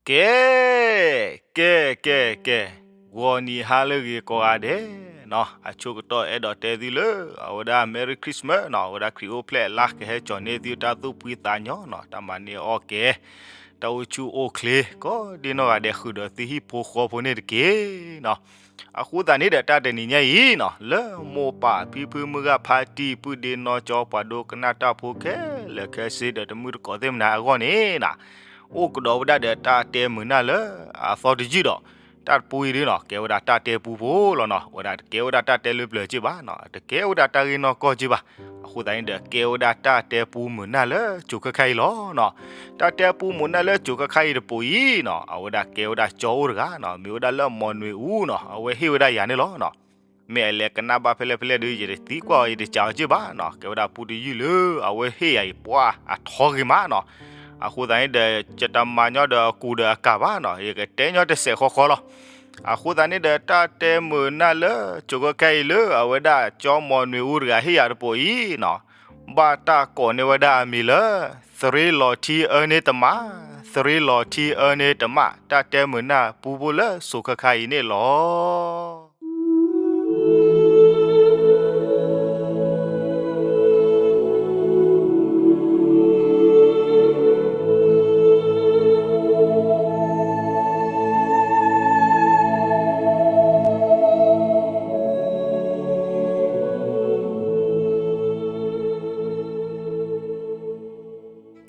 ကဲ, ကဲ, ကဲ, ကဲ, ဂီၤနံၤဟါလၢအဂ့ၤကိးဂၤဒဲးနီၤ, အဆိကတၢၢ်အဲၣ်ဒိးတဲသုလၢ အဝဲဒၣ် Merry Christmas နီၤ, အဝဲဒၣ်ခရံာ်အိၣ်ဖျဲၣ်အလါ ကဟဲကၠီၤန့ၢ်သုတၢ်သူၣ်ဖှံသးညီနီၤ, တၢ်မၤန့ၢ်အီၣ်ကဲ, တၢ်အိၣ်ဆူၣ်အိၣ်ချ့ ကိးဒ်နီၢ်ဂၤဒဲး ဃုာ်ဒီးသုဟံၣ်ဖိဃီဖိန့ၣ်တက့ၢ်နီၤ. အဃိသတးန့ၣ်ဒီး တၢ်တနံၤညါအံၤနီၤ, လၢမိၢ်ပၢ်ဖံဖု မုၢ်ဂၢ်ဖါတံၢ် ပုၢ်ဒ့နီၢ်ကၠီ ပှၤဒိကနၣ်တၢ်ဖိခဲလၢာ်ခဲဆ့ဒီး တမုၢ်တကိးသ့ၣ်မနၤအဂီၢ်န့ၣ်နီၤ, အိၣ်ကဒီးဝဲဒၣ်ဒီးတၢ်တဲမုာ်နၢ်လၢအသီတယုၢ်ဒီး, တၢ်တပူၤအံၤဒ်နီၤ ကဲဝဲဒၣ်တၢ်တဲပူဖိလီၤနီၤ, ဝဲဒၣ်တကဲဝဲဒၣ်တၢ်တဲလၢပျၢၤစ့ၢ်ဘၣ်နီၤ, တကဲဝဲဒၣ်တၢ်ဂ့ၢ်နီၢ်ကီၢ်စ့ၢ်ဘၣ်. အဃိသတးန့ၣ်ဒီး ကဲဝဲဒၣ်တၢ်တဲပူမုာ်နၢ်လၢစိၤခဲခါအံၤလီၤနီၤ. တၢ်တဲပူမုာ်နၢ်လၢစိၤခဲခါအံၤတပူၤအံၤနီၤ, အဝဲဒၣ်ကဲဝဲဒၣ်ကၠီအိၣ်တဂၤနီၤ, မ့ၢ်ဝဲဒၣ်လၢမီၢ်နွံအူနီၤ, အဝဲဟ့ၣ်ဝဲဒၣ်ယၤန့ၣ်လီၤနီၤ. မ့ၢ်အလဲၤကနၣ်ဘၣ်ဖဲလဲၣ်ဖဲလဲၣ်ဒီး ယတသံကွၢ်အီၤ ယတစံးအီၤစ့ၢ်ဘၣ်နီၤ, ကဲဝဲဒၣ်ပူတယုၢ်လၢအဝဲဟ့ၣ်ယၤအံၤ ပှၢ်အထီဂ့ၤမးနီၤ. အဃိသတးန့ၣ်ဒီး ယတမၤညီဒီးအကူဒီးအကၤဘၣ်နီၤ, ယကတဲညီတစဲးဃီဃီလီၤ. အဃိသတးန့ၣ်ဒီး တၢ်တဲမုာ်နၢ်လၢစိၤခဲခါအံၤလၢအဝဲဒၣ်ကၠီမီၢ်နွံအူတဂၤဟ့ၣ်ယၤတပူၤအံၤနီၤ, ဘၣ်တၢ်ကိးန့ၢ်ဝဲဒၣ်အမံၤလၢ သရ့လီၤထံအၢန့ၢ်တမး, သရ့လီၤထံအၢန့ၢ်တမး, တၢ်တဲမုာ်နၢ်ပူဖိလၢစိၤခဲခါအံၤန့ၣ်လီၤ.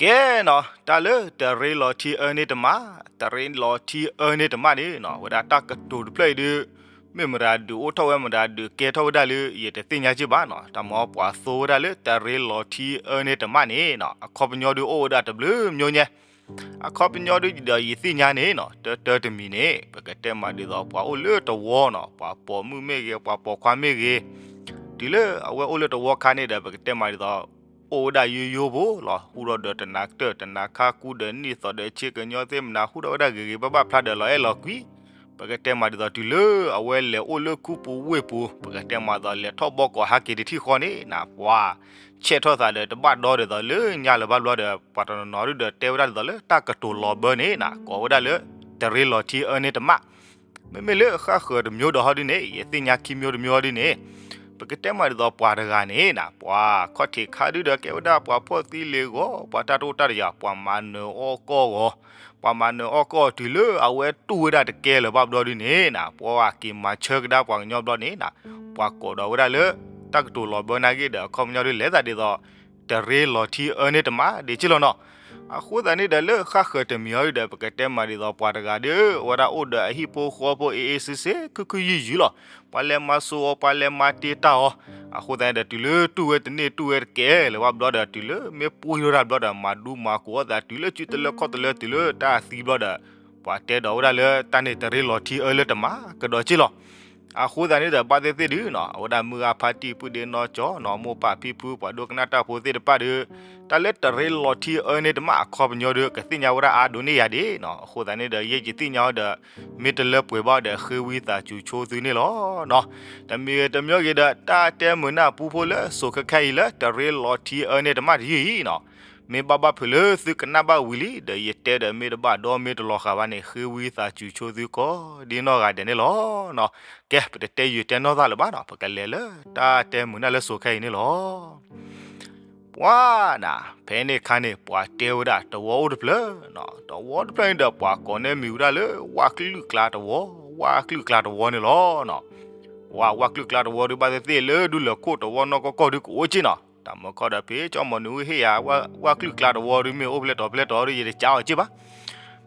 ကဲနီၤ, တၢ်လၢတရ့လီၤထံအၢန့ၢ်တမး, တရ့လီၤထံအၢန့ၢ်တမးန့ၣ်နီၤ, ဝဲဒၣ်တၢ်ကတိၤတဖျၢၣ်အံၤဒီး မ့ၢ်မတၤဒုးအိၣ်ထီၣ်ဝဲ မတၤဒုးကဲထီၣ်ဝဲဒၣ်လၢ ယတသ့ၣ်ညါစ့ၢ်ဘၣ်နီၤ. တၢ်မၤပှၤသိဝဲဒၣ်လၢတရ့လီၤထံအၢန့ၢ်တမးန့ၣ်နီၤ, အခီပညီဒုးအိၣ်ဝဲဒၣ်တဘျုးမံၤညါ, အခီပညီဒုးဒီးယသ့ၣ်ညါန့ၣ်နီၤ, တၢတၢတမံၤန့ၣ် ပကတဲမးဒ်သိး ပှၤအိၣ်လၢတဝီနီၤ, ပှၤပိာ်မုၣ်မ့ၢ်ဂ့ၤ, ပှၤပိာ်ခွါမ့ၢ်ဂ့ၤ, တုၤလၢအဝဲအိၣ်လၢတဝီခါန့ၣ်ဒီး ပကတဲမးဒ်သိး အိၣ်ဝဲဒၣ်ယိယိဖိလီၤ. ဟူထီၣ်ဒီးတနၤကတၢၢ်တနၤခါ ကူဒီးနံၣ်သီၣ်ဒီးဆ့ကညီသ့ၣ်မနၤ ဟူထီၣ်ဝဲဒၣ်ဂ့ၤဂ့ၤဘၣ်ဘၣ်ဖျါဒီးလီၤအဲၣ်လီၤကွံ, ပကတဲမးဒ်သိးတုၤလၢအဝဲလဲၤအိၣ်လၢခူပူၤဝ့ၢ်ပူၤ, ပကတဲမးဒ်သိးလဲၤထီၣ်ဘီကီးဟးက့ၤတထံၣ်ဃီန့ၣ်နီၤ, ပှၤဆဲးထီၣ်သးဒီးတဘၣ်ဒီဒ်သိးလၢညါလၢၤဘၣ်ဘျီဒီး ပှၤတနီၤနီၤဒုးဒီးတဲဝဲဒၣ်ဒ်သိးလၢတၢ်ကတိၤလီၤဘၢန့ၣ်နီၤ, ကိးဝဲဒၣ်လၢ တရ့လီၤထံအၢန့ၢ်တမး. မ့မ့ၢ်လၢဃၣ်ဃၢၤတမျိုးဒီးဟီဒုန့ၣ် ယသ့ၣ်ညါခံမျိုးတမျိုးဟီဒုန့ၣ်, ပကတဲမးဒ်သိးပှၤတဂၤန့ၣ်နီၤ, ပှၤခီၣ်ထံးခါဒုဒီးကဲဝဲဒၣ်ပှၤဖှီၣ်သံလ့ၤဂီၤ, ပှၤတၢ်တအိၣ်တၢ်တယာ်, ပှၤမၤနၢၤအီၣ်ကီၢ်ဂီၤ, ပှၤမၤနၢၤအီၣ်ကီၢ်တုၤလၢအဝဲတူၢ်ဝဲဒၣ်တကဲလၢၤဘၣ်ဘျီဒုန့ၣ်နီၤ, ပှၤက့ၤမၤဆၢကဒါပှၤကညီဘျီန့ၣ်နီၤ, ပှၤကိးဒီးဝဲဒၣ်လၢ တၢ်ကတိၤလီၤဘၢနာ်က့ဒီး အခီပညီဒုးလဲၤသးဒ်သိး တရ့လီၤထံအၢန့ၢ်တမးဒ်က့လီၤနီၤ. အဃိသတးန့ၣ်ဒီးလၢဃၣ်ဃၢၤတမံၤအီၤဒုဒီး ပကတဲမးဒ်သိးပှၤတဂၤဒီး အဝဲဒၣ်အိၣ်ဒီးအဟံၣ်ဖိဃီဖိအ့ၣ်အ့ၣ်စ့စ့ ခုၣ်ခုၣ်ယုၢ်ယုၢ်လီၤ. ပှၤလဲၤမၤစိာ်အီၤ ပှၤလဲၤမၤတ့ၢ်တၢ်အီၤ, အဃိသတးန့ၣ်ဒီး တုၤလၢတူၢ်ဝဲတန့ၢ်တူၢ်ဝဲတကဲလၢၤဘၣ်ဘျီဒီး တုၤလၢမ့ၢ်ပှ့ၤထီၣ်ဒၣ်ဘျီဒီး မၤဒူမၤကိးအသး တုၤလၢစုတလၢခီၣ်တလၢ တုၤလၢတၢ်သံဘျီဒီး ပှၤတဲဒီးဝဲဒၣ်လၢတၢ်န့ၣ်တရ့လီၤထံအၢလၢတမးကဒီးက့လီၤ. အဃိသတးန့ၣ်ဒီး ဘၣ်သ့ၣ်သ့ၣ်ဒုနီၤ အဝဲဒၣ်မုၢ်ဂၤဖါတံၢ် ပုၢ်ဒ့နီၢ်ကၠီနီၤ မိၢ်ပၢ်ဖံဖု ပှၤဒိကနၣ်တၢ်ဖိသ့ၣ်တဖၣ်ဒီး တၢ်လၢတရ့လီၤထံအၢန့ၢ်တမးအခီပညီဒီး ကသ့ၣ်ညါဝဲဒၣ်အါဒိၣ်န့ၢ်ယၤဒ်နီၤ. အဃိသတးန့ၣ်ဒီး ယဲယသ့ၣ်ညါအီၤဒီး မ့ၢ်တလၢပှဲၤဘၣ်ဒီး ဃ့ဝံသးစူၤဆိသုန့ၣ်လီၤနီၤ. တမံၤတမံၤဂ့ၤဒီး တၢ်တဲမုာ်နၢ်ပူဖိလၢစိၤခဲခါအံၤလၢတရ့လီၤထံအၢန့ၢ်တမးတယုၢ်အံၤနီၤ မ့ၢ်ဘၣ်ဘၣ်ဖုးလၢသုကနၣ်ဘၣ်ဝံၤလံဒီး ယတဲဒီးမ့ၢ်တဘၣ်ဒီးမ့ၢ်တလီၤဃာ်ဘၣ်န့ၣ် ဃ့ဝံသးစူၤဆိသုကိးဒ်နီၢ်ဂၤဒဲးန့ၣ်လီၤနီၤ. ကဲ ပတတဲယုာ်တဲနီၢ်သးလၢၤဘၣ်နီၤ ပကလဲၤလၢတၢ်တဲမုာ်နၢ်လၢစိၤခဲအံၤန့ၣ်လီၤ. ပှၤနၤ ဖဲန့ၣ်ခါန့ၣ် ပှၤတဲဝဲဒၣ်တဝီအိၣ်တဖျၢၣ်နီၤ တဝီတဖျၢၣ်န့ၣ်ဒီး ပှၤကိးန့ၢ်မံၤဝဲဒၣ်လၢ ဝၣ်ကလုာ်ကျါတဝီ ဝၣ်ကလုာ်ကျါတဝီန့ၣ်လီၤနီၤ. ဝၣ် ဝၣ်ကလုာ်ကျါတဝီဒုးဘၣ်သ့ၣ်သ့ၣ်လၢဒူလၢၢ်ခိၣ်တဝီနီၢ်ကီၢ်ကီၢ်ဒုးကအိၣ်က့နီၤ တၢ်မၢခီဒီးဖဲ ကၠီမီၤနုၤဟ့ၣ်ယၤ ဝၣ်ကလုာ်ကျါတဝီဒုးမ့ၢ်အိၣ်ဖျဲၣ်တီၤဖျဲၣ်တီၤဒုး ယတကးအီၤက့ဘၣ်.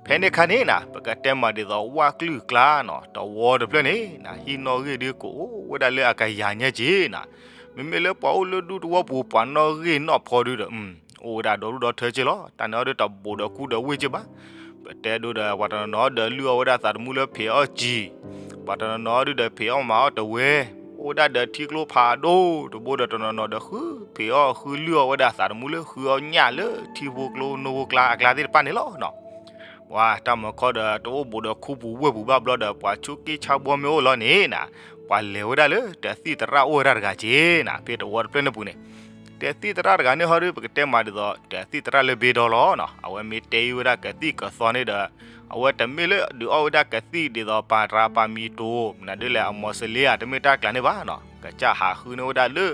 ဖဲန့ၣ်ခါန့ၣ်နီၤ ပကတဲမးဒ်သိး ဝၣ်ကလုာ်ကျါနီၤ တဝီတဖျၢၣ်န့ၣ်နီၤ ဟံၣ်နီၣ်ဂံၢ်ဒုးကအိၣ်ဝဲဒၣ်လၢအကယၤညါက့နီၤ. မ့မ့ၢ်လၢပှၤအိၣ်လၢဒူသဝီပူၤ ပှၤနီၣ်ဂံၢ်နီၣ်ဖီဒုးဒီး အိၣ်ဝဲဒၣ်ဒီဒူၣ်ဒီထၢက့လီၤ. တၢ်န့ၣ်အီၤဒုးတဘူးဒီးကူဒီးဝ့ၢ်က့ဘၣ်. ပတဲဒိဒီး ပှၤတနီၤနီၤဒီးလုၢ်အီၣ်ဝဲဒၣ်သးသမူလၢဖံးအီၣ်စံာ်, ပှၤတနီၤနီၤဒုးဒီးဖံးအီၣ်မၤအီၣ်တဝဲ, အိၣ်ဝဲဒၣ်ဒီးထံကျိဖးဒိၣ်တဘိဒီး တနီၤနီၤဒီးဃုဖံးအီၣ် ဃုလုၢ်အီၣ်ဝဲဒၣ်သးသမူလၢဃုအီၣ်ညၣ်လၢထံဖိကျိနိဖိကျါအကျါသ့ၣ်တဖၣ်န့ၣ်လီၤနီၤ. ပှၤတၢ်မၢခီဒီး တအိၣ်ဘူးဒီးခူပူၤဝ့ၢ်ပူၤဘၣ်ဘျီဒီး ပှၤဆူးက့ဆါဘှီမ့ၢ်အိၣ်လီၤန့ၣ်နီၤ ပှၤလဲၤဝဲဒၣ်လၢတသံၣ်သရၣ်အိၣ်ဝဲဒၣ်တဂၤက့နီၤ ဖဲတဝီတဖျၢၣ်န့ၣ်ပူၤန့ၣ်. တသံၣ်သရၣ်တဂၤန့ၣ်ဟီဒုး ပကတဲမးဒ်သိး တသံၣ်သရၣ်လၢဘ့ဒီလီၤနီၤ အဝဲမ့ၢ်တဲအံၤဝဲဒၣ်ကသံၣ်ကသီန့ၣ်ဒီး အဝဲတမ့ၢ်လၢဒုးအီၣ်ဝဲဒၣ်ကသံၣ်ဒ်သိးပၤတြၤပၤမံၤတိၤ မနုၤဒ်လဲၣ် အမီၤစလ့ဧါ တမ့ၢ်တၢ်ကျးန့ၣ်ဘၣ်နီၤ, ကစၢ်ဟးဃုန့ၢ်ဝဲဒၣ်လၢ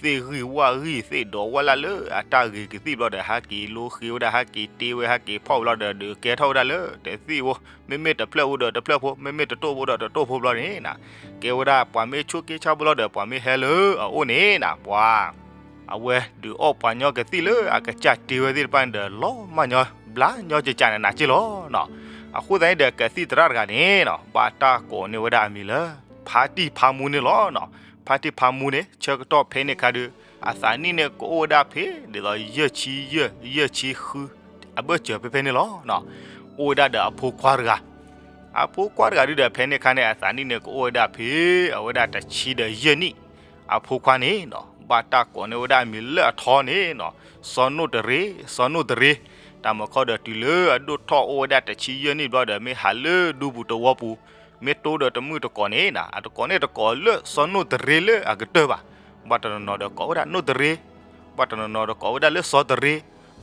သ့ၣ်ဂံၢ်ဝၣ်ဂံၢ် သ့ၣ်ဒီးဝၣ်လၢ်လၢအတၢ်ဂ့ၤကသံၣ်ဘျီဒီး ဟဲက့ၤလိဃ့ဝဲဒၣ် ဟဲက့ၤတ့ဝဲ ဟဲက့ၤဖီၣ်ဝဲလီၤဒီး ဒုးကဲထီၣ်ဝဲဒၣ်လၢတသံၣ်ဧိၤ, မ့မ့ၢ်တဖျၢၣ်ဧိၤဒီးတဖျၢၣ်ဖိ, မ့မ့ၢ်တတိၢ်ဖိဒီးတတိၢ်ဖိဘျီန့ၣ်နီၤ, ကဲဝဲဒၣ်ပှၤမ့ၢ်ဆိးက့ဆါဘျီဒီး ပှၤမ့ၢ်ဟဲလၢအအိၣ်န့ၣ်နီၤ ပှၤ အဝဲဒုးအီၣ်ပှၤညီကသံၣ်လၢအကစၢ်တ့ဝဲသ့ၣ်တဖၣ်န့ၣ်ဒီး လီၤမၢ်ညီ ဘျါညီကကးန့ၣ်နၤက့ၢ်လီၤနီၤ. အဃိသတးန့ၣ်ဒီး ကသံၣ်သရၣ်တဂၤန့ၣ်နီၤ ဘၣ်တၢ်ကိးန့ၢ်ဝဲဒၣ်အမံၤလၢ ဖါတံၢ်ဖါမူန့ၣ်လီၤနီၤ. ဖါတံၢ်ဖါမူန့ၣ် ဆၢကတီၢ်ဖဲန့ၣ်အခါဒီး အသးနံၣ်န့ၣ်ကအိၣ်ဝဲဒၣ်ဖဲ ဒ်သိးယဲၢ်ဆံယဲၢ် ယဲၢ်ဆံဃု အဘၢၣ်စၢၤဖဲဖဲန့ၣ်လီၤနီၤ. အိၣ်ဝဲဒၣ်ဒီးအဖိခွါတဂၤ အဖိခွါတဂၤဒုဒီး ဖဲန့ၣ်အခါန့ၣ် အသးနံၣ်န့ၣ်ကအိၣ်ဝဲဒၣ်ဖဲ အဝဲဒၣ်တဆံဒီးယဲၢ်နံၣ်, အဖိခွါန့ၣ်နီၤ ဘၣ်တၢ်ကိးန့ၢ်ဝဲဒၣ်အမံၤလၢအထီန့ၣ်နီၤ စီၤနိၣ်တရ့, စီၤနိၣ်တရ့, တၢ်မုၢ်ခီဒီးတုၤလၢအဒိၣ်ထီၣ်အိၣ်ဝဲဒၣ်တဆံယဲၢ်နံၣ်ဘျီဒီး မ့ၢ်ဟးလၢဒူပူၤတဝီပူၤ, မ့ၢ်တိဒီးတမုၢ်တကိးန့ၣ်နီၤ အတကိးန့ၢ်တကိးလၢစီၤနိၣ်တရ့လၢအကတၢၢ်ဘၣ်. ဘၣ်တနီၤနီၤဒီးကိးဝဲဒၣ်နိၣ်တရ့, ဘၣ်တနီၤနီၤဒီးကိးဝဲဒၣ်လၢစီၤတရ့,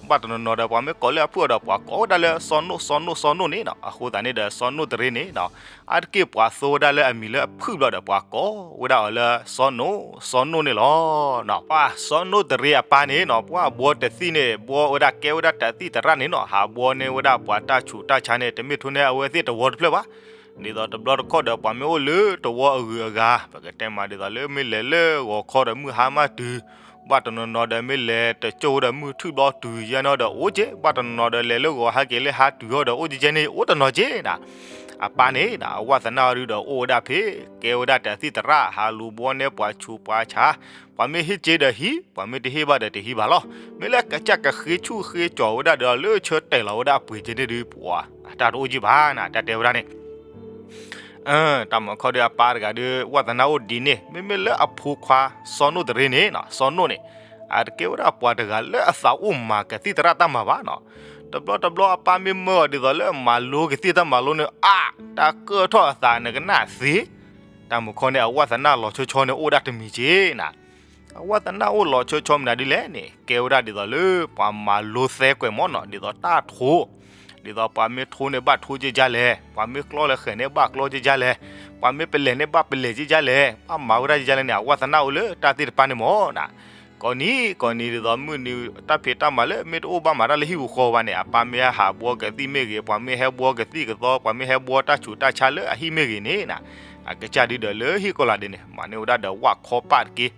ဘၣ်တနီၤနီၤဒီးပှၤမ့ၢ်ကိးလၢအဖုၣ်အီၤဒီး ပှၤကိးဝဲဒၣ်လၢစီၤနိၣ် စီၤနိၣ် စီၤနိၣ်န့ၣ်နီၤ. အဃိသတးန့ၣ်ဒီး စီၤနိၣ်တရ့န့ၣ်နီၤ အါတက့ၢ်ပှၤသိဝဲဒၣ်လၢအမံၤလၢအဖုၣ်ဘျီဒီး ပှၤကိးဝဲဒၣ်အီၤလၢစီၤနိၣ် စီၤနိၣ်န့ၣ်လီၤ. ပှၤစီၤနိၣ်တရ့အပၢ်န့ၣ်နီၤ ပှၤဘှီတသံၣ်န့ၣ် ဘှီဝဲဒၣ်ကဲဝဲဒၣ်တသံၣ်သရၣ်န့ၣ်နီၤ ဟးဘှီန့ၢ်ဝဲဒၣ်ပှၤတၢ်ဆူးတၢ်ဆါန့ၣ် တမ့ၢ်ထိန့ၢ်အဝဲသ့ၣ်တဝီတဖျၢၣ်ဘၣ်. ဒ်သိးတဘျီတခီၣ်ဒီး ပှၤမ့ၢ်အိၣ်လၢတဝီအဂုၤအဂၤ ပကတဲမးဒ်သိးလၢမ့ၢ်လဲၤလၢဂီၤခီဒီးမုၢ်ဟါမၢ်တုၤ ဘၣ်တနီၤနီၤဒီးမ့ၢ်လဲၤတကၠိၢ်ဒီးမုၢ်ထူၣ်ဘျီတုၤယဲၢ်နီၤဒီးအိၣ်က့, ဘၣ်တနီၤနီၤဒီးလဲၤလၢဂီၤဟဲက့ၤလၢဟါတုၤအီၤဒီးအိၣ်က့ကဲန့ၣ် အိၣ်တနီၤက့နီၤ. အပၢ်န့ၣ်နီၤ အဝဲသနၣ်အီၤဒုဒီးအိၣ်ဝဲဒၣ်ဖဲ ကဲဝဲဒၣ်တသံၣ်သရၣ် ဟးလူၤဘှီန့ၢ်ပှၤဆူးပှၤဆါ, ပှၤမ့ၢ်ဟ့ၣ်က့ဒီးဟံး, ပှၤမ့ၢ်တဟ့ၣ်ဘၣ်ဒီးတဟံးဘၣ်လီၤ. မ့ၢ်လၢကစၢ်ကဃ့ဆူၣ်ဃ့ကၠီၤဝဲဒၣ်ဒီးလၢဆၢတဲာ်လီၤဝဲဒၣ်အပှ့ၤက့န့ၣ်ဒု ပှၤအတၢ်တအိၣ်က့ဘၣ်နီၤ တၢ်တဲဝဲဒၣ်န့ၣ် တၢ်မုၢ်ခီဒီးအပၢ်တဂၤဒီး ဝဲသနၣ်အိၣ်ဒ်န့ၣ် မ့မ့ၢ်လၢအဖိခွါစီၤနိၣ်တရ့န့ၣ်နီၤ စီၤနိၣ်န့ၣ် အတကဲဝဲဒၣ်ပှၤတဂၤလၢအသးအိၣ်မၤကသံၣ်သရၣ်တၢ်မၤဘၣ်နီၤ. တဘျီတဘျီအပၢ်မ့ၢ်မၢအီၤဒ်သိးလၢမၤလိကသံၣ်တၢ်မၤလိန့ၣ် အါ, တၢ်ကၢၣ်ထီၣ်အသးနကနၣ်သ့. တၢ်မုၢ်ခီန့ၣ် အဝဲသနၣ်လီၤဆီဆီန့ၣ်အိၣ်ဒၣ်တမံၤက့နီၤ အဝဲသနၣ်အိၣ်လီၤဆီဆီမနုၤဒ်လဲၣ်န့ၣ် ကဲဝဲဒၣ်ဒ်သိးလၢပှၤမၤလိသဲကွဲးမၢ်နီၤ ဒ်သိးတၢ်ထိ, ဒ်သိးပှၤမ့ၢ်ထိန့ၣ်ဘၣ်ထိက့ကါလဲၣ်, ပှၤမ့ၢ်ကျီလၢဃဲၤန့ၣ်ဘၣ်ကျီက့ကါလဲၣ်, ပှၤမ့ၢ်ပလဲၤန့ၣ်ဘၣ်ပလဲၤက့ကါလဲၣ်, ဘၣ်မၤဝဲဒၣ်က့ကါလဲၣ်န့ၣ် အဝဲသနၣ်အိၣ်လၢတၢ်သ့ၣ်တဖၣ်န့ၣ်မၢ်နီၤ. ကိးနံၤကိးနံၤဒ်သိး မုၢ်နံၤတၢ်ဖံးတၢ်မၤလၢမ့ၢ်တအိၣ်ဘၣ်မၤတၢ်လၢဟံၣ်ပူၤဃီဘၣ်န့ၣ် အပၢ်မ့ၢ်ဟးဘှီကသံၣ်မ့ၢ်ဂ့ၤ, ပှၤမ့ၢ်ဟဲဘှီကသံၣ်ကသီ, ပှၤမ့ၢ်ဟဲဘှီတၢ်ဆူးတၢ်ဆါလၢအဟံၣ်မ့ၢ်ဂ့ၤန့ၣ်နီၤ အကစၢ်ဒုဒီးလၢဟံၣ်ကီၤလၤဒဲးန့ၣ် မၤန့ၢ်ဝဲဒၣ်ဒီးဝၣ်ခီပၢ်တက့ၢ်.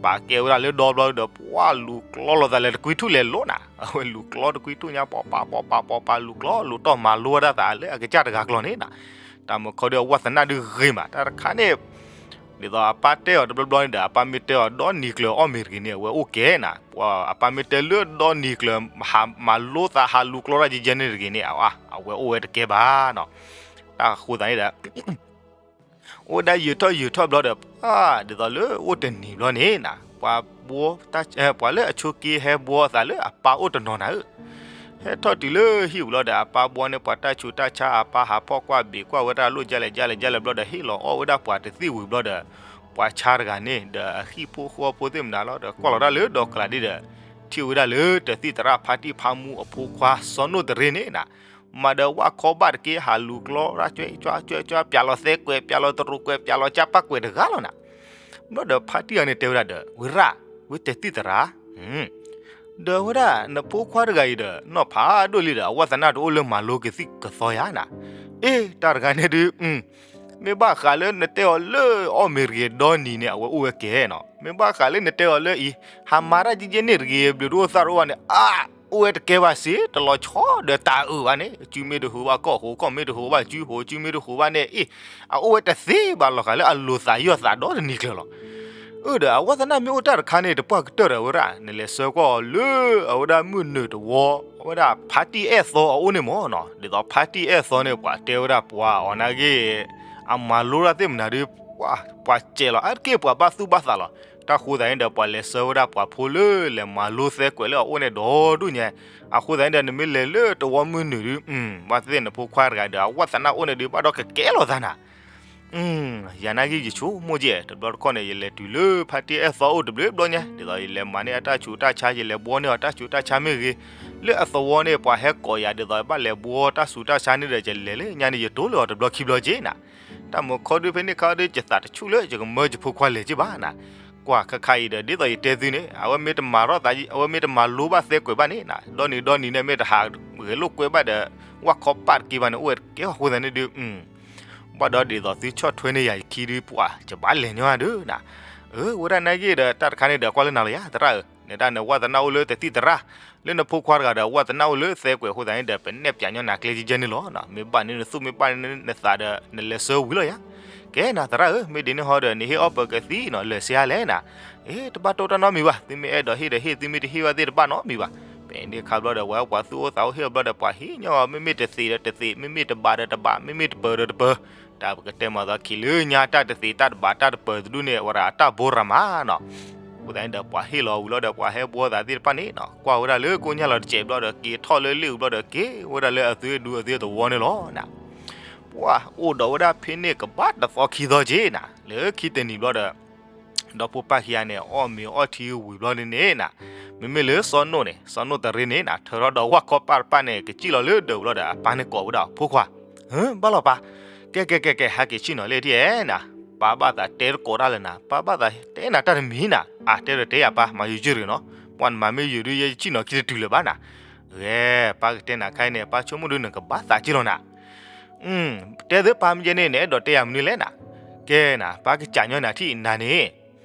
ပာ်ကဲဝဲဒၣ်လၢဒီဘျီဒီး ပှၤလူၤကျီလိာ်သးလၢတကွံထူၣ်လဲၤလိၤနီၤ, အဝဲလူၤကျီတကွံထူၣ်ညါ ပိာ်ပာ်ပိာ်ပာ်ပိာ်ပာ် လူၤကျီလူၤတီၢ်မၤလိဝဲဒၣ်သးလၢအကစၢ်တဂၤကျီၤန့ၣ်နီၤ. တၢ်မုၢ်ခီဒီးအဝဲသနၣ်ဒုဂ့ၤမး တၢ်တခါန့ၣ် ဒ်သိးအပၢ်တဲအီၤတဘျီဘျီန့ၣ်ဒီး အပၢ်မ့ၢ်တဲအီၤဒီနံၤကျၢၤအီၣ်မ့ၤတဂ့ၤန့ၣ် အဝဲအိၣ်ကဲနီၤ. ပှၤအပၢ်မ့ၢ်တဲလၢဒီနံၤကျၢၤ ဟးမၤလိသးဟးလူၤကျီတၢ်ကဲကဲန့ၣ်တဂ့ၤန့ၣ် အဝဲအိၣ်ဝဲတကဲဘၣ်နီၤ. တၢ်ဃိသးန့ၣ်ဒီး အိၣ်ဝဲဒၣ်ယံာ်ထီၣ်ယံာ်ထီၣ်ဘျီဒီး ဒ်သိးလၢအိၣ်တနံၤဘျီန့ၣ်နီၤ ပှၤဘှီ ပှၤလၢအဆိးက့ဟဲဘှီအသးလၢအပၢ်အိၣ်တနီၤနၤဧၢ ဟဲထီၣ်တုၤလၢဟံၣ်ပူၤလီၤဒီး အပၢ်ဘှီန့ၢ်ပှၤတၢ်ဆူးတၢ်ဆါ အပၢ်ဟးဖီၣ်ကွၢ်ဘ့ၣ်ကွၢ်ဝဲတၢ်လိၣ်ကလဲၣ်ကလဲၣ်ကလဲၣ်ဘျီဒီး ဟ့ၣ်လီၤအီၣ်ဝဲဒၣ်ပှၤတသံၣ်ဝံၤဘျီဒီး ပှၤဆါတဂၤန့ၣ် ဒီးအဟံၣ်ဖိဃီဖိသ့ၣ်မနုၤလီၤဒီး ကွၢ်လီၤတၢ်လၢဒီကလးဒ်ဒီး ထံၣ်ဝဲဒၣ်လၢတသံၣ်သရၣ်ဖါတံၢ်ဖါမူအဖိခွါစီၤနိၣ်တရ့န့ၣ်နီၤ မၤဒီးဝၣ်ခီဘၣ်တက့ၢ် ဟးလူၤကျီ ကွဲကွဲကွဲ ပၠးလီၤသဲကွဲး ပၠးလီၤတရူးကွဲး ပၠးလီၤကၠါပၣ်ကွဲးတဂၤလီၤနီၤ. ဘျီဒီးဖါတံၢ်အံၤန့ၣ်တဲဝဲဒၣ်ဒီး ဝဲရၣ် ဝဲတသံၣ်သရၣ် ဒီးဝဲဒၣ်နဖိခွါတဂၤအံၤဒီး နီၢ်ဖးဒိၣ်လံဒီး အဝဲသနၣ်တအိၣ်လၢမၤလိကသံၣ်ကသီယါနီၤ. အ့ တၢ်တဂၤန့ၣ်ဒုး မ့ၢ်ဘၣ်ဃးလၢနတဲအီၤလၢအီၣ်မ့ၤတဂ့ၤဒီနံၤန့ၣ် အဝဲအိၣ်ဝဲကဲနီၤ. မ့ၢ်ဘၣ်ဃးလၢနတဲအီၤလၢအံၤ ဟးမၤတၢ်ကဲကဲန့ၣ်တဂ့ၤ ဘျုးတအိၣ်သးတအိၣ်ဘၣ်န့ၣ် အါ အိၣ်ဝဲတကဲဘၣ်စ့ တလီၤဆီဒီးတၢ်အုၣ်ဘၣ်န့ၣ် စုမ့ၢ်တဟူးဘၣ်ကီၢ်ဟူး ကီၢ်မ့ၢ်တဟူးဘၣ်စုဟူး စုမ့ၢ်တဟူးဘၣ်န့ၣ် အ့ အအိၣ်ဝဲတသ့ဘၣ်လီၤဃာ်လၢအလိာ်သးယီၢ်သးဒီတနံၤကျၢၤလီၤ. အၢ ဒီးအဝဲသနၣ်မ့ၢ်အိၣ်တၢ်တခါန့ၣ် တပှၢ်ကတၢၢ်ဒီးဝဲဒၣ် နလဲၤဆှၢကွၢ်အီၤလၢအဝဲဒၣ်မုၢ်နုာ်တဝီ အဝဲဒၣ်ဖါတံၢ်အဲၣ်သီအအိၣ်န့ၣ်မၢ်နီၤ. ဒ်သိးဖါတံၢ်အဲၣ်သီန့ၣ် ပှၤတဲဝဲဒၣ်ပှၤအီၤနာ်က့ အမၤလိတၢ်သ့ၣ်မနုၤဒုး ပှၤစဲးလီၤ အါတက့ၢ်ပှၤဘၣ်သူၣ်ဘၣ်သးလီၤ. တၢ်ဃိသးန့ၣ်ဒီး ပှၤလဲၤဆှၢဝဲဒၣ်ပှၤဖိလၢလဲၤမၤလိသဲကွဲးလၢအအိၣ်န့ၣ်ဒီဒူၣ်ညါ. အဃိသးန့ၣ်ဒီး နမ့ၢ်လဲၤလၢတဝီမုၢ်နုာ်ဒုး ဘၣ်သ့ၣ်သ့ၣ်နဖိခွါတဂၤဒီး အဝဲသနၣ်အိၣ်န့ၣ်ဒုး ဘၣ်ဒီးကကဲလီၤသးနၤ ယၤနာ်က့ယဆိကမိၣ်က့ တဘျီတခီၣ်န့ၣ် ယလဲၤတုၤလၢဖါတံၢ်အဲၣ်သီအိၣ်တဘျီဘျီညါ ဒ်သိးယလဲၤမၤန့ၢ်အတၢ်ဆူးတၢ်ဆါ ယလဲၤဘှီန့ၢ်အီၤတၢ်ဆူးတၢ်ဆါမ့ၢ်ဂ့ၤ, လၢအသဝီန့ၣ် ပှၤဟဲကိးယၤဒ်သိးဘၣ်လဲၤဘှီတၢ်ဆူးတၢ်ဆါန့ၣ်ဒီး ယလဲၤလၢညါန့ၣ် ယတိၢ်လၢအီၤတဘျီခံဘျီက့နၤ. တၢ်မုၢ်ခီဒုဖဲန့ၣ်ခါဒီး ယသးတဆူၣ်လၢ ယကမၢယဖိခွါလဲၤက့ဘၣ်နၤ. ကွၢ်ခါခါအံၤဒီး ဒ်သိးယတဲသုန့ၣ် အဝဲမ့ၢ်တမၤထီၣ်သး အဝဲမ့ၢ်တမၤလိဘၣ်သဲကွဲးဘၣ်န့ၣ်နၤ, ဒီနံၤဒီနံၤန့ၣ် မ့ၢ်တဟးဂဲၤလိာ်ကွဲဘၣ်ဒီး ဝၣ်ခီပၣ်တက့ဘၣ်န့ၣ် အိၣ်ဝဲတကဲအဃိသတးန့ၣ်ဒုး ဘၣ်ဒီးဒ်သိးသုဆီၣ်ထွဲန့ၢ်ယၤယခံဒုး ပှၤယဘၣ်လဲၤညီဒုးနၤ. အၢ ဝဲဒၣ်နာ်က့ဒီး တၢ်တခါန့ၣ်ဒီး ကွၢ်လၢနၤလီၤယၤ သရၣ်ဧၢ, နဒၣ်နဝၢ်သနာ်အိၣ်လၢတသံၣ်သရၣ်, လၢနဖိခွါတဂၤဒီး ဝၢ်သနာ်အိၣ်လၢသဲကွဲးအဃိသတးန့ၣ်ဒီး ပနဲၣ်ပၠးညီနၤကျဲကဲကဲန့ၣ်လီၤ. မ့ၢ်ဘၣ်န့ၢ်နသူၣ် မ့ၢ်ဘၣ်န့ၢ်နသးဒီး နလဲၤဆၢဝံၤလီၤယၤ. ကဲနၤသရၣ်ဧၢ, မ့ၢ်ဒ်န့ၣ်ဟီဒီး နဟ့ၣ်အီၣ်ပကသံၣ်နီၤ လဲၤဆံးအါလဲၣ်နၤ. အ့ တဘၣ်တိၢ်တၢ်နီတမံၤဘၣ်, သုမ့ၢ်အဲၣ်ဒိးဟ့ၣ်ဒီးဟ့ၣ်, သုမ့ၢ်တဟ့ၣ်ဘၣ်သ့ၣ်တဘၣ်နီတမံၤဘၣ်. ဖဲန့ၣ်ခါဘျီဒီး ပှၤဟဲပှၤသူၣ်အိၣ်သးအိၣ်ဟ့ၣ်အီၤဘျီဒီး ပှၤဟ့ၣ်ညီအီၤ မ့မ့ၢ်တသ့ဒီးတသ့, မ့မ့ၢ်တဘးဒီးတဘး, မ့မ့ၢ်တပၢၤဒီးတပၢၤ, တၢ်ပကတဲမၤသးခံးလၢညါ တၢ်တသ့တၢ်တဘးတၢ်တပၢၤတဒူၣ်န့ၣ် ဝဲဒၣ်အတၢ်ဘိရၤမးနီၤ. အဃိသတးန့ၣ်ဒီး ပှၤဟ့ၣ်လီၤဝံၤလီၤဒီး ပှၤဟဲဘှီသးသ့ၣ်တဖၣ်န့ၣ်နီၤ ကွၢ်ဝဲဒၣ်လၢကိညၢ်လီၤတစဲးဘျီဒီး က့ၤထီၣ်လၢလ့ၣ်အူဘျီဒီး က့ၤဝဲဒၣ်လၢအသုဒူအသုသဝီန့ၣ်လီၤနၤ. ပှၤအိၣ်ဒီးဝဲဒၣ်ဖဲန့ၣ်ကဘၣ်တသီခံသီက့နၤ, လၢခံတနံၤဘျီဒီး ဒီဖိပၢ်ခံဂၤန့ၣ် အီၣ်မ့ၤအီထံဝံၤဘျီန့ၣ်န့ၣ်နၤ, မ့မ့ၢ်လၢစီၤနိၣ်န့ၣ် စီၤနိၣ်တရ့န့ၣ်နၤ ထၢထီၣ်ဒီးဝၣ်ခီပၣ်တဖၣ်န့ၣ် ကစံၣ်လီၤလၢဒၢးဘျီဒီး အပၢ်န့ၣ်ကိးဝဲဒၣ် ဖိခွါ, ဘၣ်လီၤပၢ်, ကဲကဲကဲကဲ ဟဲက့ၤဆ့ၣ်နီၤလၢထံၣ်ဧဲနၤ, ပၢ်ဘၣ်သးတဲတကိးတၢ်လၢနၤ, ပၢ်ဘၣ်သးတဲနၤတၢ်တမံၤနၤ, အတဲဒီးတဲယၤပၢ် မၤယုာ်ယုာ်တဂ့ၤနီၤ, ပှၤနမၤမ့ၢ်ယုာ်ဒုး ယဲယဆ့ၣ်နီၤခံတတုၤလၢၤဘၣ်နၤ. ဂဲၤ ပၢ်ကတဲနၤခါအံၤန့ၣ် ပၢ်ဆိကမိၣ်ဒုး နကဘၣ်သးက့ၢ်လီၤနၤ. တဲသ့ပၢ်မ့ၢ်ယဲန့ၣ် နအဲၣ်ဒိးတဲယၤမနုၤလဲၣ်နၤ. ကဲနၤ ပၢ်ကစးညီနၤထံၣ်နၤန့ၣ်,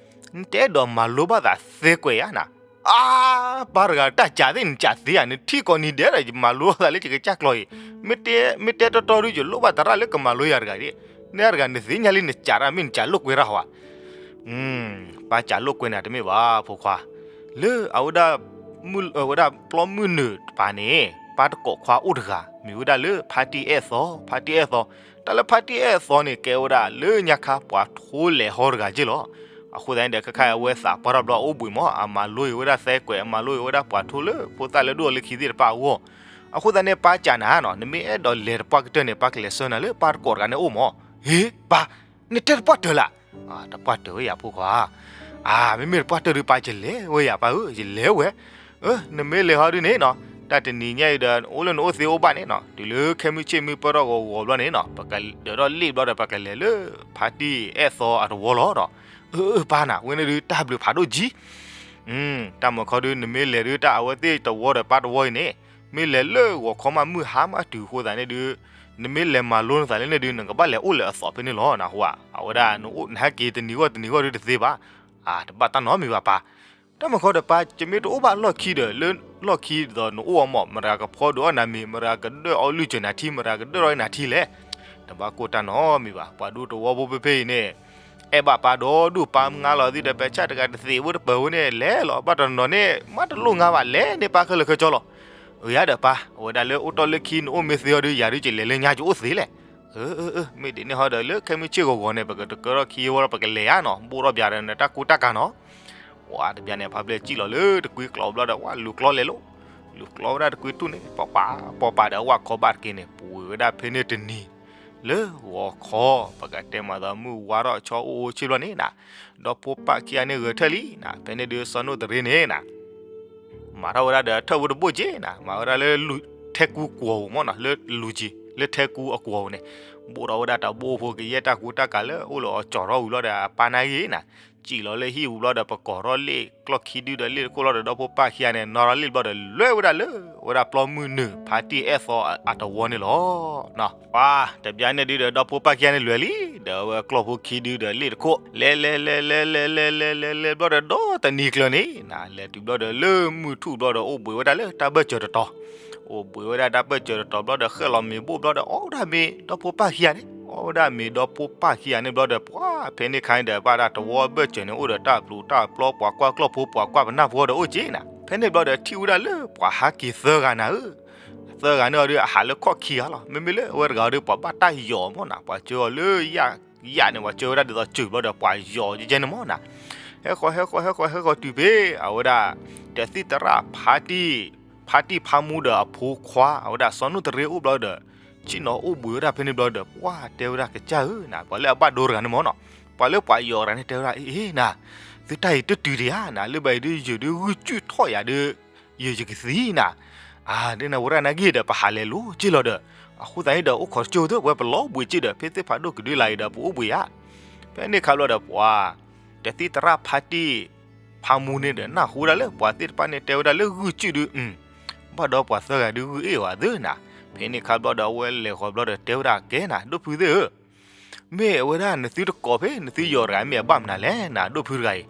နတအဲၣ်ဒိးမၤလိဘၣ်သးသဲကွဲးဧါနၤ. အါ, ပၢ်တဂၤတၢ်စးသ့ၣ်နစးသ့ဧါ, နထံၣ်ကိးနံၤဒဲးဒီး ယမၤလိသးလၢယကစၢ်ကျီၤအံၤ, မ့ၢ်တဲတတီဒုး ယလိၣ်ဘၣ်သရၣ်လၢကမၤလိယၤတဂၤဒၣ်, နတဂၤနသ့ၣ်ညါလံနစးတၢ် မ့ၢ်နစးလိာ်ကွဲတၢ်ဟီဧါ. ပၢ်စးလိာ်ကွဲနၤတမ့ၢ်ဘၣ်ဖိခွါ, လၢအဝဲဒၣ် အဝဲဒၣ်ပျီမုၢ်နုာ်တပၤန့ၣ် ပၢ်တကိးခွါအိၣ်တဂၤ မ့ၢ်ဝဲဒၣ်လၢဖါတံၢ်အဲၣ်သီ, ဖါတံၢ်အဲၣ်သီ, တၢ်လၢဖါတံၢ်အဲၣ်သီန့ၣ် ကဲဝဲဒၣ်လၢညါခါပှၤထိလဲၤဟီတဂၤက့ၢ်လီၤ. အဃိသတးန့ၣ်ဒီး ခဲခါအဝဲသးပှၢ်ထီၣ်ဘျီအိၣ်ဘှံးမး အမၤလိအီၤဝဲဒၣ်သဲကွဲး အမၤလိအီၤဝဲဒၣ်ပှၤထိလၢဖိသၣ်လၢဒိၣ်လၢခံသ့ၣ်တဖၣ်အဂီၢ်, အဃိသတးန့ၣ် ပၢ်စးနၤနီၤ နမ့ၢ်အဲၣ်ဒိးလဲၤတပှၢ်ကတၢၢ်န့ၣ် ပၢ်ကလဲၤဆှၢနၤလၢပၢ်တကိးတဂၤန့ၣ်အိၣ်မး. ဟ့ ပၢ်, နတဲတပှၢ်တၢၢ်လၢ တပှၢ်တၢၢ်ဝဲယၤဖိခွါ, အါ မ့မ့ၢ်တပှၢ်တၢၢ်ဒုး ပၢ်ယလဲၤဝဲယၤပၢ်ဧၢ ယလဲၤဝဲ, နမ့ၢ်လဲၤဟီဒုန့ၣ်နီၤ တၢ်တနံၤညါအံၤဒီး အိၣ်လၢနအိၣ်သ့အိၣ်ဘၣ်န့ၣ်နီၤ တုၤလၢခဲမုၢ်ဆ့ၣ်မုၢ်ပၢၢ်ထီၣ်ဂီၤဂီၤဘျီန့ၣ်နီၤ ပကဒၢးထီၣ်လ့ၣ်ဘျီဒီး ပကလဲၤလၢဖါတံၢ်အဲၣ်သီအတဝီလီၤဒီး, အၢ အၢ ပၢ်နၤ ဝဲန့ၣ်ဒုး တၢ်ဘျုးဖးဒိၣ်ကံ တၢ်မုၢ်ခီဒုး နမ့ၢ်လဲၤဒုး တၢ်အဝဲသ့ၣ်တဝီဒီးပၢ်တဝီအံၤန့ၣ်, မ့ၢ်လဲၤလၢဂီၤခီမး မုၢ်ဟါမးတုၤအဃိသတးန့ၣ်ဒုး, နမ့ၢ်လဲၤမၤလိနသးလၢန့ၣ်ဒုး နကဘၣ်လဲၤအိၣ်လၢအသီဖဲန့ၣ်လီၤနဟူဧါ. အဝဲဒၣ် နဟဲက့ၤတနံၤဂီၢ်တနံၤဂီၢ်ဒုးတသ့ဘၣ်. အါ တဘၣ်တၢ်နီတမံၤဘၣ်ပၢ်. တၢ်မုၢ်ခီဒီးပၢ် ယမ့ၢ်တအိၣ်ဘၣ်လီၢ်ခံဒီး လၢလီၢ်ခံဒ်သိးနအိၣ်အီၤမး မတၤကဖီဒုးအီၣ်နၤမ့ၤ မတၤကဒၢၣ်အီၣ်လုၢ်စၢၤနၤထံ မတၤကဒၢၣ်ထီၣ်နၤထံလဲၣ်. တဘၣ်ကိၢ်တၢ်နီတမံၤဘၣ်. ပှၤဒူသဝီဖိဖဲဖဲအံၤန့ၣ် အဲၣ်ဘၣ်ပၢ်ဒီဒူၣ်ပၢ်မုၢ်ငါလီၤသံဒီး ပဲာ်ဆၣ်တဂၤတသ့ဝဲတပၢၤဝဲန့ၣ် လဲၤလီၤဘၣ်တနီၤနီၤန့ၣ် မ့ၢ်တလိၣ်ငါဘၣ် လဲၤန့ၢ်ပၢ်ခဲလၢာ်ခဲဆ့လီၤ. အၢ ယၤဒီးပၢ် အဝဲဒၣ်လၢအိၣ်တ့ၢ်လၢခံ နအိၣ်မ့ၢ်သ့အီၤဒီး ယၤဒုးကလဲၤလၢညါ ယအိၣ်သ့လဲၣ်. အၢ အၢ အၢ မ့ၢ်ဒ်န့ၣ်ဟီဒီး လၢခဲမုၢ်ဆ့ၣ်ဂီၤဂီၤန့ၣ် ပကတကၢထီၣ်ခံဝဲဒီး ပကလဲၤဧါနီၤ ဘိၣ်ထီၣ်ပၠးဒီးနတၢ်ကူတၢ်ကၤနီၤ. ဝဲတဘျီန့ၣ် ဖါဘျဲၣ်စံၣ်လီၤလၢတကွံကျိးဘျီဒီး ဝဲလူၤကျီလဲၤလိာ်, လူၤကျီဝဲဒၣ်တကွံတူၢ်န့ၣ် ပီၢ်ပၤ ပီၢ်ပၤဒီးဝၣ်ခီဘၣ်တက့ၢ်န့ၣ် ပှ့ၤဝဲဒၣ်ဖဲန့ၣ်တနံၤ လၢဂီၤခီ ပကတဲမၤသးမုၢ်ဝါထီၣ်ဆီအိၣ်အိၣ်ဆ့ၣ်ဘျီန့ၣ်နၤ, ဒီဖိပၢ်ခံဂၤန့ၣ်ဂဲၤထၢၣ်လံနၤ ဖဲန့ၣ်ဒုးစီၤနိၣ်တရ့န့ၣ်နၤ မၤထီၣ်ဝဲဒၣ်ဒီးထၢၣ်ဖိတဘိၣ်က့ၤနၤ မၤဝဲဒၣ်လၢထဲကူကွီၢ်ဧိၤမးနီၤ လၢလူၤက့ၤ လၢထဲကူအကွီၢ်ဧိၤန့ၣ် ဘိၣ်ထီၣ်ဝဲဒၣ်တဘိဖိကယဲၢ်တၢ်ကူတၢ်ကၤလၢအိၣ်လၢအီၤကၠီၣ်ထီၣ်ဝံၤဘျီဒီးအပၢ်နၢ်ဂ့ၤနၤ စံၣ်လီၤလၢဟံၣ်ဝံၤဘျီဒီး ပကိးထီၣ်လ့ၣ်ကျီၢ်ခံဒုဒီးလ့ၣ်တခိၣ်လီၤဒီး ဒီဖိပၢ်ခံဂၤန့ၣ် နီၢ်ထီၣ်လ့ၣ်ဘျီဒီး လဲၤဝဲဒၣ်လၢ ဝဲဒၣ်ပျီမုၢ်နုာ် ဖါတံၢ်အဲၣ်သီအတဝီန့ၣ်လီၤ. ပှၤတဘျီန့ၣ်ဒုဒီး ဒီဖိပၢ်ခံဂၤန့ၣ်လဲၤလံ, ဒီးအဝဲကျီၢ်ဖိခံဒုဒီးလ့ၣ်တခိၣ် လဲၤ လဲၤ လဲၤ လဲၤ လဲၤ လဲၤ လဲၤ လဲၤ လဲၤဘျီဒီး ဒီတနံၤကျၢၤန့ၣ်နၤ လဲၤတုၤဘျီဒီးလၢမုၢ်ထူၣ်ဘျီဒီး အိၣ်ဘှံးဝဲဒၣ်လၢတၢ်ဘၢၣ်စၢၤတတီၤ, အိၣ်ဘှံးဝဲဒၣ်တၢ်ဘၢၣ်စၢၤတတီၤဘျီဒီး ဃဲၣ်လီၤမ့ၤဘိၣ်ဘျီဒီး အီၣ်ဝဲဒၣ်မ့ၤ ဒီဖိပၢ်ခံဂၤန့ၣ် အီၣ်ဝဲဒၣ်မ့ၤ ဒီဖိပၢ်ခံဂၤန့ၣ်ဘျီဒီး ပှၤဖဲန့ၣ်ခါန့ၣ်ဒီး ဘၣ်ဒၣ်တဝီဘၢၣ်စၢၤန့ၣ် အိၣ်ဒီးတၢ်ဘျုးတၢ်ပျီ ပှၤကွၢ်ကျီၢ်ဖိ ပှၤကွၢ်ပနၢ်ဖိဒီးအိၣ်က့ၤနၤ ဖဲန့ၣ်ဘျီဒီး ထံၣ်ဝဲဒၣ်လၢပှၤဟးက့ၤသၢဂၤနၤဧၢ သၢဂၤန့ၣ်အီၤဒီး အဟးလၢခီၣ်ခံဂၤလီၤ. မ့မ့ၢ်လၢအဝဲတဂၤဒီး ပှၤဘၣ်တၢ်ယီၤမးနၤ ပှၤစၢအီၤလၢ ယၣ်န့ၣ် ပှၤစၢဝဲဒၣ်ဒ်သိးစၢၤဘျီဒီး ပှၤယီၤကဲကဲန့ၣ်မးနၤ. ဟဲဃီၤ ဟဲဃီၤ ဟဲဃီၤ ဟဲဃီၤတုၤဖဲ အဝဲဒၣ် တသံၣ်သရၣ် ဖါတံၢ်ဖါမူဒီးအဖိခွါ အဝဲဒၣ်စီၤနိၣ်တရ့အိၣ်ဘျီဒီး ဆ့ၣ်နီၤအိၣ်ဘှံးဝဲဒၣ်ဖဲန့ၣ်ဘျီဒီး ပှၤတဲဝဲဒၣ် ကစၢ်ဧၢနၤ ပှၤလၢအဘၣ်ဒိတဂၤန့ၣ်မးနၤ ပှၤလၢပှၤယီၤတဂၤန့ၣ် တဲဝဲဒၣ် အ့ နၤ သုတၢ်အံၤတတုၤဒံးဧါနၤ လၢဘၣ်အံၤဒုး ယုၢ်ဒုးဂုၢ်ကုၢ်ထီၣ်ယၤဒီး ယုၢ်ယကသံနၤ အဒ်န့ၣ်ဝဲဒၣ်နာ်က့ဒီး ပဟးလဲၤလိၤက့လီၤဒီး, အဃိသတးန့ၣ်ဒီး အိၣ်ခိးတကၠိၢ်သ့ ဝဲပလီၤဘှံးက့ဒီး ဖဲသ့ၣ်ဖးဒိၣ်ကဒုလၢ်အံၤဒီး ပအိၣ်ဘှံးဧါ. ဖဲန့ၣ်ခါဘျီဒီး ပှၤ တသံၣ်သရၣ်ဖါတံၢ်ဖါမူန့ၣ်ဒီး နၢ်ဟူဝဲဒၣ်လၢပှၤသ့ၣ်တဖၣ်န့ၣ်တဲဝဲဒၣ်လၢဂုၢ်ကၠုၣ်ဒု, ဘၣ်ဒီးပှၤသၢဂၤဒုဂုၢ်အ့ၣ်ဝဲသ့နၤ. ဖဲန့ၣ်ခါဘျီဒီး အဝဲလဲၤဃီၤဘျီဒီးတဲဝဲဒၣ်ကဲနၤ ဒိၣ်ဖုသ့ၣ်ဧၢ, မ့ၢ်အဝဲဒၣ်နသုတကိးဖဲ နသုယီၤတဂၤမ့ၢ်အဘၣ်မနုၤလဲၣ်နၤ ဒိၣ်ဖုတဂၤအံၤ.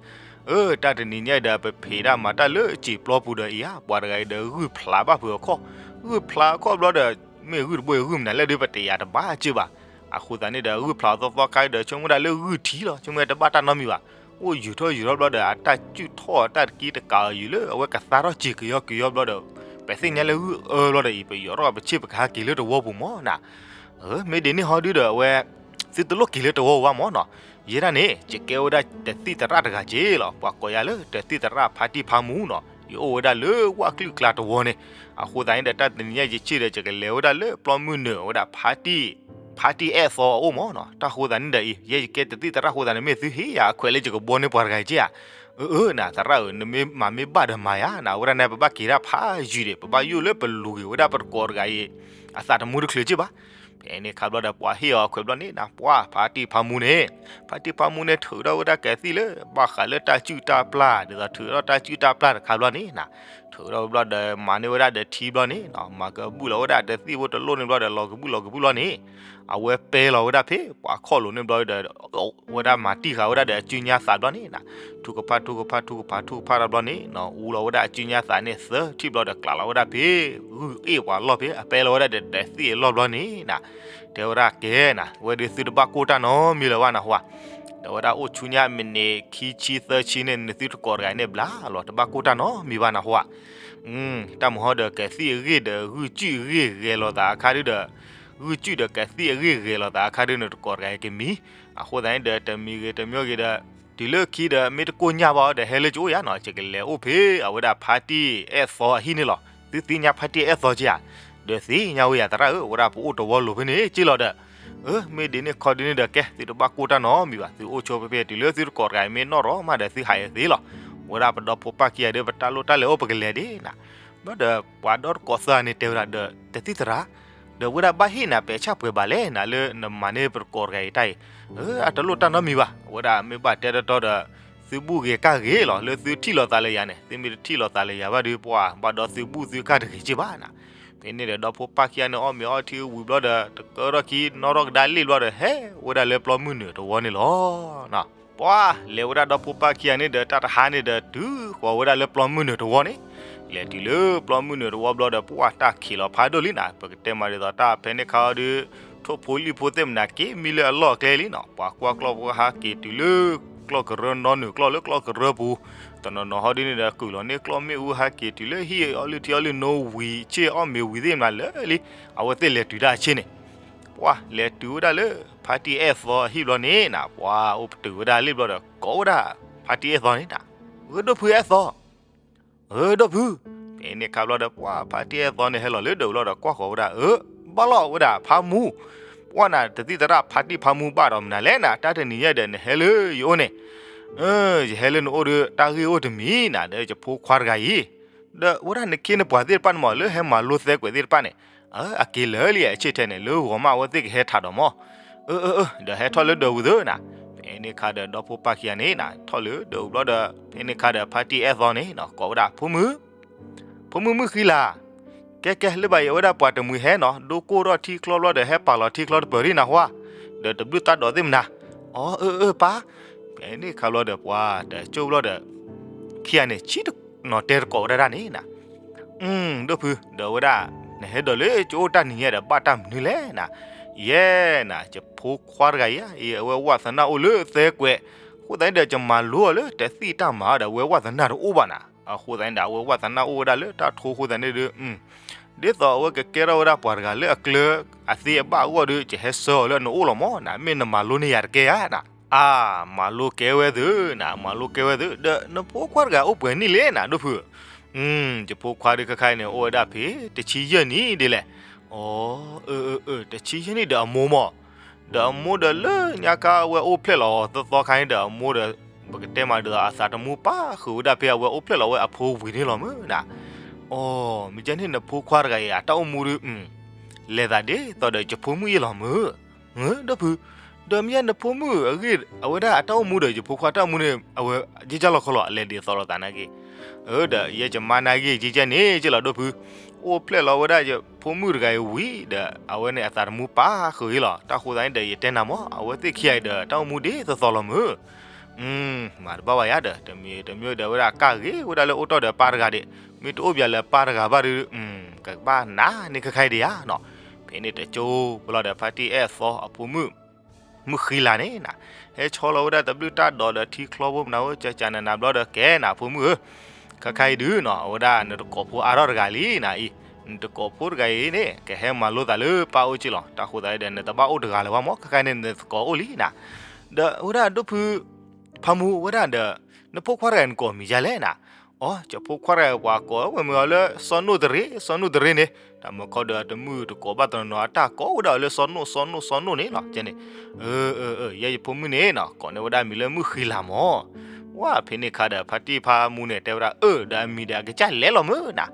အၢ တၢ်တနံၤညါအံၤဒီး ပဖံးတၢ်မၤတၢ်လၢစံာ်ပျီပူၤဒီးအံၤဧါ, ပှၤတဂၤအံၤဒီးဂုၢ်ဖျးဘၣ်ဖုးအခီၣ်, ဂုၢ်ဖျးအခီၣ်ဘျီဒီး မ့ၢ်ဂုၢ်တဘိဂုၢ်မနုၤလဲၣ်ဒီး ပတယာ်တဘၣ်စ့ၢ်ဘၣ်. အဃိသတးန့ၣ်ဒီး ဂုၢ်ဖျးအသီသီခါဒီး ဆိကမိၣ်ဒၣ်လၢဂုၢ်ထံလီၤ, ဆိကမိၣ်တဘၣ်တၢ်နီတမံၤဘၣ်. အိၣ်ယူၤထီၣ်ယူၤထီၣ်ဘျီဒီး အတၢ်စုၣ်ထီၣ်အတၢ်တကံတကးအီၤယူၤလၢ အဝဲကသါထီၣ်စံာ်ကယီကယီဘျီဒီး ပသ့ၣ်ညါလၢဂုၢ်အၢဘျီဒီးအံၤ ပယီၤထီၣ်ပဆ့ၣ်ပကဟဲက့ၤလၢတဝီပူၤမၢ်နၤ. မ့ၢ်ဒ်န့ၣ်ဟီဒုဒီး အဝဲ သုတလိၣ်က့ၤလၢတဝီပူၤဘၣ်မၢ်နီၤ. ယဲဒၣ်န့ၣ် ယကဲဝဲဒၣ်တသံၣ်သရၣ်တဂၤက့လီၤ, ပှၤကိးယၤလၢတသံၣ်သရၣ်ဖါတံၢ်ဖါမူနီၤ. ယအိၣ်ဝဲဒၣ်လၢဝၣ်ကလုာ်ကျါတဝီန့ၣ်. အဃိသတးန့ၣ်ဒီး တၢ်တနံၤညါယဆ့ၣ်ဒီး ယကလဲၤဝဲဒၣ်လၢပျီမုၢ်နုာ်ဝဲဒၣ် ဖါတံၢ်အဲၣ်သီအအိၣ်မၢ်နီၤ. တၢ်ဃိသတးန့ၣ်ဒီးအံၤ ယဲယကဲတသံၣ်သရၣ်ဃိသတးန့ၣ် မ့ၢ်သုဟ့ၣ်ယၤအခွဲးလၢယကဘှီန့ၢ်ပှၤတဂၤအံၤက့ဧါ. အၢ အၢ နသရၣ်ဧၢ, နမ့ၢ်မၤမ့ၢ်ဘၣ်ဒီးမၤယၤနၤ, အဝဲဒၣ်န့ၣ် ပဘၣ်က့ၤဒၣ်ဖးယံာ်ဒံး, ပဘၣ်ယိၣ်လၢပလူၤက့ၤဝဲဒၣ်ပတကိးတဂၤအံၤ အသးတမူတချုးက့ဘၣ်. ဖဲန့ၣ်ခါဘျီဒီး ပှၤဟ့ၣ်အီၤအခွဲးဘျီန့ၣ်နၤ, ပှၤဖါတံၢ်ဖါမူန့ၣ်, ဖါတံၢ်ဖါမူန့ၣ် ထုးထီၣ်ဝဲဒၣ်ကသံၣ်လၢ ဘၣ်ဃးလၢတၢ်စုၣ်တၢ်ပျၢ်, ဒ်သိးထုးထီၣ်တၢ်စုၣ်တၢ်ပျၢ်တခါဘျီန့ၣ်နၤ, ထုးထီၣ်ဘျီဒီး မၤန့ၢ်ဝဲဒၣ်ဒီးထံဘျီန့ၣ်နၤ, မၤကဘူၣ်လီၤဝဲဒၣ်တသံၣ်ဖိတလိၣ်န့ၣ်ဘျီဒီး လီၤကဘူၣ်လီၤကဘူၣ်လီၤန့ၣ်, အဝဲပဲလီၤဝဲဒၣ်ဖဲပှၤခီၣ်လိၤန့ၣ်ဘျီဒီး ဝဲဒၣ်မၤတံၢ်ဃာ်ဝဲဒၣ်ဒီးအစုညါသးဘျီန့ၣ်နၤ, ထုကဖၣ်ထုကဖၣ်ထုကဖၣ်ထုကဖၣ်တၢ်ဘျီန့ၣ်နၤ, အူလီၤဝဲဒၣ်အစုညါသးန့ၣ်သၢထံၣ်ဘျီဒီး ကျးလီၤဝဲဒၣ်ဖဲဂုၢ်အ့ၣ်ပှၤလီၢ်ဖဲအပဲလီၤဝဲဒၣ်ဒီးတသံၣ်အလီၢ်ဘျီန့ၣ်နၤ, တဲဝဲဒၣ်ကဲနၤ, ဝဲဒၣ်သုတဘၣ်ကိၢ်တၢ်နီတမံၤလၢၤဘၣ်နၢ်ဟူဧါ. ဒီးဝဲဒၣ်အိၣ်ဆူညါမံးနံးခံဆံသၢဆံန့ၣ် နသုတကိးတဂၤန့ၣ်ဘျါလီၤ, တဘၣ်ကိၢ်တၢ်နီတမံၤဘၣ်နၢ်ဟူဧါ. တၢ်မုၢ်ဟီဒီးကသံၣ်အဂ့ၢ်ဒီးဂုၢ်ကၠုၣ်အဂ့ၢ်ဂဲၤလိာ်သးအခါဒုဒီး, ဂုၢ်ကၠုၣ်ဒီးကသံၣ်အဂ့ၢ်ဂဲၤလိာ်သးအခါဒုန့ၣ် တကိးတဂၤအံၤကမံၤ, အဃိသတးန့ၣ်ဒီး တမံၤဂ့ၤတမံၤဂ့ၤဒီး တုၤလၢခံဒီးမ့ၢ်တကိၢ်ညၣ်ဘၣ်ဒီး ဟဲလၢကအိၣ်ယၤနၤ, ယကလဲၤအိၣ်ဖဲအဝဲဒၣ်ဖါတံၢ်အဲၣ်သီအဟံၣ်န့ၣ်လီၤ. သုသ့ၣ်ညါဖါတံၢ်အဲၣ်သီက့ဧါ. ဒီးသ့ၣ်ညါဝဲယၤသရၣ်ဧၢ, အဝဲဒၣ်ပအိၣ်တဝီလိၤဖဲန့ၣ်က့လီၤဒီး, အၢ မ့ၢ်ဒ်န့ၣ်ခီဒ်န့ၣ်ဒီးကဲ သုတဘၣ်ကိၢ်တၢ်နီတမံၤဘၣ်, သုအိၣ်ဆိဖဲဖဲ တုၤလၢသုတကိးတဂၤအံၤမ့ၢ်နီၣ်ထီၣ်မးဒီးသုဟးယသ့လီၤ. ဝဲဒၣ်ပဒီဖိပၢ်ခံဂၤဒီး ပတၢ်လိၣ်တၢ်လဲၤအိၣ်ပကလဲၤဒၣ်နၤ. ဘျီဒီးပှၤဒီတကိးသၢဂၤန့ၣ်တဲဝဲဒၣ်ဒီး တသံၣ်သရၣ်, ဒီးဝဲဒၣ်ဘၣ်ဟ့ၣ်နၤပဲာ်ဆၣ်ပှဲၤဘၣ်လဲၣ်နၤ လၢနမၤန့ၢ်ပတကိးတဂၤအံၤတၢ်အံၤ, အတလိၣ်တၢ်နီတမံၤဘၣ်. ဝဲဒၣ်မ့ၢ်ဘၣ်တဲတီတီဒီး သုဘူၣ်ဂ့ၤကၢ်ဂ့ၤလီၤ, လၢသုထံၣ်လိာ်သးလၢယၤန့ၣ်, သုမ့ၢ်တထံၣ်လိာ်သးလၢယၤဘၣ်ဒီး ပှၤဘၣ်ဒီးသုဘူၣ်သုကၢ်တဂ့ၤက့ဘၣ်နၤ. ဖဲန့ၣ်ဒီး ဒီဖိပၢ်ခံဂၤန့ၣ် အီၣ်မ့ၤအီထံဝံၤဘျီဒီး တကၢထီၣ်ခံ နီၣ်ထီၣ်ကဒါလ့ၣ်ဘျီဒီး ဟဲဝဲဒၣ်လၢပျီမုၢ်နုာ်တဝီန့ၣ်လီၤ. ပှၤလဲၤဝဲဒၣ်ဒီဖိပၢ်ခံဂၤန့ၣ်ဒီး တၢ်တဟါန့ၣ်ဒီး တုၤဃီၤဝဲဒၣ်လၢပျီမုၢ်နုာ်တဝီန့ၣ်, လဲၤတုၤလၢပျီမုၢ်နုာ်တဝီဘျီဒီး ပှၤတၢ်ခံးလီၤဖးဒိၣ်လံနၤ, ပကတဲမးဒ်သိးတၢ်ဖဲန့ၣ်ခါအီၤဒီး ထိၣ်ဖိလံၣ်ဖိသ့ၣ်မနၤက့ၤမံလၢအလီၢ်အကျဲလံနၤ, ပှၤကွၢ်ကျီၢ်ဖိဟးက့ၤတုၤလၢ ကျီၢ်ကရၢနီနုာ်ကျီၢ်လၢကျီၢ်ကရၢပူၤ, တနီၤနီၤဟီဒ်န့ၣ်ဒီး ကုၢ်လီၤန့ၢ်ကျီၢ်မ့ၣ်အူဟးက့ၤတုၤလၢဟံၣ်အီလုၢ်ထံအီလုၢ်နိဝံၤ ဆ့ၣ်အီၣ်မ့ၤဝံၤသ့ၣ်မနၤလၢာ်လံ, အဝဲသ့ၣ်လဲၤတုၤတၢ်ဆ့ၣ်န့ၣ် ပှၤလဲၤတုၤဝဲဒၣ်လၢ ဖါတံၢ်အဲၣ်သီအဟံၣ်ဘျီန့ၣ်နၤ, ပှၤအိၣ်ပတုာ်ဝဲဒၣ်လ့ၣ်ဘျီဒီး ကိးဝဲဒၣ် ဖါတံၢ်အဲၣ်သီန့ၣ်နၤ, ဂ့ၤဒိၣ်ဖုအဲၣ်သီ, ဂ့ၤဒိၣ်ဖု, ဖဲန့ၣ်ခါဘျီဒီး ပှၤဖါတံၢ်အဲၣ်သီန့ၣ် ဟဲလီၤလၢဒၢးဘျီဒီး ကွၢ်ဃီၤဝဲဒၣ် အၢ ဘၣ်လီၤဝဲဒၣ်ဖါမူ, ပှၤနၤတသံၣ်သရၣ်ဖါတံၢ်ဖါမူဘၣ်ဒီးမနုၤလဲၣ်နၤ, တၢ်တနံၤညါဒီးနဟဲလၢယအိၣ်န့ၣ်, ယဟဲလၢနအိၣ်ဒီး တၢ်ဂ့ၢ်အိၣ်တမံၤနၤ, ဒီးယဖိခွါတဂၤအံၤ ဒီးဝဲဒၣ်နခ့နပှၤသ့ၣ်တဖၣ်န့ၣ်မး လၢဟဲမၤလိသဲကွဲးသ့ၣ်တဖၣ်န့ၣ်, အက့ၤလၢာ်လံအဆ့ၣ်ထဲန့ၣ် လၢဂီၤမးအဝဲသ့ၣ်ကဟဲထးဒီးမး, အၢ အၢ အၢ ဒီးဟဲထီၣ်လၢဒၢးဝံၤသ့နၤ, ဖဲန့ၣ်ခါဒီး ဒီဖိပၢ်ခံဂၤန့ၣ်နၤ ထီၣ်လၢဒၢးဝံၤဘျီဒီး ဖဲန့ၣ်ခါဒီး ဖါတံၢ်အဲၣ်သီန့ၣ် ကိးဝဲဒၣ် ဖိမုၣ် ဖိမုၣ်မုၣ်ဃံလၤ, ကဲကဲ လၢဘၣ်အံၤ အဝဲဒၣ်ပှၤတမှံၤဟဲနီၤ ဒိကိၢ်ထီၣ်ထံချီဘျီဒီး ဟဲပာ်လီၤထံချီတပၢၤဒ်နၢ်ဟူဧါ, ဒီးတဘျုးသးဒီးသ့ၣ်မနၤ, အီ အၢ အၢ ပၢ်, ဖဲန့ၣ်ခါဘျီဒီး ပှၤတကၠိၢ်ဘျီဒီး ခံဂၤန့ၣ် ဆံးတနီၤတဲတကိးဝဲဒၣ်န့ၣ်နၤ, ဒိၣ်ဖု ဒီးဝဲဒၣ် နဟဲဒိးလၢကအိၣ်တၢ်နံၤညါဒီး ဘၣ်တၢ်မနုၤလဲၣ်နၤ, ယဲနၤ ယဖိခွါတဂၤအံၤ အဝဲဝၣ်သနာ်အိၣ်လၢသဲကွဲး, အဃိသတးန့ၣ်ဒီး ယမၤလိအီၤလၢတသံၣ်တၢ်မၤဒီး အဝဲဝၣ်သနာ်တအိၣ်ဘၣ်နၤ, အဃိသတးန့ၣ်ဒီး အဝဲဝၣ်သနာ်အိၣ်ဝဲဒၣ်လၢတၢ်ထိအဃိသတးန့ၣ်ဒီး ဒ်သိးအဝဲကကဲထီၣ်ဝဲဒၣ်ပှၤတဂၤလၢအကျၢၤအသ့အဘၣ်အဂီၢ်ဒီး ယဟဲဆှၢအီၤလၢနအိၣ်လီၤမးနၤ, မ့ၢ်နမၤလိန့ၢ်ယၤတကဲဧါနၤ, အါ မၤလိကဲဝဲသုနၤ, မၤလိကဲဝဲသု, ဒီးနဖိခွါတဂၤအိၣ်ပှဲၤနံၣ်လဲၣ်နၤ ဒိၣ်ဖု, ယဖိခွါဒုးခဲခါအံၤန့ၣ် အိၣ်ဝဲဒၣ်ဖဲ တဆံယဲၢ်နံၣ်ဒ်လဲၣ်, အၢ အၢ အၢ တဆံယဲၢ်နံၣ်ဒီးအမိၢ်မး, ဒီးအမိၢ်ဒီးလၢညါခါအဝဲအိၣ်ဖျဲၣ်လီၤသီသီခါန့ၣ်ဒီး အမိၢ်ဒီး ပကတဲမးဒ်သိးအသးတမူပၢ်ဃုာ်ဝဲဒၣ်ဖဲအဝဲအိၣ်ဖျဲၣ်လီၤဝဲအဖိဝံၤန့ၣ်လီၤမးနၤ, အီၤ မ့ၢ်ကဲန့ၣ် နဖိခွါတဂၤအံၤ အတၢ်အိၣ်မူဒီး လဲၤသးဒ်သိးဒီးယဖိမုၣ်အံၤလီၤမုၢ်, ဒီပုၢ်, ဒီးမ့ၢ်ယဲနဖိမုၣ်အဂ့ၢ် အဝဲဒၣ်အတၢ်အိၣ်မူဒီးယဖိခွါတၢ်အိၣ်မူန့ၣ် အဝဲကကၢ်လီၤခီလီၤ အလဲၤဒ်သိးလိာ်သးနာ်က့, ဒီးယဲယမါနာ်က့ ကကဲန့ၣ်က့လီၤ ဒီပုၢ်, အိၣ်ဖျဲၣ်လီၤဝဲဒၣ်ယဖိမုၣ်တဂၤအံၤဝံၤဒီး အဝဲန့ၣ်အသးတမူပာ်ဃုာ်အံၤလီၤ. တၢ်ဃိသတးန့ၣ်ဒီး ယတဲနၤမၢ် အဝဲသ့ၣ်ခံဂၤအံၤဒီး တၢ်အိၣ်မူဒ်သိးသိးလီၤမုၢ် မၤတဘၣ်ဘၣ်ယၤဒီး တမံၤတမံၤဒီး ဝဲဒၣ်ကၢ်ဂ့ၤဝဲဒၣ်လၢအိၣ်တီၢ်ဒီးပၢ်တဂၤဒံး, မ့ၢ်တအိၣ်ဘၣ်လၢပၢ်တဂၤဘၣ်ဒီး ကဘၣ်နးန့ၢ်ခဲခါအံၤဒံးဧါနီၤ. ဖဲန့ၣ်တကၠိဘျီဒီး ဖါတံၢ်အဲၣ်သီအဖိမုၣ် မုၢ်ဃံလၤန့ၣ်နၤ, ဟဲဆီလီၤဝဲဒၣ်တဘျုးတၢ်ဒိးဒီးထံချီဖိမနၤဧၢ ကကနနၤဘျီဒီး ကဲနၤဖိမုၣ်ဧၢ, ခဲခါအံၤဒုးနီၤ အဝဲဒၣ်နတကိးဖိအါထီၣ်တဂၤလံနၤအံၤ, နတကိးဖိတဂၤအံၤန့ၣ် ကဟဲမၤလိသးလၢပၢ်အိၣ်က့လီၤ. တၢ်ဃိသတးဒီး နတဘၣ်အိၣ်တဂၤလၢၤဘၣ်မၢ် ခဲခါန့ၣ် နသကိးအိၣ်လံနၤ. ဒီးအဝဲဒၣ်ဒိၣ်ဖု ဖါမူဝဲဒၣ်ဒီး နဖိခွါတဂၤနကိးမံၤယါလဲၣ်နၤ. အိ ယဖိခွါတဂၤပှၤကိးဝဲမ့ၢ်အီၤလၢ စီၤနိၣ်တရ့ စီၤနိၣ်တရ့န့ၣ်, တၢ်မၢခီဒီးတမုၢ်တကိးဘၣ်တနီၤနီၤ အတၢ်ကိးဝဲဒၣ်အီၤလၢစီၤနိၣ် စီၤနိၣ် စီၤနိၣ်န့ၣ်လီၤ. ကဲန့ၣ် အၢ အၢ အၢ ယဲယဖိမုၣ်န့ၣ်နီၤ ကိးန့ၢ်ဝဲဒၣ်မံၤလၢမုၢ်ဃံလၤမၢ်. ဝဲဖဲန့ၣ်ခါဒီး ဖါတံၢ်ဖါမူန့ၣ် တဲဝဲဒၣ် အၢ ဒီးအမံၤဒီးအကစၢ်လဲၤလီၤမုၢ်နၤ.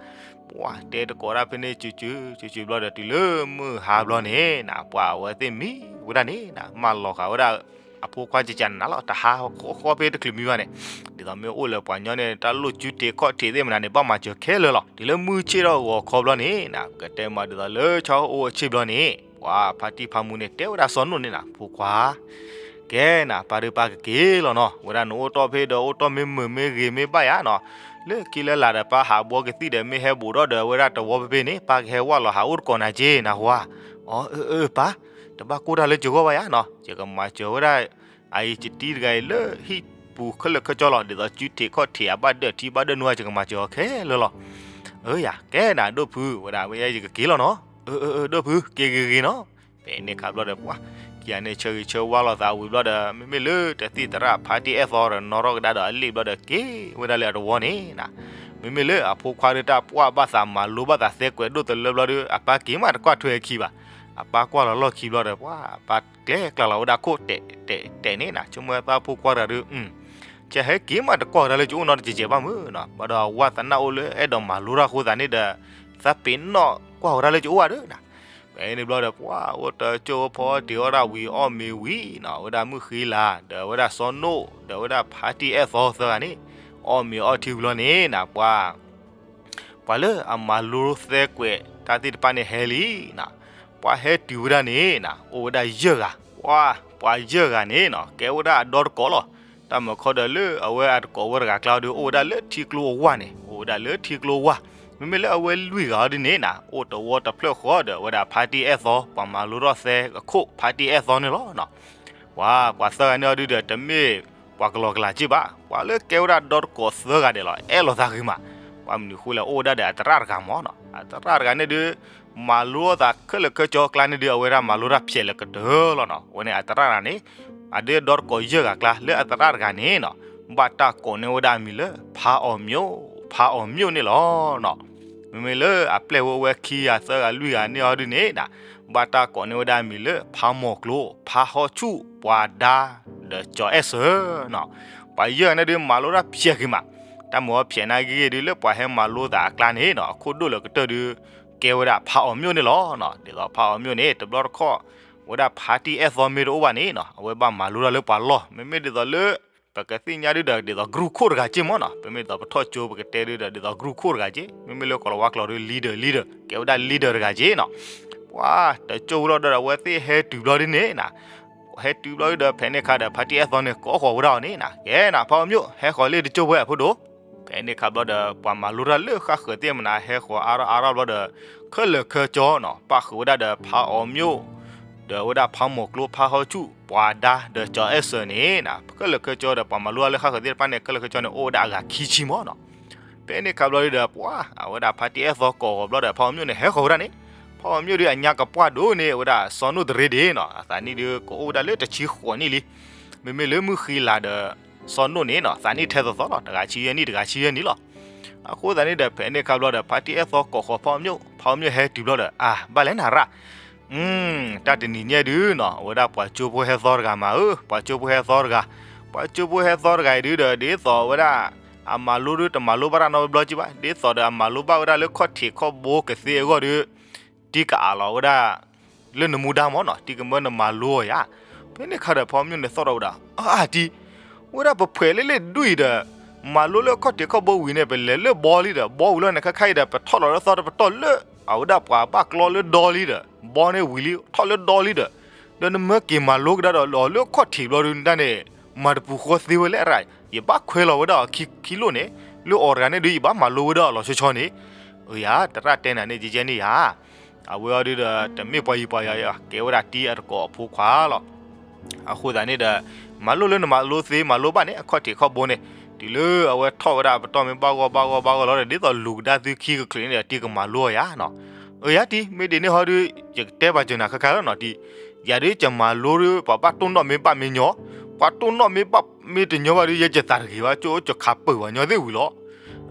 ပှၤတဲတကိးဒၣ်ဖဲန့ၣ် စုစုစုစုဘျီဒီး တုၤလၢမုၢ်ဟါဘျီန့ၣ်နၤ ပှၤအဝဲသ့ၣ်မံဝဲဒၣ်န့ၣ်နၤ မၢလီၤဃာ်ဝဲဒၣ် အဖိခွါကကနနၤလီၤ. တဟါဃီဃီဖဲတချုးမံဘၣ်န့ၣ်, ဒ်သိးမ့ၢ်အိၣ်လၢပှၤညီန့ၣ် တၢ်လိၣ်ကူထံးခီၣ်ထံးသ့ၣ်မနုၤန့ၣ် ဘၣ်မၤစၢၤခဲလၢာ်လီၤ. တုၤလၢမုၢ်ဆ့ၣ်ထီၣ်ဂီၤခီဘျီန့ၣ်နၤ ကတဲမးဒ်သိးလၢဆီအိၣ်အဆ့ၣ်ဘျီန့ၣ် ပှၤဖါတံၢ်ဖါမူန့ၣ် တဲဝဲဒၣ်စီၤနိၣ်န့ၣ်နၤ ဖိခွါ ကဲနၤ ပၢ်ဒုးပၢ်ကက့ၤလီၤနီၤ. ဝဲဒၣ်နအိၣ်တီၢ်ဖဲဒီးအိၣ်တီၢ်မ့ၢ်မုာ်မ့ၢ်ဂ့ၤမ့ၢ်ဘၣ်ယါနီၤ, လၢခံလၢလာ်ဒီးပၢ်ဟးဘှီကသံၣ်ဒီး မ့ၢ်ဟဲဘူးထီၣ်ဒီးဝဲဒၣ်တဝီဖဲဖဲန့ၣ် ပၢ်ကဟဲဝၢ်လီၤဟးအိၣ်တကိးနၤက့နၤဟါ. အီ အၢ အၢ ပၢ်, တဘၣ်ကိၢ်တၢ်လၢယဂီၢ်ဘၣ်ယါနီၤ, ယကမၤစၢၤဝဲဒၣ် အအံၤယတံၤတဂၤအံၤလၢဟံၣ်ပူၤခဲလၢာ်ခဲဆ့လီၤ. ဒ်သိးကူထံးခီၣ်ထံးအဘၣ်ဒၢးထံဘၣ်ဒၢးနူ ယကမၤစၢၤအီၤခဲလၢာ်လီၤ. အၢ ယၤ ကဲနၤဒိၣ်ဖု ဝဲဒၣ်ဝဲယကက့ၤလီၤနီၤ. အၢ အၢ အၢ ဒိၣ်ဖု က့ၤဂ့ၤဂ့ၤနီၤ. ဖဲန့ၣ်ခါဘျီဒီး ပှၤခံဂၤန့ၣ် ဆၢဂ့ၤဆၢဝါလိာ်သးဝံၤဘျီဒီး မ့မ့ၢ်လၢတသံၣ်သရၣ်ဖါတံၢ်အဲၣ်သီဒီး နီၣ်ထီၣ်ကဒါဒီးအလ့ၣ်ဘျီဒီး က့ၤဝဲဒၣ်လၢအတဝီန့ၣ်နၤ, မ့မ့ၢ်လၢအဖိခွါဒီးတၢ်ပှၢ်ဘၣ်သးမၤလိဘၣ်သးသဲကွဲးဒိၣ်တလၢဘျီဒီး အပၢ်က့ၤမးတကွၢ်ထွဲအခံဘၣ်. အပၢ်ကွၢ်လီၤလီၢ်ခံဘျီဒီး ပှၤအပၢ်ကျဲကျါလီၤဝဲဒၣ်ခိၣ်တဲာ်တဲာ်န့ၣ်နၤ, ဆိကမိၣ်သးဖိခွါတဂၤဒီး ကဟဲက့ၤမးတကွၢ်ကဒါလၢယအိၣ်နီတစဲးစဲးဘၣ်မုၢ်နီၤ, ဘၣ်ဒီးအဝဲသနၢ်အိၣ်လၢအဲၣ်ဒိးမၤလိတၢ်အဃိသတးန့ၣ်ဒီး သးပ့ၤနီၣ်ကွၢ်ကဒါလၢယအိၣ်ဧါဒီးနၤ. ဖဲန့ၣ်ဘျီဒီး ပှၤအိၣ်တကၠိဖိတ့ၤအီၣ်ဒၣ်ဝံၤအီၣ်မ့ၤဝံၤနီၤ, ဝဲဒၣ်မုၢ်ဃံလၤ ဒီးဝဲဒၣ်စီၤနိၣ် ဒီးဝဲဒၣ်ဖါတံၢ်အဲၣ်သီသၢဂၤန့ၣ် အီၣ်မ့ၤအီထံဘျီန့ၣ်နၤ ပှၤ ပှၤလၢအမၤလိသဲကွဲးတၢ်သ့ၣ်တဖၣ်န့ၣ်ဟဲလံနၤ, ပှၤဟဲတုၤဝဲဒၣ်န့ၣ်နၤ အိၣ်ဝဲဒၣ်ယဲၢ်ဂၤ, ပှၤ ပှၤယဲၢ်ဂၤန့ၣ်နၤ ကဲဝဲဒၣ်အဒီတကိးလီၤ. တၢ်မၢခီဒီးလၢအဝဲအတကိးဝဲတဂၤအကျါဒီး အိၣ်ဝဲဒၣ်လၢထံကျိအဝၢ်န့ၣ်, အိၣ်ဝဲဒၣ်လၢထံကျိအဝၢ်, မ့မ့ၢ်လၢအဝဲလွံၢ်ဂၤအီၤဒ်န့ၣ်နၤ အိၣ်တဝီတဖျၢၣ်ဃီဒီး ဝဲဒၣ်ဖါတံၢ်အဲၣ်သီ ပှၤမၤလိထီၣ်သဲအခိၣ်ဖါတံၢ်အဲၣ်သီန့ၣ်လီၤ. ပှၤ ပှၤသၢဂၤန့ၣ်အီၤဒုဒီး တမ့ၢ်ပှၤကလီကလးက့ဘၣ်, ပှၤလၢကဲဝဲဒၣ်ဒီတကိးသၢဂၤဒဲးလီၤ အဲၣ်လိာ်သးဂ့ၤမး. ပှၤမနုၤဃိလဲၣ် အိၣ်ဝဲဒၣ်ဒီးအသရၣ်တဂၤမၢ်နီၤ, အသရၣ်တဂၤန့ၣ်ဒုး မၤလိအီၤသးခဲလၢာ်ခဲဆ့အကျါန့ၣ်ဒုး အဝဲဒၣ်မၤလိတၢ်ဖျဲးလၢကတၢၢ်လီၤနီၤ. အဝဲန့ၣ်အသရၣ်တဂၤန့ၣ် အဒုးဒီတကိးယဲၢ်ဂၤအကျါ လၢအသရၣ်တဂၤန့ၣ်နီၤ ဘၣ်တၢ်ကိးန့ၢ်ဝဲဒၣ်အမံၤလၢ ဖါအီၤမျိၣ်, ဖါအီၤမျိၣ်န့ၣ်လီၤနီၤ. မ့မ့ၢ်လၢအပျဲၢ်ဝဲဝဲခံဂၤသၢဂၤလွံၢ်ဂၤန့ၣ်အီၤဒုန့ၣ်နၤ ဘၣ်တၢ်ကိးန့ၢ်ဝဲဒၣ်အမံၤလၢ ဖါမီၤကျိ, ဖါဟီၣ်ဆူၣ်, ပှၤဒါ ဒီးကၠီၤအဲၣ်စၢၤနီၤ. ပှၤယဲၢ်ဂၤန့ၣ်ဒုး မၤလိတၢ်ဖျဲးဂ့ၤမး, တၢ်မၤအီၤဖျဲးနာ်က့ဂ့ၤဒုး လၢပှၤဟဲမၤလိသးအကျါန့ၣ်နီၤ အခိၣ်ဒိၣ်လၢကတၢၢ်ဒုး ကဲဝဲဒၣ်ဖါအီၤမျိၣ်န့ၣ်လီၤနီၤ. ဒ်သိးဖါအီၤမျိၣ်န့ၣ် တဘျီတခီၣ် ဝဲဒၣ်ဖါတံၢ်အဲၣ်သီမ့ၢ်တအိၣ်ဘၣ်န့ၣ်နီၤ အဝဲဘၣ်မၤလိတၢ်လၢပှၤလီၢ်, မ့မ့ၢ်ဒ်သိးလၢ ပကသ့ၣ်ညါဒုဒီး ဒ်သိးကရူၢ်ခိၣ်တဂၤက့မၢ်နီၤ. ပမ့ၢ်ဒ်သိးပထီၣ်ကၠိပကတဲဒုဒီး ဒ်သိးကရူၢ်ခိၣ်တဂၤက့, မ့မ့ၢ်လၢကီၢ်လၤဝါကျိာ်ဒုး leader, leader, ကဲဝဲဒၣ် leader တဂၤက့နီၤ. ပှၤတကၠိဝံၤလီၤဒီး အဝဲသ့ၣ်ဟဲတုၤဘျီဒုန့ၣ်နၤ ဟဲတုၤဘျီဒုဒီး ဖဲန့ၣ်ခါဒီး ဖါတံၢ်အဲၣ်သီန့ၣ် ကိးဃီၤဝဲဒၣ်အီၤန့ၣ်နၤ, ကဲနၤ ဖါအီၤမျိၣ် ဟဲဃီၤလၢတကၠိဝဲအဖိဒိၣ်. ဖဲန့ၣ်ခါဘျီဒီး ပှၤမၤလိတၢ်လၢဃၣ်ဃၢၤသ့ၣ်မနၤ ဟဲဃီၤအါထီၣ်အါထီၣ်ဘျီဒီး ခဲလၢာ်ခဲဆ့နီၤ ပၣ်ဃုာ်ဝဲဒၣ်ဒီးဖါအီၤမျိၣ် ဒီးဝဲဒၣ်ဖါမီၤကျိ ဖါဟီၣ်ဆူၣ် ပှၤဒါ ဒီးကၠီၤအဲၣ်စၢၤန့ၣ်နၤ ခဲလၢာ်ခဲဆ့ဒီး ပှၤမၤလိတၢ်လၢဃၣ်ဃၢၤသ့ၣ်တဖၣ်န့ၣ် ခဲလၢာ်ခဲဆ့န့ၣ် အိၣ်ဝဲဒၣ်အဂၤခံဆံမၢ်နီၤ. ဖဲန့ၣ်ခါဘျီဒုဒီး ပှၤ အဝဲဒၣ်ဖါတံၢ်အဲၣ်သီကိးဃီၤဘျီဒီး ဖါအီၤမျိၣ်န့ၣ် ဟဲဃီၤဝဲဒၣ်န့ၣ်, ဖါအီၤမျိၣ်ဒုး အညါကပှၢ်ဒိၣ်န့ၢ်ဝဲဒၣ်စီၤနိၣ်တရ့ဒ့နီၤ အသးနံၣ်ဒုး ကအိၣ်ဝဲဒၣ်လၢတဆံဃိးနံၣ်လံ. မ့မ့ၢ်လၢမုၢ်ဃံလၤဒီး စီၤနိၣ်န့ၣ်နီၤ သးနံၣ်ထဲသိးသိးလီၤ, တဂၤဆံယဲၢ်နံၣ် တဂၤဆံယဲၢ်နံၣ်လီၤ. အဃိသတးန့ၣ်ဒီး ဖဲန့ၣ်ခါဘျီဒီး ဖါတံၢ်အဲၣ်သီကိးဃီၤဖါအီၤမျိၣ်, ဖါအီၤမျိၣ်ဟဲတုၤဘျီဒီး အါ ဘၣ်လဲၣ်နၤရၣ်, တၢ်တနံၤညါဒုးနီၤ အဝဲဒၣ်ပှၤကၠိဖိဟဲသီတဂၤမးဧၢ, ပှၤကၠိဖိဟဲသီတဂၤ, ပှၤကၠိဖိဟဲသီတဂၤအံၤဒုးဒီး ဒ်သိးဝဲဒၣ် အမၤလိဒုးတမၤလိဘၣ်တၢ်နီတဘျီက့ဘၣ်, ဒ်သိးဒီးအမၤလိဘၣ်ဝဲဒၣ်လၢခီၣ်ထံးခီၣ်ဘိကသ့အဂီၢ်ဒီး တံၤကအးလီၤဝဲဒၣ် လၢနမူဒါမ့ၢ်နီၤ, တံၤကမၢနမၤလိအီၤယၤ. ဖဲန့ၣ်အခါဒီး ဖီမၠိၣ်န့ၣ်သီၣ်ထီၣ်ဝဲဒၣ် အါတံၤ, ဝဲဒၣ်ပဖှဲးလၢလ့ၣ်ဒူၣ်အံၤဒီး မၤလိလၢခီၣ်ထံးခီၣ်ဘိဝံၤန့ၣ် ပလဲၤလၢဘီလံဒီး ဘီဝံၤလီၤန့ၣ် ခဲခါအံၤဒီး ပထီၣ်လီၤလၢသီတပတီၢ်လၢ အဝဲဒၣ်ပှၤဘၣ်ကျီလၢဒီလံဒီး ဘီန့ၣ်ဝံၤလံ ထီၣ်လၢဒီလံဒီး ဒီးနမၢက့ၤမၤလိကဒါဒီးလီၤလၢခီၣ်ထံးဘျီဒုး နတၢ်န့ၣ် မၤတပူၤဃီသ့ဝဲလဲၣ်ရၣ်, ယဘၣ်ခွဲလီၤဝဲဒၣ်အီၤခံလိၣ်န့ၣ် လၢအီၤတဂၤန့ၣ်ဒုး ယဘၣ်မၤလိဝဲဒၣ်အီၤလီၤဆီဆီန့ၣ်, အၢယၤ သရၣ်တဲနၤန့ၣ် ကဲကဲန့ၣ်ယၤ အဝဲအီၤဒုးဒီး တမ့ၢ်ပှၤယံၤပှၤယၤ ကဲဝဲဒၣ်တံၤအတကိးအဖိခွါလီၤ. အဃိသတးန့ၣ်ဒီး မၤလိလၢနမၤလိသ့မၤလိဘၣ်န့ၣ် အခီၣ်ထံးခီၣ်ဘိန့ၣ် တုၤလၢအဝဲထီၣ်ဝဲဒၣ်ပတီၢ်မ့ၢ်ဘၣ်ဂီၢ်ဘၣ်ဂီၢ်ဘၣ်ဂီၢ်လီၤဒီး ဒ်သိးလူၤကဒါသုခံကချုးန့ၣ်ဒီး တံၤကမၤလိအီၤယၤနီၤ. အၢယၤတံၤ မ့ၢ်ဒ်န့ၣ်ဟီဒုး ယကတဲပှၤစၢၤနၤခဲခါလီၤနီၤတံၤ, ယၤဒုးယမၤလိဒုး ပှၤဘၣ်တိၢ်နီၣ်မ့ၢ်ဘၣ်မ့ၢ်ညီ, ပှၤတိၢ်နီၣ်မ့ၢ်ဘၣ်မ့ၢ်တညီဘၣ်ဒုး ယဲယသးတဂ့ၤဘၣ် ကၠိယခးပၢၢ်ပှၤညီသ့ၣ်ဝံၤလီၤ.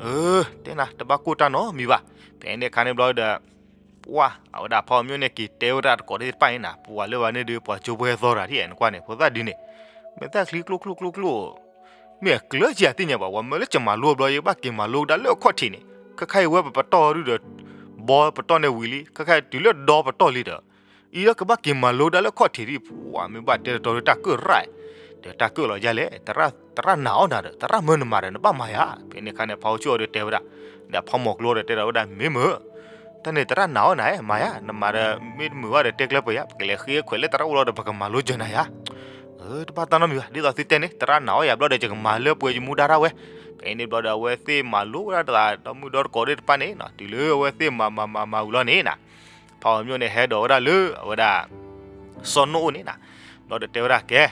အၢ တဲနၤ တဘၣ်ကိၢ်တၢ်နီတမံၤဘၣ်. ဖဲန့ၣ်အခါန့ၣ်ဘျီဒီး ပှၢ် အဝဲဒၣ်ဖီမၠိၣ်န့ၣ်က့ၤတဲဝဲဒၣ်တကိးသ့ၣ်တဖၣ်န့ၣ်နၤ ပှၤလၢဘၣ်န့ၣ်ဒုး ပှၤကၠိဖိဟဲသီတဂၤထံၣ်နကွၢ်န့ၣ် ဖိသၣ်ဒုးန့ၣ် မ့ၢ်သၣ်ချံကျိကျိကျိကျိ မ့ၢ်အကျၢၤကံအသ့ၣ်ညါဘၣ် ပှၤမၢလၢကမၤလိဘျီ ယဘၣ်က့ၤမၤလိကဒါလၢအခီၣ်ထံးန့ၣ် ခဲခါအံၤဝဲပပတီၢ်ဒုးဒီး ဘီပတီၢ်န့ၣ်ဝံၤလံ ခဲခါအံၤတုၤလၢဒီပတီၢ်လံဒီး အံၤဒီးကဘၣ်က့ၤမၤလိကဒါလၢအခီၣ်ထံးဒံး ပှၢ်မ့ၢ်ဘၣ်တဲတတီၤဒုးတၢ်ကၢၣ်ရၣ် ဒီးတၢ်ကၢၣ်လီၤယၤလဲၣ် သရၣ်နာ်အီၣ်နၤဒီး သရၣ်မၢနမၤဒီး နဘၣ်မၤယၤ. ဖဲန့ၣ်အခါန့ၣ် ဖီအိၣ်ဆူၣ်အီၤဒီးတဲဝဲဒၣ် ဒီးဖီမိၢ်ကျိဒီးတဲဒီးဝဲဒၣ် မ့ၢ်မုာ် တၢ်န့ၣ်သရၣ်နာ်အီၣ်နၤ မၤယၤ နမၤဒီး မ့ၢ်တမုာ်ဘၣ်ဒီးတဲကျဲပှဲၤယၤ ပကလဲၤဃ့ခွဲးလၢသရၣ်အိၣ်လီၤဒီး ပကမၤလိစၢၤနၤယၤ. တဘၣ်တၢ်နီတမံၤဘၣ် ဒ်သိးသုတဲန့ၣ် သရၣ်နာ်အီၣ်ယၤဘျီဒီး ယကမၤလၢပှဲၤယမူဒါတၢ်ဝဲ. ဖဲန့ၣ်ဘျီဒီး အဝဲသ့ၣ်မၤလိဝဲဒၣ်တဂၤ ဒီမုၣ်ဒီတကိးသ့ၣ်တဖၣ်န့ၣ် တုၤလၢအဝဲသ့ၣ်မၤမၤမၤမၤဝံၤလီၤန့ၣ်နၤ ဖီအီၤမၠိၣ်န့ၣ် ဟဲဒိးဝဲဒၣ်လၢအဝဲဒၣ် စီၤနိၣ်အိၣ်န့ၣ်နၤ ဘျီဒီးတဲဝဲဒၣ်ကဲ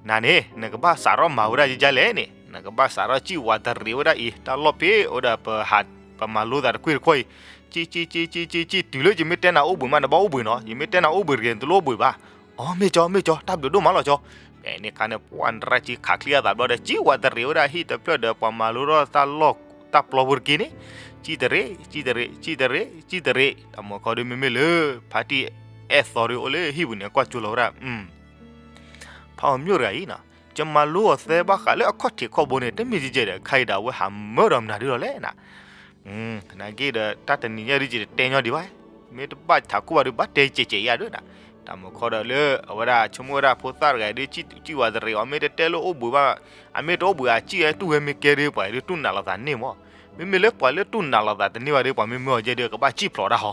နၤန့ၣ် နကဘၣ်စးထီၣ်မၤဝဲဒၣ်ယကလဲၣ်န့ၣ် နကဘၣ်စးထီၣ်စံၣ်ဝးတရံးဝဲဒၣ်အံၤ တၢ်လီၢ်ဖဲအိၣ်ဒီးပဟး ပမၤလိသးတကွံၢ်တခီအံၤ စံၣ်စံၣ်စံၣ်စံၣ်စံၣ်စံၣ် တုၤလၢယမ့ၢ်တဲနၤအိၣ်ဘှံးမး နဘၣ်အိၣ်ဘှံးနီၤ ယမ့ၢ်တဲနၤအိၣ်ဘှံးတဂ့ၤ နတလိၣ်အိၣ်ဘှံးဘၣ်. အိ မ့ၢ်ကၠီ မ့ၢ်ကၠီ တၢ်ဘျုးဒိၣ်မးလီၤကၠီ. ဖဲန့ၣ်အခါန့ၣ် ပှၢ်နရၣ်ကံခးချံအသးဘျီဒီး စံၣ်ဝးတရံးဝဲဒၣ်ဟံၣ်တဖျၢၣ်ဒီးပှၤမၤလိထီၣ်တၢ်လီၢ်တၢ်ပျီဖိတက့ၢ်န့ၣ် စံၣ်တရံး စံၣ်တရံး စံၣ်တရံး စံၣ်တရံး တၢ်မုၢ်ခီဒုးမ့မ့ၢ်လၢ ဖါတံၢ်အဲၣ်သီဒုးအိၣ်လၢဟံၣ်ပူၤန့ၣ် ကွၢ်ကၠိလီၤဝဲဒၣ် ဖီအီၤမၠိၣ်တဂၤအံၤနီၤ ယမၤလိအီၤသဲဘၣ်ဃးလၢအခီၣ်ထံးခီၣ်ဘိန့ၣ် တမ့ၢ်ကဲကဲဒီး ခဲအံၤဒီးအဝဲဟးမၢဒီးမနုၤဒုးလီၤလဲၣ်နၤ. နာ်က့ဒီး တၢ်တနံၤညါဒုး ယတတဲညီဒံးဘၣ်, မ့ၢ်တဘၣ်ထးခိၣ်ဘၣ်ဒုး ဘၣ်တဲကဲကဲယၤဒုးနၤ. တၢ်မုၢ်ခီဒီးလၢ အဝဲဒၣ်ဆိကမိၣ်ဝဲဒၣ်ဖိသၣ်တဂၤအံၤဒုး စံၣ်ဝးတရံးအီၤ မ့ၢ်တတဲလိာ်အိၣ်ဘှံးဘၣ်, အမ့ၢ်တအိၣ်ဘှံးအစံၣ်ဝဲတူၢ်ဝဲမ့ၢ်ကဲဒုး ပှၤအံၤဒုးတူၢ်နးလိာ်သးန့ၢ်မး. မ့မ့ၢ်လၢပှၤလၢတူၢ်နးလိာ်သးတန့ၢ်ဘၣ်ဒုး ပှၤမ့ၢ်မၢအီၤကဲဒုး ကဘၣ်စံၣ်ဖျိးတၢ်ဟီ.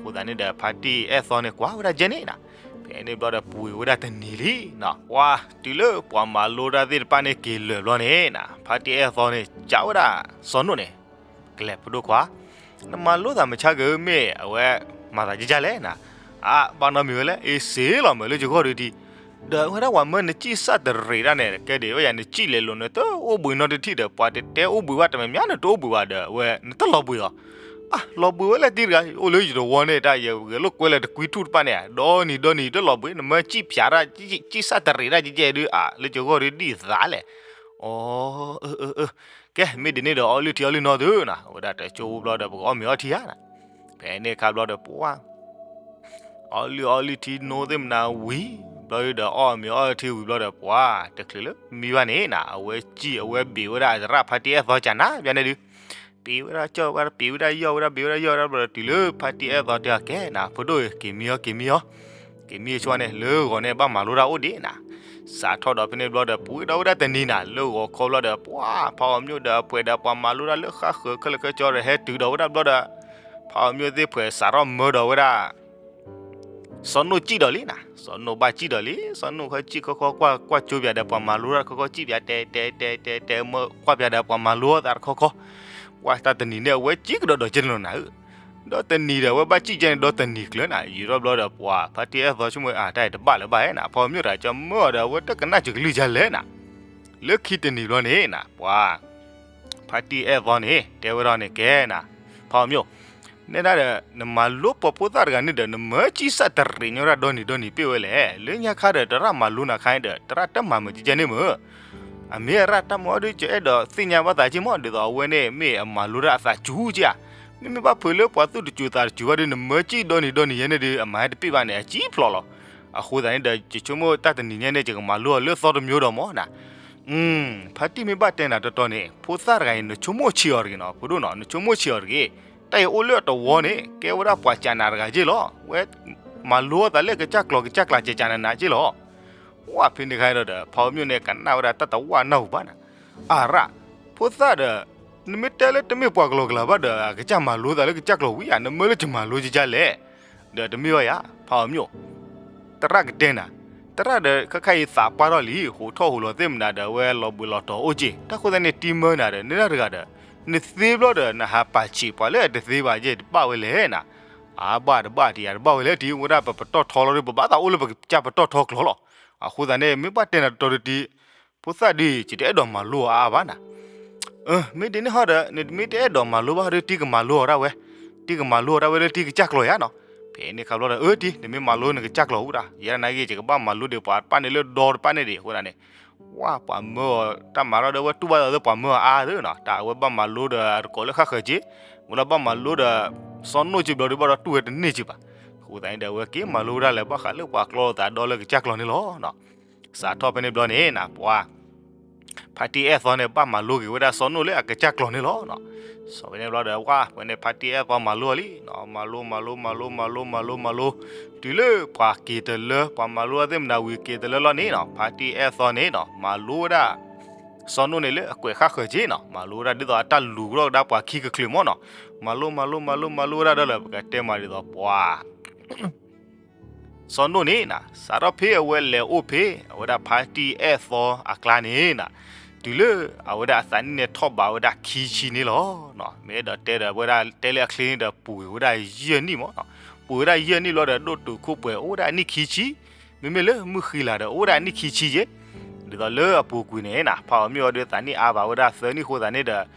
အဃိသတးန့ၣ်ဒီး ဖါတံၢ်အဲၣ်သီန့ၣ် ကွၢ်ဝဲဒၣ်ကဲန့ၣ်နၤ. ဖဲန့ၣ်ဘျီဒီးပှ့ၤဝဲဒၣ်တနံၤလံနၤ. ပှၢ်တုၤလၢပှၤမၤလိတၢ်သ့ၣ်တဖၣ်န့ၣ်က့ၤလၢာ်ဘျီန့ၣ်နၤ ဖါတံၢ်အဲၣ်သီန့ၣ် စံးဝဲဒၣ်စီၤနိၣ်န့ၣ်, ကလဲၤဖိဒိၣ်ခွါ, နမၤလိသးမုၢ်ဆါက့ၤမ့ၢ်အဝဲ မၤသးကဲကဲလဲၣ်နၤ. အါ ဘၣ်နီတမံၤဝဲလဲၣ် အ့ၣ်စ့လီၤမၢလၢယဂီၢ်ဒုးဒံး, ဒီးဝဲဒၣ်ပှၤမၢနစံၣ်စၢ်တရံးတၢ်န့ၣ် ကဲဒံးဝဲယၤ နစံၣ်လဲၤလိာ်နတအိၣ်ဘှံးနီတထံၣ်ဒီး ပှၤတတဲအိၣ်ဘှံးဘၣ်တမံၤမံၤ နတအိၣ်ဘှံးဘၣ်ဒီး အဝဲနတလီၤဘှံးအီၤ. အါ လီၤဘှံးဝဲလဲၣ်တံၤတဂၤ အိၣ်လၢယတဝီန့ၣ် တၢ်ယဂဲၤလိာ်ကွဲလၢတကွံထူၣ်တဖၣ်န့ၣ် ဒီနံၤဒီနံၤတလီၤဘှံး နမၢစံၣ်ဖျါတၢ် စံၣ်စၢ်တရံးတၢ်ကဲကဲဒုး အါ လၢယဂီၢ်ဒုးဒ်သးလဲၣ်. အိ အၢ အၢ အၢ ကဲ မ့ၢ်ဒ်န့ၣ်ဒီး အီလုၢ်ထံအီလုၢ်နိသုနၤ, အဝဲဒၣ်တၢ်ကၠိဖိဘျီဒီး ပကအီၣ်မ့ၤအီထံဧါနၤ. ဖဲန့ၣ်အခါဘျီဒီး ပှၢ် အီလုၢ်အီလုၢ်ထံနိသ့ၣ်မနၤဝံၤ ဘျီဒီးအီၣ်မ့ၤအီထံဝံၤဘျီဒီး ပှၢ်တချုးလၢမံဘၣ်န့ၣ်နၤ အဝဲစံၣ်အဝဲဘ့ၣ်ဝဲဒၣ်သရၣ်ဖါတံၢ်အဲၣ်သီကနၤ ဘၣ်န့ၣ်ဒုး ဘ့ၣ်ဝဲဒၣ်ကၠီၣ်ဝဲဒၣ် ဘ့ၣ်ဝဲဒၣ်ယီၢ်ဝဲဒၣ် ဘ့ၣ်ဝဲဒၣ်ယီၢ်ဝဲဒၣ်ဘျီဒီး တုၤလၢဖါတံၢ်အဲၣ်သီတဲအီၤ ကဲနၤ ဖိဒိၣ်ဧၢ က့ၤမံအီၤ က့ၤမံအီၤ က့ၤမံအဆိန့ၣ် လၢဂီၤန့ၣ် ဘၣ်မၤလိတၢ်အိၣ်ဒံးနၤ. စးထီၣ်ဒီးဖဲန့ၣ်ဘျီဒီး ပှ့ၤဒီးဝဲဒၣ်တနံၤနၤ လၢဂီၤခီဘျီဒီး ပှၢ် ဖါအီၤမၠိၣ်ဒီး ပှဲၤဒီးပှၤမၤလိတၢ်လၢဃၣ်ဃၢၤခဲလၢာ်ခဲဆ့ဒီး ဟဲတုၤဒီးဝဲဒၣ်ဘျီဒီး ဖါအီၤမၠိၣ်သ့ၣ်ဖှဲးစးထီၣ်မၢဒီးဝဲဒၣ် စီၤနိၣ်စံၣ်ဒီးလံနၤ, စီၤနိၣ်ဘၣ်စံၣ်ဒီးလံ, စီၤနိၣ်ဃီစံၣ်ခီခီ ကွၢ်ကွၢ်ကၠိပၠးဒီးပှၤမၤလိတၢ်တခီခီ စံၣ်ပၠးတဲတဲတဲတဲတဲ မၢကွၢ်ပၠးဒီးပှၤမၤလိအီၤသးတခီခီ, ပှၢ်တၢ်တနံၤန့ၣ် အဝဲစံၣ်ကဒီးဒီးကဲန့ၣ်လီၤနၤဧၢ, ဒီးတနံၤဒီး အဝဲဘၣ်စံၣ်ကဲန့ၣ် ဒီးတနံၤကျၢၤနၤ, ယံာ်ထီၣ်ဘျီဒီးပှၤ ဖါတံၢ်အဲၣ်သီဆိကမိၣ် အါ တၢ်အံၤတဘၣ်လၢၤဘၣ်ဧါနၤ, ဖါအီၤမၠိၣ်တဂၤကမၢအီၤဒီး အဝဲတကနၣ်စၢၤကလုၢ်ယၤလဲၣ်နၤ, လၢခံတနံၤဘျီန့ၣ်နၤ ပှၤ ဖါတံၢ်အဲၣ်သီန့ၣ် တဲဝဲဒၣ်န့ၣ် ကဲနၤ, ဖါအီၤမၠိၣ်, နဲဒၣ်ဒီး နမၤလိပှၤဖိသၣ်တဂၤန့ၣ်ဒီး နမၢစံၣ်စၢ်တရံးညီဒၣ်ဒီနံၤဒီနံၤပ့ၢ်ဝဲလဲၣ်, လၢညါခါဒီး သရၣ်မၤလိနၤခါန့ၣ်ဒီး သရၣ်တမၤမုာ်ကဲကဲန့ၣ်မုာ်, အမ့ၢ်အရၣ်တၢ်မၤအီၤဒုး ယအဲၣ်ဒိးသ့ၣ်ညါဘၣ်သးက့မး ဒ်သိးအဝဲန့ၣ်မ့ၢ်အမၤလိတၢ်အသးစူၤက့ဧါ, မ့မ့ၢ်ဘၣ်ဖုးလၢပှၤသူၣ်တစူၤသးတစူၤဘၣ်ဒီး နမၢစံၣ်ဒီနံၤဒီနံၤယဲန့ၣ်ဒီး အမၤဟဲတပ့ၢ်ဘၣ်န့ၣ် အစံၣ်ဖျိးလီၤ, အဃိသတးန့ၣ်ဒီး ယဆိကမိၣ်တၢ်တနံၤညါန့ၣ် ယကမၤလိအီၤလၢသီတမျိုးဒီးမးနၤ, ဖါတံၢ်မ့ၢ်ဘၣ်တဲနၤတီတီန့ၣ် ဖိသၣ်တဂၤအံၤ နဆိကမိၣ်ဆံးအီၤတဂ့ၤနီၤ ဖိဒိၣ်နီၤ နဆိကမိၣ်ဆံးအီၤတဂ့ၤ. တၢ်အံၤအိၣ်လၢအတဝီန့ၣ် ကဲဝဲဒၣ်ပှၤကးနၤတဂၤက့ၢ်လီၤ. ဝဲမၤလိအသးလၢကစၢ်ကျီၤကစၢ်ကျါကးကးနၤနၤက့ၢ်လီၤ. ဝဲဖဲန့ၣ်ခါဒီး ဖါအီၤမျိၣ်န့ၣ် ကနၣ်ဝဲဒၣ်တၢ်တဝၣ်နၢ်ဟူဘၣ်နၤ, အရၣ်, ဖိသၣ်ဒီး နမ့ၢ်တဲလၢတမ့ၢ်ပှၤကလီၤကလၤဘၣ်ဒီး အကစၢ်မၤလိသးလၢကစၢ်ကျီၤဝံၤဧါ, နမၢလၢကမၤလိကကလဲၣ်, ဒီးတမ့ၢ်ဘၣ်ယၤ ဖါအီၤမျိၣ် သရၣ်ကတဲနၤ, သရၣ်ဒီးခဲခါအံၤသးပှၢ်ထီၣ်လံ ဟိးထီၣ်ဟိးလီၤသ့ၣ်မနၤဒီး အဝဲလီၤဘှံးလီၤတီၤအိၣ်က့ၤ တၢ်ဃိသတးန့ၣ် တံၤမၢနၤဒီး နဒၣ်တဂၤဒီး နသ့ဘျီဒီး နဟးပာ်ဆံးပှၤလၢအတသ့ဘၣ်ယဲၢ် တဘၣ်ဝဲလဲၣ်နၤ, အါဘၣ်တဘၣ်တယၤတဘၣ်ဝဲလဲၣ် တံၤဝဲဒၣ်ပပတီၢ်ထီလီၤဒီး ပဘၣ်သးအိၣ်လၢပကစၢ်ပတီၢ်ထီကျီၤလီၤ. အဃိသတးန့ၣ် မ့ၢ်ဘၣ်တဲနၤတီတီဒီးတံၤ ဖိသၣ်ဒ်အံၤ ယတအဲၣ်ဒိးမၤလိအီၤအါအါဘၣ်နၤ မ့ၢ်ဒ်န့ၣ်ဟီဒီး နမ့ၢ်တအဲၣ်ဒိးမၤလိဘၣ်ဒီး တံၤကမၤလိအီၤဒၣ်ဝဲ, တံၤကမၤလိအီၤဒၣ်ဝဲလၢတံၤကစၢ်ကျီၤယါနီၤ. ဖဲန့ၣ်ခါဘျီဒီး အၢတံၤ နမ့ၢ်မၤလိနကစၢ်ကျီၤဝံၤဒၣ် ယဲဒၣ်နာ်က့ ယကဘၣ်မၤလိဒံးပှၤတဖၣ်န့ၣ်လၢဒီတဖၣ်န့ၣ်ဒံး အဃိသတးန့ၣ် ဝဲပှၤမၢအီၤတၢ်မၤထီၣ်ဒီး အဝဲတူၢ်ဘၣ်သးလၢပှၤမၢအီၤအါသ့နီၤ တၢ်အဝဲဘၣ်မၤလိဒီးအတကိးလၢဃၣ်ဃၢၤက့ၤ, ဝဲလၢဘၣ်မၤလိဒီး စီၤနိၣ်က့ၤဘျီဒီး ဘၣ်ဒီးတူၢ်ဝဲတန့ၢ်က့ၤဘၣ်. အဃိသတးန့ၣ်ဒီး အဝဲက့ၤမၤလိဝဲဒၣ်လၢဘၣ်ဃးလၢပှၤကျီသးဒီလၢကစၢ်ကျီၤန့ၣ်လီၤ. စးထီၣ်ဖဲန့ၣ်ဘျီန့ၣ်နၤ ပှၤ ဖါတံၢ်အဲၣ်သီန့ၣ် ဘၣ်မၤလိက့ၤဝဲဒၣ်စီၤနိၣ်လၢအကစၢ်ကျီၤန့ၣ်လီၤ. စီၤဖဲန့ၣ်ဘျီဒီး ဝဲဖဲန့ၣ် ဖါတံၢ်အဲၣ်သီမၤလိအီၤလံ, မၤလိ မၤလိ မၤလိ မၤလိ မၤလိ မၤလိ, တုၤလၢပှၤက့ၤတလၢ ပှၤမၤလိအသ့ၣ်မနၤဝံၤက့ၤတလၢလီၤန့ၣ်နီၤ ဖါတံၢ်အဲၣ်သီန့ၣ်နီၤ မၤလိဝဲဒၣ် စီၤနိၣ်န့ၣ်လၢအကွဲးဃၣ်ဃၢၤက့ၤနီၤ မၤလိဝဲဒၣ်ဒ်သိးအတၢ်လူၤကဒီးကဒါပှၤခံကချုးမီၢ်နီၤ, မၤလိ မၤလိ မၤလိ မၤလိဝဲဒၣ်ဒီးလၢပကတဲမးဒ်သိးပှၤ စီၤနိၣ်န့ၣ်နၤ စးထီၣ်ဖဲအဝဲလဲၤအိၣ်ဖဲ အဝဲဒၣ်ဖါတံၢ်အဲၣ်သီအကျါန့ၣ်နၤ, တုၤလၢအဝဲဒၣ်အသးနံၣ်န့ၣ်ထီၣ်ဘးဝဲဒၣ်ခံဆံန့ၣ်လီၤ. မ့ၢ်အဲၣ်ဒိးတဲဒီး အဝဲဒၣ်တဲလၢအချ့န့ၣ်ဒီး ပူၤကွံာ်ဝဲဒၣ်ယဲၢ်နံၣ်မီၢ်နီၤ, ပူၤကွံာ်ဝဲဒၣ်ယဲၢ်နံၣ်ဘျီဒီး ဒိၣ်တုာ်ခိၣ်ပှဲၤအိၣ်ဝဲဒၣ်အနံၣ်ခံဆံ, မ့မ့ၢ်လၢမုၢ်ဃံလၤဒီး အိၣ်ဝဲဒၣ်အနံၣ်ခံဆံယဲၢ်, ဒ်သိးလၢအပူၤကွံာ်န့ၣ်နၤ ဖါအီၤမျိၣ်အီၤဒီးသးနံၣ်အါဘၣ်ဝဲဒၣ်သၢနံၣ်အဃိသတးန့ၣ်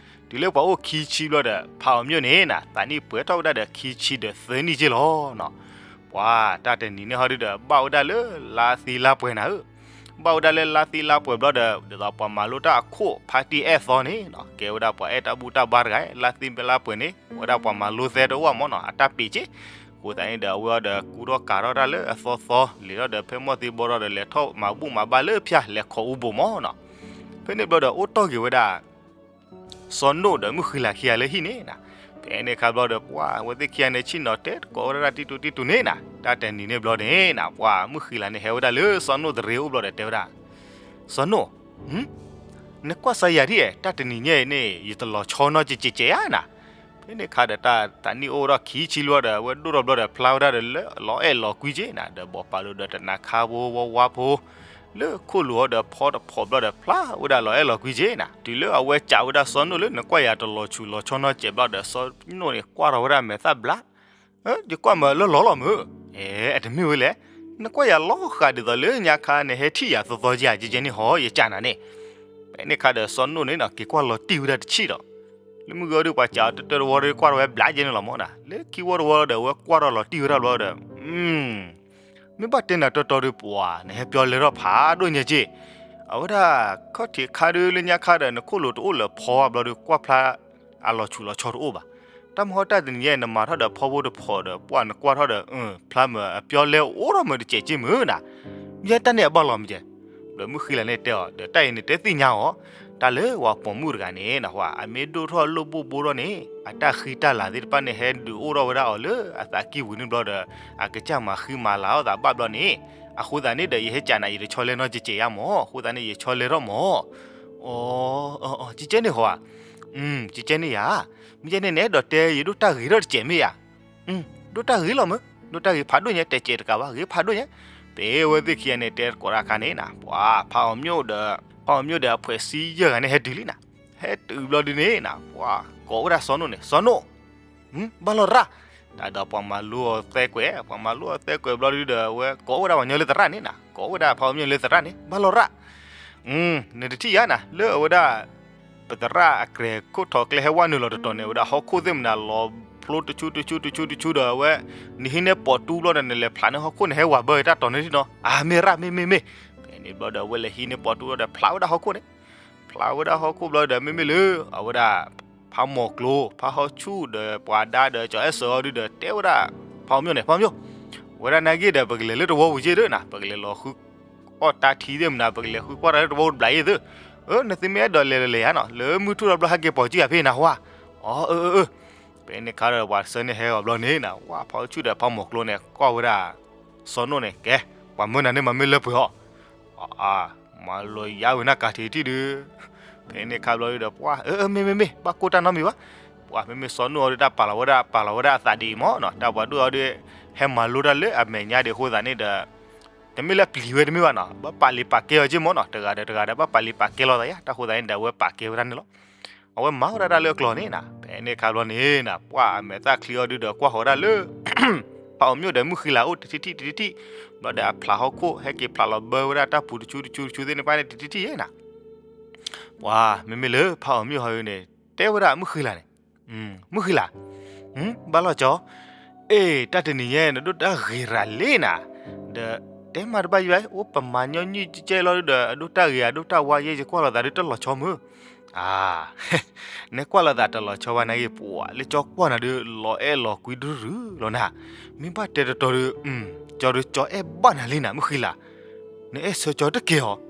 ဒီး တုၤလၢပှၤအိၣ်ခံဆံဘျီဒီး ဖါအီၤမျိၣ်န့ၣ်နၤ သးနံၣ်ပှဲၤထီၣ်ဝဲဒၣ်ဒီးခံဆံဒီးသၢနံၣ်က့ၢ်လီၤနီၤ. ပှၤတၢ်တနံၤန့ၣ်ဟီဒုဒီး ဘၣ်ဝဲဒၣ်လၢလါသံလါပှဲၤနၤဧၢ, ဘၣ်ဝဲဒၣ်လၢလါသံလါပှဲၤဘျီဒီး ဒ်သိးပှၤမၤလိတၢ်အခိၣ်ဖါတံၢ်အဲၣ်သီန့ၣ်နီၤ ကဲဝဲဒၣ်ပှၤအဲၣ်တၢ်ဘူၣ်တၢ်ဘါတဂၤ လါသံလါပှဲၤန့ၣ် ဝဲဒၣ်ပှၤမၤလိသဲတအိၣ်မီၢ်နီၤ အတၢ်ပ့ၤက့ၢ်, အဃိသတးန့ၣ်ဒီး အဝဲအီၤဒီးကူထီၣ်ကၤထီၣ်တၢ်လၢအသီသီ လဲၤထီၣ်ဒီးဖဲမီၢ်သံဘီထီၣ်ဒီး လဲၤထီၣ်မၤဘူၣ်မၤဘါလၢဖၠၣ် လဲၤခိးအူဘိၣ်မီၢ်နီၤ. ဖဲန့ၣ်ဘျီဒီး အိၣ်တီၢ်က့ၤဝဲဒၣ် စီၤနိၣ်ဒီးမုၢ်ဃံလၤခံဂၤလၢဟံၣ်န့ၣ်နၤ, ဖဲန့ၣ်အခါဘျီဒီး ပှၤအဝဲသ့ၣ်ခံဂၤန့ၣ် ဆ့ၣ်နီၤတဲသကိးဝဲဒၣ်တၢ်တံၢ်တူၢ်တံၢ်တူၢ်န့ၣ်နၤ တၢ်တနံၤန့ၣ်ဘျီန့ၣ်နၤ ပှၤမုၢ်ဃံလၤန့ၣ်ဟဲဝဲဒၣ်လၢစီၤနိၣ်တရ့အိၣ်ဘျီဒီးတဲဝဲဒၣ်, စီၤနိၣ် နကွၢ်စါယၤဒ်အဲၣ် တၢ်တနံၤညါအံၤန့ၣ် ယတလီၤဆီနီတစဲးစဲးဧါနၤ. ဖဲန့ၣ်အခါဒီးတၢ်သးနံၣ်အိၣ်ထီၣ်ခံဆံလွံၢ်ဒီး အဝဲဒိၣ်ထီၣ်ဘျီဒီးဖျါဝဲဒၣ်ဒီးလၢလီၤအဲၣ်လီၤကွံက့ၢ်နၤ ဒီးဘီၣ်ပာ်လိာ်ဒီးတနၤခါဖိဝါဝါဖိ လၢခိၣ်လိာ်အီၤဒီးဖီတဖီးဘျီဒီးဖျါဝဲဒၣ်လီၤအဲၣ်လီၤကွံက့ၢ်နၤ တုၤလၢအဝဲစံးဝဲဒၣ်စီၤနိၣ်လၢနကွၢ်ယၤတလီၤဆူၣ်လီၤဆီနီတစဲးဘျီဒီး စီၤနိၣ်န့ၣ်ကွၢ်ထီၣ်ဝဲဒၣ်မဲာ်သၣ်ဘျါ ယကွၢ်မးလၢလီၤလီၤမုၢ်, အဲ အတမ့ၢ်ဝဲလဲၣ်, နကွၢ်ယၤလီၤဃာ်ဒ်သိးလၢညါခါနဟဲထံၣ်ယၤသီသီယၤ ကဲကဲန့ၣ်ဟီ ယကၢ်နၤန့ၣ်. ဖဲန့ၣ်အခါဒီးစီၤနိၣ်န့ၣ်နီၤ က့ၤကွၢ်လီၤတံၢ်ဝဲဒၣ်တဆံးဒီး လၢမုၢ်ဂီၤဒုးပှၤစံးအီၤတတၢၢ်တဝီဒီးကွၢ်ထီၣ်ဝဲဘျါကဲန့ၣ်လီၤမၢ်နီၤ လၢခံဝီတဝီဒီးအဝဲကွၢ်ထီၣ်လီၤတံၢ်ဝဲဒၣ်ဘျီဒီး မ့ၢ်ဘၣ်တဲနၤတီတီဒီးပှၤ နဟဲပျီလဲၤထီၣ်ဖးဒိၣ်ညါက့ၢ်, အဝဲဒၣ်ခီၣ်ထံးခါဒုးလၢညါခါဒီး နခိၣ်လိာ်တအိၣ်လၢၤဖီဘၣ်ဘျီဒီးကွၢ်ဖျါ အလီၤဆူၣ်လီၤဆီတအိၣ်ဘၣ်. တၢ်မဟီၣ်တၢ်တနံၤညါအံၤ နမၤထီၣ်ဒီးဖီဖိတဖီးဒီး ပှၤနကွၢ်ထီၣ်ဒီး ဖျါမးအပျီလဲအိၣ်ထီၣ်မးတစဲးက့ၢ်မုၢ်နၤ, မ့ၢ်တၢ်န့ၣ်အဘၣ်လီၤမ့ၢ်ကဲ ဒီးမုၢ်ဃံလၤန့ၣ်တဲအီၤ ဒီးတၢ်အံၤန့ၣ်တဲသ့ၣ်ညါအီၤ, တၢ်လၢပှၤပိာ်မုၣ်တဂၤန့ၣ်နဟါ အမ့ၢ်ဒိၣ်ထီၣ်လိၣ်ဘိၣ်ဘိထီၣ်န့ၣ် အတၢ်ဃံတၢ်လၤသ့ၣ်တဖၣ်န့ၣ် ဟဲဒုးအိၣ်ထီၣ်ဝဲဒၣ်အီၤလၢအသးကံၢ်ပူၤန့ၣ်ဘျီဒီး အကစၢ်မၤဃံမၤလၤထီၣ်သးဘၣ်ဘျီန့ၣ်, အဃိသတးန့ၣ်ဒီး ယဟဲကးနၤ ယတဆီလဲနီတစဲးစဲးယါမး, အဃိသတးန့ၣ် ယဆီလဲထီၣ်မး. အ ကကဲန့ၣ်ဟီဧါ, ကကဲန့ၣ်ယါ, မ့ၢ်ကဲန့ၣ် နအဲၣ်ဒိးတဲယဒိၣ်တၢ်ဂ့ၤထီၣ်တစဲးမ့ၢ်ဧါ. ဒိၣ်တၢ်ဂ့ၤလီၤမး, ဒိၣ်တၢ်ဂ့ၤဖးဒိၣ်ညါ တဲစဲးတကးဘၣ် ဂ့ၤဖးဒိၣ်ညါ, ပဝဲသ့ၣ်ခံဂၤန့ၣ် တဲသကိးတၢ်အခါန့ၣ်နၤ ပှၤဖးအီၤမျိၣ်ဒီး ဖးအီၤမျိၣ်ဒီးအဖှဲးဆံယဲၢ်ဂၤန့ၣ် ဟဲတုၤလံနၤ, ဟဲတုၤဘျီဒုန့ၣ်နၤ ပှၤကိးဝဲဒၣ်စီၤနိၣ်န့ၣ် စီၤနိၣ် ဘၣ်လီၤရၣ်, တၢ်ဒီးပှၤမၤလိအီၤသဲကွဲး ပှၤမၤလိအီၤသဲကွဲးဘျီဒုဒီး အဝဲကိးဝဲဒၣ်ပှၤကညီလၢသရၣ်န့ၣ်နၤ ကိးဝဲဒၣ်ဖးအီၤမျိၣ်လၢသရၣ်န့ၣ် ဘၣ်လီၤရၣ်, နတထံၣ်ယါနၤ လၢအဝဲဒၣ် ပသရၣ်အကြဲၤခိၣ်ထီၣ်ကျဲဟဲဝဲနုာ်လီၤတတီၤန့ၣ် အဝဲဒၣ်ဟီၣ်ခိၣ်သ့ၣ်မနၤလီၤဖျိတဆူတဆူတဆူတဆူဒီး အဝဲ နဟံးန့ၢ်ပိာ်တူဘျီဒီး နလဲၤဖျးန့ၢ်ဟီၣ်ခိၣ်န့ၣ် ဟဲဝးဘၢတၢ်တီၤန့ၣ်ထံၣ်နီၤ အမ့ၢ်ရၣ် မ့ၢ်မ့ၢ်မ့ၢ်, ဖဲန့ၣ်ဘျီဒီး အဝဲလဲၤဟံးန့ၢ်ပိာ်တူဘျီဒီး ဖျးဝဲဒၣ်ဟီၣ်ခိၣ်န့ၣ် ဖျးဝဲဒၣ်ဟီၣ်ခိၣ်ဘျီဒီး မ့မ့ၢ်လၢ အဝဲဒၣ် ဖးမိၢ်ကျိၤ ဖးဟီၣ်ဆူၣ်ဒီး ပှၤဒါဒီး ကၠီၤအဲၣ်စၢၤအီၤဒုဒီး တဲဝဲဒၣ် ဖးအီၤမျိၣ်န့ၣ် ဖးအီၤမျိၣ်, ဝဲဒၣ်နာ်က့ဒီး ပကလဲၤလၢတဝီပူၤက့ၢ်ဒၢနၤ ပကလဲၤလီၤဃုအီၣ်တၢ်ထံသ့ၣ်မနၤ ပကလဲၤဃုကွၢ်တၢ်လၢတဝီပူၤတဘျီအံၤသု, အၢ နသုမ့ၢ်အဲၣ်ဒိးလဲၤလဲၤယါနီၤ, လၢမုၢ်ထူၣ်လီၤဘျီဟဲက့ၤပိာ်စုယၤဖဲနၤဟါ, အၢ အၢ အၢ ဖဲန့ၣ်ခါဒီးပှၤဆၢန့ၣ်ဟဲဂီၤဘျီန့ၣ်နီၤ, ဝါ ဖီဆူၣ်ဒီးဖီမိၤကျိန့ၣ် ကွၢ်ဝဲဒၣ် စီၤနိၣ်န့ၣ် ကဲ ပှၤမၢနၤန့ၣ်မၤမ့ၢ်လၢပှဲၤအီၤ, အ မၤလိယါဝဲနၤကးထံးထံၣ်ဒုး, ဖဲန့ၣ်ခါဘျီဒီးပှၤ အၢ အၢ မ့ၢ် မ့ၢ် မ့ၢ် ဘၣ်ကိၢ်တၢ်နီတမံၤဘၣ်, ပှၤမ့မ့ၢ်စီၤနိၣ်အီၤဒုး တၢ်ပာ်လီၤဝဲဒၣ် ပာ်လီၤဝဲဒၣ်အသးဒ်အံၤမ့ၢ်နီၤ, တၢ်ပှၤဒိၣ်အီၤဒုး ဟဲမၤလိတၢ်လၢအမဲာ်ညါဒံးအဃိသတးန့ၣ်ဒီး တမ့ၢ်လၢပျံၤဝဲတမ့ၢ်ဘၣ်နီၤ, ဘၣ်ပာ်လံၤပာ်ကဲအီၤက့မ့ၢ်နီၤ, တဂၤဒီးတဂၤဒီး ဘၣ်ပာ်လံၤပာ်ကဲလိာ်သးယါ, တၢ်ဃိသတးန့ၣ်ဒီး အဝဲပာ်ကဲဝဲဒၣ်န့ၣ်လီၤ. အဝဲမၤဝဲဒၣ်တၢ်လၢအကျိၤန့ၣ်နီၤ, ဖဲန့ၣ်ခါဘျီန့ၣ်နီၤ ပှၤအမဲာ်သၣ်ချံအီၤဒုးဒီးကွၢ်ဃီၤဝဲဒၣ်လၢ ဖးအီၤမျိၣ်ဒီးမုၢ်ဃံလၤအိၣ် တထံၣ်ထံၣ်တထံၣ်ထံၣ်, ဘျီဒီးအဖျးဟီၣ်ခိၣ် ဟဲက့ၤဖျးလီၤဘၢဝဲဒၣ်တၢ်ပူၤတဆူတဆူတဆူသ့ၣ်တဖၣ်န့ၣ် တထံၣ်ထံၣ်ထံၣ်နီၤ ပှၤမ့မ့ၢ်လၢဖးအီၤမျိၣ်ဟီဒုန့ၣ် တဲဝဲဒၣ်မုၢ်ဃံလၤန့ၣ်, မုၢ်ဃံလၤ, ဘၣ်လီၤကၠီ, အ့ တၢ်တနံၤညါ နဒိၣ်တၢ်ဂ့ၤရၤလံနၤ, ဒီးတဲမၤတဘၣ်ယဲဘၣ် အိၣ်ပမၤညီနုၢ်ကဲကဲလီၤဒုဒီး အဒိၣ်တၢ်ဂ့ၤ အဒိၣ်တၢ်ဝါယဲ ယကွၢ်လိာ်သးဒုတလီၤဆီမုၢ်, အ နကွၢ်လိာ်သးတလီၤဆီဘၣ်နာ်က့ ပှၤလၢကၠီကွၢ်နၤဒု လီၤအဲၣ်လီၤကွံဒုရူၢ်လီၤနၤ, မ့ၢ်ဘၣ်တဲတတီၤဒု ကၠီဒုကၠီအဲၣ်ဘၣ်နၤလံနၤ မုၢ်ဃံလၤ, နအဲၣ်ဆၢကၠီတကဲၤအီၤ,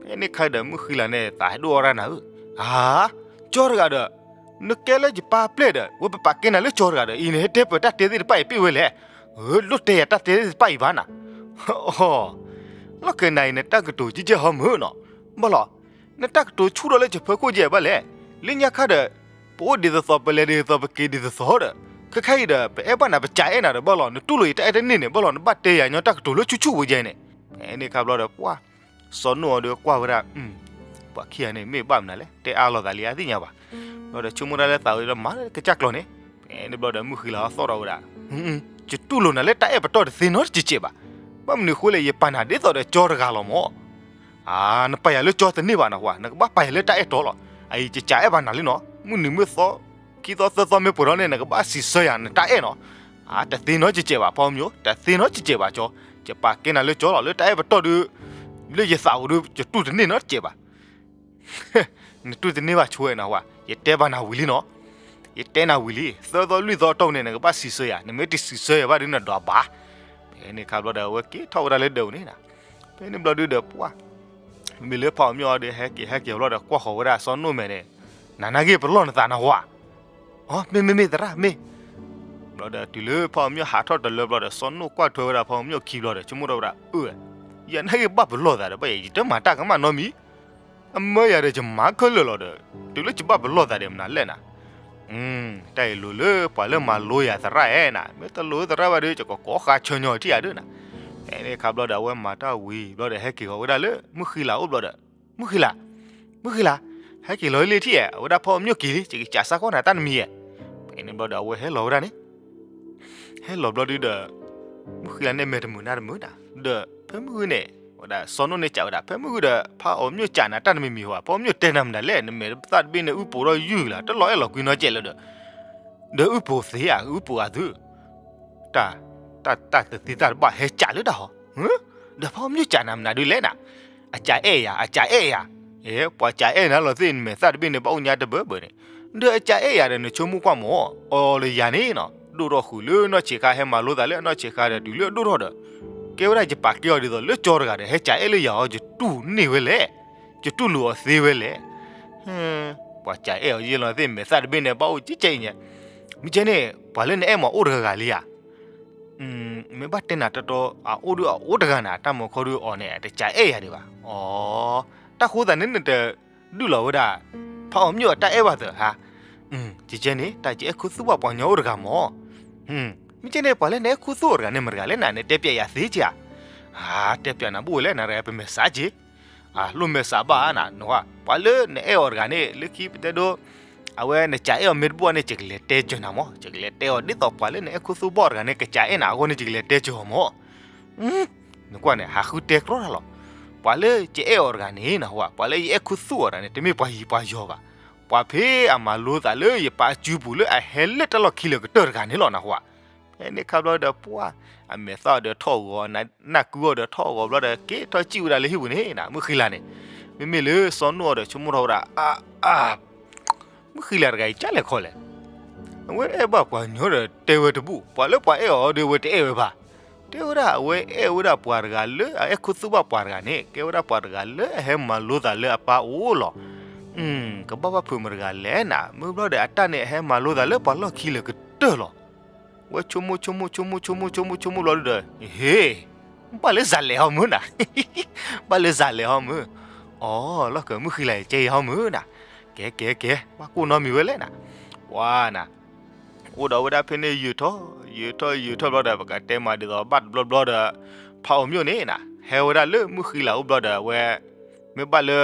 ဖဲန့ၣ်ခါဒီးမုၢ်ဃံလၤန့ၣ် သးဟဲဒိၣ်အီၣ်ရၣ်နၤဧၢ, အ ကၠီတဂၤဒီး နကဲလၢယပၢ်ပျဲၢ်ဒီး ဝဲပပာ်ကဲနၤလၢကၠီတဂၤဒီး အံၤနဟဲတဲပၢၢ်တၢ်တဲသ့ၣ်တဖၣ်အံၤပ့ၢ်ဝဲလဲၣ်, အၢ လိၣ်တဲယၤတၢ်တဲသ့ၣ်တဖၣ်အံၤဘၣ်နၤ, အ လီၢ်ခဲနၤအံၤ နတၢ်ကတိၤကဲကဲဟီမုၢ်နီၤ, ဘၣ်လီၤ, နတၢ်ကတိၤဆူၣ်ထီၣ်လၢယဖီခိၣ်ယဲၢ်ဘၣ်လဲၣ်, လၢညါခါဒီး ပအိၣ်ဒ်သိးသိး ပလဲၤဒ်သိးသိး ပက့ၤဒ်သိးသိးဒီး ခဲခါအံၤဒီး ပအဲၣ်ဘၣ်နၤ ပကးအဲၣ်နၤဒီး ဘၣ်လီၤ နတူၢ်လိာ်ယတၢ်အဲၣ်တန့ၢ်န့ၣ် ဘၣ်လီၤ နဘၣ်တဲယၤညီတၢ်ကတိၤလၢဆူၣ်ဆူၣ်ဝဲယဲန့ၣ်, ဖဲန့ၣ်ခါဘျီဒီး ပှၤ စီၤနိၣ်အီၤဒီးကွၢ်ဝဲဒၣ် ပှၤခံဂၤန့ၣ် မ့ၢ်ဘၣ်မနုၤလဲၣ် တဲအါလိာ်သးလံအသ့ၣ်ညါဘၣ်, ဘျီဒီးဆိကမိၣ်တၢ်လၢသးဝဲဒီးမၤလၢကစၢ်ကျီၤန့ၣ်, ဖဲန့ၣ်ဘျီဒီးမုၢ်ဃံလၤအီၤသီၣ်ထီၣ်ဝဲဒၣ်, ယတူၢ်လိာ်နၤလၢတၢ်အဲၣ်ပတီၢ်တသ့နီတစဲးစဲးဘၣ်, ဘၣ်မနုၤအဃိလဲၣ် ယပာ်နၤဒ်သိးဒီးကၠီတဂၤလီၤမၢ် အ နပာ်ယၤလၢကၠီတန့ၢ်ဘၣ်နဟူဧါ, နကဘၣ်ပာ်ယၤလၢတၢ်အဲၣ်တီလီၤ, အအံၤ ယကးအဲၣ်ဘၣ်နၤလံနီၤ, မုၢ်နံၤမုၢ်သီ ခံသီသၢသီမ့ၢ်ပှဲၤထီၣ်န့ၣ် နကဘၣ်စံးဆၢယၤနတၢ်အဲၣ်နီၤ, အ တသ့နီတစဲးစဲးဘၣ် ဖီမညိ တသ့နီတစဲးစဲးဘၣ်ကၠီ, ယပာ်ကဲနၤလၢကၠီလီၤ လၢတၢ်အဲၣ်ပတီၢ်ဒုး, လၢယသးအိၣ်ဒုး ယတူၢ်တန့ၢ်နီတစဲးဘၣ် နတူၢ်တန့ၢ်ဘၣ်ဆိဝဲနဟူဧါ, ယတဲဘၣ်နၤဝံၤလံနီၤ, ယတဲနၤဝံၤလံ သၢသီလွံၢ်သီအတီၢ်န့ၣ် နကဘၣ်စံးဆၢယၤ နမ့ၢ်တစံးဆၢယၤဘၣ်ဒုးနဒွးဘၣ်, ဖဲန့ၣ်ခါဘျီဒီး အဝဲက့ၤထီၣ်ဝဲဒၣ်လၢဒၢးပူၤန့ၣ်နီၤ, ဖဲန့ၣ်ဘျီဒုးဒီးပှၤ မ့မ့ၢ်လၢဖီအီၤမျိၣ်အီၤဒီး ဟဲက့ၤဟဲက့ၤဘျီဒီး ကွၢ်ဃီၤဝဲဒၣ်စီၤနိၣ်မဲာ်န့ၣ်, နၤနာ်က့ပလီၢ်နသးနဟူဧါ, အ မ့ၢ်မ့ၢ်မ့ၢ်သရၣ်မ့ၢ်, ဘျီဒီးတုၤလၢဖီအီၤမျိၣ်ဟးထီၣ်တလၢဘျီဒီး စီၤနိၣ်ကွၢ်ထွဲဝဲဒၣ်ဖီအီၤမျိၣ်ခံဘျီဒီး ဆိကမိၣ်ထီၣ်ဝဲဒၣ် အၢ ယၤနာ်က့ဘၣ်ပလီၢ်သးဒီး ဘၣ်ယဲ ယတမၤတၢ်ကမၣ်နီတမံၤ, အမၢယၤဒီးယမၤခဲလၢာ်လီၤဒီး တုၤလၢယဘၣ်ပလီၢ်သးဒီးမနုၤလဲၣ်နၤ တၢ်အံၤလိၤလၢပှၤလၢမၤလိယၤသရၣ်ဧါနၤ, မ့ၢ်တလိၤသရၣ်ဘၣ်ဒီး ယကကိးဃာ်ဆၢညီထံၣ်ယၤဒုးနၤ, ဖဲန့ၣ်ခါဘျီဒီး အဝဲမၤတၢ်ဝံၤဘျီဒီး ဟဲက့ၤဃီၤဝဲဒၣ်လၢ မုၢ်ဃံလၤအိၣ်ဘျီဒီး, မုၢ်ဃံလၤ, မုၢ်ဃံလၤ, ဟဲက့ၤလီၤလံထံၣ်ဧါ, အဝဲဒၣ်ဖီအီၤမျိၣ်က့ၤလံ ယကစးစၢ်ကွၢ်နၤတၢ်တမံၤဧါ, ဖဲန့ၣ်ဘျီဒီး အဝဲဟဲလီၤဝဲဒၣ်န့ၣ် ဟဲလီၤဘျီဒုးဒီး မုၢ်ဃံလၤန့ၣ် မဲာ်တမုာ်နၢ်တမုာ်နၤ, ဒီးဖဲမုၢ်ဂုၢ်န့ၣ် ဝဲဒၣ်စီၤနိၣ်န့ၣ်စံးဝဲဒၣ် ဖဲမုၢ်ဂုၢ်ဒီး ဖီအီၤမျိၣ်စံးနၤတၢ်တမံၤမံၤဧါ, ဖီအီၤမျိၣ်တဲနၤမနုၤလဲၣ်, နမဲာ်သၣ်တဘ့ၣ်န့ၣ် အုၣ်ပိာ်ထီၣ်ယုၢ်လီၤ တလီၤအဲၣ်လီၤကွံနီတစဲးလၢၤဒီး, ဒီးအုၣ်ပိာ်သ့ဧါ အုၣ်ပိာ်ဂၤသု တၢ်, တၢ်, တၢ်တသ့တၢ်တဘၣ်ဟဲစံးလၢတၢ်ဟီ, ဒီးဖီအီၤမျိၣ်စံးနၤမနုၤဒုးလဲၣ်နၤ, အစံးအဲၣ်ယၤ အစံးအဲၣ်ယၤ, အဲ ပှၤစံးအဲၣ်နၤလီၤသ့ၣ် နမဲာ်သၣ်တဘ့ၣ်န့ၣ် ဘၣ်အိၣ်ညါတဘၢဘၢန့ၣ်, ဒီးအစံးအဲၣ်ယၤဒီး နဆိကမိၣ်ကွၢ်မၢ်, အီၤလၢယၤန့ၣ်နီၤ ဒိၣ်ထီၣ်ဃုာ်လၢနီၢ်ဆံးခါ ဟဲမၤလိသးလၢအနီၢ်ဆံးခါဒီး တုၤလၢအဒိၣ်ထီၣ်ဒီး ကဲဝဲဒၣ်ယပာ်ကဲအီၤဒ်သိးလၢကၠီတဂၤဒီး ဟဲစံးအဲၣ်လၢယၤအီၤ ယတူၢ်န့ၢ်ဝဲလဲၣ်, ယတူၢ်လိာ်အီၤသ့ဝဲလဲၣ်, ပှၤစံးအဲၣ်အီၤယဲလီၤသ့ၣ် မဲာ်သၣ်တဘ့ၣ်န့ၣ် ဘၣ်အိၣ်ကဲကဲအံၤညါ, မ့ၢ်ကဲန့ၣ် ပှၤလၢနအဲၣ်မးအိၣ်တဂၤဂၤလံဧါ မ့ၢ်ဘၣ်တဲနၤတတီ အအိၣ်ဒုးအအိၣ်တဂၤနၤ တၢ်မၤခီဒုးအီၤန့ၣ် တစံးအဲၣ်ယၤဒံးဘၣ်. အီ, တၢ်ဃိသးန့ၣ် နတဒုးလီၤဝဲဒၣ် ဖးအီၤမျိၣ်အတၢ်အဲၣ်ဘၣ်သၢဟါ. ကကဲန့ၣ် တၢ်ယအဲၣ်ခူသူၣ်ဘၣ်ပှၤညီအိၣ်တဂၤမး. မ့ၢ်ကဲန့ၣ် ပှၤလၢနအဲၣ်ခူသူၣ်အီၤတဂၤန့ၣ် မတဂၤလဲၣ်နၤ နတဲပျးယၤသ့ကဧါ. အါ တဲပျးနၤဘၣ်ဝဲလဲၣ် နတဂၤပမဲာ်ဆှးက့ အလိၣ်မဲာ်ဆှးဘၣ်နၤ နကွၢ် ပှၤလၢနအဲၣ်အီၤတဂၤန့ၣ် လၢခံပတဲဒိ အဝဲနစံးအဲၣ်အီၤမ့ၢ်တဘၣ်န့ၣ် ယကလဲၤတဲစၢၤနၤမး. ယကလဲၤတဲအီၤဒ်သိးပှၤလၢနအဲၣ်ခူသူၣ်ဘၣ်အီၤတဂၤန့ၣ် ကစံးအဲၣ်နၤအဂီၢ်န့ၣ် ယကလဲၤတဲစၢၤအီၤမး. နကွၢ်န့ၣ် ဟးဃုတဲကြီတၢ်လီၤ. ပှၤလၢယအဲၣ်အီၤတဂၤန့ၣ် နကွၢ် ပှၤလၢယအဲၣ်ခူသူၣ်အီၤတဂၤန့ၣ် တမ့ၢ်ပှၤယံၤပှၤယီၤဘၣ်. ပှၤဖဲအမၤလိသးလၢယပၢ်အစုပူၤလၢအဟဲလၢတၢ်လီၢ်ခံလၢာ်ကတၢၢ်တဂၤန့ၣ်လီၤ နကွၢ်. ဖဲန့ၣ်ခါဘျီဒီးပှၤ အမဲာ်သၣ်ဒီးထီၣ်ဂီၤ နၢ်ကုအီၤဒီးထီၣ်ဂီၤဘျီဒီး က့ၤထီၣ်စံၣ်ဝဲဒၣ်လၢဟံၣ်ပူၤန့ၣ် မုၢ်ဃံလၤန့ၣ်. မ့မ့ၢ်လၢစီၤနိၣ်အီၤဒီးဆိကမိၣ်ထီၣ်ဝဲဒၣ် အါ အါ မုၢ်ဃံလၤတဂၤအံၤ ကၢ်လဲၣ်ခီလဲၣ်. အဝဲအဲၣ်ဘၣ်ပှၤညီဒီးတဲဝဲတဘူၣ်, ပှၤလၢပှၤအဲၣ်အီၤဒီး အဝဲတအဲၣ်ဝဲဘၣ်. တဲဝဲဒၣ်အဝဲအဲၣ်ဝဲဒၣ်ပှၤတဂၤလၢ အအဲၣ်ခူသူၣ်ဘၣ်ပှၤတဂၤန့ၣ် ကဲဝဲဒၣ်ပှၤတဂၤလၢအဟဲမၤလိသးလၢအပၢ်အိၣ်လီၤ. ကဘၣ်ဘၣ်ဖုးမတဂၤလဲၣ်နၤ, မုၢ်ဘျီဒီးအတၢ်န့ၣ်အဟဲမၤလိသးလၢပှၤလီၢ်ခံလၢာ်ကတၢၢ်လီၤ. ဝဲဆိကမိၣ်ဆိကမိၣ်ဆိကမိၣ်ဆိကမိၣ်ဆိကမိၣ်ဆိကမိၣ်ဘျီဒီး ဟ့ ဘၣ်လၢစးလဲၤဟီမုၢ်နၤ, ဘၣ်လၢစးလဲၤဟီမုၢ်, အိ လီၢ်ကမုၣ်ဃံလၤယကဲအံၤဟီမုၢ်နၤ, ကဲကဲကဲ ဘၣ်ကိၢ်နီတမံၤဝဲလဲၣ်နၤ, ပှၤနၤ အိၣ်ဒီးဝဲဒၣ်ဖဲန့ၣ်ယုာ်ထီၣ် ယုာ်ထီၣ်ယုာ်ထီၣ်ဘျီဒီး ပကတဲမးဒ်သိးဘၣ်တဘျီဘျီဒီး ဖးအီၤမျိၣ်န့ၣ်နၤ ဟဲဝဲဒၣ်လၢမုၣ်ဃံလၤအိၣ်ဘျီဒီး အဝဲ မ့ၢ်ဘၣ်လၢ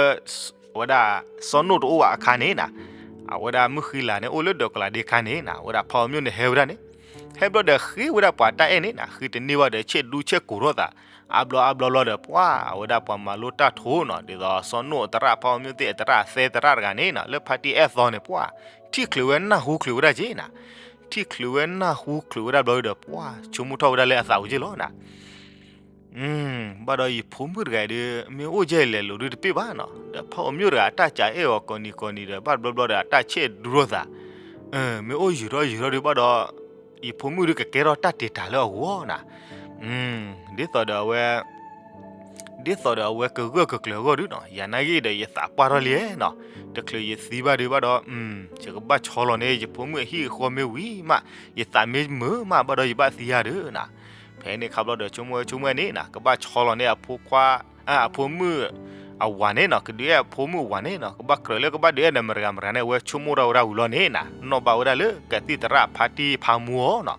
အဝဲဒၣ်စီၤနိၣ်တအိၣ်ဘၣ်အခါန့ၣ်နၤ, အဝဲဒၣ်မုၣ်ဃံလၤန့ၣ် အိၣ်လၢဒၢးကလးဒ့ခါန့ၣ်နၤ အဝဲဒၣ်ဖးအီၤမျိၣ်န့ၣ်ဟဲဝဲဒၣ်န့ၣ်, ဟဲဘျီဒီးဃ့ဝဲဒၣ်ပှၤတၢ်အဲၣ်န့ၣ်နၤ ဃ့တန့ၢ်ဘၣ်ဒီး ဆဲးဒူဆဲးကိးထီၣ်သး အါဘျီအါဘျီဘျီဒီး ပှၤအဝဲဒၣ်ပှၤမၤလိတၢ်ထိနီၤ ဒ်သိးစီၤနိၣ်အသရၣ် ဖးအီၤမျိၣ်သ့ၣ်အသရၣ် အသဲသရၣ်တဂၤန့ၣ်နၤ လၢဖါတံၢ်အဲၣ်သီန့ၣ် ပှၤ ထံၣ်ချုးဝဲနၢ်ဟူချုးဝဲဒၣ်က့နၤ, ထံၣ်ချုးဝဲနၢ်ဟူချုးဝဲဒၣ်ဘျီဒီး ပှၤဆိကမိၣ်ထီၣ်ဝဲဒၣ်လၢအသးဝဲက့လီၤနၤ ဘၣ်ဒီးယဖိမုၣ်တဂၤအံၤဒုး မ့ၢ်အိၣ်ကဲလဲၤလိၤဒုးတပ့ၢ်ဘၣ်နီၤ ဒီးဖးအီၤမျိၣ်တဂၤအတၢ်ကးအဲၣ်အီၤကိးနံၤကိးနံၤဒီး ဘၣ်တဘျီဘျီဒီးအတၢ်ဆဲးဒူထီၣ်သး, မ့ၢ်အိၣ်ယုာ်ထီၣ်ယုာ်ထီၣ်ဒုးဘၣ်ဒီး ယဖိမုၣ်ဒုးကကဲထီၣ်တၢ်တ့ၢ်တၢ်လၢအဂီၢ်နၤ, ဒ်သိးဒီးအဝဲ ဒ်သိးဒီးအဝဲကဂၢၢ်ကကျၢၤအဂီၢ်ဒုးနီၤ ယၤနာ်က့ဒီးယသးပှၢ်ထီၣ်လံနီၤ, တချုးယသံဘၣ်ဒုးဘၣ်ဒီး ယကဘၣ်ဆီလီၤန့ၣ် ယဖိမုၣ်အဟံၣ်အဃီမ့ၢ်ဝံၤမး, ယသးမ့ၢ်မုာ်မးဘၣ်ဒီးယဘၣ်သံယၤဒုးနၤ, ဖဲန့ၣ်ခါဘျီဒီးဆိကမိၣ်ဝဲဆိကမိၣ်ဝဲန့ၣ်နၤ ကဘၣ်ဆီလီၤန့ၣ်အဖိခွါ အဖိမုၣ် အဝၤန့ၣ်နီၤ ကဒုးအဲၣ်အဖိမုၣ်အဝၤန့ၣ်နီၤ ကဘၣ်ကြၢးလၢကဘၣ်ဒုးအဲၣ်ဒီးမတဂၤမတဂၤန့ၣ် အဝဲဆိကမိၣ်ထီၣ်ဝဲဒၣ်ဝံၤလီၤန့ၣ်နၤ နီၣ်ဘၣ်ဝဲဒၣ်လၢကသံၣ်သရၣ်ဖါတံၢ်ဖးမူအီၤနီၤ,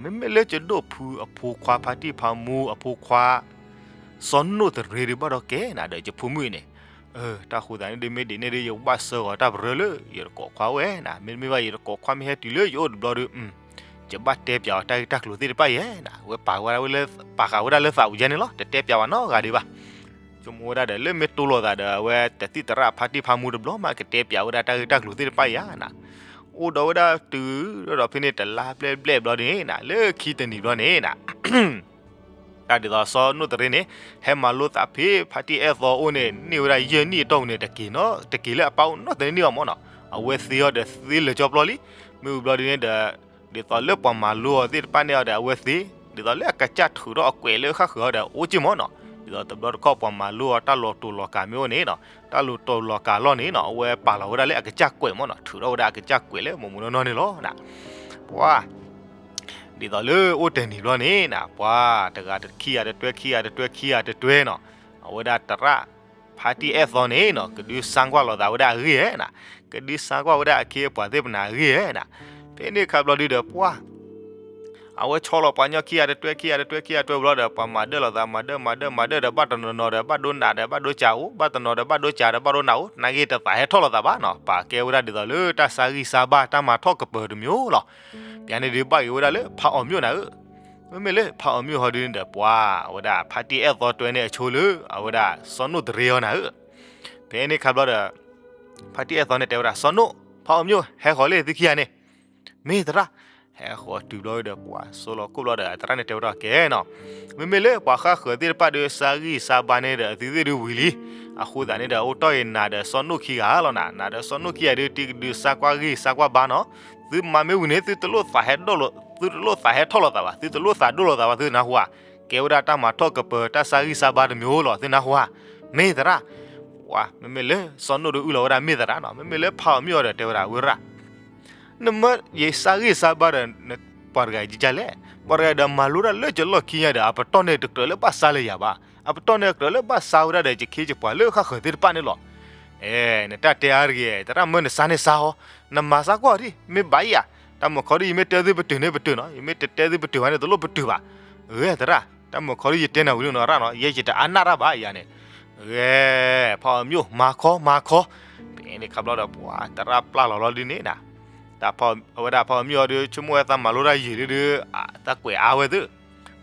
မ့မ့ၢ်လၢယဒိၣ်ဖုအဖိခွါဖါတံၢ်ဖးမူအဖိခွါ စီၤနိၣ်တရ့ဒုးဘၣ်ဒီးကဲနၤဒီးယဖိမုၣ်အံၤန့ၣ်, တၢ်ဃိသးန့ၣ်ဒုးမ့ၢ်ဒ်န့ၣ်ဒုး ယကဘၣ်ဆှၢဂီၤတၢ်ပရၢလၢယတကိးခွါဝဲနၤ, မ့တမ့ၢ်ဘၣ်ယတကိးခွါမ့ၢ်ဟဲတုၤလၢယအိၣ်တဘျီဒီး ယဘၣ်တဲပၠးအီၤတၢ်ဂ့ၢ်တၢ်ကျိၤသ့ၣ်တဖၣ်ယဲနၤ, အဝဲပာ်ဝဲဒၣ်လၢ ပာ်ဃာ်ဝဲဒၣ်လၢသးပူၤယဲန့ၣ်လီၤ, တတဲပၠးဘၣ်နီတဂၤဒံးဘၣ်, ဆိကမိၣ်ဝဲဒၣ်ဒီး လၢမ့ၢ်တိၢ်လိာ်သးဒီးအဝဲတသံၣ်သရၣ်ဖါတံၢ်ဖးမူတဘျီမး ကတဲပၠးဝဲဒၣ်တၢ်ဂ့ၢ်တၢ်ကျိၤသ့ၣ်တဖၣ်ယၤနၤ, အိၣ်ဒီးဝဲဒၣ်တုၤဒီးဖဲန့ၣ်တလါဘျဲၣ်ဘျဲၣ်ဘျီန့ၣ်နၤ လၢခံတနံၤဘျီန့ၣ်နၤ တၢ်ဒ်သိးစီၤနိၣ်တရ့န့ၣ် ဟဲမၤလိသးဖဲဖါတံၢ်အဲၣ်သီအအိၣ်န့ၣ် န့ၢ်ဝဲဒၣ်ယဲၢ်နံၣ်အတီၢ်ပူၤန့ၣ် တက့ၤနီၤ တက့ၤလၢအပၢ်အိၣ်နီတန့ၢ်အီၤမၢ်နီၤ, အဝဲသ့အီၤဒီးသ့လၢာ်ကၠီပျီလံ, မ့ၢ်ဝံၤဘျီဒ်န့ၣ်ဒီး ဒ်သိးလၢပှၤမၤလိအီၤသ့ၣ်တဖၣ်န့ၣ်အီၤဒီး အဝဲသ့, ဒ်သိးလၢအကစၢ်ထုးထီၣ်အကွဲးလၢဃၣ်ဃၢၤအီၤဒီး အိၣ်က့ၢ်မၢ်နီၤ, ဒ်သိးတဘျီတခီၣ်ပှၤမၤလိအီၤတၢ်လီၤတူာ်လီၤကာ်မ့ၢ်အိၣ်န့ၣ်နီၤ, တၢ်လီၤတူာ်လီၤကာ်လီၢ်န့ၣ်နီၤ အဝဲပာ်လီၤဝဲဒၣ်လၢအကစၢ်ကွဲးမၢ်နီၤ, ထုးထီၣ်ဝဲဒၣ်အကစၢ်ကွဲးလၢမိၢ်မိၢ်နီၢ်နီၢ်န့ၣ်လီၤနၤ, ပှၤ ဒ်သိးလၢအိၣ်တနံၤဘျီန့ၣ်နၤ ပှၤတဂၤတခံဂၤတတွဲခံဂၤတတွဲခံဂၤတတွဲနီၤ, အဝဲဒၣ်သရၣ် ဖါတံၢ်အဲၣ်သီန့ၣ်နီၤ ကဒုးစါကွၢ်လိာ်သးဝဲဒၣ်အဂ့ၢ်ဧဲနၤ, ကဒုးစါကွၢ်ဝဲဒၣ်အခ့အပှၤသ့ၣ်ပနၤအဂ့ၢ်ဧဲနၤ, ဖဲန့ၣ်ခါဘျီဒုးဒီးပှၤ အဝဲဆီလီၤပှၤညီခံဂၤတတွဲခံဂၤတတွဲခံဂၤတတွဲဘျီဒီး ပှၤမၤဒၢၣ်လိာ်သးမၤဒၢၣ်မၤဒၢၣ်မၤဒၢၣ်ဒီး ဘၣ်တနီၤနီၤဒီးဘၣ်ဒိနးဒီးဘၣ်ဒိကးအိၣ်, ဘၣ်တနီၤဒီးဘၣ်ဒိကးဒီးဘၣ်ဒိနးအိၣ်, နာ်က့တသးဟဲထီၣ်လိာ်သးဘၣ်နီၤ, ပာ်ကဲဝဲဒၣ်ဒ်သိးလၢတၢ်ဆါဂံၢ်ဆါဘါတၢ်မၤထီၣ်ကပၢၤတမံၤလီၤ. ပျၢၤန့ၣ်ဒုးဘၣ်ဂ့ၤဝဲဒၣ်လၢဖးအီၤမျိၣ်နၤဧၢ, မ့မ့ၢ်လၢဖးအီၤမျိၣ်ဟီဒုးန့ၣ်ဒီးပှၤ အဝဲဒၣ်ဖါတံၢ်အဲၣ်သီတွဲန့ၣ်အဆိလၢ အဝဲဒၣ်စီၤနိၣ်တရ့အီၤနၤဧၢ, ဖဲန့ၣ်ခါဘျီဒီး ဖါတံၢ်အဲၣ်သီန့ၣ်တဲဝဲဒၣ် စီၤနိၣ် ဖးအီၤမျိၣ် ဟဲဃီၤလၢသုခံဂၤန့ၣ် မ့ၢ်သရၣ်, ဟဲဃီၤတုၤဘျီဒီးပှၤစိလီၤခိၣ်ဘျီဒီး သရၣ်န့ၣ်တဲဝဲဒၣ်ကဲနီၤ, မ့မ့ၢ်လၢပှၤဃၣ်ဃၢၤသ့ၣ်တဖၣ်ဒုး စါဂံၢ်စါဘါန့ၣ်ဒီး အသုသ့ၣ်ဒုးဝံၤလံ, အဃိသတးန့ၣ်ဒီး အိၣ်တီၢ်အံၤနၤဒီးစီၤနိၣ်ခံဂၤလီၤနၤ, နၤဒီးစီၤနိၣ်ခံဂၤဒုး တံၤကဒုးစါကွၢ်ဂံၢ်စါကွၢ်ဘါနီၤ, သုမၤမ့ၢ်ဝံၤန့ၣ် သုတလိၣ်သးဟဲဒိၣ်လိာ်, သုတလိၣ်သးဟဲထီၣ်လိာ်သးဘၣ်, သုတလိၣ်သးဒိၣ်လိာ်သးဘၣ် သုနၢ်ဟူဧါ, ကဲဝဲဒၣ်တၢ်မၤထီၣ်ကပၢၤ တၢ်စါဂံၢ်စါဘါတမံၤဧိၤလီၤ သုနၢ်ဟူဧါ, မ့ၢ်သရၣ်, ပှၤ မ့မ့ၢ်လၢစီၤနိၣ်ဒုးအုၣ်လီၤဝဲဒၣ်မ့ၢ်သရၣ်နီၤ, မ့မ့ၢ်လၢဖးအီၤမျိၣ်အီၤဒီးတဲဝဲဒၣ်ဝဲရၣ် နမၢယစါဂံၢ်စါဘါဒီး ပှၤတဂၤအံၤကလဲၣ်, ပှၤတဂၤဒီးမၤလိတၢ်လၢယလီၢ်ခံညါဒီး အပတီၢ်န့ၣ်တကြၢးလၢဘၣ်စါလၢယၤဘၣ်, အပတီၢ်န့ၣ်ကြၢးလၢဘၣ်စါဝဲဒၣ်ဒီး ယခ့ယပှၤလၢဃၣ်ဃၢၤသ့ၣ်တဖၣ်န့ၣ်လီၤ. အဲ နတၢ်တဲအါတဂ့ၤ, သရၣ်မၢနစါန့ၣ်စါဟီ, နမၤစါကွၢ်ဒံး မ့ၢ်ဘၣ်ယၤ, တၢ်မုၢ်ခီဒ်ယမ့ၢ်တဲသုပတုာ်န့ၣ်ပတုာ်နီၤ, ယမ့ၢ်တတဲသုပတုာ်ဘၣ်န့ၣ် တလိၣ်ပတုာ်ဘၣ်. ဂဲၤသရၣ်, တၢ်မုၢ်ခီဒ်ယတဲနၤဝံၤလံနီၤရၣ်နီၤ, ယဲယတအါနၢ်တၢ်ဘၣ်ယၤန့ၣ်. ဂဲၤ ဖးအီၤမျိၣ် မၤခီ မၤခီ, ဖဲန့ၣ်ခါဘျီဒီး ပှၤသရၣ်ပျၢ်လီၤလီၤဒ်န့ၣ်နၤ, တၢ်ဖးအီၤ, အဝဲဒၣ်ဖးအီၤမျိၣ်အီၤဒုး ဆိကမိၣ်ဝဲသးမၤလိတၢ်ယံာ်လံဒုး သးကွဲးအါဝဲသု,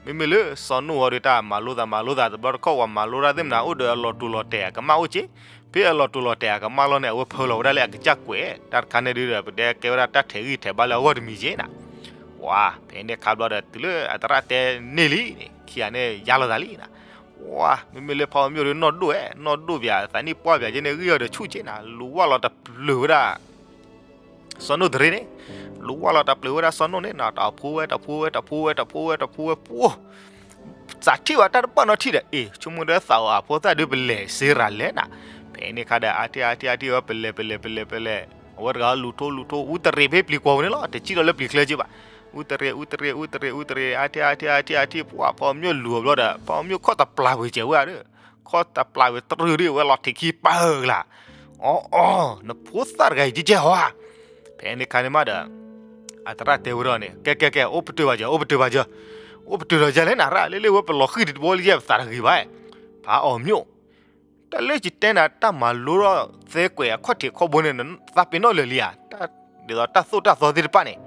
မ့မ့ၢ်လၢစီၤနိၣ်အီၤဒုး တၢ်မၤလိသးမၤလိသးတဘျီတခီၣ် ပှၤမၤလိတၢ်သ့ၣ်မနၤ အိၣ်ဒီးအလီၤတူာ်လီၤတဲာ်အကမၣ်အိၣ်က့, ဖဲအလီၤတူာ်လီၤတဲာ်အကမၣ်လီၤန့ၣ် အဝဲဖၢလီၤဝဲဒၣ်လၢအကစၢ်ကွဲး, တၢ်တခါန့ၣ်ဒုးဒီး ပတဲကဲဝဲဒၣ်တၢ်ထဲးဂံၢ်ထဲးဘါလၢအဂီၢ်တမံၤက့နၤ. ပှၤ ဖဲန့ၣ်ခါဘျီဒီး တုၤလၢအသရၣ်တဲန့ၢ်လံန့ၣ် ခံဂၤန့ၣ်ယါလီၤသးလံနၤ. ပှၤ မ့မ့ၢ်လၢဖးအီၤမျိၣ်ဒုး နီၢ်ဒိၣ်ဧဲ, နီၢ်ဒိၣ်ပၠး သးနံၣ်ပှၢ်ပၠးက့န့ၣ် ဂံၢ်အီၤဒီးဆူၣ်က့နၤ, လူၤဝၣ်လီၤတပျုာ်ဝဲဒၣ် စီၤနိၣ်တရ့န့ၣ် လူၤဝဲလီၤတၢ်ပျုၤဝဲဒၣ်စီၤနိၣ်န့ၣ်နီၤ, တၢ်ဖိဝဲ တၢ်ဖိဝဲ တၢ်ဖိဝဲ တၢ်ဖိဝဲ တၢ်ဖိဝဲ ပှိၢ် စးထံၣ်ဘၣ်တၢ်တဘၣ်နီထံၣ်ဒီး အ့ၣ် ဆိကမိၣ်ဒီးသးအိၣ်အဖိသၣ်ဒုး ပလဲၤစ့ရၤလဲၣ်နၤ, ဖဲန့ၣ်ခါဒီး အါထံၣ်အါထံၣ်အါထံၣ်ဝဲ ပလဲၤ ပလဲၤ ပလဲၤ ပလဲၤ, အဝဲတဂၤလူၤထိလူၤထိ အူတရ့ဖဲပျံၤကွီၤဝဲန့ၣ်လီၤ, တစံၣ်ဒီးလၢပျံၤချၢက့ဘၣ်, အူတရ့ အူတရ့ အူတရ့ အူတရ့ အါထံၣ်အါထံၣ်အါထံၣ်အါထံၣ် ပှၢ် ဖးအီၤမျိၣ်လူၤအဘျီဒီး ဖးအီၤမျိၣ်ခီၣ်တပျၢ်ဝဲကဲဝဲဧါဒီး ခီၣ်တပျၢ်ဝဲတရုၢ်ဒ်ဝဲလီၤထံးခံပၢၢ်ကလာ်, အီအီ နဖိသၣ်တဂၤအံၤကဲကဲဟီဧါ, ဖဲန့ၣ်ခါန့ၣ်မးဒီး အသရၣ်တဲဝဲဒီးန့ၣ် ကဲကဲကဲ အိၣ်ပတုာ်ဘၣ်ကၢၤ အိၣ်ပတုာ်ဘၣ်ကၢၤ, အိၣ်ပတုာ်ဒီးကၢၤလဲၣ်နၤရၣ် လၢလၢဝဲပလီၤဃံၢ်တဘိလၢယဲၢ်ပသးတဂ့ၤဘၣ်, ဖးအီၤမျိၣ် တၢ်လၢယတဲနၤတၢ်မၤလိထီၣ်သဲကွဲးအခီၣ်ထံးခီၣ်ဘိန့ၣ် နသးပ့ၤနီၣ်လၢာ်လံဧါ, ဒ်သိးတၢ်သိၣ်တၢ်သီသ့ၣ်တဖၣ်န့ၣ်,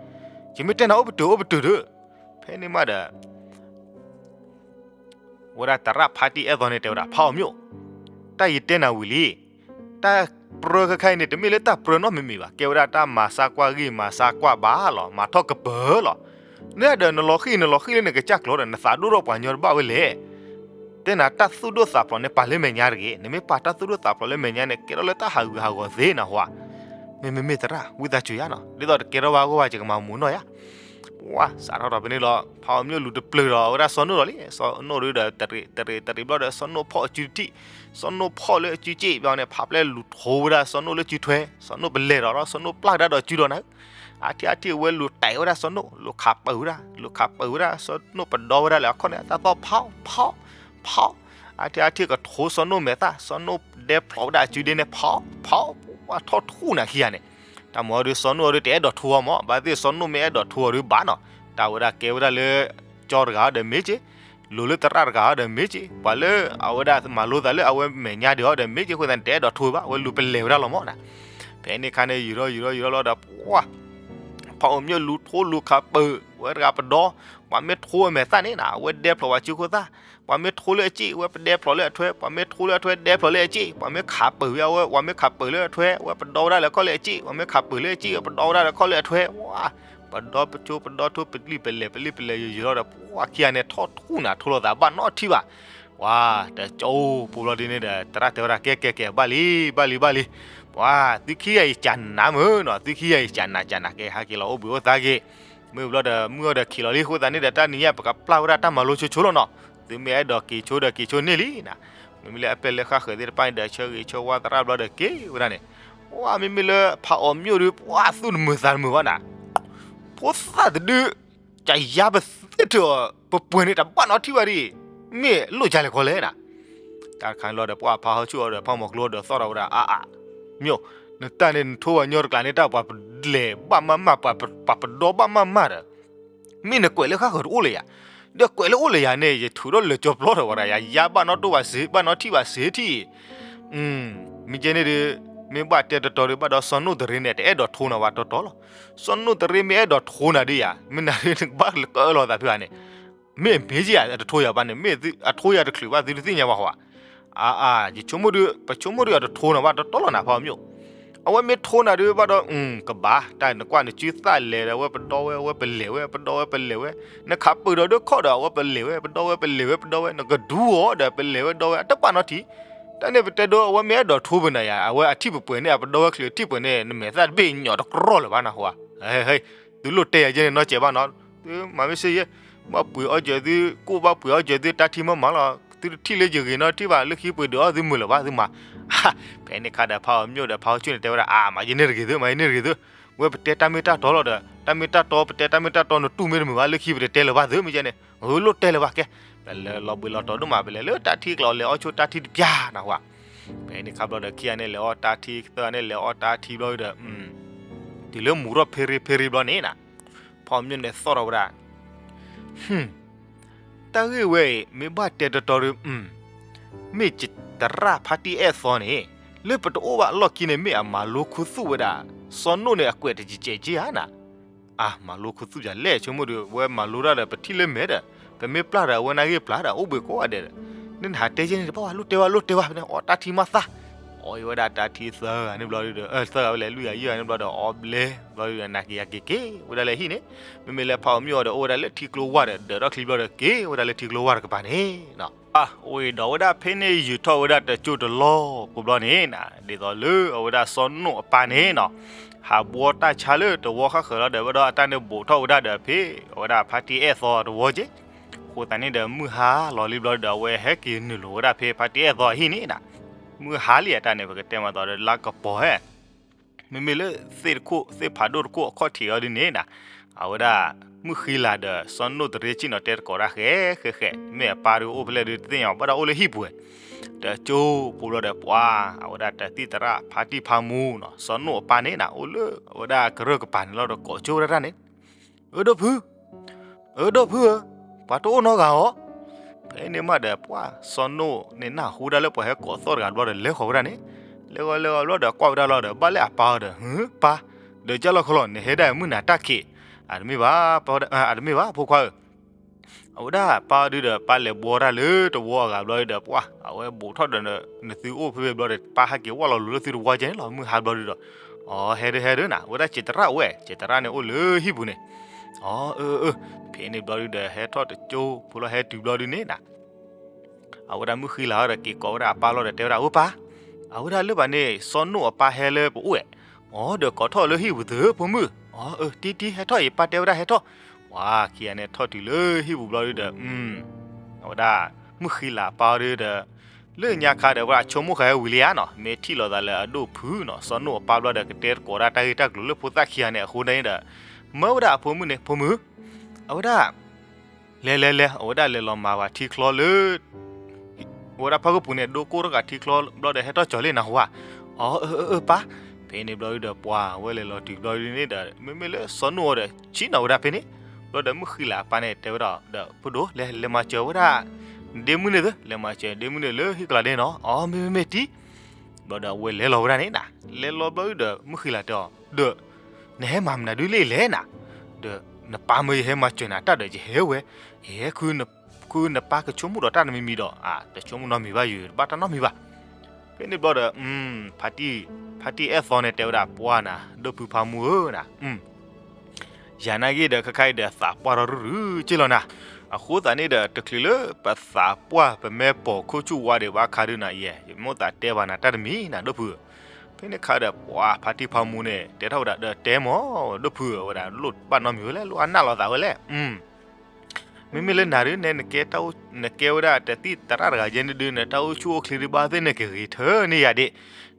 ယမ့ၢ်တဲနၤအိၣ်ပတုာ်အိၣ်ပတုာ်ဒီး, ဖဲန့ၣ်မးဒီး ဝဲဒၣ်သရၣ်ဖါတံၢ်အဲၣ်သီန့ၣ်တဲဝဲဒၣ် ဖးအီၤမျိၣ်, တၢ်ယတဲနၤဝံၤလံ, တၢ်ပြၢခဲခါအံၤန့ၣ် တမ့ၢ်လၢတၢ်ပြၢနီတမံၤမံၤဘၣ်, ကဲဝဲဒၣ်တၢ်မၤစၢ်ကွၢ်ဂံၢ်မၤစၢ်ကွၢ်ဘါလီၤ, မၤထီၣ်ကပၢၤလီၤ, နဒီးနလီၤဃံၢ်နလီၤဃံၢ်လၢနကစၢ်ကျိၤဒီး နသးဒိၣ်ထီၣ်ပှၤညီတဘၣ်ဝဲလဲၣ် တဲနၤတၢ်သူၣ်ဒိၣ်သးဖျိးန့ၣ် ပာ်လၢမဲာ်ညါတဂ့ၤ, နမ့ၢ်ပာ်တၢ်သူၣ်ဒိၣ်သးဖျိးလၢမဲာ်ညါန့ၣ် ကဲထီၣ်လၢတၢ်ဟးဂူာ်ဟးဂီၤသ့နဟါ, မ့မ့မ့ၢ်သရၣ် ဝံသးစူၤယါနီၤ, ဒ်သိးတကဲထီၣ်ဘၣ်အဂီၢ်ဘၣ် ယကမၤမူးနီၢ်ယါ, ပှၤစးထီၣ်ထီၣ်ဖဲန့ၣ်လီၤ, ဖးအီၤမျိၣ်လူၤတပျုာ်ဒီး အဝဲဒၣ်စီၤနိၣ်ဒီးလံ, စီၤနိၣ်ဒီးတရံးတရံးတရံးဘျီဒီး စီၤနိၣ်ဖီၣ်အစုတထံၣ်, စီၤနိၣ်ဖီၣ်လၢအစုစ့ၣ်ဘျီန့ၣ် ဖးပျဲလူၤထိဝဲဒၣ်စီၤနိၣ်လၢစုထွဲ, စီၤနိၣ်ပလဲၤဒီး စီၤနိၣ်ပျၢ်ကဒါဒီးစုဒီးနၤ အါထံၣ်အါထံၣ်ဝဲလူၤတဲာ်ဝဲဒၣ်စီၤနိၣ်, လူၤခးပၢၤဝဲဒၣ်, လူၤခးပၢၤဝဲဒၣ်, စီၤနိၣ်ပဒီဝဲဒၣ်လၢအခီၣ်န့ၣ် အတၢ်သီၣ်ဖီၣ်ဖီၣ်ဖီၣ်, အါထံၣ်အါထံၣ်ကထိစီၤနိၣ်မဲာ်သၣ်, စီၤနိၣ်ဒဲဖျိးဝဲဒၣ်အစုဒ့န့ၣ် ဖီၣ်ဖီၣ်, ပှၤထီၣ်ထူၣ်နၤခံဂၤန့ၣ်, တၢ်မၤအီၤဒုးစီၤနိၣ်အီၤဒုးတအဲၣ်ဒိးထိအီၤမး, ဘၣ်သ့ၣ်စီၤနိၣ်မ့ၢ်အဲၣ်ဒိးထိအီၤဒုးဘၣ်နီၤ, တၢ်ဝဲဒၣ်ကဲဝဲဒၣ်လၢ ကၠီတဂၤအီၤဒီးမ့ၢ်က့ၤ, လိၤလၢသရၣ်တဂၤအီၤဒီးမ့ၢ်က့ၤ, ပှၤလၢအဝဲဒၣ်မၤလိသးလၢအဝဲမဲာ်ညါဒံးအီၤဒီးမ့ၢ်က့ၤ, အဃိသတးန့ၣ် တအဲၣ်ဒိးထိဘၣ်, အဝဲလူၤပလဲၤဝဲဒၣ်လီၤမးနၤ, ဖဲန့ၣ်ခါန့ၣ် ယူၤထီၣ်ယူၤထီၣ်ယူၤထီၣ်လီၤဒီး ပှၤ ဖးအီၤမျိၣ်လူၤထိလူၤခးပၢၤ, ဝဲတဂၤပဒီ, ပှၤမ့ၢ်ထိအမဲာ်သၣ်န့ၣ်နၤ အဝဲဒဲဖျိးဝဲစုခိၣ်သၣ်, ပှၤမ့ၢ်ထိလၢအစ့ၣ် ဝဲပဒဲဖျိးလၢအထွဲ, ပှၤမ့ၢ်ထိလၢအထွဲဒဲဖျိးလၢအစ့ၣ်, ပှၤမ့ၢ်ခးပၢၤဝဲအဝဲ, ပှၤမ့ၢ်ခးပၢၤလၢအထွဲ ဝဲပဒီဝဲဒၣ်လၢခီၣ်လၢအစ့ၣ်, ပှၤမ့ၢ်ခးပၢၤလၢအစ့ၣ် ဝဲပဒီဝဲဒၣ်လၢခီၣ်လၢအထွဲ, ဝါ ပဒီပဆိပဒီထိပလံၣ်ပလဲၢ်ပလံၣ်ပလဲၢ်ယိယိလီၤဒီး ပှၤခံဂၤန့ၣ်ထီၣ်ထူၣ်နၤ ထိလိာ်သးဘၣ်နီတထံၣ်ဘၣ်, ပှၤတကၠိဖိဘျီဒ်န့ၣ်ဒီး သရၣ်တဲဝဲဒၣ် ကဲကဲကဲ ဘၣ်လံ ဘၣ်လံ ဘၣ်လံ, ပှၤ သုခံဂၤအံၤကနးမုာ်နီၤ, သုခံဂၤအံၤကနးကနး ကဲဟဲက့ၤလီၤအိၣ်ဘှံးအိၣ်သါက့ၤ, မ့ၢ်ဘျီဒီး မုၢ်အီၤဒီးခံးလီၤလံ, အဃိသတးန့ၣ်ဒီး တၢ်နံၤညါပကပျၢ်ဝဲဒၣ်တၢ်မၤလိဆိဆိလီၤနီၤ, သုမ့ၢ်အဲၣ်ဒိးက့ၤဆိဒီးက့ၤဆိန့ၢ်လံနၤ, မ့မ့ၢ်လၢအပျဲၢ်လၢဃၣ်ဃၢၤသ့ၣ်တဖၣ်န့ၣ်ဒီး ဆၢဂ့ၤဆၢဝါသရၣ်ဘျီဒီးက့ၤဝဲဒၣ်န့ၣ်, ပှၤ မ့မ့ၢ်လၢဖးအီၤမျိၣ်ဒုး ပှၤသူၣ်တမုာ်သးတမုာ်ဘၣ်နၤ, ဖိသၣ်တဒု ကယါပသ့ၣ်ထီၣ် ပပှဲၤန့ၣ်တဘၣ်နီတထံၣ်ဘၣ်ဒ်, မ့ၢ်လိၣ်ကလဲၤခီလဲၣ်နၤ, တၢ်တခါန့ၣ်လီၤဒီး ပှၤဖးဟီၣ်ဆူၣ်အီၤဒီး ဖးမီၤကျိဒီးသီၣ်ထီၣ်ဝဲဒၣ် အါအါ, မျိၣ်, နတၢ်န့ၣ်နထိဝဲညီတကျးန့ၣ် တၢ်ပှၤလဲၤဘၣ်မးမး ပှၤပဒီဘၣ်မးမးဒီး မ့ၢ်နကွဲးလၢဃၣ်ဃၢၤတအိၣ်လၢၤယၤ, ဒီးကွဲးလၢအိၣ်လၢၤယၤန့ၣ် ယထုးထီၣ်လၢာ်ကၠီပျီထီၣ်ဝဲဒၣ်ယၤ, ယါဘၣ်နီၣ်တိၢ်ဘၣ်စ့ ဘၣ်နီၣ်ထံၣ်ဘၣ်စ့ထံၣ်, မ့ၢ်ကဲန့ၣ်ဒီး မ့ၢ်ဘၣ်တဲတီတီဒီး ဘၣ်ဒီးစီၤနိၣ်တရ့န့ၣ် တအဲၣ်ဒိးထိနၤဝဲတီတီလီၤ, စီၤနိၣ်တရ့မ့ၢ်အဲၣ်ဒိးထိနၤဒ်ယၤ မ့ၢ်နၤဒ်နကဘၣ်လၢကအၢၣ်လီၤသးဖဲဘၣ်န့ၣ်, မ့ၢ်မ့ၢ်ကယၤအတထိယၤဘၣ်န့ၣ် မ့ၢ်အထိယၤတချုးဘၣ်သုတသ့ၣ်ညါဘၣ်ဃီဧါ, အါအါ ယဆိကမိၣ်ဒီး ပဆိကမိၣ်ဒီးအတထိနၤဘၣ်တီတီလီၤနၤ ဖးအီၤမျိၣ် အဝဲမ့ၢ်ထိနၤဒုးဘၣ်ဒီး ကဘၣ် တၢ်နကွၢ်နစုသၣ်လဲၤဒီး အဝဲပဒီဝဲ အဝဲပလဲၤဝဲ ပဒီဝဲပလဲၤဝဲ, နခးပၢၤဒီးဒုးခီၣ်ဒီး အဝဲပလဲၤဝဲ ပဒီဝဲပလဲၤဝဲ ပဒီဝဲ နကဒူအီၤဒီး ပလဲၤဝဲဒီဝဲ အတဘၣ်နီတထံၣ်, တၢ်န့ၣ်ပတဲဒိ အဝဲမ့ၢ်အဲၣ်ဒိးထိပနၤယၤ အဝဲအထံၣ်ပပှဲၤန့ၣ် အပဒီဝဲချုးအထံၣ်ပှဲၤန့ၣ် နမဲာ်သၣ်တဘ့ၣ်ညိးတကြီလၢၤဘၣ်နဟူဧါ, သုလိၣ်တဲယၤယဲန့ၣ်နီၢ်စဲးဘၣ်နီၤ, သုမၤမ့ၢ်စ့ယဲ, ဘၣ်ပှ့ၤအီၣ်စၢၤသု ကိၣ်ဘၣ်ပှ့ၤအီၣ်စၢၤသု တၢ်ထံၣ်မးမးလီၤ, သုတထံၣ်လၢယဂ့ၤနီတထံၣ်ဘၣ် လၢခံပှ့ၤဒုးအီၣ်သုမုာ်လၢၤဘၣ်သုမၤ, ဖဲန့ၣ်ခါဒီးဖးအီၤမျိၣ်ဒီးဖးအီၤဆူၣ်န့ၣ်တဲဝဲဒၣ် အါ မၤယဲန့ၣ်တဂ့ၤသု မၤယဲန့ၣ်တဂ့ၤသု, ဝဲပတဲတၢ်မ့ၢ်တၢ်တီလီၤဒီး တၢ်မ့ၢ်တၢ်တီ ပတဲတၢ်မ့ၢ်တၢ်တီ နတူၢ်မ့ၢ်တမုာ်ဘၣ် လၢခံပတတဲလၢၤဘၣ်သု မ့ၢ်ကဲန့ၣ် လိၣ်တဲလၢၤဘၣ်ကဲ, ပလဲၤလီၤဘှံးလီၤတီၤဒိၣ်မး ပလဲၤလၢတၢ်ထံကျိးလဲၤအီၣ်ဆိတၢ်ထံတပျၢ်နဟူဧါ, ဖဲန့ၣ်ခါဘျီဒီးခံဂၤန့ၣ်လဲၤအီၣ်တၢ်ထံ သၢဂၤန့ၣ်လဲၤအီၣ်တၢ်ထံဘျီဒီး တုၤလၢမူၤထီၣ်ဖ့ရ့ဖ့ရ့ဘျီန့ၣ်နၤ, ဖးအီၤမျိၣ်န့ၣ်သီၣ်ထီၣ်ဝဲဒၣ်, တၢ်ဂ့ၢ်ဝဲအံၤ မ့ၢ်ဘၣ်တဲတီတီဒီး မ့ၢ်သရၣ်ဖါတံၢ်အဲၣ်သီန့ၣ် လၢပတအိၣ်ဘၣ်အလီၢ်ခံန့ၣ် မ့ၢ်အမၤလိခူသူၣ်ဝဲဒၣ် စီၤနိၣ်န့ၣ် အကွဲးတကဲးကဲးဧါနၤ, အါ မၤလိခူသူၣ်ယၤလဲၣ် ဆိကမိၣ်ဒီး ဝဲမၤလိတၢ်ဒီး ပထံၣ်လၢမဲာ်ဒီး ပမ့ၢ်ပျၢ်ဒီး အဝဲန့ၣ်ဂ့ၢ်ပျၢ်ဒီး အိၣ်ဘှံးကိးဂၤဒဲးဒီး နဟးတဲယဲန့ၣ်တဘၣ်ဘၣ် လိၣ်တဲဝဲ လိၣ်တဲဝဲ အီၣ်တၢ်ထံမးသၣ်, အီၣ်ဝဲဒၣ်တၢ်ထံသၢဂၤန့ၣ်ဘျီဒီး သၢဂၤဝဲလဲၤလွံၢ်ဂၤယဲၢ်ဂၤန့ၣ်ဘျီဒီး အီၣ်ဘျဲဘျီဒီး နၤက့ၤယၤက့ၤက့ၤ ဝဲဒၣ်လၢဟံၣ်န့ၣ်, မ့မ့ၢ်လၢဖးအီၤမျိၣ်အီၤဒီး အိၣ်ဝဲဒၣ်လၢထံကျိဝၢ်ဒီး ဒၢးထီၣ်ချံဘျီဒီး က့ၤဝဲဒၣ်လၢထံကျိဝၢ်တကပၤန့ၣ်နီၤ, အိၣ်ဒီးဝဲဒၣ်ဖဲန့ၣ် ယူၤထီၣ်ဝဲဒၣ်တကၠိၢ်တလီၢ်ဖိဘျီန့ၣ်နၤ, ဒ်သိးလၢအဝဲဒၣ်စီၤနိၣ်အပၢ်န့ၣ်နီၤ, ဟးဘှီတၢ်ဆါလၢတဝီဃၣ်ဃၢၤလီၤဒီး ဘၣ်ဒီးအတၢ်န့ၣ်ဘူးထီၣ်ဝဲဒၣ်ဒီးဖဲ အဝဲဒၣ်ဖါတံၢ်အဲၣ်သီတဝီက့ၢ်. အဃိသတးန့ၣ်ဒီး မုၢ်ဟါလီၤလံဘျီဒီး အဝဲဟဲက့ၤနုာ်လီၤဝဲဒၣ်ဖဲဖါတံၢ်အဲၣ်သီအဟံၣ်န့ၣ်နၤ. မုၢ်ဟါလံအတၢ်န့ၣ် ပကတဲမးသိးဒီးလါကပီၤဟဲ မ့မ့ၢ်လၢသ့ၣ်တခိၣ် သ့ၣ်ဖးဒိၣ်တခိၣ်အခီၣ်ထံးအီၤဒ်န့ၣ်နၤ, အဝဲဒၣ်မုၢ်ဃံလၤဒီးစီၤနိၣ်တရ့စံၣ်နီၤ တဲသကိးတၢ်ဃဲဃဲဃဲ, မ့ၢ်အပၢ်ဒုးအိၣ်ဖဲလဲၣ်ဒုးတသ့ၣ်ညါ, ဘၣ်ဒီးအိၣ်လၢဟံၣ်ပူၤဝဲ. တကၠိဖိဘျီဒီးပှၤ အဝဲဒၣ်တသံၣ်သရၣ်ဖါတံၢ်ဖါမူနီၤ စီၤနိၣ်အပၢ်န့ၣ်နၤ အိၣ်လၢအဝဲဒၣ်ကရၢၢ်ကပၤန့ၣ်လီၤဒီး ကိးကၠိဝဲဒၣ်တၢ်န့ၣ်, အၢ ဒိၣ်ဖု အၢ ဒိၣ်ဖုဧၢ, ပှၤတအိၣ်နီတဂၤဧါ. ဖဲန့ၣ်မးဒီးပှၤ စီၤနိၣ်န့ၣ် နၢ်ဟူဒၣ်လၢပှၤဟဲကိးသီၣ်တဂၤဘျီဒီး လဲၤဃီၤဝဲဒၣ်န့ၣ်, လဲၤဃီၤလဲၤဃီၤဘျီဒီး ကွၢ်ဝဲဒၣ်လီၤဒီး ဘၣ်လၢအပၢ်အီၤဒီး ဟၢ ပၢ်, ဒီးကၢ်လီၤခီလီၤ နဟဲဒၣ်မုၢ်နၤတၢ်ခံး, အတမ့ၢ်ဘၣ်, အတမ့ၢ်ဘၣ်ဖိခွါဧၢ. အဝဲဒၣ်ပၢ်အီၤဒုဒီး ပၢ်လဲၤဘှီတၢ်လၢတဝီအဂၤဘျီဒုဒီး ပှၤ အဝဲဘူးထီၣ်ဒီး နသုအိၣ်ဖဲဖဲဘျီဒီး ပၢ်ဟဲက့ၤဝၢ်လီၤလိၤလၢသုတဝီကဲန့ၣ်လီၤ. မုၢ်ဟါဘျီဒုဒီး အီ ဟဲဒၢဟဲဒၢနၤ အဝဲဒၣ်စံးသရၣ်အိၣ်ဝဲ, စံးသရၣ်န့ၣ်အိၣ်လၢဟံၣ်ပူၤန့ၣ်, အီ အၢ အၢ ဖဲန့ၣ်ဘျီဒုဒီး ဟဲထီၣ်တကၠိဖိလီၤ ဟဲတုၤဘျီဒုန့ၣ်နၤ အဝဲဒၣ်မုၢ်ဃံလၤအီၤဒီး က့ၤကိးဝဲဒၣ်အပၢ်လီၤဒီး တဲဝဲဒၣ် အိၣ်ပၢ်, အဝဲဒၣ်လၢပှၤန့ၣ် စီၤနိၣ်အပၢ်ဟဲလၢပအိၣ်ဝဲ, အီ ဒီးကိးထီၣ်လၢဟံၣ်ပူၤသုဖိမုၣ်, အီ အၢ တံၢ်တံၢ် ဟဲထီၣ်အံၤ ပၢ်တဲဝဲဒၣ်ဟဲထီၣ်. ပှၤခံဂၤန့ၣ်ထီၣ်တုၤလၢဟံၣ်ပူၤဘျီဒုဒီး အဝဲဒၣ်မုၢ်ဃံလၤအပၢ်အီၤဒုဒီး လၢညါခါဒီး ဝဲဒၣ်ဆိကမိၣ်ဃာ်ဝံၤလံဧါနီၤ, မ့ၢ်ထံၣ်လိာ်သးလၢအဒိၣ်ဖုနီၤ စီၤနိၣ်အပၢ်ဘျီဒီး ကတဲသကိးဒၣ်တၢ်ဂ့ၢ်တၢ်ကျိၤလၢဖိသၣ်ခံဂၤန့ၣ်အဃိန့ၣ်ဒီး မၢဝဲဒၣ်အဖိမုၣ်န့ၣ် ဖိမုၣ်, အဝဲဒၣ် လဲၤလဲၤလဲၤ အဝဲဒၣ်လဲၤလီၤမၤဝဲထံချီလၢ အဝဲဒၣ်ဖၣ်ကပူၤန့ၣ် ဒိကိၢ်ထီၣ်ဃာ်ထံချီဘျီဒီး ဟဲထီၣ်ကၠီၤလံနၢ်ဟူဧါ. အီ အၢ အၢ အၢ ပၢ်. ဖဲန့ၣ်ဘျီဒုဒီးပှၤဝဲလဲၤလီၤတုၤဘျီဒုန့ၣ်ဒီး မ့မ့ၢ်လၢစီၤနိၣ်အီၤဒီး ဆံးနီၤဝဲဒၣ်ဖဲန့ၣ်, ဘျီဒီးမုၢ်ဃံလၤအပၢ်န့ၣ်တဲဝဲဒၣ်ဒီး ဖိဒိၣ် လဲၤလဲၤမၤစၢၤဝဲဒၣ် နဒ့မုၣ်န့ၣ်သု, လဲၤမၤစၢၤဒ့မုၣ်န့ၣ်လၢဟံၣ်ကလၤဒ့နီၤ. အီ မ့မ့ၢ်မ့ၢ်တံၢ် ဘျီဒီးအဝဲလဲၤလီၤဝဲဒၣ်န့ၣ်နၤ, လဲၤလီၤဘျီဒုဒီးမုၢ်ဃံလၤတဲအီၤ ဒီး နဟဲမၤမနုၤဒုလံလဲၣ်နၤ, ဒီးနပၢ်မၢယဟဲမၤစၢၤနၤတၢ်ဒီးယဟဲဝဲ, ယဟဲ ဃုနပၢ်ကဆိကမိၣ်ဒီးတၢ်တမံၤမံၤဒီး အါ တဆိကမိၣ်နီတမံၤဘၣ်ယၤ တဘၣ်တၢ်နီတမံၤဘၣ်. ဖဲန့ၣ်ဘျီဒီး ဖါတံၢ်အဲၣ်သီန့ၣ်တဲဝဲဒၣ် ပှၢ်နၤ ဒိၣ်ဖုဖါမူဧၢနၤ ယၤနာ်က့ဒီး ခဲခါအံၤဒီး သးပှၢ်ထီၣ်ရုရုက့ၢ်လီၤနၤ. အဃိသတးန့ၣ်ဒီး တချုးလၢပသးပှၢ် ပမ့ၢ်ပိာ်ခိၣ်ဆူၣ်ဝါဒံးဘၣ်အခါဒုနၤ ယဲ ယမိၣ်သးတဲဘၣ်နၤတၢ်တမံၤနၤ ဒိၣ်ဖုဧၢ. ဖဲန့ၣ်ခါဒီး ပှၤဖါတံၢ်ဖါမူန့ၣ် တဲထီၣ်ဝဲဒၣ်ဒီး တဲမၢ် ဒိၣ်ဖုဧၢ ဝဲဒၣ်လိၣ်ဘၣ်နီတမံၤဝဲလဲၣ် လိၣ်အနၢ်လိာ်သးဝဲလဲၣ် မ့မ့ၢ်လၢနၤဒု နကဲဝဲဒၣ်တသံၣ်သရၣ်တဂၤယဲန့ၣ်ဒု နတၢ်အိၣ်ဆူၣ်အိၣ်ချ့ဒုဘၣ်သ့ၣ်န့ၣ် ကဂ့ၤထၢန့ၢ်ယၤဒံး.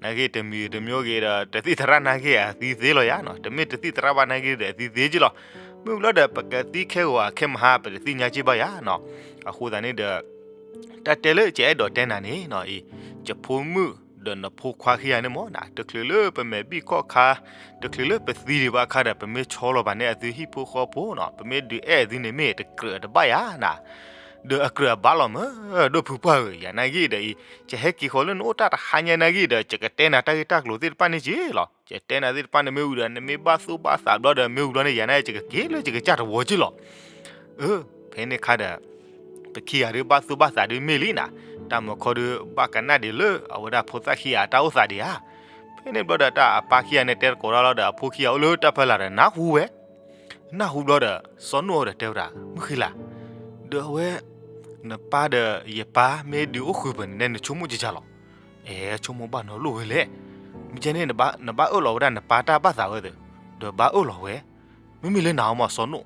နာ်က့တမံၤတမံၤဂ့ၤဒီး တသံၣ်သရၣ်နာ်က့ အသံသ့လီၤယၤနီၤ, တမ့ၢ်တသံၣ်သရၣ်ဘၣ်နာ်က့ဒီး အသံသ့က့ၢ်လီၤ. မုၢ်ဘျီဒီး ပကသံခဲဂီၤအခဲမဟါ ပတသ့ၣ်ညါက့ၢ်ဘၣ်ယၤနီၤ. အဃိသတးန့ၣ်ဒီး တၢ်တဲလၢယအဲၣ်ဒိးတဲနၤန့ၣ်နီၤအံၤ, ယဖိမုၣ်ဒီးနဖိခွါခံဂၤန့ၣ်မၢ်နၤ တချုးလၢပမဲာ်ဘံၣ်ခီၣ်ခါ, တချုးလၢပသံဒံးဘၣ်အခါဒီး ပမ့ၢ်ဆီလီၤဘၣ်န့ၢ်အသုဟံၣ်ဖိဃီဖိနီၤ, ပမ့ၢ်ဒုးအဲၣ်အသုန့ၣ် မ့ၢ်တကြၢးတဘၣ်ယၤနၤ, ဒီးအကြၢးအဘၣ်လီၤမၢ်, ဒိၣ်ဖုပှၢ်ဧၢ, ယၤနာ်က့ဒီးအံၤ, ယဟဲက့ၤဃီၤလၢနအိၣ်တၢ်တဟါညါနာ်က့ဒီး ယကတဲနၤတၢ်ဂ့ၢ်တၢ်ကျိၤသ့ၣ်တဖၣ်န့ၣ်က့ၢ်လီၤ. ယတဲနၤသ့ၣ်တဖၣ်န့ၣ်မ့ၢ်ဝံၤဒီး နမ့ၢ်ဘၣ်သူၣ်ဘၣ်သးဘျီဒီး မ့ၢ်ဝံၤဘျီန့ၣ် ယၤနာ်က့ ယကက့ၤလၢယကစၢ်တဝီက့ၢ်လီၤ. အၢ ဖဲန့ၣ်ခါဒီး ပခံဂၤဒုးဘၣ်သူၣ်ဘၣ်သးဒုးမ့ၢ်လံနၤ, တၢ်မုၢ်ခီဒုးဘၣ်ကနၣ်ဒံးလၢအဝဲဒၣ်ဖိသၣ်ခံဂၤအတၢ်အိၣ်သးဒံးဧါ. ဖဲန့ၣ်ဘျီဒီး တၢ်အပၢ်ခံဂၤန့ၣ်တဲသကိးတၢ်လီၤဒီး အဖိခံဂၤအိၣ်လၢတၢ်ဖီလာ်ဒီးနၢ်ဟူဝဲ, နၢ်ဟူဘျီဒီး စီၤနိၣ်အီၤဒီးတဲဝဲဒၣ် မုၢ်ဃံလၤ, ဒီးအဝဲ နပၢ်ဒီးယပၢ်မ့ၢ်ဒုးအိၣ်ဃုာ်ပၢၤန့ၣ် နဆိကမိၣ်ကကၢ်လီၤ. အဲ ဆိကမိၣ်ဘၣ်နီတလိၣ်ဝဲလဲၣ်. မ့ၢ်ကဲန့ၣ် နဘၣ်အၢၣ်လီၤဝဲဒၣ်နပၢ်တၢ်ဘၣ်သးဝဲသ့ၣ်, ဒီးဘၣ်အၢၣ်လီၤဝဲ, မ့မ့ၢ်လၢနၤအီၤမးစီၤနိၣ်,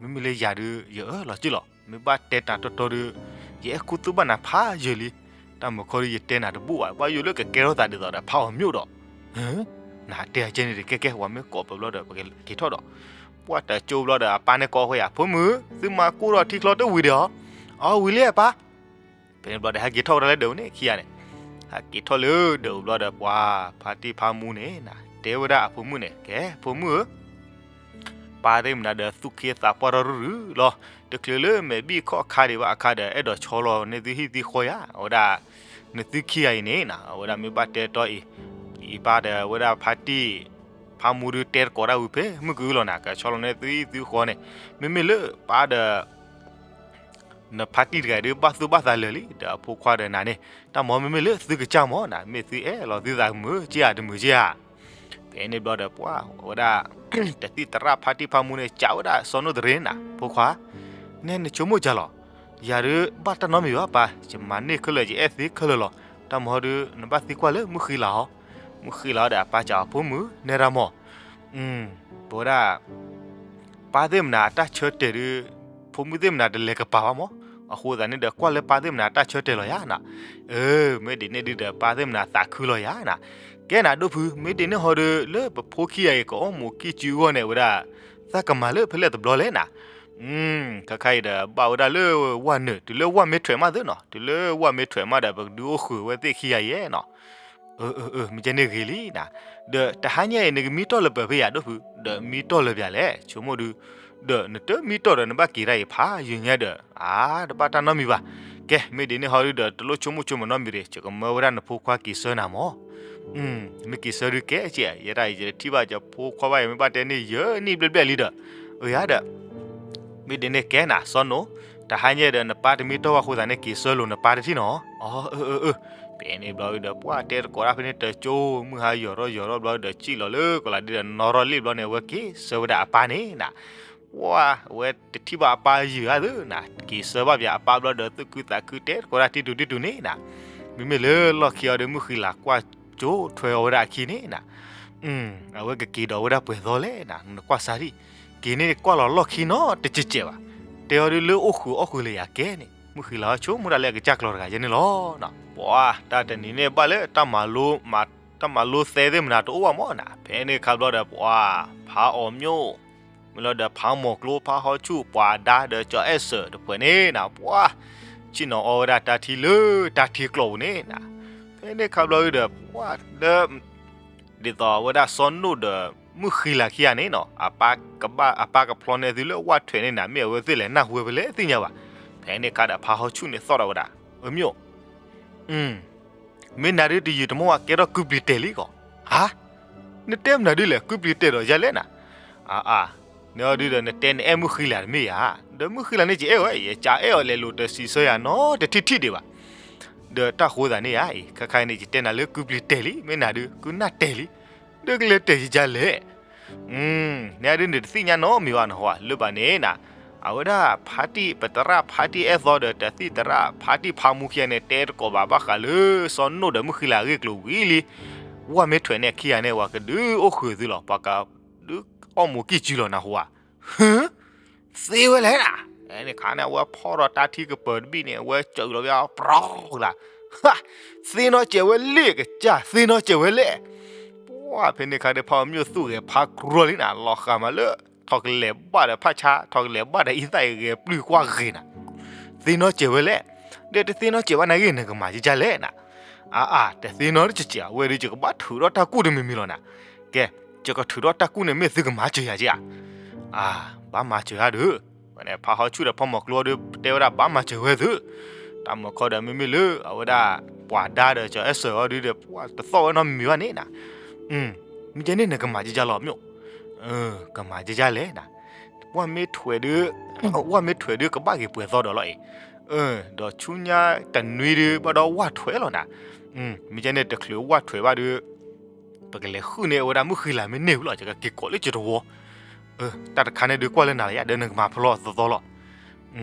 မ့မ့ၢ်လၢယၤဒုး ယအၢၣ်လီၤက့ၢ်လီၤ, မ့ၢ်ဘၣ်တဲတၢ်တီတီဒုး ယအဲၣ်ခူသူၣ်ဘၣ်နၤဖးယံာ်လံ. တၢ်မုၢ်ခီဒုးယတဲနၤတဘူၣ်ဘၣ်, ဘၣ်ယိၣ်လၢကကဲထီၣ်သးဒ်သိးဒီးဖးအီၤမျိာ်ဒီး, နတဲအကဲန့ၣ်တကဲကဲ ပှၤမ့ၢ်ကိးပၢၤဘျီဒီး ပကက့ၤထီၣ်ဒီး, ပှၢ်တကၠိဘျီဒီး အပၢ်န့ၣ်ကိးဃီယၤ ဖိမုၣ်, သုမၤကိၢ်ထီၣ်ထံချီတဝံၤဒံးဧါ. အီ ဝံၤလံအပၢ်. ဖဲန့ၣ်ဘျီဒီးဟဲက့ၤထီၣ်ဝဲဒၣ်လၢဒၢးန့ၣ်ခံဂၤန့ၣ်, ဟဲက့ၤထီၣ်လၢဒၢးဘျီဒီး ပှၤဖါတံၢ်ဖါမူန့ၣ် တဲဝဲဒၣ်အဖိမုၣ်န့ၣ် ကဲ ဖိမုၣ်ဧၢ, ပၢ်သ့ၣ်မနုၤဒီးသူၣ်ခ့သးပှၢ်ထီၣ်ရုရုလီၤ. တချုးလၢမဲာ်ဘံၣ်ခီၣ်ခါဒံးဘၣ်အခါဒီး အဲၣ်ဒိးဆီလီၤန့ၢ်သုဟံၣ်သုဃီယၤ, အဝဲဒၣ် နသုခံဂၤအံၤန့ၣ် အဝဲဒၣ်မ့ၢ်ဘၣ်တဲတီအံၤ, အံၤဘၣ်ဒီးအဝဲဒၣ်ဖါတံၢ် ဖါမူဒုးတဲသကိးတၢ်ဝံၤဖဲမုၢ်ကအုလီၤနၤ ကဆီလီၤန့ၢ်သုဟံၣ်သုဃီန့ၣ်, မ့မ့ၢ်လၢပၢ်ဒီး နဖါတံၢ်တဂၤဒုးဘၣ်သူၣ်ဘၣ်သးလၢာ်လံ, ဒီးအဖိခွါဒီးနၤန့ၣ် တၢ်မၤမ့မ့ၢ်လၢသုကစၢ်မၢ်နၤ မ့ၢ်သုအဲၣ်လီၤသုသးမုာ်က့ဧါတမုာ်က့ဧါ. ဖဲန့ၣ်ဘျီဒီးပှၤ အဝဲဒၣ် တသံၣ်သရၣ်ဖါတံၢ်ဖါမူန့ၣ် စံးဝဲဒၣ်စီၤနိၣ်တရ့နၤ ဖိခွါ, နဲနဆိကမိၣ်ကၢ်လီၤ. ယၤဒုးဘၣ်တၢ်နီတမံၤဘၣ်ပၢ်, ယမၤန့ၢ်ခဲလၢာ် ယအဲၣ်သ့ခဲလၢာ်လီၤ. တၢ်မၤဒုး နဘၣ်သံကွၢ်လၢမုၢ်ဃံလၤဟီ မုၢ်ဃံလၤအီၤဒီးအပၢ်စံးအီၤ ဖိမုၣ် နဲဒၣ်မး, ပဝဲဒၣ် ပၢ်သ့ၣ်မနၤအတၢ်ဆၢတဲာ်ဒုး ဖိမုၣ်သ့ၣ်မနၤတလဲၤကပၤဘၣ်မး, အဃိသတးန့ၣ်ဒီး ကွၢ်လၢပၢ်သ့ၣ်မနၤအတၢ်ဆၢတဲာ်လီၤယၤနၤ, အၢ မ့ၢ်ဒ်န့ၣ်ဒုးဒီး ပၢ်သ့ၣ်မနၤသးခုလီၤယၤနၤ, ကဲနၤဒိၣ်ဖု မ့ၢ်ဒ်န့ၣ်ဟီဒုး လၢပဖိခံဂၤအံၤ ကအီၣ်မူးကံၢ်စုအဂီၢ်န့ၣ် အဝဲဒၣ် သးကမၤလၢဖဲလဲၣ်တဘျီလဲၣ်နၤ, ခါခါအံၤဒီး ဘၣ်ဝဲဒၣ်လၢဝၣ်နုာ် တုၤလၢဝၣ်မ့ၢ်ထွဲးမးသုနီၤ, တုၤလၢဝၣ်မ့ၢ်ထွဲးမးဒီး ပကဒုးအိၣ်ဃုာ်ဝဲသ့ၣ်ခံဂၤအံၤနီၤ, အၢ အၢ အၢ မ့ၢ်ကဲန့ၣ်ဂ့ၤလံနၤ, ဒီးတဟါညါအံၤ နကမံတီၢ်လၢပှဲၤဖဲယၤဒိၣ်ဖု, ဒီးမံတီၢ်လၢပှဲၤလဲၣ် ဆိကမိၣ်ဒုး, ဒီးနတမံတီၢ်ဒီးနဘၣ်က့ၤတၢ်အံၤဖးယံာ်ညါဒီး အါ တဘၣ်တၢ်နီတမံၤဘၣ်, ကဲ မ့ၢ်ဒ်န့ၣ်ဟီဒုးဒီး တလိၣ်ဆိကမိၣ်ဆိကမးနီတမံၤတဂ့ၤ, ယကမၢဝဲဒၣ်နဖိခွါက့ၤဆၢနၤမး မ့ၢ်က့ၤဆၢဒုးကဲကဲ, ယဲဒၣ်အံၤ ယတထံၣ်ဘၣ်ယဖိခွါဘၣ်အံၤ မ့ၢ်ဘၣ်တဲန့ၢ်ယဲၢ်နံၣ်ဘျဲၣ်ဘျဲၣ်လံဒီး, အၢ ယၤဒီး, မ့ၢ်ဒ်န့ၣ်ကဲနၤ စီၤနိၣ်, တဟါညါဒီး နပၢ်တမံတီၢ်ဘၣ်အဃိသတးန့ၣ် က့ၤဆၢလိာ်နပၢ်တထံၣ်နီၤ, အၢ အၢ အၢ အၢ, ဖဲန့ၣ်ဘျီဒုးဒီး ပှၢ်တဲတကိးတၢ်ဖဲန့ၣ် တကၠိ မုၢ်ဟါယီၤထီၣ်ယီၤထီၣ်ဘျီဒီး စံၣ်လီၤလၢကီးလးဒုးဒီး နီၢ်ထီၣ်လံၣ်ဘျီန့ၣ် အဝဲက့ၤဆၢဝဲဒၣ်အပၢ်န့ၣ်နၤ, ပှၢ် အဝဲတထံၣ်ဘၣ်အပၢ်ယံာ်ဧါသုနၤ, က့ၤဆၢဘၣ်ပှၤအပၢ်ဘျီဒီး သူၣ်ခုသးခုတဲတကိးတၢ်တံတူာ်တံတူာ်န့ၣ်နၤ, မ့မ့ၢ်လၢလီၢ်ခံအီၤဒီး မုၢ်ဃံလၤကွၢ်ကၠိထွဲအီၤဝဲဒၣ်အခံန့ၣ်နၤ, အဝဲကက့ၤဒီးဝဲဒၣ်ပှဲၤသီလဲၣ်နၤ, နကွၢ်စၢ်ဒံး, က့ၤန့ၣ်ကွၢ်လီၤလီၢ်ခံနီတစဲးစဲးဘၣ်, တဲအီၤဒုးလၢအိၣ်ဃုာ်အီၣ်ဃုာ်လၢယၤကဲန့ၣ် မုၢ်ဃံလၤအီၤဆိကမိၣ်ဒၣ်လၢအကစၢ်ကျီၤတဂၤယဲန့ၣ်လီၤ, ပှၢ် တၢ်တနံၤန့ၣ်ဘၣ်လၢ တၢ်မၤလိသဲသ့ၣ်မနၤတအိၣ်ဘၣ်မးနၤ, ဖဲန့ၣ်ခါဘျီဒီး ပှၢ် ဖးအီၤမျိၣ် မ့ၢ်လီၤဒီးဖးမိၢ်ကျိ ဖးဟီၣ်ဆူၣ် ပှၤဒါဒီးကၠီၤအဲၣ်စၢၤတဖုန့ၣ်နၤ ပှၢ် ဆ့ၣ်နီၤအီဝဲဒၣ်တၢ်ထံလၢတၢ်ထံကျိပူၤန့ၣ်နၤ, ဖဲန့ၣ်ခါဘျီဒီး ပှၢ် လၢ ဒ်သိးအဝဲဒၣ်စီၤနိၣ်ဒီးမုၢ်ဃံလၤခံဂၤန့ၣ်နီၤ အပၢ်ကဘၣ်အပၢ်ကဖျီန့ၢ်သုလၢဝၣ်ထွဲးန့ၣ်နၤ မ့ၢ်အဝဲသ့ၣ်လဲၤနၢ်ဟူဝဲဖဲလဲၣ်သ့ၣ်ညါဘၣ်, ဖဲန့ၣ်ခါဒီးဖးဟီၣ်ဆူၣ်န့ၣ်သီၣ်ထီၣ်ဝဲဒၣ် အမျိၣ် မ့ၢ်နၤဒုးတယံာ်တမီၢ်ဝဲ ကဲထီၣ်ကုပျံၤတဲာ်လံကီး, ဟါ, နတဲမနုၤဒုးလဲၣ် ကုပျံၤတဲာ်ဒီးယၤလဲၣ်နၤ, အါအါ, နအီၤဒုးဒီး နတဲနအဲၣ်မုၢ်ဃံလၤတမ့ၢ်ဧါ, ဒီးမုၢ်ဃံလၤန့ၣ် ယအဲၣ်အီၤ ယကအဲၣ်အီၤလဲၤလိာ်တစံးဆၢယၤနီတထံၣ်ထံၣ်ဒံးဘၣ်, ဒီးတၢ်ဃိသးန့ၣ်ဧါအံၤ ခါခါအံၤန့ၣ် ယတဲနၤလၢကုပျံၤတဲာ်လံ မ့ၢ်နၤဒုး ကုနၢ်တဲာ်လံ, ဒုးကလဲၤတဲာ်ယကလဲၣ် နဒုးန့ၣ် တသ့ၣ်ညါနီတမံၤဘၣ်နဟီ လၢဘၣ်န့ၣ်နၤ, အဝဲဒၣ်ဖါတံၢ် ပသရၣ်ဖါတံၢ်အဲၣ်သီဒီး တသံၣ်သရၣ်ဖါတံၢ်ဖးမူခံဂၤန့ၣ် တဲတကိးဘၣ်ဘၣ်ဃးလၢ စီၤနိၣ်ဒီးမုၢ်ဃံလၤအဂ့ၢ်ကျိၤဝံၤလံ, ဝၣ်မ့ၢ်ထွဲးန့ၣ်ခံဂၤန့ၣ် ပှၤကဒုးအိၣ်ဃုာ်သုလီၤ ပှၤကဒုးအီၣ်မူးကံၢ်စုလီၤနဟီဧါ, ဟၢ သ့ဝဲလဲၣ်နၤ, ဖဲန့ၣ်ခါန့ၣ် အဝဲဖီၣ်ဒီးတၢ်ထံကပၢၤတဘ့ၣ်န့ၣ် အဝဲစၢၤလီၤဝဲ ပြီၤလၢ, သ့ၣ်နီၣ်စဲးဝဲလဲၣ်ကစၢ် သ့ၣ်နီၣ်စဲးဝဲလဲၣ်, ပှၢ် ဖဲန့ၣ်ခါဒီး ဖးအီၤမျိၣ်သူၣ်ဂဲၤဖးကြီလံနၤ လီၤဃာ်မးလၢ ထီၣ်ကလဲၤဘၣ်ဒီးဖးဆါ ထီၣ်ကလဲၤဘၣ်ဒီးအံသၣ်အံဂဲၤပျုၢ်ကွၢ်ဂ့ၤနၤ, သ့ၣ်နီၣ်စဲးဝဲလဲၣ်, ဒီးတသ့ၣ်နီၣ်စဲးဘၣ်နာ်ဂ့ၤ နကမၤကကလဲၣ်နၤ, အါအါ တသ့ၣ်နီၣ်တစဲးစဲး အဝဲဒီးယကဘၣ်ထုးထီၣ်တၢ်ကူၣ်တမံၤမံၤလီၤနၤ, ကဲ ယကထုးထီၣ်တၢ်ကူၣ်န့ၣ် မ့ၢ်သုကမၤစၢၤယၤက့ဧါ, အါ ဘၣ်မၤစၢၤယၤဒီး ဝဲန့ၣ် ဖးဟီၣ်ဆူၣ်ဒီးဖးမိၢ်ကျိဒီး တဲဝဲဒၣ်ဘၣ်မၤစၢၤဝဲသု, တၢ်မၤခီဒီးမ့မ့ၢ်လၢ အဝဲဒၣ် ပှၤဒါဒီးကၠီၤအဲၣ်စၢၤအီၤဒုးဒီး ပှၢ်တသီၣ်ဝဲနီတမံၤဘၣ်န့ၣ်နၤ, မ့ၢ်ကဲန့ၣ် နကမၤကကလီၤမျိၣ်, ကမၤကကလဲၣ်နၤ, ဝၣ်မ့ၢ်ထွဲးဒုး ဝၣ်မ့ၢ်ထွဲးဒုးကဘၣ်က့ၤပှဲၤသီဒီးလီၤအံၤ, ဒီးဆူညါတနွံဒုး ဘၣ်ဒီးဝၣ်ထွဲးလီၤနၤ, မ့ၢ်ကဲန့ၣ် တချုးဝၣ်ထွဲးဘၣ်ဒုး ပကလဲၤဃုန့ၢ်အဝဲဒၣ်မုၢ်ဃံလၤမ့ၢ်န့ၢ်ဝံၤလီၤ ယကက့ၤကိးလၢကၠီၤတဝီ, တၢ်တခါန့ၣ်ဒုးကွၢ်လၢနၤလၢယၤ ဒီးနကမၤဖျီသီသီလီၤ,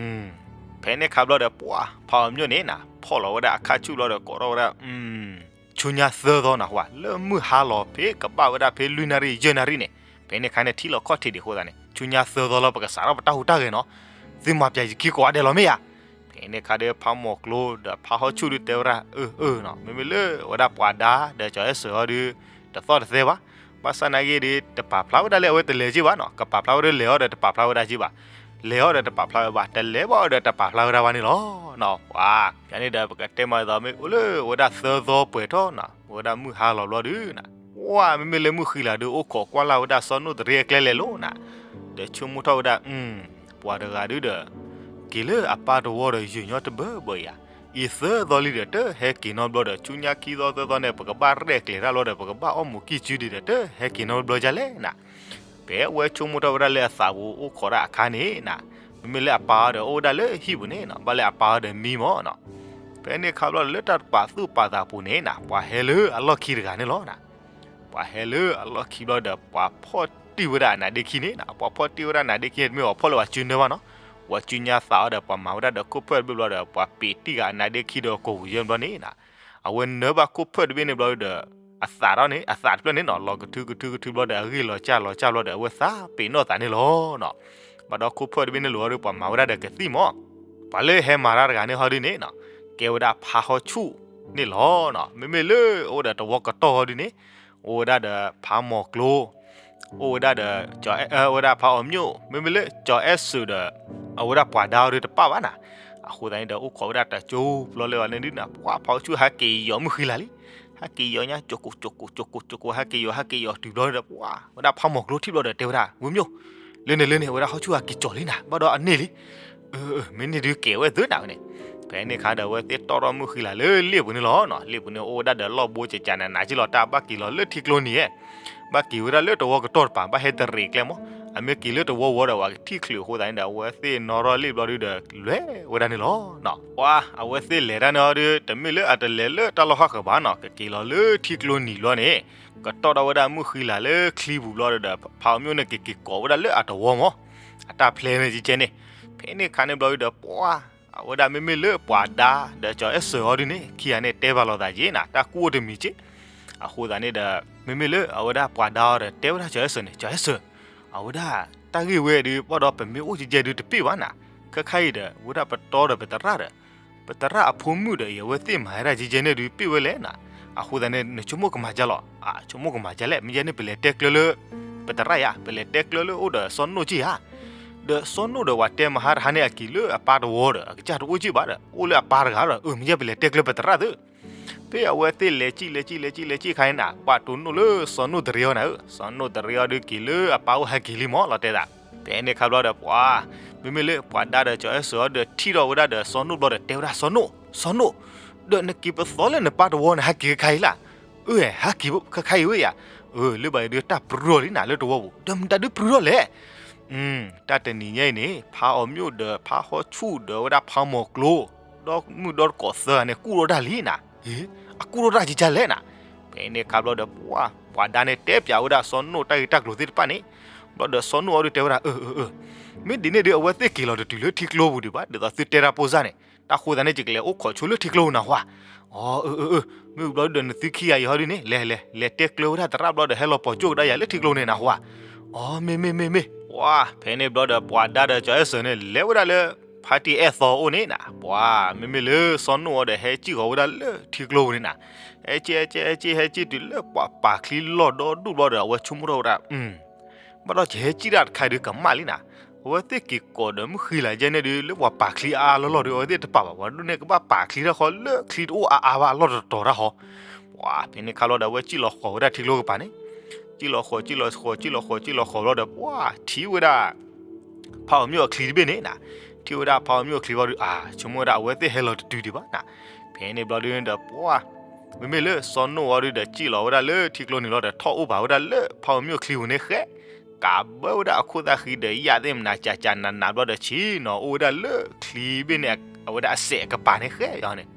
ဖဲန့ၣ်ခါဘျီဒီး ပှၢ် ဖးအီၤမျိၣ်န့ၣ်နၤ ဖီၣ်လီၤဝဲဒၣ်အခါဆူၣ်ဘျီဒီး ကိးထီၣ်ဝဲဒၣ် ဆူညါသၢသီနၤဟူဧါ လၢမုၢ်ဟါလီၤဖဲကဘၣ်ဝဲဒၣ်ဖဲလွံၢ်နၣ်ရံၣ်ယဲၢ်နၣ်ရံၣ်န့ၣ်, ဖဲန့ၣ်ခါန့ၣ် ထံလီၤခီၣ်ထံးဒံးအဃိသတးန့ၣ် ဆူညါသၢသီလီၤ ပကစးထီၣ်ပတၢ်ဟူးတၢ်ဂဲၤနီၤ, သုမၤပျဲယခံကိးဂၤဒဲးလီၤမ့ၢ်ဧါ, ဖဲန့ၣ်ခါဒီး ဖးမိၢ်ကျိဒီးဖးဟီၣ်ဆူၣ်ဒုးတဲဝဲဒၣ် အၢ အၢ နီၤ မ့မ့ၢ်လၢ ဝဲဒၣ်ပှၤဒါဒီးကၠီၤအဲၣ်စၢၤအီၤဒုး တသီၣ်တသဲဘၣ်, ဘၣ်ဆၣ်နာ်က့ဒီး တပာ်ဖျါဝဲဒၣ်လၢအဝဲတလဲၤက့ဘၣ်နီၤ, ကပာ်ဖျါဝဲဒၣ်လဲၤအီၤဒီးတပာ်ဖျါဝဲဒၣ်က့ဘၣ်, လဲၤအီၤဒီးတပာ်ဖျါဝဲဘၣ်, တလဲၤဘၣ်အီၤဒီးတပာ်ဖျါဝဲဒၣ်ဘၣ်န့ၣ်လီၤ. ပှၤ ယၤန့ၣ်ဒီး ပကတဲမၤသးမ့ၢ်အိၣ်လၢဝဲဒၣ်သၢသီပှဲၤထီၣ်နီၤ, ဝဲဒၣ်မုၢ်ဟါလီၤဘျီဒုးနီၤ, ဝဲ မ့မ့ၢ်လၢမုၢ်ဃံလၤဒုး အိၣ်ခိးကွၢ်လၢ်ဝဲဒၣ်စီၤနိၣ်တရံးအကျဲလဲၤလိၤနီၤ, ဒီးဆိကမိၣ်ထီၣ်ဝဲဒၣ် ပှၤတဂၤဒုးဒီး က့ၤလၢအပၢ်တဝီဒီးယုာ်ညီတဘၢဘၢအံၤဧါ, အံၤသၢသီလံဒီး တဟဲက့ၤနီတဘျီဒီး ဆူညါခံသီသၢသီန့ၣ် ပကဘၣ်ရဲၣ်ကျဲၤတၢ်ဘျီဒီး ပကဘၣ်အီၣ်မူးကံၢ်စုဒံးဒီး တဟဲက့ၤနီတဘျီဒ်လဲၣ်နီၤ. ဖဲအဝဲဆိကမိၣ်ထီၣ်ဝဲဒၣ်လၢအသးပူၤအိၣ်ခိးဒၣ်အခါန့ၣ်နီၤ, မ့မ့ၢ်လၢအပၢ်အီၤဒီးအိၣ်ဝဲဒၣ်လၢဟံၣ်ပူၤန့ၣ်နီၤ, ဘၣ်လၢအပၢ်အီၤဒီးမံမီၢ်နီၤ. ဖဲန့ၣ်ခါဘျီလၢတၢ်ပာ်သူၣ်ပာ်သးပူၤန့ၣ်နီၤ, ပှၤဟဲလၢအလီၢ်ခံတဂၤန့ၣ်လီၤနီၤ. ပှၤဟဲလၢအလီၢ်ခံဘျီဒီး ပှၤဖီၣ်တံၢ်ဝဲဒၣ်အနါဒ့ခံန့ၣ်နီၤ, ပှၤဖီၣ်တံၢ်ဝဲဒၣ်အနါဒ့ခံန့ၣ် တမ့ၢ်ပှၤဖီၣ်လၢပှၤစုနၢဘၣ်နီၤ, ပှၤစုညါသးအီၤဒီး ပှၤမၤဝဲဒၣ်ဒီးခိၣ်ဖၢၣ်တဘ့ၣ်ဘျီဒီး ပှၤပ့းတံၢ်ဃာ်အနါဒ့ခံဒီးကိာ်ပူၤယဲၢ်ဘျီန့ၣ်နီၤ, အဝဲနၢဘၣ်ခိၣ်ဖၢၣ်တဘ့ၣ်န့ၣ်ဘျီဒီး အသးထီၣ်န့ၣ် အသးတဖျၢၣ်န့ၣ်နီၤ လီၤကထုကထုကထုဘျီဒီး အဂ့ၢ်လီၤစၢ်လီၤစၢ်ဘျီဒီး အဝဲသးပ့ၤနီၣ်သးန့ၣ်လီၤနီၤ. ဘၣ်ဒီးခိၣ်ဖၢၣ်တဘ့ၣ်န့ၣ်လိၤအီၤဒီး ပှၤမၤဝဲဒၣ်ဒီးကသံၣ်မး, ပှၤလၢဟဲမၤတၢ်တဂၤန့ၣ်ဟီဒုန့ၣ်နီၤ ကဲဝဲဒၣ်ဖါဟီၣ်ဆူၣ်န့ၣ်လီၤနီၤ. မ့မ့ၢ်လၢအိၣ်ဒီးတဝီကတီၢ်ဟီဒုန့ၣ် အိၣ်ဝဲဒၣ်ဒီးဖါမီၤကျိ အိၣ်ဝဲဒၣ်ဒီး ကၠီၤအဲ ဝဲဒၣ်ဖါအီၤမျိၣ် မ့မ့ၢ်လၢကၠီၤအဲၣ်စၢၤဒီး အဝဲဒၣ်ပှၤဒါအီၤဒီးတပၣ်ဘၣ်နၤ. အဃိသတးန့ၣ်ဒီး အိၣ်ခိးဝဲဒၣ်တကၠိပျီလၢအီၤန့ၣ်ဒုနၤ ပှၤဖါဟီၣ်ဆူၣ်ဟဲက့ၤယီၤမုၢ်ဃံလၤလံ. ဟဲက့ၤယီၤညါ ကၠိကိး ကၠိကိး ကၠိကိး ဟဲက့ၤယီၤ ဟဲက့ၤယီၤတုၤဘျီဒီး ပှၤ ဝဲဒၣ်ဖါမီၤကျိထံၣ်ဘျီဒီးတဲဝဲဒၣ် ဝ့ၢ်မျိၣ် လၢန့ၣ်လၢန့ၣ် အဝဲဒၣ်ဟီၣ်ဆူၣ်ဟဲက့ၤကၠီၤလံနၤ ဘၣ်ဒီးအန့ၢ်လံ အၢ မ့ၢ်န့ၢ်ဒုးကဲဝဲသုနၤဝဲန့ၣ်. ဖဲန့ၣ်အခါဒီး အဝဲသ့ၣ်တီၣ်ထီၣ်မုၢ်ဃံလၤလၢလ့ၣ်ပူၤန့ၣ်လီၤနီၤ. လ့ၣ်ပူၤန့ၣ်အိၣ်ဝဲဒၣ်ဒီးလီၢ်ဘိကကနးနးက့လီၤ တၢ်ဘၣ်က့ၤလီၤလၢထံကျိနံၤဧဲ ဘၣ်က့ၤဝဲဒၣ်လၢတဝီကတီၢ်တပၤ ဘၣ်ဟဲတရံးကျဲမး, အမ့ၢ်က့ၤလၢတဝီဝီဒီး ပှၤကထံၣ်ချုးအဃိသတးန့ၣ်ဒီး အဝဲသ့ၣ်နီၣ်ထီၣ်လ့ၣ်ဘျီဒုဒီး လဲၤဝဲဒၣ်န့ၣ်လီၤနီၤ. ပှၤ အဝဲသ့ၣ်လဲၤတၢ်န့ၣ်အီၤဒု တမ့ၢ်လၢအတလဲၤလၢတၢ်လီၢ်ဟီၣ်ဃၢၤဘၣ်နီၤ, ကက့ၤလီၤလၢထံကျိနံၤဘျီန့ၣ် ကတီၢ်ထီၣ်ဝဲဒၣ်မုၢ်ဃံလၤလၢချံပူၤဘျီဒီး ဖါအီၤမျိၣ်န့ၣ် ကက့ၤကိးဝဲဒၣ်လၢအတဝီမး, အတၢ်ဖျဲန့ၣ်ကဲကဲန့ၣ်. ဖဲန့ၣ်အခါန့ၣ်ဘျီဒုဒီး ပှၤ အဝဲဒၣ်မ့မ့ၢ်လၢပှၤဒါဒီးကၠီၤအဲၣ်စၢၤအီၤဒုန့ၣ် ခံဂၤန့ၣ်တဲဘၣ်လိာ်သးက့နၤ, တၢ်ကူၣ်အိၣ်တမံၤက့. အဃိသတးန့ၣ်ဒီး မ့မ့ၢ်လၢအဝဲဒၣ်ပှၤဒါအီၤဒီး တဲဝဲဒၣ်ကၠီၤအဲၣ်စၢၤန့ၣ် ကၠီၤအဲၣ်စၢၤ, အဝဲဒၣ်တၢ်ဂ့ၢ်ဝဲဒု ဘၣ်ဒီးပမ့ၢ်အိၣ်ကဲကဲဒုတပ့ၢ်ဘၣ်နၤ, ခဲခါအံၤဒီး ဝဲဒၣ်ပတီဒီးပသရၣ်ဒီး ပသရၣ်အဖိမုၣ်ဒီး အဝဲသ့ၣ်မၤဝဲဒၣ်ကဲကဲန့ၣ်ဒု ပ့ၢ်ဝဲလဲၣ်နၤ. အဃိသတးန့ၣ် နဆိကမိၣ်ကမၤဒ်လဲၣ်, ဆိကမိၣ်ကမၤဒ်လဲၣ်, မ့ၢ်ယဲန့ၣ် ပလဲၤတဲကျၢလၢ ပသရၣ်ယါ, ပလဲၤတဲကျၢလၢအိၣ်ဒီးစီၤနိၣ်က့ဧါ. ဒီးစီၤနိၣ်ဒီး ပှၤတဲမဟါတဟါန့ၣ် အက့ၤလၢအပၢ်တဝီဒီး အကစၢ်တအိၣ်က့ဘၣ်ဒီး အိၣ်လၢအပၢ်တဂၤဒီး အၢ မ့ၢ်ယဲပလဲၤတဲကျၢပသရၣ်သု ဖဲအဝဲသ့ၣ်လဲၤကံၣ်လဲၤကံၣ်လဲၤကံၣ်လဲၤကံၣ်ခါန့ၣ်နၤ ပှၤတိၢ်နီၣ်လၢစီၤနိၣ်တရံးအီၤနၤဧၢ, စီၤနိၣ်တရံးအီၤဒုးက့ၤလၢအပၢ်အိၣ် ဟဲက့ၤလံမးလီၤတဲသး. ဖဲန့ၣ်အခါဘျီဒီး ပှၤ မ့မ့ၢ်လၢပှၤဒါဒီးကၠီၤအဲၣ်စၢၤအီၤဒီး ထံၣ်ထီၣ်ဝဲဒၣ်ဒီးစီၤနိၣ်ဘျီဒီး တဲဝဲဒၣ် စီၤနိၣ်, စီၤနိၣ်, ဒီးနက့ၤပသီလၢနပၢ်တဝီန့ၣ် ဟဲက့ၤခဲခါအံၤလၢ်. အၢ ဟဲက့ၤခဲခါအံၤဝဲယါ, အၢ လၢဘၣ်အံၤဒုးတၢ်ပြူၤထီၣ်လံနၤလၢတဝီပူၤ, ဒီးမတၤဒုးပြူၤထီၣ်လဲၣ်. တၢ်တနံၤညါအံၤန့ၣ် ဖါအီၤမျိၣ်ဒီးဖါဟီၣ်ဆူၣ်ဒီးဝဲဒၣ်ဖါမီၤကျိ ဒီမုၣ်ဒီတကိးသၢဂၤန့ၣ် ကူၣ်ထီၣ်တၢ်လံနၤ. အကူၣ်ထီၣ်တၢ်ကကလဲၣ်နၤ. ဖဲန့ၣ်အခါဘျီဒီး ပှၤ ပှၤဒါန့ၣ်တဲပၠးဝဲဒၣ်စီၤနိၣ်တၢ်ဂ့ၢ်တၢ်ကျိၤသ့ၣ်တဖၣ်န့ၣ်, ဘျီဒီးစီၤနိၣ်အီၤဒုးတဲဝဲဒၣ် အၢ အၢ အၢ မ့ၢ်ဒ်န့ၣ်ဒုး အဝဲသ့ၣ်က့ၤလီၤတတုၤလၢထံကျိပူၤဒံးဘၣ် ဒ်သိးသုတဲတၢ်ပိၢ်စၢ်န့ၣ်, တၢ်ဃိသတးန့ၣ် ယကလဲၤအိၣ်ခိးဆိလၢထံကျိပူၤနၤဟါ. အၢ အၢ အၢ အၢ မ့ၢ်ဘျီဒုးဒီးနသုခံဂၤအံၤဟီဒုန့ၣ် လဲၤ လဲၤ လဲၤတဲကျၢဝဲဒၣ်သရၣ်ဘျီဒီး ဟဲလီၤပိာ်ကၠိကဒါယၤလၢထံကျိန့ၣ်နၤဟါ. အၢ မ့ၢ် မ့ၢ် မ့ၢ် မ့ၢ်. ပှၤ ဖဲန့ၣ်ဘျီဒီး ပှၤဒါဒီးကၠီၤအဲၣ်စၢၤန့ၣ် လဲၤဝဲဒၣ်လၢ ဖါတံၢ်အဲၣ်သီအိၣ်န့ၣ်နၤ, ပှၤ မ့မ့ၢ်လၢစီၤနိၣ်အီၤဒီး ဟဲကံၣ်ဃီၤဝဲဒၣ်လၢထံကျိပူၤန့ၣ်နၤ, ဟဲကံၣ် ဟဲကံၣ် ဟဲကံၣ် ဟဲကံၣ်တုၤလၢပှၤပာ်ချံလီၢ်ဒီဒူၣ်ဘျီဒီး အဝဲဆိကမိၣ်ထီၣ်ဝဲဒၣ် ဘၣ်ဒီးယဟဲကံၣ်တၢ်တခါဒုးကမၣ်လံနၤ, အဝဲသ့ၣ်က့ၤကိးဒီးမုၢ်ဃံလၤယဲန့ၣ်ဒုး လၢပှၤပာ်ချံအါအါလီၢ်လီၢ်ဒုး အဝဲသ့ၣ်တပာ်ဘၣ်, ပှၤဒ်န့ၣ်ကဘၣ်ပာ်ချံတၢ်ဃီလၢချံတအိၣ်အါအါဘၣ်အလီၢ်တတီၤတၢ်ဃီ. ပှၤ ဖဲန့ၣ်အခါလီၤဒီး အဝဲကံၣ်လီၤဃီၤဝဲဒၣ်ထံကျိကပၤန့ၣ်, ကံၣ်လီၤဃီၤ ကံၣ်လီၤဃီၤ ကံၣ်လီၤဃီၤဘျီဒီး ပှၤ ထံၣ်ဝဲဒၣ် ဖါအီၤမျိၣ်အချံတဘ့ၣ်န့ၣ်နၤ, ထံၣ်ဝဲဒၣ်ဖါအီၤမျိၣ်အချံဘျီဒီး အါ ဆိကမိၣ်ဝဲဒၣ်အဝဲသ့ၣ်ဟဲလီၤတတုၤဒံးဘၣ်နၤ. ဖဲန့ၣ်ဘျီဒုးဒီး ပှၤ မ့မ့ၢ်လၢစီၤနိၣ်အီၤဒုးဒီး ကံၣ်လီၤဝဲဒၣ်လၢထံကျိန့ၣ်လီၤဒီး ထီၣ်အိၣ်ဘၣ်ဝဲဒၣ်လၢဖါအီၤမျိၣ်အချံပူၤန့ၣ်ဃဲ, ကးဘၢဝဲဒၣ်အခိၣ်သၣ်ဃံဒီး ယၣ်သ့ၣ်မနၤ ကၠးကၠးနးနးဘျီဒီး ဆံးနီၤအိၣ်ဝဲဒၣ်လၢချံဘ့ၣ်န့ၣ် အဝဲဒၣ်အစဲးအကပၤန့ၣ်ဃဲအီၤန့ၣ်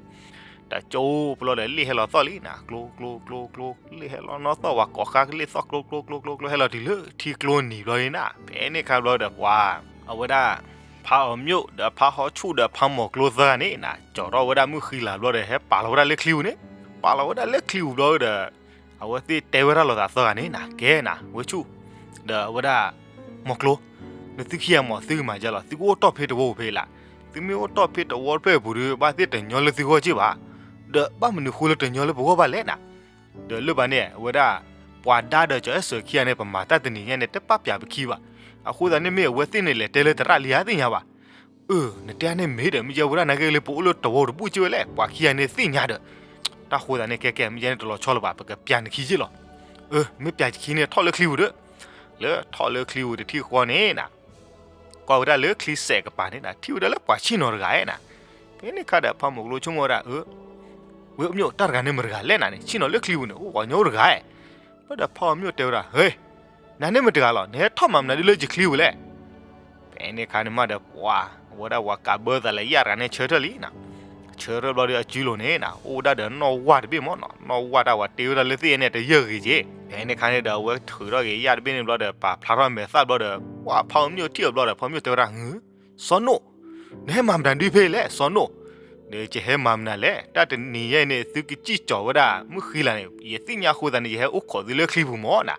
တကၠိပျီဒီး လ့ၣ်ဟဲလီၤသီၣ်လံနၤ, ကျိ ကျိ ကျိ ကျိ လ့ၣ်ဟဲလီၤနီၢ်သီၣ် ပှၤကိးဃါကလ့ၣ်သီၣ် ကျိ ကျိ ကျိ ကျိ ကျိ ဟဲလီၤတုၤလၢထံကျိနံၤဘျီန့ၣ်နၤ. ဖဲန့ၣ်အခါဘျီဒီး ပှၤ အဝဲဒၣ် ဖါအီၤမျိၣ်ဒီးဖါဟီၣ်ဆူၣ်ဒီးဖါမီၤကျိသၢဂၤန့ၣ် ကၠီၤထီၣ်ဝဲဒၣ်မုၢ်ဃံလၤဘျီဒီး ဟဲပာ်လီၤဝဲဒၣ်လၢချံပူၤန့ၣ်, ပာ်လီၤဝဲဒၣ်လၢချံပူၤဘျီဒီး အဝဲသ့ၣ်တဲဝဲဒၣ်လိာ်သးသၢဂၤန့ၣ်နၤ, ကဲနၤ ဝ့ၢ်ဆူၣ် ဒီးအဝဲဒၣ် မီၤကျိ, နသုခံဂၤမ့ၢ်သုကမၤဒ်လဲၣ်, သုကအိၣ်တီၢ်ဖဲတဝီပူၤဖဲအံၤလၢ်. သုမ့ၢ်အိၣ်တီၢ်ဖဲတဝီတဖျၢၣ်အပူၤဒီး ဘၣ်သ့ၣ်တညီလၢသုဂီၢ်က့ၢ်ဘၣ်, ဒီးဘၣ်မနုၤဃိလၢတညီလၢပဂီၢ်ဘၣ်လဲၣ်နၤ. ဒီးလၢဘၣ်န့ၣ် အဝဲဒၣ် ပှၤဒါဒီးကၠီၤအဲၣ်စၢၤခံဂၤန့ၣ် ပမၤတၢ်တနံၤညါန့ၣ် တပာ်ပၠးပခံဘၣ်. အဃိသတးန့ၣ်မ့ၢ်အဝဲသ့ၣ်န့ၣ် လဲၤတဲလၢသရၣ်လံဧါသ့ၣ်ညါဘၣ်. အၢ နတဲန့ၣ်မ့ၢ်ဒီး မ့ၢ်ယဲဝဲဒၣ်နာ်က့လၢပအိၣ်လၢတဝီတဘူၣ်က့ၢ်ဝဲလဲၣ်, ပှၤခံဂၤန့ၣ်သ့ၣ်ညါဒီး တၢ်ဃိသတးန့ၣ် ကဲကဲ မ့ၢ်ယဲန့ၣ်တလီၤဆီလၢၤဘၣ်, ပကပၠးနခံက့ၢ်လီၤ. အၢ မ့ၢ်ပၠးခံန့ၣ် ထီၣ်လၢချံပူၤဒီး လၢထီၣ်လၢချံပူၤတထံၣ်ဃီန့ၣ်နၤ, ကွၢ်ဝဲဒၣ်လၢချံစဲးကပၤန့ၣ်နၤ ထံၣ်ဝဲဒၣ်လၢပှၤဆ့ၣ်နီၤတဂၤဧဲနၤ. ဖဲန့ၣ်အခါဒီး ဖါမီၤကျိဆိကမိၣ်ဝဲဒၣ် အၢ ဝ့ၢ်အီၤမျိၣ် တၢ်တဂၤန့ၣ်မတၤတဂၤလဲၣ်နၤန့ၣ်, ဆ့ၣ်နီၤလၢချံပူၤန့ၣ် အိၣ်ပှၤကညီတဂၤဧဲ. ဘၣ်ဒီးဖါအီၤမျိၣ်တဲဝဲဒၣ် ဟ့ၣ်, နၤန့ၣ်မတၤတဂၤလီၤ, နဟဲထီၣ်မၤမနုၤဒ်လၢယချံပူၤလဲၣ်. ဖဲန့ၣ်အခါန့ၣ်မးဒီး ပှၤ အဝဲဒၣ်ပှၤကးဘၢသးလၢယၣ်တဂၤန့ၣ်ဆၢထၢၣ်လံနၤ. ဆၢထၢၣ်ဘျီဒီးအစုလိၤန့ၣ်နၤ အိၣ်ဝဲဒၣ်ဒီးနီၣ်ဝၢ်တဘ့ၣ်မးနီၤ, နီၣ်ဝၢ်တၢ်ပှၤတ့ဝဲဒၣ်လၢသ့ၣ်အန့ၣ်တယၢၢ်ဂ့ၤက့ၢ်. ဖဲန့ၣ်အခါန့ၣ်ဒီး အဝဲထုးထီၣ်က့ၤယၣ်တဘ့ၣ်န့ၣ်ဘျီဒီး ပာ်ဖျါထီၣ်မဲာ်သၣ်ဘျီဒီး ပှၤ ဖါအီၤမျိၣ်ထံၣ်အီၤဘျီဒီး ဖါအီၤမျိၣ်တဲဝဲဒၣ် စီၤနိၣ်, နဟဲမၤမတၤဒုဖဲလဲၣ် စီၤနိၣ်. ဒီးယဟဲမၤမနုၤလဲၣ်, တၢ်တနံၤညါအံၤန့ၣ် သုကစံၣ်ကၠီၤဝဲဒၣ်မုၢ်ဃံလၤန့ၣ် ယသ့ၣ်ညါအဃိသတးန့ၣ် ယဟဲအိၣ်ခိးသုလၢချံပူၤမၢ်နၤ.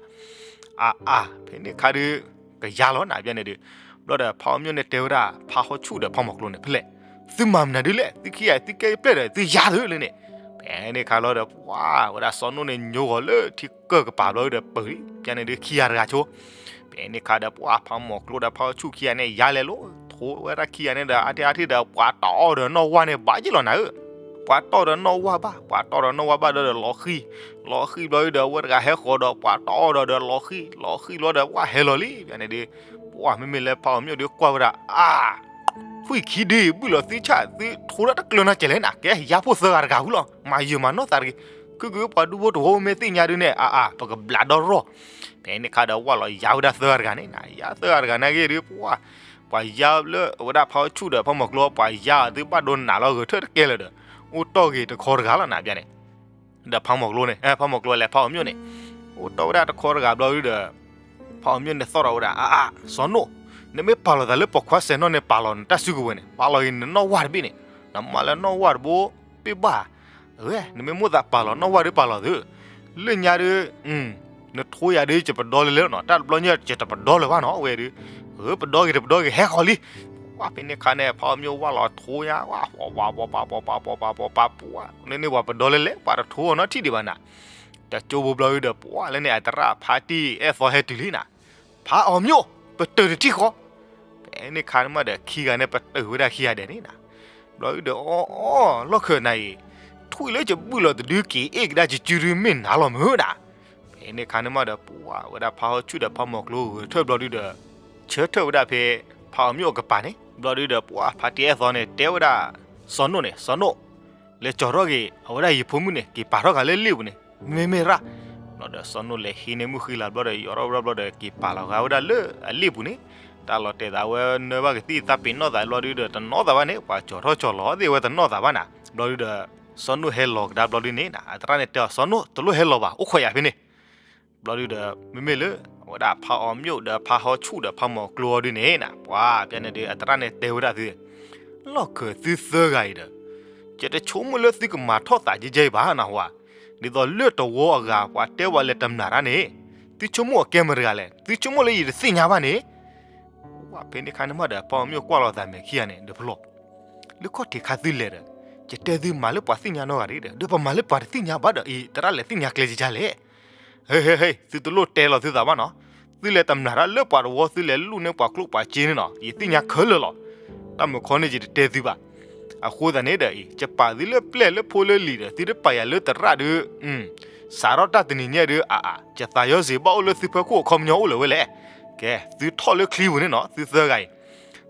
အါအါ ဖဲန့ၣ်ခါဒီး ကယၤလီၤနၤ ဘျီန့ၣ်ဒီး, ဘျီဒီးဖါအီၤမျိၣ်န့ၣ်တဲဝဲဒၣ် ဖါဟီၣ်ဆူၣ်ဒီးဖါမီၤကျိန့ၣ် ဖဲလဲၣ်, သုမၤမနုၤဒ်လဲၣ်, သုခံဂၤသုကဲယပျဲၢ်ဒီး သုယၤသုလၢန့ၣ်. ဖဲန့ၣ်ခါလီၤဒီး ပှၤဝဲဒၣ်စီၤနိၣ်န့ၣ် ညိကွီၤလၢထံကၢၢ်ကပၤဘျီဒီး ပၢၢ်လံ ဘျီန့ၣ်ဒီးခံဂၤတဂၤဆိ ဖဲန့ၣ်ခါဒီး ပှၤဖါမီၤကျိဒီးဖါဟီၣ်ဆူၣ်ခံဂၤန့ၣ် ယၤလဲၤလိၤ ထိဝဲဒၣ်ခံဂၤန့ၣ်ဒီး အါထံၣ်အါထံၣ်ဒီး ပှၤတီၢ်အီၤဒီးနီၢ်ဝါန့ၣ် ဘၣ်ယ့ၢ်လီၤနၤဧၢ. ပှၤတီၢ်ဒီးနီၢ်ဝါဘၣ်, ပှၤတီၢ်ဒီးနီၢ်ဝါဘၣ်ဒီးလီၤဃံၤ, လီၤဃံၤဘျီဒီး အဝဲတဂၤဟဲဃီၤဒီး ပှၤတီၢ်အီၤဒီးဒီးလီၤဃံၤ, လီၤဃံၤဘျီဒီး ပှၤဟဲလီၤလံ ဘျီန့ၣ်ဒီး, ပှၤမ့မ့ၢ်လၢဖါအီၤမျိၣ်ဒီးကွၢ်ဝဲဒၣ် အါ ဝံၣ်ခံဒု ဘုၣ်လီၤသုဆၣ် သုထိဒၣ်တကျၢၤနီတစဲးလဲၣ်နၤ, ကဲယါဖိသၢဂၤတဂၤဝံၤလီၤ, မၤယုာ်မၤနီၢ်သးတဂ့ၤ, ခုၣ်ခုၣ်ပှၤဒူဖိတဝီမ့ၢ်သ့ၣ်ညါဒုန့ၣ် အါအါ ပကဘျးဒီရီၢ်. ဖဲန့ၣ်ခါဒီး ဝၢ်လီၤယါဝဲဒၣ်သၢဂၤတဂၤန့ၣ်နၤ, ယါသၢဂၤတဂၤနာ်က့ဒီး ပှၤ ပှၤယါလၢဝဲဒၣ်ဖါဟီၣ်ဆူၣ်ဒီးဖါမီၤကျိ ပှၤယါအီၤသုဘၣ်ဒိနးလီၤဂဲၤထၢၣ်တကဲလၢာ်ဒီး အိၣ်တီၢ်ဂ့ၤတခီတဂၤလီၤနၤ ဘျီန့ၣ် ဒီးဖါမီၤကျိန့ၣ် ဖါမီၤကျိလဲၤဖါအီၤမျိၣ်န့ၣ် အိၣ်တီၢ်ဝဲဒၣ်တခီတဂၤဘျီဒီး ဖါအီၤမျိၣ်န့ၣ်သီၣ်ထီၣ်ဝဲဒၣ် အါအါ စီၤနိၣ်, နမ့ၢ်ပာ်လီၤသးလၢပိာ်ခွါစဲးနီၣ်န့ၣ် ပာ်လီၤနတၢ်စုကဝဲၤန့ၣ် ပာ်လီၤဂ့ၤနနီၢ်ဝါတဘ့ၣ်န့ၣ်, နမၤလၢနီၢ်ဝါတဘိ ပ့ၢ်ဘၣ်, အဝဲ နမ့ၢ်မိၣ်သးပာ်လီၤနီၢ်ဝါဒီးပာ်လီၤသု, လၢညါဒီး နထိယၤဒီး ယပဒီလၢၤလၢနီၤ, တၢ်တဘျီညါယတပဒီလၢၤဘၣ်နီၤ, အဝဲဒီး ပဒီဂ့ၤတပဒီဂ့ၤ ဟဲဃီၤလံ. ဝဲဖဲန့ၣ်ခါန့ၣ် ဖါအီၤမျိၣ်ဝၢ်လီၤထိညါ ဝဲ ပီၤပၤပီၤပၤပီၤပၤပီၤပၤပီၤပၤပှၤန့ၣ်န့ၣ် ပှၤပဒီလၢလဲၣ် ပှၤတထိအီၤနီတထံၣ်ဒံးဘၣ်နၤ. တကၠိဘိဘျီဒီး ပှၤလၢန့ၣ် အသရၣ်ဖါတံၢ်အဲၣ်သီဟဲတုၤလံနၤ. ဖါအီၤမျိၣ် ပတုာ်တထံၣ်ဃီ. ဖဲန့ၣ်ခါန့ၣ်မးဒီး ခံဂၤန့ၣ် ပတုာ်ဝဲဒၣ်ခံဂၤဒဲးန့ၣ်နၤ. ဘျီဒီး အီအီ လီၢ်ခၢၣ်နၤအံၤ ထွံၣ်လၢယဘူၣ်လီၤတဒုက့ၤအ့ၣ်ကဒါယစုဒု မ့ၢ်နၤလီၤမုၢ်နၤ. ဖဲန့ၣ်ခါန့ၣ်မးဒီး ပှၤဝဲဒၣ်ဖါဟီၣ်ဆူၣ်ဒီးဖါမီၤကျိဂဲၤထၢၣ်ဘျီဒုဒီး ဆၢထၢၣ်ဝဲဒၣ်ဖဲ ဖါအီၤမျိၣ်အကပၤန့ၣ် ဘျီဒုဒီး ပှၤဖါတံၢ်အဲၣ်သီန့ၣ် တဲဝဲဒၣ် စီၤနိၣ်န့ၣ် စီၤနိၣ် လဲၤကၠီၤထီၣ်က့ၤ အဝဲဒၣ်ယဖိမုၣ်န့ၣ် က့ၤပာ်ထီၣ်ဂၤလၢလ့ၣ်ပူၤန့ၣ် မ့မ့ၢ်ရၣ်. ဘျီဒီးစီၤနိၣ်လဲၤဟံးန့ၢ်မုၢ်ဃံလၤဘျီဒီး ယီၤထီၣ်ဝဲဒၣ်ဘျီဒီး က့ၤပာ်လီၤဂာ်ဝဲဒၣ်လၢအလ့ၣ်ပူၤန့ၣ် တၢ်လီၤတဲာ်သးဝဲနၢဘၣ်ကသံၣ်သးပ့ၤနီၣ်သးဘျီဒုဒီး တနီၣ်သးဘၣ်န့ၣ် ပှၤကၠီၤထီၣ်ကၠီၤလီၤသ့ၣ်ဝဲတနီၣ်သးဘၣ်နၤ. ဘျီဒုဒီး စီၤနိၣ်ဟဲလီၤကဒါဘျီဒုန့ၣ် အသရၣ်န့ၣ်တဲအီၤ စီၤနိၣ် တလိၣ်ဟဲလီၤဘၣ် အိၣ်ခိးယၤဖဲန့ၣ်. ဘျီဒုဒီး မ့မ့ၢ်လၢ အဝဲဒၣ်ဖါအီၤမျိၣ်ဒီးဖါဟီၣ်ဆူၣ်ဒီးဖါမီၤကျိအီၤဒုန့ၣ်နၤ ပှၤဖဲန့ၣ်ဒီး အသရၣ်န့ၣ်တဲဝဲဒၣ်သု လီၢ်ခၢၣ်သုသၢဂၤအံၤဒီး ယတဆိကမိၣ်လၢသုကမၤထီၣ်သးကဲကဲအံၤဘၣ်နဟူဧါ. ဒ်သိးလၢတဝီအဂၤ ပှၤတဲဝဲလၢတမျၢ်တၢ်န့ၣ် သုဆိကမိၣ်အကဲမတၤတဂၤလဲၣ် သုဆိကမိၣ်လၢယတသ့ၣ်ညါဘၣ်န့ၣ် ဝဲဖဲန့ၣ်ခါန့ၣ်မးဒီး ဖါအီၤမျိၣ်ကွၢ်လီၤသးမဲာ်ခံဂၤန့ၣ် ဒီးဖျီ လၢခီၣ်ထံးခါသုလဲၤဒီး ယတဲသုမၤလၢပှၤသ့ၣ်ညါနီတဂၤတဂ့ၤဒီး ဒီးပမၤလၢပှၤတသ့ၣ်ညါဘၣ်ဒီးအံၤ သရၣ်လဲၤသ့ၣ်ညါကျဲကဒါလဲၣ်. ဟဲဟဲဟဲ သုတလိၣ်တဲလီၤသုသးဘၣ်နီၤ. သုလဲၤတမျၢ်တၢ်လၢပှၤတဝီ သုလဲၤလူၢ်န့ၢ်ပှၤကျိၣ်ပှၤစ့န့ၣ်နီၤ ယသ့ၣ်ညါခဲလၢာ်လီၤ. တၢ်မုာ်ခီန့ၣ် ယတတဲသုဘၣ်. အဃိသတးန့ၣ်ဒီးအံၤ ယပာ်သုလၢပျဲၢ်လၢဖိလၢလံၤဒီး သုတပာ်ယၤလၢသရၣ်ဒီး စးထီၣ်တၢ်တနံၤညါဒီး အါအါ ယသးယီၤစ့ၤဘၣ်အိၣ်လၢသုဖီခိၣ်အခီပညီအိၣ်လၢၤဝဲလဲၣ်. ကဲ သုထီၣ်လၢချံပူၤန့ၣ်နီၤ သုသၢဂၤအံၤ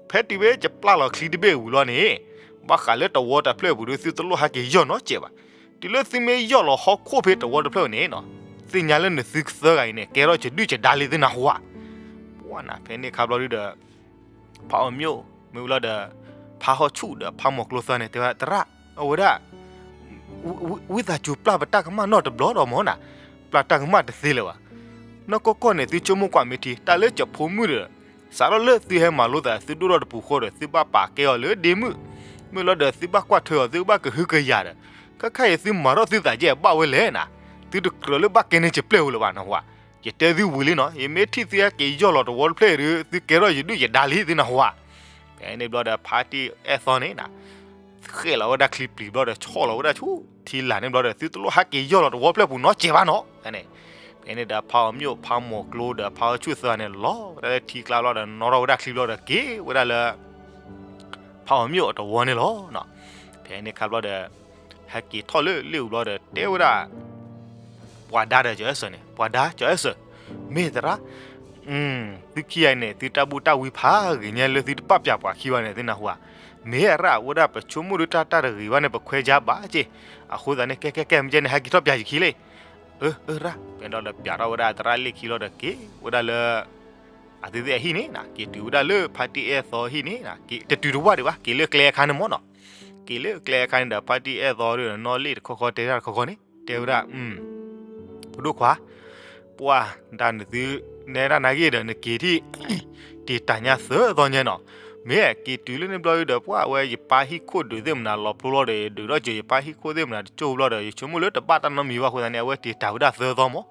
ဖဲတုၤဝဲယပျၢ်လီၤချံတဘ့ၣ်ဝံၤလီၤန့ၣ် ဘၣ်ဃးလၢတဝီတဖျၢၣ်အပူၤဒီး သုတလိၣ်ဟဲက့ၤယီၢ်နီတစဲးဘၣ်. တုၤလၢသုမ့ၢ်ယီၢ်လီၤဟီၣ်ခိၣ်ဖဲတဝီတဖျၢၣ်န့ၣ်နီၤ သ့ၣ်ညါလၢနသုသၢဂၤအံၤန့ၣ် ကဲထီၣ်ယဒုၣ်ယဒါလံသုနၢ်ဟူဧါ. ပှၤနၤ ဖဲန့ၣ်ခါဘျီဒုဒီး ဖါအီၤမျိၣ် မ့ၢ်ဝံၤလီၤဒီး ဖါဟီၣ်ဆူၣ်ဒီးဖါမီၤကျိသၢန့ၣ် တဲဝဲဒၣ် သရၣ် အဝဲဒၣ် ဝံသးစူၤပျၢ်ပတၢ်ကမၣ်နီတဘျီဒီးမၢ်နၤ, ပျၢ်တၢ်ကမၣ်တသ့လၢၤဘၣ်. နီၢ်ကီၢ်ကီၢ်န့ၣ် သုဆိကမိၣ်ကွၢ်မ့ၢ်ထံ တၢ်လၢယဖိမုၣ်ဒီး စးထီၣ်လၢသုဟဲမၤလိသး သုဒိၣ်ထီၣ်တပူၤဃီဒီး သုဘၣ်ပာ်ကဲအီၤလၢဒ့မုၣ်, မ့ၢ်လီၤဒီးသုဘၣ်ကွၢ်ထွဲအီၤ သုဘၣ်ကဟုကယာ်ဒီး ခဲခါအံၤသုမၤထီၣ်သုသးကဲဘၣ်ဝဲလဲၣ်နၤ, သုတကြၢးလၢဘၣ်ကဲန့ၢ်ယပျဲၢ်ဧိၤလၢၤဘၣ်နၢ်ဟူဧါ. ယတဲသုဝံၤလံနီၤ ယမ့ၢ်ထံၣ်သုဟဲက့ၤယီၢ်လီၤတဝီတဖျၢၣ်အံၤဒီး သုကဲထီၣ်ယဒုၣ်ယဒါလံသုနၢ်ဟူဧါ. ဖဲန့ၣ်ဘျီဒီး ဖါတံၢ်အဲၣ်သီန့ၣ် ဃဲၣ်လီၤဝဲဒၣ်ချံပျံၤဘျီဒီး ဆီၣ်လီၤဝဲဒၣ်ဆူထံလာ်န့ၣ်ဘျီဒီး သုတလိၣ်ဟဲက့ၤယီၢ်လီၤတဝီတဖျၢၣ်ပူၤနီတစဲးဘၣ်နီၤ. ဖဲန့ၣ် ဖဲန့ၣ်ဒီး ဖါအီၤမျိၣ် ဖါမီၤကျိဒီး ဖါဟီၣ်ဆူၣ်သၢန့ၣ် လီၤဝဲဒၣ်လၢထံကျါဘျီဒီး နီၣ်ထီၣ်ဝဲဒၣ်ချံဘျီဒီး က့ၤဝဲဒၣ်လၢ ဖါအီၤမျိၣ်အတဝီန့ၣ်လီၤ. ဖဲန့ၣ်ခါဘျီဒီး ဟဲက့ၤထီၣ်လၢလ့ၣ်အူဘျီဒီး တဲဝဲဒၣ် ပှၤဒါဒီးကၠီၤအဲၣ်စၢၤန့ၣ် ပှၤဒါကၠီၤအဲၣ်စၢၤ မ့ၢ်သရၣ် သုခံဂၤအံၤန့ၣ် သုတၢ်ဘူၣ်တၢ်ဝံဖးဂ့ၤညါလၢသုတပာ်ပျၢ်ပှၤခံဘၣ်န့ၣ် သုနၢ်ဟူဧါ. မ့ၢ်အရၣ်ဝဲဒၣ် ပဆိကမိၣ်ဒုးတၢ်တၢ်တဂ့ၤဘၣ်န့ၣ် ပခွဲးယါဘၣ်က့ၢ်. အဃိသတးန့ၣ် ကဲကဲကဲ မ့ၢ်ကဲန့ၣ် ဟဲက့ၤထီၣ်ပျၢ်ယခံလံ. အၢ အၢ ရၣ် ဖဲဒီးပျၢ်ထီၣ်ဝဲဒၣ်သရၣ်လ့ၣ်ခံလီၤဒီးက့ၤဝဲဒၣ်လၢ အသုသ့ၣ်အဟံၣ်န့ၣ် က့ၤတုၤဝဲဒၣ်လၢဖါတံၢ်အဲၣ်သီဟံၣ်န့ၣ် တတုၤတဝၢ်ဒံးဘၣ် က့ၤလၢကျဲအခါန့ၣ်မၢ်နီၤ. က့ၤလၢကျဲအခါန့ၣ်ဒီး ဖါတံၢ်အဲၣ်သီဒီး နီၣ်လ့ၣ်တခီခီတဲတၢ်တခီခီန့ၣ် တဲဝဲဒၣ် ဖိဒိၣ်ခွါ ပှၤဒၣ်နသု နဲဒၣ်နာ်က့ဒီး နက့ၤထံၣ် တံာ်တၢ်ညါသၢသီညါနီၤ. မ့ၢ်က့ၤတုၤလၢန့ၣ်ဘျီဒုဒီး ပှၤအဝဲယပၢ်ဟံၣ်ခိၣ်ဒုးသ့ၣ်မနၤလီၤဖျိလီၤဒီး ဒုးထီၣ်စၢၤယပၢ်ဟံၣ်ခိၣ်သ့ၣ်မနၤတကၠိဘျီဒီး ယဆိကမိၣ်လၢတဘၣ်တၢ်နီတမံၤဘၣ်အဃိသတးန့ၣ် အဝဲတ့ၢ်တၢ်ဝဲဒၣ်သၢသီမး.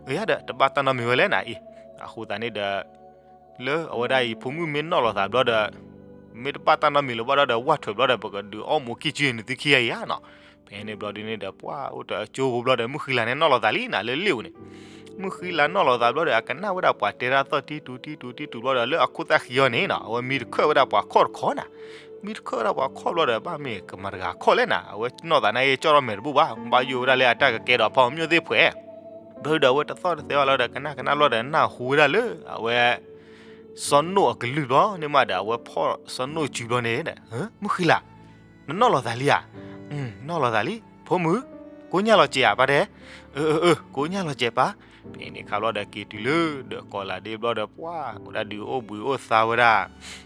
အယၤဒီး တဘၣ်တၢ်နီတမံၤဝဲလဲၣ်နၤအံၤ, အဃိသတးန့ၣ်ဒီး လၢအဝဲဒၣ်အံၤဖိမုၣ်မ့ၢ်နီၣ်လီၤသးဘျီဒီး မ့ၢ်တဘၣ်တၢ်နီတမံၤလၢၤဘၣ်ဒီး ဝၢ်ထွဲးဘျီဒီး ပကဒုးအီၣ်မိၤကံၢ်ကၠုနသုခံဂၤအံၤဧါနီၤ. ဖဲန့ၣ်ဘျီဒုန့ၣ်ဒီး ပှၤအိၣ်တၢ်အကၠိဖိဘျီဒီး မုၢ်ဃံလၤန့ၣ်နီၣ်လီၤသးလံနၤ လၢလ့ၣ်ဧိၤန့ၣ်, မုၢ်ဃံလၤနီၣ်လီၤသးဘျီဒီး အကနၣ်ဝဲဒၣ်ပှၤတဲတၢ်သီၣ်တံတူတံတူတံတူဘျီဒီး လၢအခိၣ်သၣ်ဃံအီၤန့ၣ်နီၤ အဝဲမံတခၢၣ်ဝဲဒၣ်ပှၤခီၣ်တခီနၤ, မံတခၢၣ်ဝဲဒၣ်ပှၤခီၣ်ဘျီဒီး ဘၣ်မ့ၢ်ကမၤတဂၤခီၣ်လဲၣ်နၤ, အဝဲနီၣ်သးနာ်က့ကၠီၣ်ထီၣ်မဲာ်တဘူၣ်ဘၣ်, ဘၣ်ယိၣ်ဝဲဒၣ်လၢအတၢ်ကကဲဒီးဖီမညိၣ်သ့ၣ်ဖှဲး ဘျီဒုဒီးအဝဲတသီၣ်တသဲဘၣ်လီၤဒီး ကနၣ်ကနၣ်လီၤဒီး နၢ်ဟူဝဲဒၣ်လၢ အဝဲ စီၤနိၣ်အကလုၢ်ဘျီန့ၣ်မးဒီး အဝဲဖီၣ်စီၤနိၣ်စုဘျီန့ၣ်ဒီး မုၢ်ဃံလၤ, နနီၣ်လီၤသးလံဧါ, နီၣ်လီၤသးလံ ဖိမုၣ်, ကိးညၣ်လီၤစဲးဧါပၢ်တဲ, အၢ အၢ ကိးညၣ်လီၤစဲးပၢ်. ဖဲန့ၣ်ခါဘျီဒီးက့ၤတုၤလၢဒီးကီးလးဒ့ဘျီဒီး ပှၤဝဲဒၣ်ဒုးအိၣ်ဘှံးအိၣ်သါဝဲဒၣ်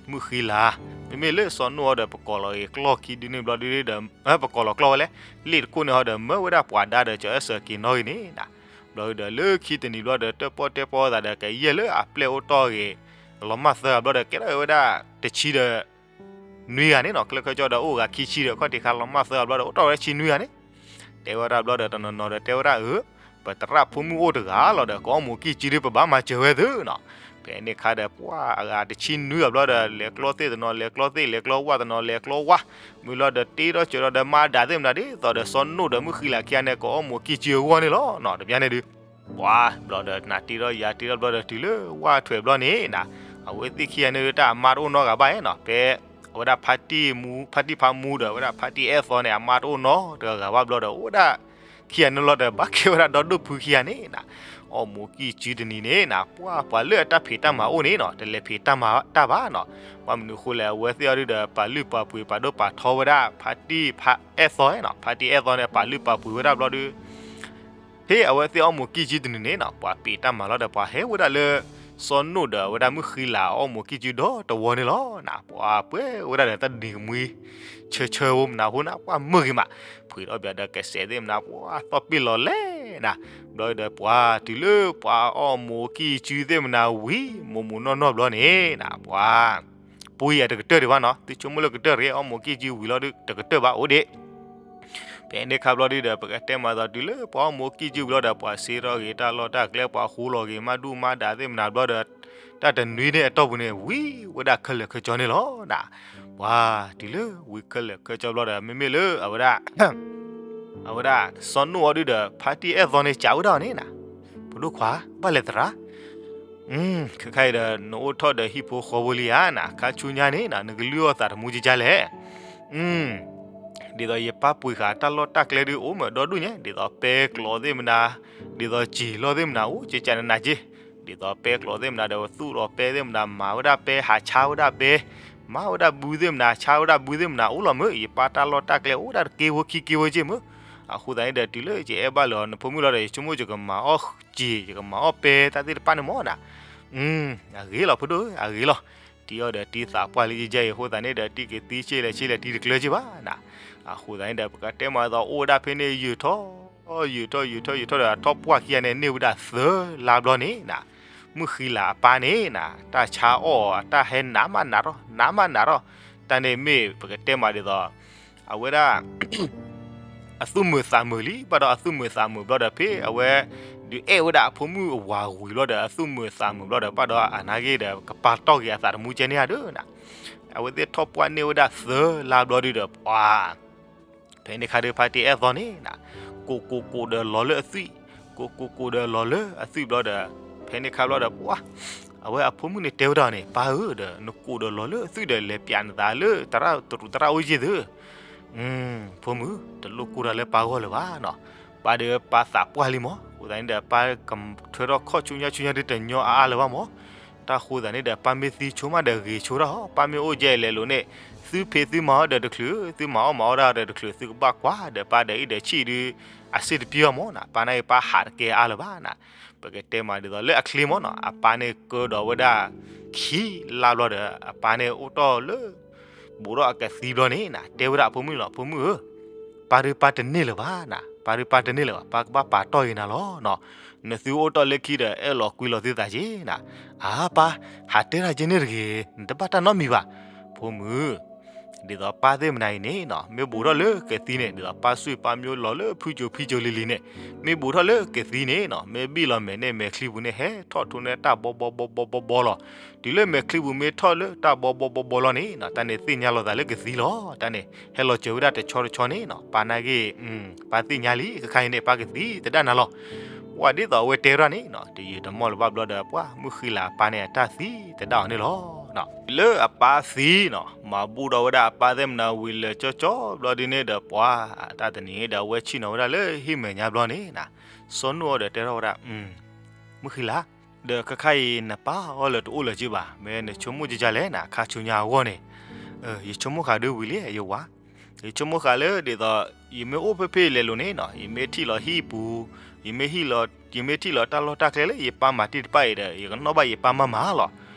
မုၢ်ဃံလၤ, မ့မ့ၢ်လၢစီၤနိၣ်အီၤဒီး ပကိးလီၤက့ၤကျီၢ်ခံဒုန့ၣ်ဘျီဒုဒီး ပကိးလီၤကျီၢ်ဝဲလဲၣ်, လ့ၣ်တခိၣ်န့ၣ်ဟီဒီး မၢဝဲဒၣ်ပှၤဒါဒီး ကၠီၤအဲၣ်စၢၤက့ၤနီၣ်ဂံၢ်န့ၣ်နၤ, ဘျီဒုဒီးလၢခံတနံၤဘျီဒီး တၢၣ်ပီၣ်တဲၣ်ပီၣ်သးဒီး ကယဲၢ်လၢအပျဲၢ်အိၣ်တီၢ်ဂ့ၤ လီၤမၢ်သၢဂၤဘျီဒီး ကဲထီၣ်ဝဲဒၣ်တဆံဒီး နွံဂၤန့ၣ်နီၤ, ကျဲခၢကၠီဒီးအိၣ်ဂၤခံဆံဒီး ခီၣ်ထံးခါလီၤမၢ်သၢဂၤဘျီဒီး အိၣ်တီၢ်ဝဲဒၣ်ဆံနွံဂၤန့ၣ်, တဲဝဲဒၣ်ဘျီဒီး တနီၤနီၤဒီးတဲဝဲဒၣ်အၢ, ပသရၣ်ဖိမုၣ်အိၣ်တဂၤလီၤဒီး ကအီၣ်မိၤကံၢ်ကၠုဒု ပဘၣ်မၤစၢၤဝဲသုနီၤ. ဖဲန့ၣ်ခါဒီး ပှၤအဂၤတဆံနွံဂၤဘျီဒီး လဲၤကျီသ့ၣ်တနီၤ လဲၤကျီသ့ၣ် လဲၤကျီဝၣ်တနီၤ လဲၤကျီဝၣ်, မုၢ်လီၤဒီးတ့ထီၣ်စၢၤထီၣ်ဒီး မၤဒၣ်သ့ၣ်မနၤဒ်သိးဒီး စီၤနိၣ်ဒီးမုၢ်ဃံလၤခံဂၤန့ၣ် ကအီၣ်မိၤကံၢ်ကၠုအဂီၢ်န့ၣ်လီၤနီၤ. တဘျီန့ၣ်ဒု ပှၤဘျီဒီး နၤတ့ထီၣ်ယၤတ့ထီၣ်ဘျီဒီး တုၤလၢဝၣ်ထွဲးဘျီန့ၣ်နၤ, အဝဲသ့ၣ်ခံဂၤန့ၣ် တၢ်အမါတအိၣ်နီတဂၤဘၣ်နီၤ, ဖဲအဝဲဒၣ်ဖါတံၢ်မူ ဖါတံၢ်ဖါမူဒီး အဝဲဒၣ်ဖါတံၢ်အဲၣ်သီန့ၣ် အမါတအိၣ်နီတဂၤဘၣ်ဘျီဒီး အိၣ်ဝဲဒၣ်ခံဂၤန့ၣ်လီၤဒီး ဘၣ်ကဲဝဲဒၣ်ဒီဒိၣ်ဖုခံဂၤန့ၣ်နၤ, အီၣ်မိၤကံၢ်ကၠုတနံၤန့ၣ်နၤ, ပှၤ ပှၤလၢအတၢ်ဖံးတၢ်မၤအိၣ်န့ၣ်နီၤ တလဲၤဖံးတၢ်မၤတၢ်ဘၣ်နီၤ. ဘၣ်မနုၤအဃိလဲၣ် အဝဲသ့ၣ်အီၤဒုဒီး ပာ်လုၢ်ပာ်ပှ့ၤ ပာ်ဒိၣ်ပာ်ထီဝဲဒၣ် ဖါတံၢ်ဖါအဲၣ်သီနီၤ, ဖါတံၢ်အဲၣ်သီန့ၣ် ပာ်လုၢ်ပာ်ပှ့ၤဝဲဒၣ်ဘျီဒု ဖဲအဝဲသ့ၣ်အီၣ်မိၤကံၢ်ကၠုတနံၤန့ၣ်နီၤ, ပှၤပံးတၢ်မၤလီၤဒီး ပှၤဟဲဝဲဒၣ်လၢ စီၤနိၣ်ဒီးအဝဲဒၣ်မုၢ်ဃံလၤအီၣ်မိၤကံၢ်ကၠုဒီတဝီန့ၣ်လီၤနၤ. ပှၤပှဲၤဝဲဒၣ်ဒီးတၢ်နံၤကမှံ ဆၢဆၢဖိမနၤဖိနၤ ပှၤမုာ်ဂ့ၤမး, ဖှံးထီၣ်ဘၣ်ဒီးကစဲးသ့ၣ်မနၤ ပှၤသီၣ်ပ့ၣ်လီၤလဲၣ်နၤ. ဘျီဒီးပှၤတုၤလၢပှၤအီၣ်မိၤကံၢ်ကၠုသ့ၣ်မနၤဝံၤ မိၢ်မိၢ်နီၢ်နီၢ်ဘျီန့ၣ်နၤ, ပှၤ ပှၤအတကတၢၢ်ဒံးဘၣ်နီၤ, သုဆိကမိၣ်လၢကတၢၢ်တဂ့ၤ အီၣ်မိၤကံၢ်ကၠုဝံၤလီၤဒု တကတၢၢ်ဘၣ်အိၣ်ဒံး ဖဲန့ၣ်ခါဘျီဒုဒီး ပကတဲမၤသးတုၤလၢပှၤအီၣ်မိၤကံၢ်ကၠုဘျီဒီး ပှၤစ့ထီၣ်ဂ့ၤတၢ်လီၢ်တၢ်ကျဲ ပှၤဃူလီၤဂ့ၤမၤဒူၣ်မၤဒၣ်သ့ၣ်မနၤဘျီဒီး တၢ်တနွံန့ၣ်အတီၢ်ပူၤန့ၣ် ဝံၤဝဲဒၣ်ခဲလၢာ်ခဲဆ့န့ၣ်လီၤနၤ. ပှၤတုၤလၢဝံၤခဲလၢာ်ခဲဆ့ဘျီဒီး မ့မ့ၢ်လၢအဝဲဒၣ် အဝဲဒၣ် စီၤနိၣ်အီၤဒုဒီး ဖါတံၢ်အဲၣ်သီန့ၣ် စံးဝဲဒၣ်အီၤန့ၣ်နၤ, ဖိဒိၣ်ခွါ ဘၣ်လဲၤသရၣ် ခဲခါအံၤဒီး နအိၣ်ထီၣ်ဒီးဟံၣ်ဖိဃီဖိလံဧါနၤ, ခါဆူညါန့ၣ်နၤ နကလုၢ်အီၣ်သးတမူကကလဲၣ်. ဒ်သိးယပၢ်ပှ့ၤဃာ်တၢ်လီၢ်တၢ်ကျဲဒုအိၣ်မးဒီဒူၣ်ညါ, ဒ်သိးပဲကျိးသ့ၣ်မနၤ, ဒ်သိးစံာ်လီၢ်သ့ၣ်မနၤအိၣ် ကကနနၤက့, ဒ်သိးပဲကျိးသ့ၣ်မနၤဒီး သူၣ်လီၤပဲသ့ၣ်မနၤ မၤဝဲဒၣ်ပဲ ဟးဆါဝဲဒၣ်ပဲ, မၤဝဲဒၣ်ဘုသ့ၣ်မနၤ ဆါဝဲဒၣ်ဘုသ့ၣ်မနၤအိၣ်လီၤမး, ယပၢ်တၢ်လီၢ်တၢ်ကျဲအိၣ်ဒၣ်တက့ဖိခံက့ဖိက့မး. အဃိသတးန့ၣ်ဒီး တုၤလၢယအဲၣ်ဘၣ်လၢနဖိမုၣ်လီၤဒီး ယဆိကမိၣ်ယကမၤအီၣ်စံာ် ယကမၤအီၣ်ပဲတၢ်သ့ၣ်တဖၣ်န့ၣ်မးနၤ. အဂ့ၤလီၤ ဖိဒိၣ်ဧၢ အဂ့ၤလီၤ. တံၤအီၤဒီးတံၤသးပှၢ်လံကကဲအံၤ အဃိသတးန့ၣ်ဒီး တံၤကသံဆ့လဲၣ်ဆ့လဲၣ် တံၤတကျၢၤက့ဘၣ်နၤ. အဃိသတးန့ၣ်ဒီး ပကတဲမၤသးအိၣ်ဝဲဒၣ်ဖဲန့ၣ် ယုာ်ထီၣ် ယုာ်ထီၣ် ယုာ်ထီၣ် ယုာ်ထီၣ်ဒီး ထီၣ်ပှၢ်ခံဂၤန့ၣ်န့ၢ်ဝဲဒၣ်သၢလါဘျီန့ၣ်နၤ, မုၢ်ဃံလၤအပၢ်န့ၣ်နၤ တၢ်ဆါအီၣ်အတၢ်ဟဲနးမးနးထီၣ် နးမးနးထီၣ်. တၢ်န့ၣ်မ့ၢ်ပကတဲမၤဒ်သိး အဝဲဒၣ် အသူၣ်မုာ်သးမုာ်လံ ဘၣ်ဒီးအသူၣ်မုာ်သးမုာ်ဘျီဒီး ဖဲအဝဲဒုးအဲၣ်ဝဲဒၣ်အဖိမုၣ်အဝၤဝံၤဘျီဒီး အသူၣ်မုာ်သးမုာ်ဘျီဒီး ဘၣ်ဒီးအနာ်က့ဒီး ကပာ်တီၢ်က့ၤအသးတမူကဲန့ၣ်ဧါဒၢနၤ. အဝဲသ့ၣ်ထီၣ်ပှၢ်န့ၢ်ဝဲဒၣ်သၢလါဘျီဒုဒီး ပှၤ ဖဲန့ၣ်ခါဒုး ဖါတံၢ်အဲၣ်သီန့ၣ်နၤ ကိးကိးကိးဒီးလီၤလၢအသွံၣ်, ကိးကိးကိးဒီးလီၤလၢအသွံၣ်ဘျီဒီး ဖဲန့ၣ်ခါဘျီဒီး ပှၤ အဝဲအဖိမုၣ်န့ၣ်တဲဝဲဒၣ်န့ၣ် ပၢ်ဧၢဒီး နကိးဒီးလီၤလၢအသွံၣ်ဒီး လဲၤပျးနသးလၢတရူးတရၣ်အိၣ်ယ့ၢ်သု. ဖိမုၣ် တလိၣ်ကိၢ်တၢ်လၢပၢ်ဂီၢ်လၢၤဘၣ်နီၤ. ပၢ်ဒီးပၢ်သးပှၢ်လံမး, အဃိသတးန့ၣ်ဒီး ပၢ်ကထွဲထီၣ်ခီၣ်ဆူညါဆူညါဒုတညီအါအါလၢၤဘၣ်မး. တၢ်ဃိသတးန့ၣ်ဒီး ပၢ်မ့ၢ်သံဆိမးဒီးဂ့ၤဆိတၢ်ဟီ, ပၢ်မ့ၢ်အိၣ်ယဲလဲၤလိၤန့ၣ် သုဖံးသုမၤအီၣ်ဒီးတချုး, သုမၤအီၣ်မၤအီၣ်တၢ်ဒီးတချုး, သုကဘၣ်ကွၢ်ဒီးပၢ်ဒီးအံၤဒီးဆံးဒု အစ့ၣ်တပျံၤအီၤမးနီၤ. ပၢ်န့ၣ်ပၢ်ဟးတကဲအါလၢၤဘၣ်နၤ. ပကတဲမးဒ်သိးလၢအချ့မးနီၤ, အပၢ်န့ၣ်ကၢဒီးဝဲဒၣ်ခံလါဘျီဒီး အပၢ်န့ၣ်အိၣ်တ့ၢ်လၢ ဘူးထီၣ်အကသံဘျီန့ၣ်နၤ, တဲဝဲဒၣ်အဖိမုၣ်လီၤ, ဖိမုၣ်ဧၢ, ပၢ်ဒုးပၢ်တန့ၢ်လၢၤဘၣ်နၤ, ပၢ်ဒုးပၢ်တန့ၢ်လၢၤဘၣ်, ပၢ်ကဘၣ်ပာ်တီၢ်က့ၤနၤလီၤနီၤ. နသုအိၣ်တ့ၢ်လၢခံဒီး အဲၣ်လီၤကွံလီၤသုသးက့နၤ. အါ ပၢ် ဟးတဲတၢ်က့န့ၣ်တဂ့ၤ, နတဘၣ်တၢ်နီတမံၤဘၣ်. ဖိမုၣ်, ဒ်သိးပၢ်သ့ၣ်မနၤအံၤန့ၣ်နီၤ မ့ၢ်ဘူးထီၣ်လၢကသံန့ၣ် ဒ်သိးပၢ်စွံၣ်ပၢ်မျိၢ်လီၤလၢဖုစိၤဖံစိၤလံၤလံၤန့ၣ်, မ့ၢ်ဘူးထီၣ်လၢကသံန့ၣ်နီၤ မ့ၢ်ဘံၣ်လီၤမဲာ်န့ၣ် မဲာ်ချံပူၤန့ၣ် ဟဲထီၣ်ထူန့ၢ်တၢ်ဘီဘီဘီဘီဘီဘီလီၤ. တုၤလၢမဲာ်ချံပူၤမ့ၢ်ထီၣ်လၢတၢ်ဘီဘီဘီဘီလီၤန့ၣ်နီၤ တၢ်န့ၣ်သ့ၣ်ညါလီၤသးလၢကသံလီၤ. တၢ်န့ၣ် ဟဲလီၤစၢၤဝဲဒၣ်တဆီတဆီန့ၣ်နီၤ ပၢ်နာ်က့ၤ ပၢ်သ့ၣ်ညါလံ ခဲခါအံၤန့ၣ် ပၢ်ကသံတဒၣ်နၤလီၤ. ပှၤဒ်သိးအဝဲတဲဝဲဒၣ်န့ၣ်နီၤ တယံာ်တမီၢ်လၢၤဘၣ်ဘျီဒီး ပှၤမုၢ်ဃံလၤအပၢ်န့ၣ် အတၢ်သံတဒၣ်အီၤန့ၣ်လီၤ. လၢအပၢ်သံနီၤ မၤဘူၣ်ထီၣ်ဝဲဒၣ်အပၢ်သ့ၣ်မနၤဝံၤလၢာ်ကၠီကၠီဘျီဒ်န့ၣ်ဒီး ပှၤတၢ်တနံၤဒီး အဝဲဆ့ၣ်နီၤဝဲဒၣ်လၢဟံၣ်မဲာ်ညါဘျီန့ၣ်နီၤ စီၤနိၣ်အီၤဒီးတဲထီၣ်ဝဲဒၣ် မုၢ်ဃံလၤ, ဒီးခဲခါအံၤနပၢ်အီၤလၢတအိၣ်လၢၤက့ဘၣ် မ့ၢ်နဆိကမိၣ်ကကလဲၣ်နီၤ ခါဆူညါအဂီၢ်န့ၣ်, ယဆိကမိၣ်ဃာ်ဒ်ဝံၤလံ ယဝၤ, ယဆိကမိၣ်ဃာ်လၢဒ်သိး ယမ့ၢ်အိၣ်ဖဲဖဲလဲၤလိၤန့ၣ်နီၤ ယမ့ၢ်ထံၣ်လီၤဟံၣ်ပူၤ, ယမ့ၢ်ထံၣ်လီၤ ယမ့ၢ်ထံၣ်လီၤတၢ်လီၢ်တၢ်ကျဲလၢယပၢ်မၤတ့ၢ်တဖၣ်အံၤဒီး ယကနီၣ်ဘၣ်ယပၢ်မၤမၤလီၤ.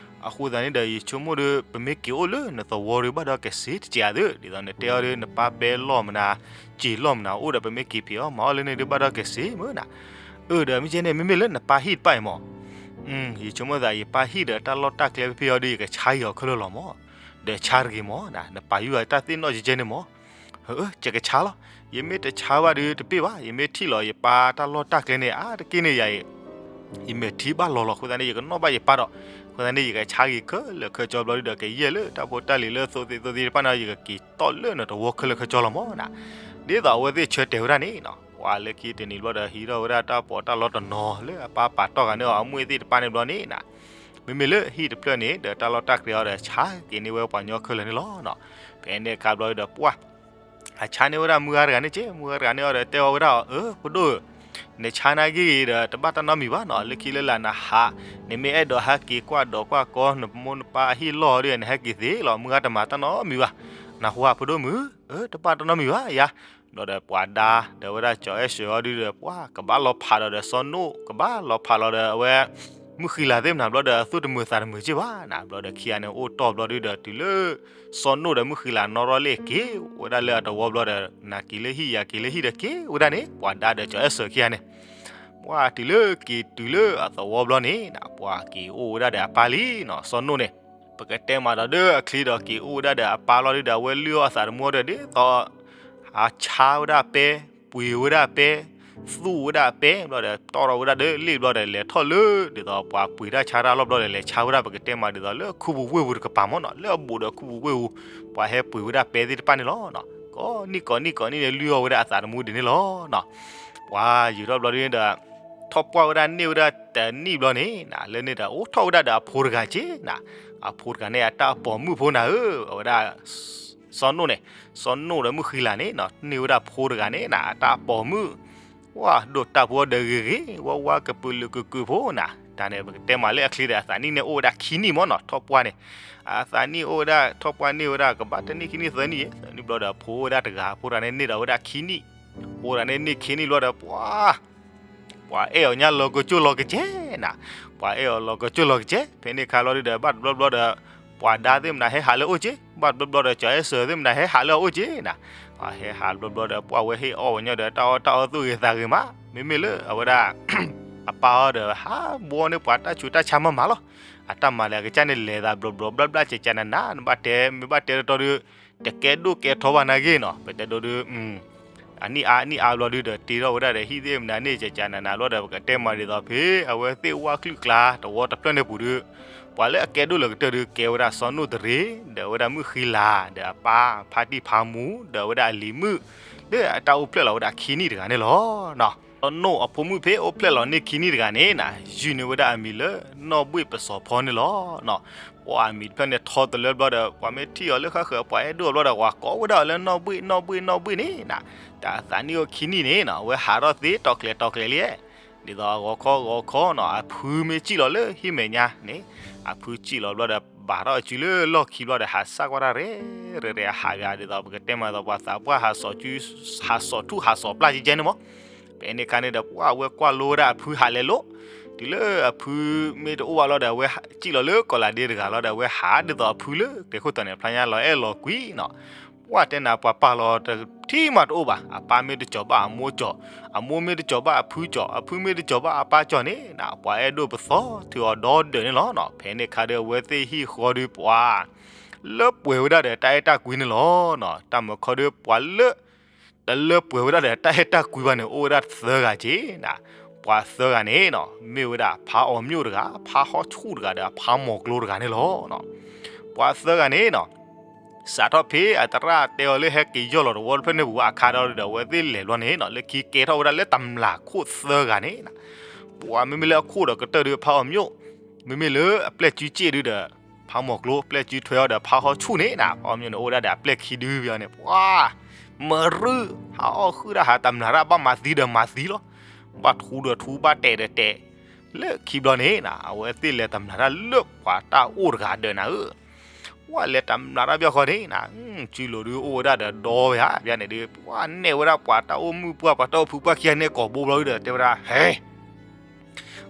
အဃိသတးန့ၣ်ဒီး ယဆိကမိၣ်ဒီး ပမ့ၢ်က့ၤအိၣ်လၢနသဝီဒီး ဘၣ်ဒီးကစ့တစဲးဧါသ့ၣ် ဒ်သိးနတဲအီၤဒီး နပၢ်ပဲလီၢ်မနၤ စ့လီၢ်မနၤ အိၣ်ဒီးပမ့ၢ်က့ၤဖံးအီၤမၤအီၤလၢန့ၣ်ဒီး ဘၣ်ဒီးကစ့မ့ၢ်နီၤ. အၢ ဒီးမ့ၢ်ကဲန့ၣ် မ့မ့ၢ်လၢနပၢ်ဟံၣ်တဖၣ်အံၤမး ယဆိကမိၣ်သး ယပၢ်ဟံၣ်ဒီးတၢ်လီၢ်တၢ်ကျဲဖဲဖဲအံၤဒီး ယကဆါက့ၤအီၤခဲလၢာ်လီၤမး, ဒီးဆါတဂ့ၤမးနီၤ နပာ်ယုၢ်အတၢ်သ့ၣ်နီၣ်ကကဲန့ၣ်မး, ဟၢ ယကဆါလီၤ, ယမ့ၢ်တဆါဘၣ်ဒီးတပ့ၢ်ဘၣ်, ယမ့ၢ်ထံၣ်လီၤယပၢ်တၢ်လီၢ်တၢ်ကျဲန့ၣ် အါတက့ၢ်န့ၣ်ယၤအံၤ ယမဲာ်ထံဘၣ်လီၤလီၤ အဃိသတးန့ၣ် ယကနီၣ်ဘၣ်ယပၢ်ဒီး, အဃိသတးန့ၣ် ယကဆါက့ၤခဲလၢာ်ခဲဆ့ဘျီဒုဒီး ကယဲၢ်လၢတၢ်ဖိတၢ်လံၤလၢသိသ့ၣ်သိသ့ၣ်တဖၣ်န့ၣ် ယကက့ၤတီၢ်လၢနတဝီခဲလၢာ်ခဲဆ့လီၤမးနီၤ. ဒ်သိးအဝဲသ့ၣ်ဆၢတဲာ်ဝဲဒၣ်န့ၣ်နီၤ ပှၤလၢခံတနံၤဘျီဒီး ဟံးထီၣ်ဝဲဒၣ်တၢ်ပီးတၢ်လီတနီၤ လၢအပၢ်ပာ်တီၢ်ဃာ်န့ၢ်အီၤအမူၢ်သ့ၣ်တဖၣ်န့ၣ်ဘျီန့ၣ်နီၤ, မ့မ့ၢ်လၢဟံၣ်တဖျၢၣ်န့ၣ် ဒီးတၢ်လီၢ်တၢ်ကျဲအီၤဒီး ဆါက့ၤန့ၢ်ဝဲပှၤညီခဲလၢာ်န့ၣ်လီၤနီၤ. ဖဲန့ၣ်အခါဘျီဒီး ပှၤ အဆါန့ၢ်ဝဲဒၣ်မုၢ်ဂၤတဂၤန့ၣ်က့, မုၢ်ဂၤတဂၤန့ၣ်အီၤဒီး တဲဝဲဒၣ်အီၤ အၢ ဖိဒိၣ်ဧၢ, နဆါနာ်က့ဂ့ၤဒီး တဘၣ်တၢ်နီတမံၤဘၣ်နီၤ, လၢခံလၢလာ်နဟး, နမ့ၢ်အဲၣ်ဒိးဟဲက့ၤကွၢ်ဒိးကွၢ်ကီ နမိၢ်နပၢ်အဟံၣ်လီၢ်ဒီး နဟဲက့ၤသ့လီၤ, မုၢ်ဂၤတမၤတၢ်နီတမံၤဘၣ်, နဟူဧါဖိဒိၣ်မုၣ်, အၢ တဘၣ်တၢ်နီတမံၤဘၣ်ယၤ. ဘျီဒီးပှၤဒါဒီးဝဲဒၣ်ကၠီၤအဲၣ်စၢၤအီၤဒုဒီး ပှၤကဘၣ်လီၤဖးဒီး ဒီးစီၤနိၣ် ကဘၣ်လီၤဖးလီၤဒီးအဝဲ မုၢ်ဃံလၤသ့ၣ်မနၤဘျီဒီး အသူၣ်တမုာ်သးတမုာ်က့ဘၣ်နီၤ. ဘျီဒီးခံဂၤန့ၣ်အိၣ်တီၢ်ဘျီဒုဒီး တုၤလၢ စီၤနိၣ်ဒီးမုၢ်ဃံလၤနီၣ်ထီၣ်လၢက့ၤဝဲဒၣ်လၢအတဝီဘျီဒီး နၤက့ၤလၢဟံၣ်ယၤက့ၤလၢဟံၣ်ဒီးက့ၤဝဲဒၣ်န့ၣ် ပှၤဒါဒီးကၠီၤအဲၣ်စၢၤခံဂၤန့ၣ် ပှၤတုၤလၢက့ၤတုၤလၢအသဝီဘျီန့ၣ် ပှၤက့ၤအိၣ်ဝဲဒၣ်ဒီးအပၢ်လံနီၤ စီၤနိၣ်န့ၣ်. ပကတဲမးဒီးဒီးအချံဒီးက့ၤအိၣ်ဝဲဒၣ်ဒီးအပၢ်လီၤဒုဒီး အဝဲလုၢ်အီၣ်အသးသမူဒီး ဒ်သိး အဆါဝဲဒၣ်ပဲ, ပှ့ၤဝဲဒၣ်ပဲ, သူၣ်ဝဲဒၣ်ပဲ, ဘျီဒီးတီၢ်ထီၣ်ဝဲဒၣ်ဒီးလ့ၣ်ဘျီဒီး လဲၤထီၣ်လၢ ဒ်သိးပှၤပှ့ၤတၢ်ဆါတၢ်လီၢ်ဘျီဒီး လဲၤဆါဝဲဒၣ် ပကတဲမးဒ်သိးလၢခူပူၤဝ့ၢ်ပူၤတကပၤမးနီၤ, လၢအဘူးဒီးခူပူၤဝ့ၢ်ပူၤ ပှၤဟဲပှ့ၤဝဲဒၣ်ပဲသ့ၣ်တဖၣ်န့ၣ်လီၤ. ကိးနံၣ်ကိးနံၣ်ကိးနံၣ်န့ၣ် လုၢ်အီၣ်ဝဲဒၣ်အသးသမူဒ်န့ၣ်လီၤ. ပှၤယံာ်ထီၣ်ဘျီဒုဒီး ထီၣ်ပှၢ်ဝဲဒၣ်န့ၢ်ဝဲဒၣ်တနံၣ်ဘျီန့ၣ်နီၤ လၢန့ၣ်ဒီး အိၣ်ထီၣ်ဝဲဒၣ်ဒီးအဖိတဂၤက့နီၤ, အဖိတဂၤန့ၣ် အတၢ်ပိာ်မုၣ်ဖိနၤဧၢ, အဝဲဒၣ် စီၤနိၣ်န့ၣ်, စီၤနိၣ်ဒီးမုၢ်ဃံလၤန့ၣ်နီၤ န့ၢ်ဝဲဒၣ်ဖိတဂၤန့ၣ်နီၤ အတၢ်ပိာ်မုၣ်, ဝါဒိၣ်တၢ်ဖိဒီးဂ့ၤဂ့ၤ ဝါဝါကပုာ်လုာ်ကုာ်ကုာ်ဖိနီၤ, တၢ်န့ၣ် ပကတဲမးလၢအချံဒီး အသးနံၣ်န့ၣ်အိၣ်ဝဲဒၣ်ခံနံၣ်မးနီၤ ထီၣ်ပှၢ်န့ၣ်, အသးနံၣ်အိၣ်ဝဲဒၣ် ထီၣ်ပှၢ်န့ၢ်ဝဲဒၣ် ကဘၣ်တနံၣ်ခံနံၣ်သၢနံၣ်, သၢနံၣ်ဘျီဒီး အဖိအိၣ်ဝဲဒၣ်တဂၤ အဖိတဂၤန့ၣ်န့ၢ်ဒီးဝဲဒၣ်ခံနံၣ်, အဖိတဂၤန့ၣ်န့ၢ်ခံနံၣ်ဘျီဒီး ပှၤ ပှၤအဲၣ်အီၤညါလီၤကစိၢ်လီၤကစဲးနီၤ, ပှၤအဲၣ်အီၤလီၤကစိၢ်လီၤကစဲး ဖဲန့ၣ်အခါလီၤဒုဒီး ဘၣ်တဘျီဘျီဒီး ပှၤဒါသ့ၣ်မနၤဟဲဟးလၢအအိၣ်က့, ဘၣ်တဘျီဘျီဒီး ကၠီၤအဲၣ်စၢၤသ့ၣ်မနၤဟဲဟးလၢအအိၣ်က့နီၤ, ပှၤဟဲဟးတဘျီဘျီဒီး ပှၤဝဲဟ့ၣ်အီၣ်ဝဲညီဒီး တၢ်အီၣ်တၢ်အီသူၣ်ဂ့ၤသးဂ့ၤမး, မ့မ့ၢ်လၢအဝဲဒၣ် အပၢ်အီၤဒီးဟးဘှီန့ၢ်ပှၤတၢ်ဆူးတၢ်ဆါမးမးလီၤ, အတၢ်မၤလၢအကစၢ်န့ၣ် လဲၤသးဘျီဘျီဘျါဘျါ ကကနနၤ နဘၣ်တဲ မ့ၢ်ဘၣ်တဲတတီၤဒီး တကဲဒိၣ်ကဲထီဘၣ်နာ်ဂ့ၤနီၤ, ပတဲဒိၣ်ဒု အနံၣ်အါနံၣ်အါဘျီဒုဒီး တ့ထီၣ်ဝဲဒၣ်ဒီးဟံၣ်သ့ၣ်မနၤန့ၣ် ကကနနၤဘျီဒီး ပကတဲမးဒ်သိးဖဲ အဝဲသ့ၣ်ဝၣ်ကလုာ်ကျါ တဝီတဖျၢၣ်န့ၣ်ပူၤဒု ပှၤလၢအကဲဒိၣ်လၢကတၢၢ်ဒု ကဲဝဲဒၣ်စီၤနိၣ်တရံး ဒီးဝဲဒၣ်မုၢ်ဃံလၤ ဒီးအပၢ်ဖါတံၢ်ဖါမူ ဒီးဝဲဒၣ်အလံၤမုၣ် လၢအတၢ်အိၣ်ဖျဲၣ်လီၤဝဲဒၣ်ခံနံၣ်တဂၤန့ၣ်လီၤ. စီၤနိၣ်အဖိမုၣ်ဖဲအိၣ်ဖျဲၣ်လီၤန့ၢ်ခံနံၣ်တဂၤန့ၣ်နီၤ ယုၢ်န့ၢ်ဝဲဒၣ်အမံၤလၢ နီၢ်ဘှ့ၣ်ပစီၤဖီန့ၣ်လီၤ. ပှၤအမံၤတဖျၢၣ်န့ၣ်ထီတလၢဘျီဒီး ပှၤမ့ၢ်ထံၣ်အီၤလၢဃၣ်ဃၢၤ ပှၤအဲၣ်ဒိၣ်အီၤဘျီဒီး ပှၤကိးဝဲဒၣ်အီၤလၢနီၢ်ဘှ့ၣ် နီၢ်ဘှ့ၣ် နီၢ်ဘှ့ၣ်န့ၣ်နီၤ, တၢ်အသးနံၣ်အိၣ်ခံနံၣ်န့ၣ်နီၤ အဝဲဟးထီၣ်သ့တီၤကျဲၤတီၤကျဲၤလံ, ဒ်သိးအဂီၤခီဂီၤခီနီၤ အဖုမ့ၢ်စံၣ်လီၤလၢဟံၣ်မဲာ်ညါန့ၣ်, အဖုစံၣ်လီၤဘျီဒီး ဘၣ်ထီၣ်အစုလၢလီၢ်ခံဘျီဒီး ဟးစၢ်ကွၢ်တၢ်ရဲၣ်ရဲၣ် အဟးဂၤဒ်သိး ပကတဲမးဒ်သိး ပှၤသးပှၢ်ဟးစီၤစု ဟးစီၤထူၣ်ဟးစီၤပျၢ်ကဲကဲန့ၣ်မး, ဖဲန့ၣ်အခါန့ၣ်ဒီး ပှၤအဝဲကွၢ်လိဝဲဒၣ်အဖုဟးလဲၤလိၤ, တုၤလၢအဖုမ့ၢ်တအိၣ်ဘၣ်လီၤဒီး အဝဲစံၣ်လီၤလၢကီးလးဒ့တဂၤလီၤဒီး အဝဲဟးဒ်သိးအဖုလၢကျဲခိၣ်တီန့ၣ် ဖျါညါလီၤအဲၣ်လီၤကွံနီၤ, ပှၤတဲနၤပှၤပာ်လီၤတထံၣ်မးတအိၣ်ဘၣ်, အပၢ်မ့ၢ်တကၠီၤဘၣ်အမိၢ်ကၠီၤ, အမိၢ်မ့ၢ်တကၠီၤဘၣ်အဖုကၠီၤ, အဖုမ့ၢ်တကၠီၤဘၣ်အပၢ်ကၠီၤန့ၣ်နီၤ ပှၤအဲၣ်ဒိၣ်ပသီထုးအီၤဒီဒၢးန့ၣ်လီၤနီၤ, ဖဲန့ၣ်အခါဒီးအဝဲသ့ၣ်ဟံၣ်ဃီဒုးပှၤ လၢပှဲၤဝဲဒၣ်ဒီးတၢ်အဲၣ်တၢ်ကွံန့ၣ်လီၤ. တၢ်မၢခီဒုး ပှၤလၢ တလၢပှဲၤဝဲဒၣ်ဒီးတၢ်အဲၣ်တၢ်ကွံဘၣ်န့ၣ် အိၣ်ဝဲဒၣ်သၢဂၤက့ၤနၤ. ပှၤသၢဂၤန့ၣ်နီၤ မ့ၢ်ဝဲဒၣ်ဖးအီၤမျိာ်တဂၤ, ဖးဟီၣ်ဆူၣ်တဂၤဒီး ဖးမိၤကျိတဂၤန့ၣ်လီၤ. ပှၤသၢဂၤန့ၣ်နီၤ စးထီၣ်ဖဲအသရၣ်တဲအီၤလၢ ဟဲက့ၤယီၢ်လီၤတဝီတဖျၢၣ်န့ၣ်ပူၤ အခါဒီး အဝဲသ့ၣ်လဲၤဘျီန့ၣ်နီၤ လၢခံကဲထီၣ်ဝဲဒၣ်လၢတမျးခိၣ်သၢဂၤန့ၣ်နၤ. ပှၤမ့မ့ၢ်လၢအခိၣ်ဒီးကတၢၢ်ဒုး ဖးအီၤမျိာ်, မ့မ့ၢ်လၢအပျဲၢ်စုကၠ့ၣ်ဒုးဒီး ဖးမိၤကျိ, ပျဲၢ်စုထွဲအီၤဒီး ဖးဟီၣ်ဆူၣ်န့ၣ်နၤ. ဖးအီၤမျိာ်န့ၣ် အိၣ်ဝဲဒၣ်ဒီးအပျဲၢ်ခံဒုဘၣ်န့ၣ် ပှၤ မရူ ဟးအီၣ်ဃုာ်ဒၣ် ဟးတမျးတၢ် ဘၣ်မၤသံဒီးမၤသံလီၤ. ဘၣ်ထူဒီးထူ, ဘၣ်တဲာ်ဒီးတဲာ်, လၢခံဘျီန့ၣ်နၤ အဝဲသ့ၣ်လဲၤတမျးတၢ်လၢပှၤတၢ်အိၣ်တဂၤဒီးနၤဧၢ. ပှၤလဲၤတမျးတၢ်ဘၣ်ဃီန့ၣ်နၤ စုလိၤဒုးအိၣ်ဝဲဒၣ်ဒီးဒီဝဲဧါဘၣ်န့ၣ်ဒုး ပှၤနဲၣ်ဝဲဒၣ်ပှၤတၢ်အိၣ်မုၣ်ပှၢ် ပှၤတၢ်အိၣ်ဖုပှၢ်ခံဂၤန့ၣ် ကိာ်ဘိဘျီဒုးဒီး တဲဝဲဒၣ် ဟဲ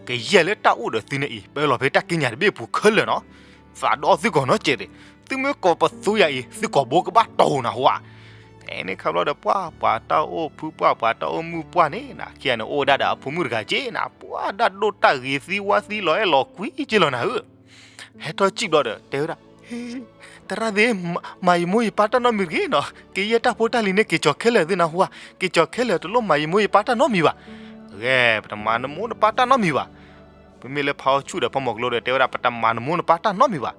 ကယဲၢ်လၢတၢ်အိၣ်ဒီးသုန့ၣ်အံၤ ပၢလီၤဖဲတၢ်ကံးညာ်တဘ့ၣ်ပူၤခဲလၢာ်နီၤ. သးဒီသုကိးနီတစဲးသ့ၣ်, သုမ့ၢ်ကိးပသူယၤအံၤ သုကိာ်ဘိကဘၣ်တီၢ်နၤဟူဧါ. ဖဲန့ၣ်ခါဘျီဒီး ပှၤ ပှၤတၢ်အိၣ်ဖုပှၢ် ပှၤတၢ်အိၣ်မုၣ်ပှၢ်န့ၣ်နၤ ခံဂၤန့ၣ် အိၣ်ဝဲဒၣ်ဒီးအဖိမုၣ်တဂၤက့ၤနၤ ပှၤဒၣ်ဒိၣ်တၢ်ဂ့ၤသံဝါသံလီၤအဲၣ်လီၤကွံက့ၤလီၤနၤဧၢ. ဟဲထီၣ်စံၣ်ဘျီဒီး တဲဝဲဒၣ် သရၣ်သ့ၣ်, မၤယမိၢ်ယပၢ်တၢ်နီတမံၤတဂ့ၤနီၤ, ကယဲၢ်တၢ်ဖိတၢ်လံၤန့ၣ် က့ၤကၠီၤခဲလၢာ်သ့ၣ်နၤဟူဧါ, က့ၤကၠီၤခဲလၢာ် တလိၣ်မၤယမိၢ်ယပၢ်တၢ်နီတမံၤဘၣ်. ဂ့ၤ, ပတမၤနမိၢ်နပၢ်တၢ်နီတမံၤဘၣ်. မ့မ့ၢ်လၢဖးဟီၣ်ဆူၣ်ဒီးဖးမိၤကျိဒီး တဲဝဲဒၣ် ပတမၤနမိၢ်နပၢ်တၢ်နီတမံၤဘၣ်.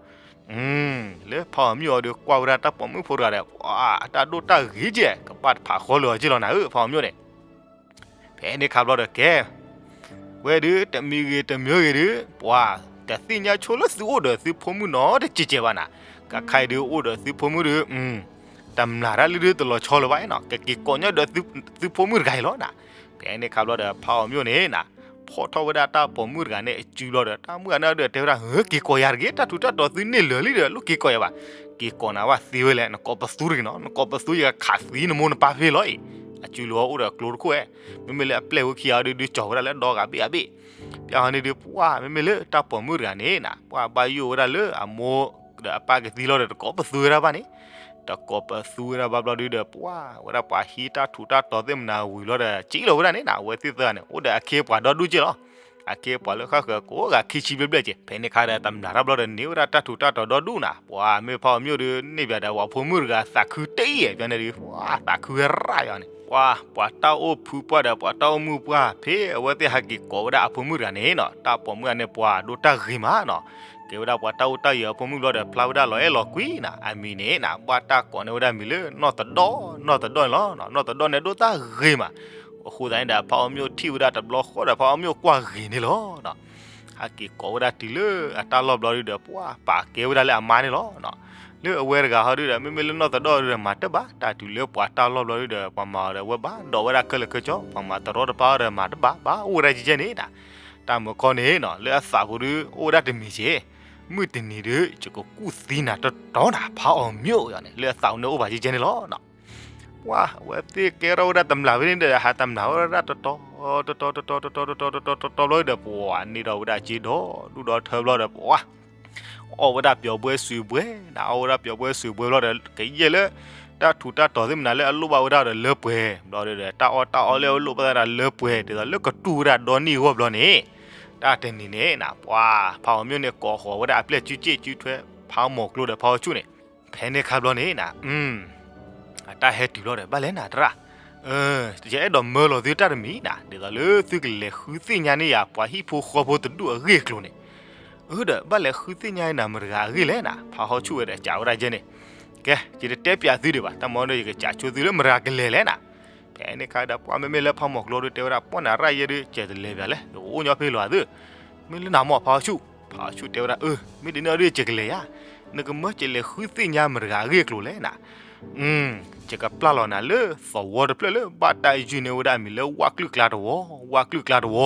လၢဖးအီၤမျိာ်အီၤဒီး ကွၢ်ဝဲဒၣ်တၢ်ပိာ်မုၣ်ဖိတဂၤဒီး ပှၤ အတၢ်ဒိၣ်တၢ်ဂ့ၤကဲ ကဘၣ်တဖးဃီလၢာ်အီၤက့ၤလီၤနၤဧၢ ဖးအီၤမျိာ်န့ၣ် ဖဲန့ၣ်ခါဘျီဒီးကဲ ဝဲဒုးတမံၤဂ့ၤတမံၤဂ့ၤဒုး ပှၤ တသ့ၣ်ညါဆိလၢသုအိၣ်ဒီးသုဖိမုၣ်နီတစဲးကဲးဘၣ်နၤ, ကခါအံၤဒုးအိၣ်ဒီးသုဖိမုၣ်ဒုး တမျးတၢ်လၢဒုးတလီၤဆီလၢၤဘၣ်နီၤ, ကက့ၤကိးညီဒီးသုဖိမုၣ်တဂၤအံၤလီၤနၤ. ဖဲန့ၣ်ခါဘျီဒီး ဖးအီၤမျိာ်န့ၣ်နၤ ဖီၣ်ထီၣ်ဝဲဒၣ်တၢ်ပိာ်မုၣ်တဂၤန့ၣ်အစုဘျီဒီး တၢ်မုၣ်ဂၤန့ၣ်ဒီးတဲဝဲဒၣ် က့ၤကိးယၤတဂ့ၤ, တၢ်ထူးတၢ်တီၤသုန့ၢ်လၢာ်လံဒီး လိၣ်က့ၤကိးယၤဘၣ်. က့ၤကိးနၤဘၣ်သ့ဝဲလဲၣ်, နကိးပသူတဂ့ၤနီၤ, နကိးပသူယကခးသံနမိၢ်နပၢ်ဖဲလီၤအံၤ. အစုလီၤအိၣ်ဒီးကျိတခိၣ်ဝဲ, မ့မ့ၢ်လၢအပျဲၢ်ဝဲခံဂၤဒုး ဒုးကၠီၤဝဲဒၣ်လၢဒီဂၤဘ့ၣ်အဘ့ၣ်. ဖဲဟီန့ၣ်ဒုး ပှၤ မ့မ့ၢ်လၢတၢ်ပိာ်မုၣ်တဂၤန့ၣ်နၤ ပှၤဘၣ်ယိၣ်ဝဲဒၣ်လၢအမိၢ်ဒီးအပၢ်ကသံလီၤဒီး တကိးပသူဝဲဒၣ်ဘၣ်န့ၣ်, တကိးပသူဝဲဒၣ်ဘၣ်ဘျီဒုးဒီး ပှၤ ဝဲဒၣ်ပှၤဟံးတၢ်ထူးတၢ်တီၤသ့ၣ်မနၤဝံၤလီၤဒီး ကံလီၤဝဲဒၣ်န့ၣ်နၤ, အဝဲသ့ၣ်သၢဂၤန့ၣ် အိၣ်ဒီးအခ့အပှၤဒီဒူၣ်က့လီၤ. အခ့အပှၤလၢဃၣ်ဃၢၤကိးဂၤခံဆံဘျဲၣ်ဘျဲၣ်က့, ဖဲန့ၣ်ခါဒီးတမျးတၢ်ဘျီဒီးန့ၢ်ဝဲဒၣ်တၢ်ထူးတၢ်တီၤဒီဒူၣ်နၤ, ပှၤမ့ၢ်ဖးအီၤမျိာ်ဒုး န့ၢ်ဘၣ်ဒီးပှၤဖိမုၣ်တဂၤသးခုတအံၤ ဖဲန့ၣ်ဒုး ပှၤသးခုဝဲရၣ်ယီၤန့ၣ်, ပှၤ ပှၤတၢ်အိၣ်ဖုပှၢ်ဒီးပှၤတၢ်အိၣ်မုၣ်ပှၢ် ဖဲအဝဲသ့ၣ်ဟဲက့ၤကိးဝဲဒၣ်အဖိမုၣ်တဂၤန့ၣ်နီၤ, တၢ်ပိာ်မုၣ်ဂၤန့ၣ် ပှၤဒိၣ်တၢ်ဂ့ၤမးနီၤ, ကဲဝဲဒၣ်ပှၤတၢ်အိၣ်တၢ်ယၢၤအဖိမုၣ်ဘျီဒီး ဖျါဝဲဒၣ်လီၤအဲၣ်လီၤကွံနၤ, အမံၤန့ၣ်နၤ ဘၣ်တၢ်ကိးန့ၢ်ဝဲဒၣ်မံၤလၢနီၢ်သဒီၣ်, နီၢ်သဒီၣ်န့ၣ်လီၤ, နီၢ်သဒီၣ်န့ၣ်ဒိၣ်တၢ်ဂ့ၤမး, အဃိသတးန့ၣ်ဒီး ဖးအီၤမျိာ်ထံၣ်ဝဲဒၣ်တဘျီဃီဒီး ဖးအီၤမျိာ်ကွၢ်ဂ့ၤန့ၣ်လီၤ. ဟဲက့ၤကိးဝဲဒၣ်တုၤလၢအတၢ်လီၢ်ဘျီဒုးဒီး ပှၤပာ်ကဲဝဲဒၣ်လၢအမါန့ၣ်လီၤ. လၢအဝဲတဂၤဟီဒုးဒီး မ့မ့ၢ်လၢနီၢ်သဒီၣ်ဒုးဒီး မၤတဘၣ်, တၢ်တုၤလၢပှၤတၢ်လီၢ်ဘျီဒုးဒီး ပှၤမၤအီၤဒီး အဝဲဘၣ်ဒိးဝဲဒၣ်ခဲလၢာ်ခဲဆ့, ပှၤမၤတရီတပါအီၤဒီးမၤတဘၣ်, ဘၣ်အိၣ်ဝဲဒၣ်ကဲကဲန့ၣ်နၤ, တၢ်မၢခီန့ၣ်နီၤ လၢအသးပူၤဒုး အိၣ်ဝဲဒၣ်တမံၤက့, မုၢ်တနံၤဒုး ယကကူၣ်သံနၤတတီၤနၤ ဖးအီၤမျိာ်ယီၤန့ၣ် လၢအသးပူၤန့ၣ်အိၣ်ဘၣ်ကဲကဲန့ၣ်လီၤ. ပှၤ အဝဲသ့ၣ်ကဲထီၣ်ဝဲဒၣ်တမျးဖဲန့ၣ်ဒီး ဟးတမျးဝဲဒၣ်တတီၤ, တတီၤ, တတီၤ, တတီၤ, တတီၤ, တတီၤ, တတီၤဘျီဒီး ပှၤန့ၢ်ထီၣ်ဝဲဒၣ်က့ဒီဒူၣ်ဒီထၢဘျီဒီး ပှၤ အီၣ်ဝဲဒၣ်ပျီၤဘှဲစွံးဘှဲနၤ, အီၣ်ဝဲဒၣ်ပျီၤဘှဲစွံးဘှဲဘျီဒီး ကယဲၢ်လၢ တၢ်ထူးတၢ်တီၤသ့ၣ်မနၤလၢအလိၣ်ဘၣ်ဝဲဒၣ်ဒီးလၢပှဲၤဘျီဒီး တၢ်အီၣ်တၢ်အီလၢအလိၣ်ဘၣ်သးဒီးလၢပှဲၤ ဒ်သိးလၢကတူၢ်ဝဲဒၣ်ဒီနံၣ်အဂီၢ်ဘျီန့ၣ်, တၢ်တနံၤန့ၣ်နၤ ပှၤ ဖးအီၤမျိာ်န့ၣ် ကိးဃီၤဝဲဒၣ်အပျဲၢ်စုကၠ့ၣ်စုထွဲ ဖးမိၤကျိဒီးဖးအီၤဆူၣ်န့ၣ်, ဖဲန့ၣ်ခါဘျီန့ၣ်နၤ အတၢ်ဟဲတုၤဘျီဒီး ဘၣ်လဲၣ်နၤသရၣ်, ယအဲၣ်ဒိးမၢလီၤသုတၢ်တမံၤနၤ, ဒ်သိးလၢသုကလဲၤဃုသ့ၣ်ညါန့ၢ်ယၤ ပှၤဟံၣ်ဖိဃီဖိတဒူၣ်အဂ့ၢ်အကျိၤန့ၣ်, အၢ ဒီးဘၣ်လဲၤဃုသ့ၣ်ညါနၤမတၤတဂၤအဂ့ၢ်လဲၣ်နၤ, ဖးဟီၣ်ဆူၣ်ဝဲဒီးကးဝဲဒၣ်ယဲန့ၣ်, ကဲ ယတတဲပၠးသုဒံးဘၣ်, တၢ်မၤဒီး ယကစံးဆိသုလၢမတၤတဂၤကလဲၤလဲၣ်နၤ. ဖဲန့ၣ်ခါဒီး ပှၤမ့မ့ၢ်လၢဖးမိၤကျိဒီး တဲဝဲဒၣ် ပှၢ်နၤရၣ်ယဲဒုး ကဲတလဲၤပၠးလဲၣ်, ယကအိၣ်ညီဖဲလီၤသု, မ့ၢ်လၢနၤမ့ၢ်ဖးဟီၣ်ဆူၣ်, ဖးဟီၣ်ဆူၣ်တဲဝဲဒၣ် အၢ မ့ၢ်ဒ်န့ၣ်ဒီး ယကလဲၤယါ, နကမၢကလဲၤဃုသ့ၣ်ညါမတၤတဂၤအဂ့ၢ်အကျိၤလဲၣ်နၤ ယကပျၢ်လီၤနၤလၢသဝီတဖျၢၣ်လၢ ဘၣ်တၢ်ယုၢ်န့ၢ်ဝဲဒၣ်အမံၤလၢ ဝၣ်ကျုၣ်ကျါတဝီ, ဝၣ်ကျုၣ်ကျါတဝီ,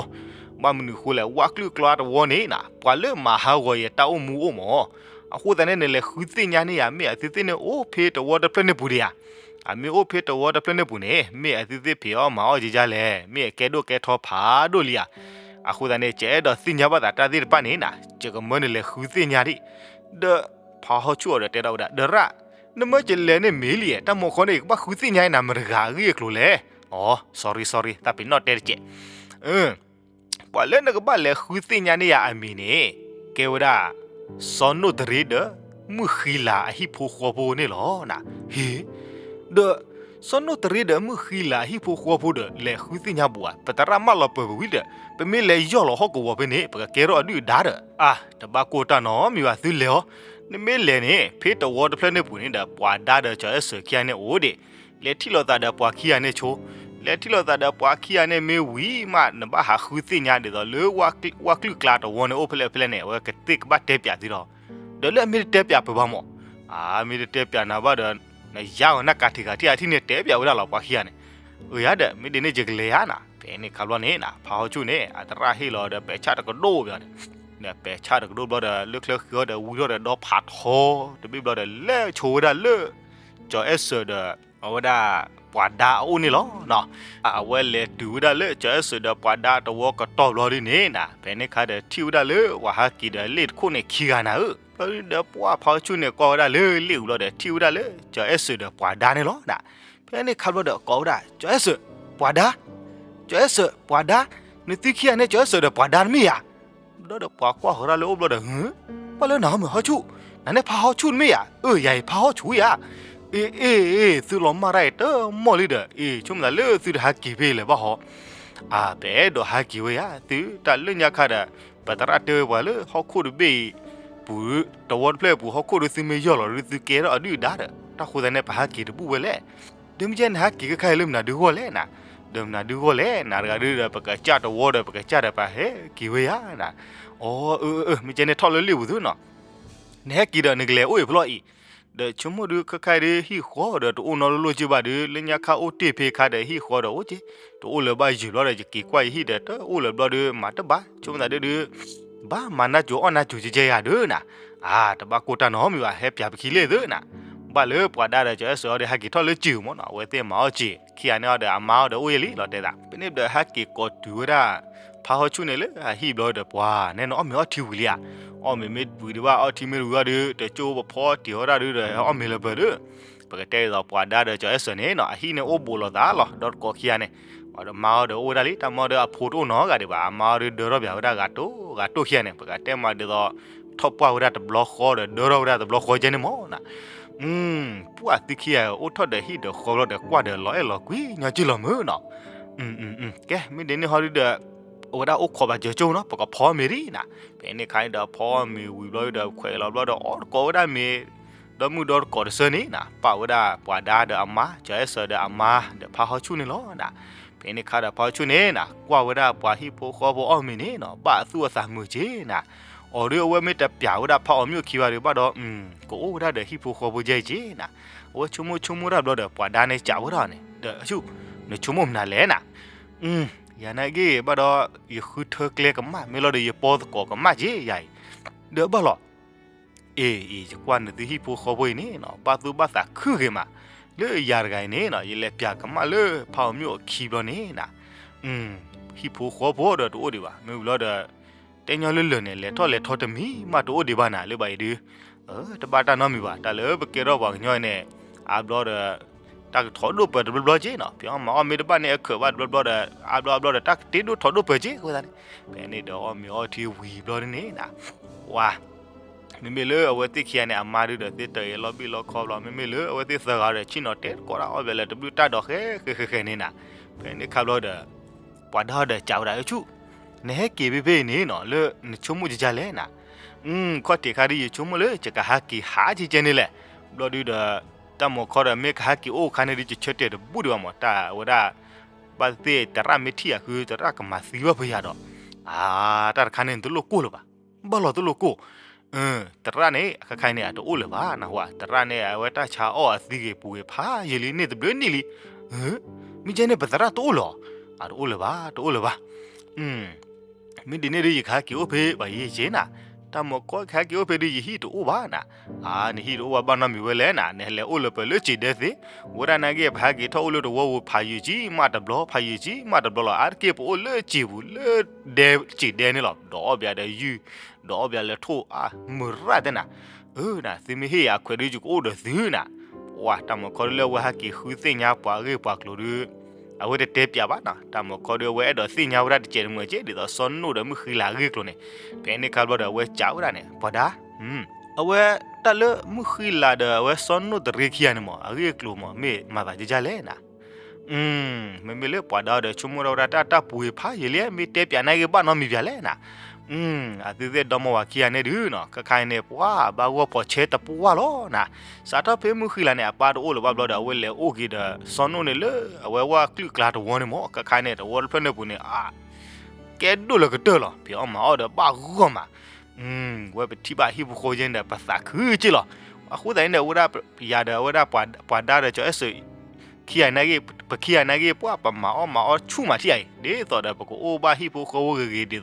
ဘၣ်မနုၤဃိလဲၣ်, ဝၣ်ကျုၣ်ကျါတဝီန့ၣ်နၤ ပှၤလၢမၤဟးဂီၤယတၢ်အိၣ်မူအိၣ်မး, အဃိသတးန့ၣ် နလဲၤဃုသ့ၣ်ညါန့ၢ်ယၤ မ့ၢ်အသုသ့ၣ်န့ၣ်အိၣ်ဖဲသဝီတဖျၢၣ်န့ၣ်ပူၤဒံးဧါ, အမ့ၢ်အိၣ်ဖဲသဝီတဖျၢၣ်န့ၣ်ပူၤန့ၣ် မ့ၢ်အသုသ့ၣ်ဖံးအီၣ်မၤအီၣ်ယဲယါလဲၣ်, မ့ၢ်အကဲဒိၣ်ကဲထီဖးဒိၣ်လံဧါ, အဃိသတးန့ၣ် ယအဲၣ်ဒိးသ့ၣ်ညါဘၣ်သးတၢ်သ့ၣ်တဖၣ်န့ၣ်နၤ ယကမၢနလဲၤဃုသ့ၣ်ညါဒံး, ဒီးဖးဟီၣ်ဆူၣ်အီၤဒီးတဲထီၣ်ဝဲဒၣ် ဒီးရၣ်, နမၢကလဲၤန့ၣ်မ့ၢ်လံ, တၢ်မၤခီန့ၣ် ယကဘၣ်ဃုသ့ၣ်ညါနၤမတၤတဂၤအဂ့ၢ်အကျိၤလဲၣ်, အီ sorry sorry တၢ်ပ့ၤနီၣ်တဲတကဲး ပှၤလၢနကဘၣ်လဲၤဃုသ့ၣ်ညါန့ၢ်ယၤအမံၤန့ၣ် ကဲဝဲဒၣ် စီၤနိၣ်တရံဒီး မုၢ်ဃံလၤအဟံၣ်ဖိဃီဖိန့ၣ်လီၤနၤ. ဟ့, ဒီး စီၤနိၣ်တရ့ဒီးမုၢ်ဃံလၤအဟံၣ်ဖိဃီဖိဒီး လဲၤဃုသ့ၣ်ညါဘူးဧါ, ပသရၣ်မၢလီၤပၢၤပဝံၤဒီး ပမ့ၢ်လဲၤယီၢ်လီၤဟီၣ်ကဝီၤဖဲန့ၣ် ပကကဲထီၣ်အဒုၣ်အဒါဒီး, အါ တဘၣ်ကိၢ်တၢ်နီတမံၤဘၣ် သုလဲၤအီၤ, နမ့ၢ်လဲၤန့ၣ် ဖဲတဝီတဖျၢၣ်န့ၣ်ပူၤန့ၣ်ဒီး ပှၤဒါဒီးကၠီၤအဲၣ်စၢၤခံဂၤန့ၣ်အိၣ်ဒံး, လဲၤထံၣ်လိာ်သးဒီးပှၤခံဂၤန့ၣ်ဆိ, လဲၤထံၣ်လိာ်သးဒီးပှၤခံဂၤန့ၣ်မ့ၢ်ဝံၤမး နဘၣ်ဟးဃုသ့ၣ်ညါဒ်သိးလၢ ဝၣ်ကျုၢ်ကျါတဝီန့ၣ်အိၣ်ဖဲလဲၣ်ဖဲလဲၣ်န့ၣ် အဝဲကသ့ၣ်ကဘၣ်တဲပၠးသုလီၤ. ဒီးလၢအမ့ၢ်တတဲပၠးပၢၤဘၣ်မး, အမ့ၢ်တတဲပၠးနၤဘၣ်ဒီး နယါဂီၤနၢ်ကးထံးဂၤထံၣ်အထံၣ်န့ၣ် တဲပၠးဝဲဒၣ်လီၤပှၤခံဂၤန့ၣ်, အၢယၤဒီး မ့ၢ်ဒ်န့ၣ်ယကလဲၤယါနၤ. ဖဲန့ၣ်ခါဘျီန့ၣ်နၤ ဖါဟီၣ်ဆူၣ်န့ၣ် အသရၣ်ဟ့ၣ်လီၤဒီးပဲာ်ဆၣ်တကဒိၣ်ဘျီန့ၣ်, ဒီးပဲာ်ဆၣ်တကဒိၣ်ဘျီဒီး လၢချၢဃံအီၤဒီးဝံထီၣ်ဒီးဒီဖးထီ တဘ့ၣ်ဘျီဒီး လဲၤဆိဝဲဒၣ်လၢ ကၠီၤအဲၣ်စၢၤဒီး အဝဲဒၣ် ပှၤဒါအအိၣ်န့ၣ်လီၤ. အဝဲလဲၤတုၤဝဲဒၣ်လၢကၠီၤအဲၣ်စၢၤဒီးပှၤဒါတဝီကတီၢ်ဘျီဒ်န့ၣ်နၤ ဖဲန့ၣ်ခါဒီးထံၣ်ဝဲဒၣ်လၢပှၤဟးက့ၤဒီးလ့ၣ်တခိၣ်န့ၣ်ခံဂၤနၤဧၢ, ဘျီဒီးပှၤဖါဟီၣ်ဆူၣ်န့ၣ် ကွၢ်ဝဲဒၣ်လၢလ့ၣ်အူၤဘျီဒီးထံၣ်ဝဲဒၣ်လၢကၠီၤအဲၣ်စၢၤဒီးပှၤဒါန့ၣ်လီၤနၤ. ဖဲန့ၣ်ခါဘျီဒီးကိးဝဲဒၣ် ကၠီၤအဲၣ်စၢၤ ပှၤဒါ, ကၠီၤအဲၣ်စၢၤ ပှၤဒါ, နသုခံဂၤန့ၣ် ကၠီၤအဲၣ်စၢၤဒီးပှၤဒါတမ့ၢ်ဧါ. ဘျီဒီးပှၤကွၢ်ဃီၤတၢ်လၢအိၣ်ဘျီဒီး ဟၢ, ကွၢ်လၢနၤဟီမုၢ်ဟီၣ်ဆူၣ်, နၤန့ၣ်ဖါဟီၣ်ဆူၣ်တမ့ၢ်ဧါ. အၢ ယၤအံၤဖါဟီၣ်ဆူၣ်ယၤ. အ့ အ့ အ့ သုလီၤမၢ်တၢ်အံၤတမီၢ်လံဒီး အ့ ဆိကမိၣ်သးလၢသုတဟးက့ၤဖဲလဲၣ်ဘၣ်ဟီ, အၢ ပအဲၣ်ဒိးဟးက့ၤဝဲယၤ သုတၢ်လၢညါခါဒီး ပသရၣ်တဲဝဲပှၤလၢဟီၣ်ခိၣ်တဘ့ၣ်အံၤပူၤ တဝီတဖျၢၣ်အပူၤ ဟီၣ်ခိၣ်ဒီးသုမ့ၢ်ယီၢ်လီၤဒီး သုကဲထီၣ်အဒုၣ်အဒါဒီး တၢ်ဃိသတးန့ၣ် ပဟးက့ၤတဘူၣ်ဝဲလဲၣ်. ဒီးမ့ၢ်ကဲနဟးက့ၤခဲခါအံၤလၢမနုၤဒုးဂီၢ်လဲၣ်နၤ, ဒီးမနုၤဒုးဂီၢ်လဲၣ်နၤ တဂၤဒုးဒီး ပကစၢ်တဝီဒီး ပကစၢ်ဒီးပဟဲက့ၤဝဲယၤနၤ. အီ အၢ အၢ မ့ၢ်ကဲန့ၣ်ထီၣ်လၢလ့ၣ်ပူၤသုနီၤ, နဟဲက့ၤဒီးနကလဲၤအိၣ်အံၤဖျီအံၤ, ဒီးဆိကမိၣ်ဒုးခဲခါအံၤဒုး ဟံၣ်ဃီဒီးတအိၣ်နီတလိၣ်က့ဘၣ်ဒုး လၢညါခါအိၣ်တ့ၢ်ဖဲခါဒီး ဟံၣ်ဃီဒီးအိၣ်က့, တအိၣ်လၢၤဘၣ်ယုၢ်ဘျီဒီး ယက့ၤကွၢ်ယဟံၣ်ဒီး တအိၣ်လၢၤဘျီဒုး မၤတဘၣ် ဆိကမိၣ်သးဒုးဒုး ဘၣ်မၤနၢ်စိၤအီၣ်နၢ်စိၤကဲကဲယၤဒုးနၤ, အါ တဘၣ်ကိၢ်တၢ်နီတမံၤဘၣ် ဟဲပၠးပခံလ့ၣ်သုနၤ. ဘၣ်လၢပှၤဒါဒီးကၠီၤအဲၣ်စၢၤအီၤဒီး ဟဲက့ၤထီၣ်လၢစံာ်မ့ၢ်နီၤ အဝဲသ့ၣ်မၤအီၣ်စံာ် ခံဂၤန့ၣ်အီၤဒီး အမါအီၤဒီးအိၣ်ယဲလံလီၤတဲသး ဖဲန့ၣ်ဒီးဟဲက့ၤကိးတုၤဝဲဒၣ် ဖါဟီၣ်ဆူၣ်န့ၣ်လၢအဟံၣ်ဘျီဒီး ပှၤန့ၣ်နအီၣ်မ့ၤအီထံဝံၤလံဧါ, အီၣ်မ့ၤမ့ၢ်ဝံၤဒံးဘၣ် အီထံမ့ၢ်ဝံၤဘၣ်ဒုး တကၠိပဖီတ့ၤဝဲဒၣ်ဒုးဒီး အီၣ်မ့ၤလၢပၢၤဒုး, ပကတဲဒ်သိးပှၤဒါဒီးကၠီၤအဲၣ်စၢၤန့ၣ်နီၤ အဟံၣ်န့ၣ်အိၣ်ဘူးလိာ်သးလီၤ ဒီးတကိးခံဂၤန့ၣ်, အီၤဒီးမါအီၤဒီးအိၣ်ဝဲဒၣ်လံ တၢ်မၤအီၤဒီးအဖိတအိၣ်နီတဂၤဒံးဘၣ် အမါအီၤဒုးဒၢထီၣ်ပၠးဝဲဒၣ်ဂၤတိၢ်ဂၤတိၢ်ခံဂၤန့ၣ် ပကတဲမးဒ်သိး ထီၣ်ပှၢ်ဝဲဒၣ်တဘျီဃီဒီး ဒၢထီၣ်ဝဲဒၣ်တဘျီဃီကဲန့ၣ်မ့ၢ်နီၤ, ပှၤသုခံဂၤအိၣ်ထီၣ်ဒီးဟံၣ်ဒီးဃီဘျီဒီး ကွၢ်ဒီးလီၤအဲၣ်လီၤကွံညီက့လီၤမ့ၢ်နီၤ, ကဲ မ့ၢ်ဒ်န့ၣ်ဟီဒုးဒီး အဝဲဒၣ်အိၣ်ခိးဘၣ်စၢၤကၠိနီၤ ပကဖီမ့ၤဒံးနၤ, ဖဲန့ၣ်ခါန့ၣ်ဒီးဖီမ့ၤဝံၤဘျီဒီး ခွဲးလီၤဘျီဒီး အီၣ်တကိးဝဲဒၣ်မ့ၤ ဒီမုၢ်ဒီတကိးတဆၢန့ၣ်နၤ ပာ်ဝဲဒၣ်ပှၤဒါဒီးအမါ ကၠီၤအဲၣ်စၢၤဒီးအမါ ဒီးဖါဟီၣ်ဆူၣ်န့ၣ်လီၤနၤ, ဖဲန့ၣ်ခါဒီးဖါဟီၣ်ဆူၣ်န့ၣ်နၤ ကွၢ်ဝဲဒၣ်ပှၤဟံၣ်ဖိဃီဖိအီၣ်မ့ၤန့ၣ်နီၤ ဘၣ်အသူၣ်အသးမုာ်က့နၤ, အီၤဒုးအဝဲမ့ၢ်တပၠးဝဲဒၣ်ဖးအီၤမ့ၣ်အခံဘၣ်ဒုး ဘၣ်ဒီး ကအိၣ်ဝဲဒၣ်ဒီးဟံၣ်ဖိဃီဖိကဲအံၤက့နၤ, အဝဲဆိကမိၣ်ဆိကမိၣ်တၢ်ဘျီဒီး ပှၤဒါန့ၣ်စံးဝဲဒၣ်န့ၣ် ဒီးဆူၣ် နဆိကမိၣ်မနုၤလဲၣ်နၤ, ယၤနာ်က့ဘၣ်ဒီး ယဃုထၢကျဲကမၣ် မ့ၢ်လီၤဒီးယပီသကိးကမၣ်က့ယၤအံၤ, ဒီးဘၣ်လီၤ အ့ အံၤ ယကွၢ်နသုဟံၣ်ဖိဃီဖိအံၤန့ၣ်နီၤ ဘၣ်သူၣ်ဘၣ်သးခုဂ့ၤမး, လၢယၤတဂၤအံၤန့ၣ်နီၤ ယလဲၤပၠးကမၣ်လၢဖးအီၤမ့ၣ်အခံဘျီန့ၣ်နၤ, ဟံၣ်ဖိဃီဖိဒီးတအိၣ်ဒံးဘၣ် မ့ၢ်ဝံၤလီၤဒီး တဲညီလၢလၢာ်န့ၣ် လဲၤထီၣ်လဲၤထီတမံၤမးတအိၣ်ဒံးဘၣ်နၤ လၢဘၣ်အံၤဒုး, တဘၣ်တၢ်နီတမံၤဘၣ် တၢ်လၢပကဲထီၣ်ပှၤကညီအံၤန့ၣ်, အါဘျီဒီး တၢ်ကထီဒိၣ်ပၢၤတဘျီဘျီက့နီၤ ပှၤမၤအီၣ်မ့ၤတဘၣ်န့ၣ် အခၢးဘၣ်တဘျီဘျီဒီး အါဘျီအါဘျီဒီး တၢ်ကတ့ဒိၣ်ထီဒိၣ်ပၢၤက့ အဃိသတးန့ၣ်, ဖဲန့ၣ်ဒီးအီၣ်မ့ၤအီထံဝံၤဘျီန့ၣ်နၤ, ဝါ မ့မ့ၢ်လၢအဝဲသ့ၣ်ခံဂၤန့ၣ် အမါဒုးဒီးသ့ၣ်တၢ်အံၤလီၤဘံၣ်လီၤခီဘျီ မ့မ့ၢ်လၢအဝဲသ့ၣ်သၢဂၤဒီး ဆ့ၣ်နီၤတဲတကိးတၢ်အီၣ်ဘၣ်လၢတဘျုးတၢ်ဒီးဃဲဃဲဃဲဃဲန့ၣ်နၤ, ဖဲန့ၣ်ခါဘျီဒီး ပှၤဒါအီၤဒီးစံးဝဲဒၣ် အဆူၣ်, နဟဲက့ၤဖဲဖဲအံၤန့ၣ်နီၤ လၢနဆိကမိၣ်ကကလဲၣ်နၤ, ခီၣ်ထံးခါဒုး ယဆိကမိၣ်လၢယကဟးက့ၤဟးကဲန့ၣ်လဲၣ်, ဘျီဒုးဒီး တၢ်မၤခီဒီး မ့ၢ်ကဟဲက့ၤအိၣ်အခါန့ၣ်ဒုး ယဆၢတဲာ်တဘူၣ်ဒံးဘၣ်မး တၢ်ဝဲဒၣ် ဘၣ်သ့ၣ်သရၣ်မ့ၢ်ထံၣ်ယၤဃု သရၣ်ကမၤသံဘၣ်ဖဲယၤဒီး, အါ တၢ်တခါန့ၣ် နတလိၣ်ကိၢ်လၢၤဘၣ်, ဘၣ်လီၤတလိၣ်ကိၢ် သရၣ်န့ၣ် အခါခါအံၤန့ၣ် အတအိၣ်လၢၤဘၣ် နၢ်ဟူဧါ, သရၣ်န့ၣ် အဝဲတၢ်ဆါအီၣ်အသံဂ့ၤပူၤဂ့ၤဖးယံာ်လံ န့ၢ်တဘျုးနံၣ်လံ, မ့ၢ်ကဲန့ၣ် ပသရၣ်တအိၣ်လၢၤ, အတအိၣ်လၢၤဘၣ် တအိၣ်လၢၤဘၣ်, မ့ၢ်ဒ်န့ၣ်ဒုး ယကဟဲက့ၤအိၣ်ဖဲဘၣ်ယံာ်က့နၤ, တၢ်မၤကီကဟဲက့ၤအိၣ်ဖဲဒုး ယဟံၣ်တအိၣ်ဘၣ်နၤ, အါ နဟံၣ်တအိၣ်ဘၣ်ဘၣ်နီတမံၤဝဲလဲၣ်နၤ, နဟဲလဲၤအိၣ်လၢပၢၤလၢစံာ်ဒဲသ့, ဝဲဒၣ်နာ်က့ ပဟဲက့ၤထီၣ်အိၣ်လၢတဝီပူၤ ဖးယံာ်ကံမးတဘျီ ဖးယံာ်ကံမးတဘျီလီၤ, အါတက့ၢ်ပအိၣ်လၢစံာ်ပူၤ လၢဒဲစံာ်ဒဲန့ၣ်လီၤ, ဒီးအီၣ်ဘၣ်ဒီးယုၢ်, ဒီးအီၣ်ဘၣ်လၢထိၣ် အါ မုၢ်ရၣ်တဲနၤ, အၢ နသုမ့ၢ်ဟ့ၣ်ယၤခွဲးဒုး ယကအိၣ်ဒီးသုနၤ, ပှၤတၢ်မၤခီဒုးလၢအဝဲဟဲက့ၤဃုသ့ၣ်ညါပှၤအဂ့ၢ်ပှၤကျိၤဒုး အဝဲတတဲပၠးဘၣ်နီၤ, တၢ်မၤခီဒုးအဝဲအဲၣ်ဒိးသ့ၣ်ညါဝဲဒၣ်တစဲးတမှဲးက့ ဒ်သိးစီၤနိၣ်ဒီးမုၢ်ဃံလၤအဂ့ၢ်အကျိၤန့ၣ်, ဖဲန့ၣ်ခါဘျီဒီးအဝဲစံးဝဲဒၣ်န့ၣ် ပှၤဒါ, အဝဲတၢ်လၢမုၢ်ဃံလၤဒီးအဝဲစီၤနိၣ်တရ့ခံဂၤန့ၣ်မး အဂ့ၢ်အကျိၤမး မ့ၢ်မၤသးကကၢ်လဲၣ်နၤ. မ့မ့ၢ်လၢပှၤဒါဒီး ဆိကမိၣ်ဒၣ်ဝဲဒၣ်တၢ် တၢ်ပှ့ၤဖးယံာ်လံ မ့ၢ်တဲပၠးနာ်က့ၤဘၣ်နီတမံၤပၠးလဲၣ်နၤ. အသုသ့ၣ်ဒီမါဝၤခံဂၤန့ၣ်ဒုးနီၤ ခဲခါအံၤန့ၣ် ပှၤဘၣ်ဂီၢ်ဖီၣ်ဆဲတပှၢ်လီၤနၤ. စးထီၣ်ဖဲမုၢ်ဃံလၤန့ၣ် အပၢ်တအိၣ်လၢၤဘၣ်ဘျီဒီး အဝဲလဲၤအိၣ်က့ၤဒီး စီၤနိၣ်န့ၣ်လၢ အဝဲဝၢ်ကလုာ်ကျါတဝီန့ၣ်မး ခဲခါန့ၣ် တဝီတဖျၢၣ်န့ၣ်ပူၤန့ၣ် အ ကဲဒိၣ်လၢကတၢၢ်လီၤ ဖံးအီၣ်မၤအီၣ်ဒီးဘၣ်ဂီၢ်မး ဝဲပထံၣ်ဘၣ်ဟံၣ်ဖိဃီဖိယဲန့ၣ်ဒီး ပသးခုက့ၢ်လီၤ. အဃိသတးန့ၣ်ဒီး အဝဲဒၣ်ယၤဒီး အဝဲဒၣ်ပှၤဒါဒီး ကၠီအဲၣ်စၢၤ ခံဂၤနာ်က့ ပခံဂၤနာ်က့ ပှၤပမၤအီၣ်မၤအီၣ်ဆူၣ်မးထံၣ်အံၤ ဒ်သိးဒီးပကအိၣ်ဘၣ်ဟံၣ်ဖိဃီဖိဂ့ၤဂ့ၤ ဒ်သိး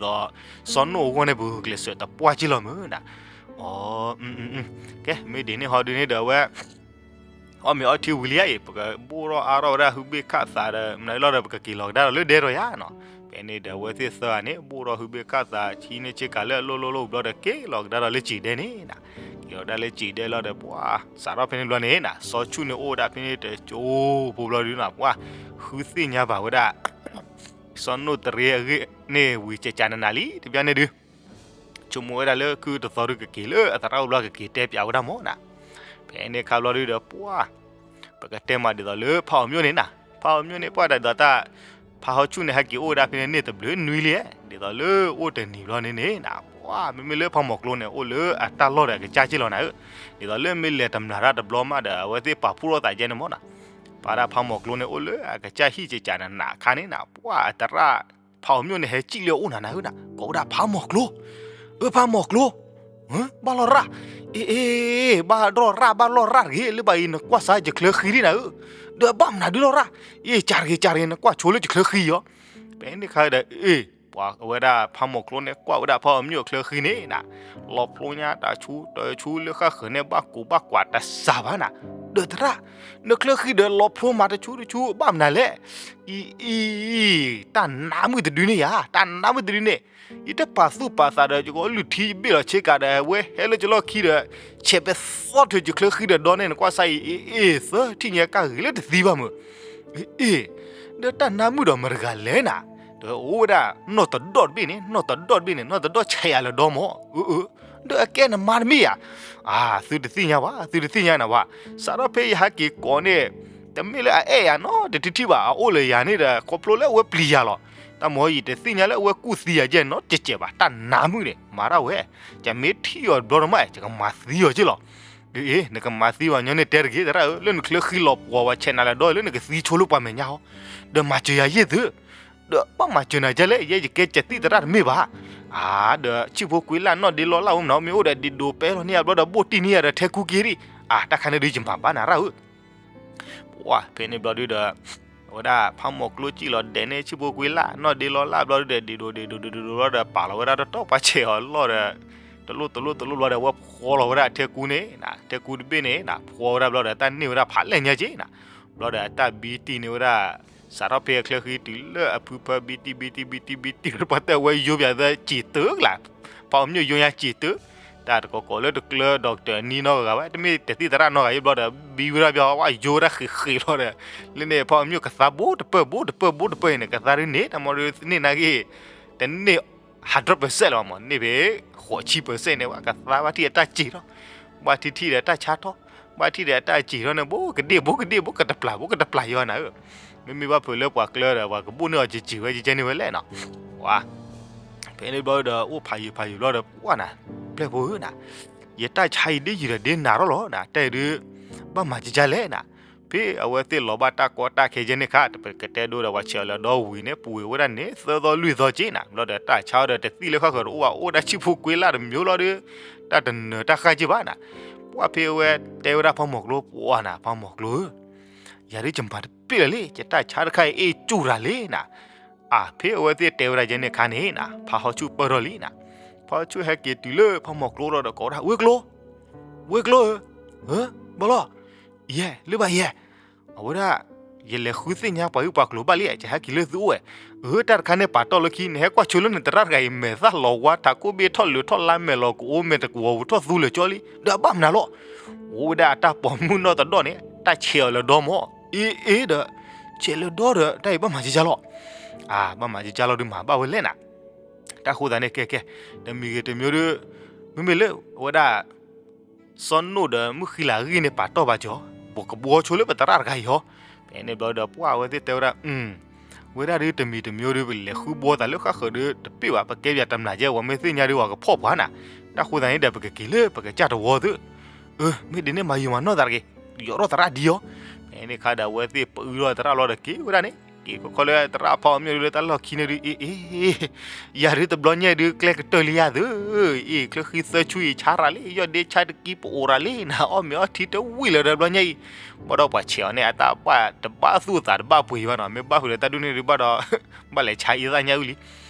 စီၤနိၣ်အဂီၢ်န့ၣ် ပဂုာ်ကျဲးစၢးတပှၢ်က့ၢ်လီၤမုၢ်နၤ. အ ကဲ မ့ၢ်ဒ်န့ၣ်ဟီဒုးန့ၣ်ဒီး အဝဲ အီၣ်မ့ၤအီထံဝံၤလံဧါအံၤ ပကဘိၣ်ထီၣ်အါထီၣ်ဝဲဒၣ်ဟုဘ့ၣ်ခၣ်သးဒီး မနုၤလီၤဒီး ပကက့ၤလီၤကဒါဒီးလၢဒဲဒီးယၤနီၤ. ဖဲန့ၣ်ဒီး အဝဲသ့ၣ်သၢဂၤန့ၣ် ဘိၣ်ထီၣ်ဟုဘ့ၣ်ခၣ်သး ဟံးန့ၢ်ဆ့ကၤလၢအလိၣ်လိၣ်လိၣ်ဘျီဒီး က့ၤလီၤကဒါဒီးလၢစံာ်ဒဲန့ၣ်နၤ. က့ၤလီၤဒၣ်လၢစံာ်ဒဲလီၤဒီး ပှၤစးထီၣ်ဖဲန့ၣ်ဘျီန့ၣ်နၤ စီၤဆူၣ်န့ၣ်အိၣ်ဝဲဒၣ်ဖဲန့ၣ်တကၠိဖိဘျီဒုးနၤ ပှၤဃုသ့ၣ်ညါဘၣ်ဝဲဒၣ် စီၤနိၣ်တရ့အဂ့ၢ်န့ၣ်ဝံၤ ကကနနၤလံ တဘျီန့ၣ်ဒုး ဆိကမိၣ်ဝဲဒၣ်လၢ ခုတသီဒုးကက့ၤလၢအသရၣ်အိၣ်ဘျီ ကက့ၤတဲပၠးဝဲဒၣ်မးနၤ. ဖဲန့ၣ်ခါဘျီဒုးဒီး ပှၤ ပကတဲမးဒ်သိးလၢဖးအီၤမျိၣ်န့ၣ်နၤ ဖးအီၤမျိၣ်န့ၣ် ပှၤတၢ်ဒ်သိးတၢ် ဖးဟီဆူၣ်န့ၣ် ဟဲက့ၤအိၣ်ဝဲဒၣ်ဖဲန့ၣ်န့ၣ်တဘျုးနွံလံ ဒ်သိးလၢအိၣ်တနံၤဘျီန့ၣ်န့ၣ်နၤ ပှၤ မ့မ့ၢ်လၢဖးမီၤကျိန့ၣ် အိၣ်လၢအတၢ်လီၢ်ဒီးအကစၢ်က့ၢ်လီၤနၤဧၢ. ဒ်သိးလၢမ့ၢ်လဲၤတမျၢ်တၢ်တဘျီမးဒီး အဝဲသ့ၣ်ပာ်ဖှိၣ်ထီၣ်သးယဲန့ၣ်မးနၤ ပာ်ဒၣ်ဖးမီၤကျိန့ၣ် အိၣ်လၢအကစၢ်ဟံၣ်ကကနနၤအခါန့ၣ်နၤ ပှၤအသရၣ် ဖးအီၤမျိၣ်န့ၣ် ဟဲစံၣ်လၢအအိၣ်နၤနၤဧၢနၤ ကိးဝဲဒၣ်ဖးမီၤကျိ အၢ ဖးမီၤကျိ ဘၣ်လီၢ်ရၣ် အ့ အ့ ဘၣ်ဒရီၣ်ရၣ် ဘၣ်လီၢ်ရၣ်တဂ့ၤ လၢဘၣ်အံၤနကွၢ်စးယချၢဃံဒံနၤဧၢ ဒီးဘၣ်မနုၤဒုးလီၢ်ရၣ် အ့ ကၢ်တဂ့ၤ ကၢ်တဂ့ၤ နကွၢ်ဆိလၢယချၢဃံအီၤ ဖဲန့ၣ်ခါဒီး အ့ ပှၤဝဲဒၣ်ဖးမီၤကျိန့ၣ် ကွၢ်ဝဲဒၣ်ဖးအီၤမျိၣ်အချၢဃံန့ၣ်နၤ လီၤဖျိညါတၢ်ဆူတၢ်ဆူလၢဃၣ်ဃၢၤန့ၣ် ဘၣ်ကူးဘၣ်ကွၢ်တစှၤဘၣ်နၤ ဒီးသရၣ် နချၢဃံဒီးလီၤဖျိမးတဆူတဆူ ဘၣ်မနုၤလဲၣ် အံၤ အံၤ တၢ်နါမုၣ်တဒုန့ၣ်ယါ တၢ်နါမုၣ်တဒုန့ၣ် ယတပာ်သူၣ်ပာ်သးဒီး ယကလုၢ်ထံယဘ့ၣ်လီၤဆ့ကၤဒီး ဝဲဟဲလၢယလီၢ်ခံဒီး ဆဲးပဲသီထုးယချၢဃံဒီးဒီန့ၣ် နကွၢ်စးအံၤ အ့ အ့ သၢထံၣ်ညါကၢ်ဂ့ၤလၢတသံဘၣ်မုၢ် အ့ ဒီးတၢ်နါမုၣ်ဒီးမတၤတဂၤလဲၣ်နၤ ဒီးအိၣ်ဝဲဒၣ်နီၢ်တဒီၣ်တဘ့ၣ်န့ၣ် နီၢ်တဒီၣ်တဘ့ၣ်န့ၣ် နီၢ်တဒီၣ်ဆဲးယၤလၢဒီမး အၢ အၢ ဒီးအကဲနမါတမ့ၢ်ယၤ အၢ သုတသ့ၣ်ညါဘၣ် သုတသ့ၣ်ညါနၤဘၣ် စးထီၣ်ဖဲယဟဲက့ၤကိးန့ၣ် တမ့ၢ်လၢအအဲၣ်ယၤနီတထံၣ်ထံၣ်ဘၣ် အအိၣ်လၢယၤန့ၣ်ဒီး ခီဖျိလၢအဝဲပျံၤယၤလီၤ တၢ်မ့ၢ်ယတသ့ၣ်ညါလၢအဝဲကူၣ်သံယၤကဲနီတစဲးဘၣ် တၢ်နါမုၣ်န့ၣ် မၤတၢ်ဝဲ ယမ့ၢ်ထံၣ်အီၤတဘျီတမး ယကမၤသံအီၤက့ၢ်လီၤ အ့ နကမၤသံဘၣ်ညီန့ၣ်တဲတဂ့ၤ သရၣ်ဧၢ လၢနချၢဃံလီၤပှီၤဝဲဆဲးနၤလၢဒီ လၢနကသံဆိလၢပှၤမဲာ်ညါဟီ ဒီးမၤစၢၤယၤယဲၢ်သု ဒီးဘၣ်မၤစၢၤနၤကဲလဲၣ် ယဲယကဲကသံၣ်သရၣ်တမ့ၢ်ဘၣ် အါ ဒီးဆံၣ်ဖိကွံလၢ်နီၢ်ဒ့လီၤလၢ်အိၣ်မနုၤ မ့ၢ်အိၣ်ဒီးဒ့ဒိးပဲလီၤန့ၢ်ယၤဘျီဒီး ဘိၣ်တံၢ်န့ၢ်ယၤဒီးထဲကူက့ၤဒံး အါ တၢ်ခါန့ၣ်ဒုးယမၤဘၣ်နၤရၣ်ဧၢ ပှၤဖဲန့ၣ်ဘျီဒုးဒီး အဝဲဒၣ်ဖးမီၤကျိစံၣ်လီၤဒဲးန့ၢ်ဆံၣ်ဖိကွံလၢ် နီၢ်ဒ့လီၤလၢ်ဘျီဒုးဒီး ဒ့ဒိးဒ့ဒိးဒ့ဒိးဘျီဒီး ပာ်လီၤဝဲဒၣ်တတီၢ်ပှၤဆဲးအီၤလီၢ်ဒီး တလိၣ်တလိၣ်တလိၣ်ဘျီဒီး အဝဲဖှီလီၤဝဲဒၣ်ထဲကူန့ၣ် ထဲကူတဘ့ၣ်န့ၣ် ဖှီဝဲဒၣ်ဘျီဒီး တၢ်န့ၢ်ဝဲဒၣ်ဖးလဲၢ်ညါက့ၤနၤ ဘျီဒီးတၢ်ဘံတံၢ်န့ၢ်ဝဲဒၣ် စးထီၣ်ဖဲအချၢဃံတုၤလၢအဖုဖၢဘံတံၢ်ဘံတံၢ်ဘံတံၢ်ဘံတံၢ် ပှၤတဲဝဲယိယၤသၢစံာ်တုၤကလး ဖးအီၤမျိၣ်ယိညါစံာ်တုၤ တၢ်တကိးကိးလၢတကျၢၤ doctor နီတဂၤဘၣ် တမ့ၢ်တသံၣ်သရၣ်နီတဂၤအံၤဘျီဒီး ဘံဝဲဒၣ်ဘျီ ဝဲယိဝဲဒၣ်ဃ့းဃ့းလီၤဒီး လၢန့ၣ် ဖးအီၤမျိၣ်ကသါဘိတပၢၢ်ဘိတပၢၢ်ဘိတပၢၢ်အံၤန့ၣ် ကသါဒ်န့ၣ် တၢ်မ့ၢ်ဒ်န့ၣ်နာ်က့ တန့ၢ် hundred percent လၢၤဘၣ်မး န့ၢ်ဖဲ ဃိးဆံ percent န့ၣ် ဝဲကသါဘၣ်ထံၣ်အတၢ်စံာ်ထီၣ် ဘၣ်ထံၣ်ထံၣ်ဒီးတၢ်ဆါထီၣ် ဘၣ်ထံၣ်ဒီးတၢ်စံာ်ထီၣ်န့ၣ် ဘိကဒ့ၣ်ဘိကဒ့ၣ် ဘိကတပျၢ်ဘိကတပျၢ်ယီၤနၤဧၢ မ့မ့ၢ်ဘၣ်ဖုးလၢပှၤကျၢၤဒီး ပှၤကဘိၣ်န့ၢ်အီၤစံာ်စံာ်ဝဲကကဲန့ၢ်ဝဲလဲၣ်နီၤ ပှၤ ဖဲန့ၣ်ဘျီဒီး အိၣ်ဖးယံၤဖးယံၤဘျီဒီး ပှၤနၤ ပျဲၢ်ဖိဧၢနၤ ယတၢ်ဆါအံၤဒ်ယံာ်ဒီးဒ်နၤထီၣ်လီၤနၤ တၢ်အံၤဒုး ဘၣ်မၤကကလဲၣ်နၤ ဖဲအဝဲသ့ၣ်လီၤဘၣ်တၢ်ကီတၢ်ခဲယဲန့ၣ်ခါ ပကတဲဒိဒီး ပှၤဆဲးအီၤလၢဒီဝံၤန့ၣ် ပှ့ၤဝဲဒၣ်န့ၣ် သၢသီလွံၢ်သီက့နၤ ဘျီဒီးတၢ်ဆါဒီးတသံၣ်လၢဃၣ်ဃၢၤတအိၣ်ဘၣ် အိၣ်ဒၣ်ဆံၣ်ဖိကွံလၢ်တမံၤလီၤဒီး တၢ်တနၢၤတၢ်ဃၣ်က့ဘၣ်နၤ ပှၤဖဲအဝဲတဲဝဲဒၣ်ဖးမီၤကျိ ပှၤနၤ ဖးမီၤကျိဧၢ ယၤဒုးယမၤတပ့ၢ်လၢၤလံ ယတၢ်ဆါတခါအံၤအ့ၣ်ကၠူၣ်တၢ်လံနၤ အဖဲအဝဲသ့ၣ်တဲဝဲဒၣ်ယဲန့ၣ်ခါန့ၣ်နၤ ဖးဟီၣ်ဆူၣ်ပၢၢ်ထီၣ်လံနၤ ဖးဟီၣ်ဆူၣ်ဟဲက့ၤတုၤလၢဖးမီၤကျိလီၤဒီးကိးဝဲဒၣ် ဝ့ၢ်ကျိ ဝ့ၢ်ကျိဧၢ ဘၣ်လီၤ ယဲ လၢဘၣ်ယဲ အဝဲဒၣ် ယလဲၤဃုသ့ၣ်ညါပှၤဂ့ၢ်ပှၤကျိၤဘၣ်လံ ယဟဲက့ၤလၢသုအိၣ်ဝဲ အၢ တၢ်တခါန့ၣ်ပာ်တီၢ်လၢခံ နဟဲကွၢ်ဆိလၢနသရၣ်တဂၤအံၤ မဲာ်သၣ်လီၤဝါ ထးခိၣ်ဘ့ၣ်ထီၣ်လၢထီၣ်လါ မဲာ်လီၤကအိ မဲာ်တကဝီၤပူၤထီၣ်သူလၢာ်ကၠီလံ ဒီးအဘၣ်မနုၤလီၤ အိၣ်ဝဲဒၣ်အတၢ်ပိာ်မုၣ်နီၢ်တဒီၣ်န့ၣ် တၢ်ဆဲးအီၤလၢဒီမး အ့ အ့ ဒီး ဆဲးလၢဒီဒီး တၢ်အံၤဘၣ်မၤကကလီၤ အါ ဘၣ်မၤကကလီၤဒုးမၤဘၣ်ဝဲလဲၣ်နၤ တၢ်ဃိသးန့ၣ် ကဲ ကဲ တမံၤဂ့ၤတမံၤဒုး မ့မ့ၢ်လၢအဝဲဒၣ် စီၤနိၣ်ဒီးမုၣ်ဃံလၤအဂ့ၢ်န့ၣ် ပာ်တီၢ်ဘၣ်ကၠီၤ, ပကဘှီဆိလၢပသရၣ်တဂၤအံၤဟီ. ဖဲန့ၣ်ဘျီဒီး ပှၢ်အဝဲသ့ၣ်တဲဝဲဒၣ်, ဝဲဒၣ်ဒုးတမံၤတမံၤဒီး ပလဲၤဃုဘှီသးလၢဃၣ်ဃၢၤဒီးတပ့ၢ်ဘၣ်, ပကဲပၠးတမျးကဲ ပှၤမ့ၢ်သ့ၣ်ညါဒီး ပှၤကဖီၣ်ပှၤနၤ. တၢ်ဃိသတးန့ၣ်ဒီး ပကက့ၤလၢပကစၢ်တဝီသု. မ့ၢ်ဒ်န့ၣ်မၤယံာ်မၤနီၢ်သးတဂ့ၤ, ယီၤထီၣ်သရၣ်ဒံအီၤ. ဖဲန့ၣ်ခါဒီး အဝဲသ့ၣ်ပအုထီၣ်သရၣ်လီၤဒီး က့ၤဝဲဒၣ်န့ၣ်, က့ၤခီခီလၢသရၣ်ဖးအီၤမျိၣ်ဒုးလၢတၢ်လီၢ်ခံန့ၣ်ဒုး, အ့ အ့ ယၤဒုးတဘျီညါဒုး ကျဲကတၢၢ်လံယၤသု, အ့ ချၢဃံသၢဆူအံၤ ဆါရၤလံ, ယီၢ်ဒ့ဆါတကံပအိၣ်ရၤလံ, နအီၣ်မ့ၤအီထံတဝံၣ်လၢၤဒီးတဘျီညါအံၤ. ဘၣ်ဒီးပှၤဆဲးအီၤန့ၣ် အတၢ်ဘၣ်တဘၣ်သူၣ်သးတဘၣ်ပှ့ၤဘၣ်နီၤ, မ့ၢ်ဘၣ်ဃုာ်ဒီးတၢ်ဒုးန့ၣ်ဒုးဘၣ်ဒီး ဘၣ်လဲၤဆါအံၤသၣ်ညါအုၣ်လံ.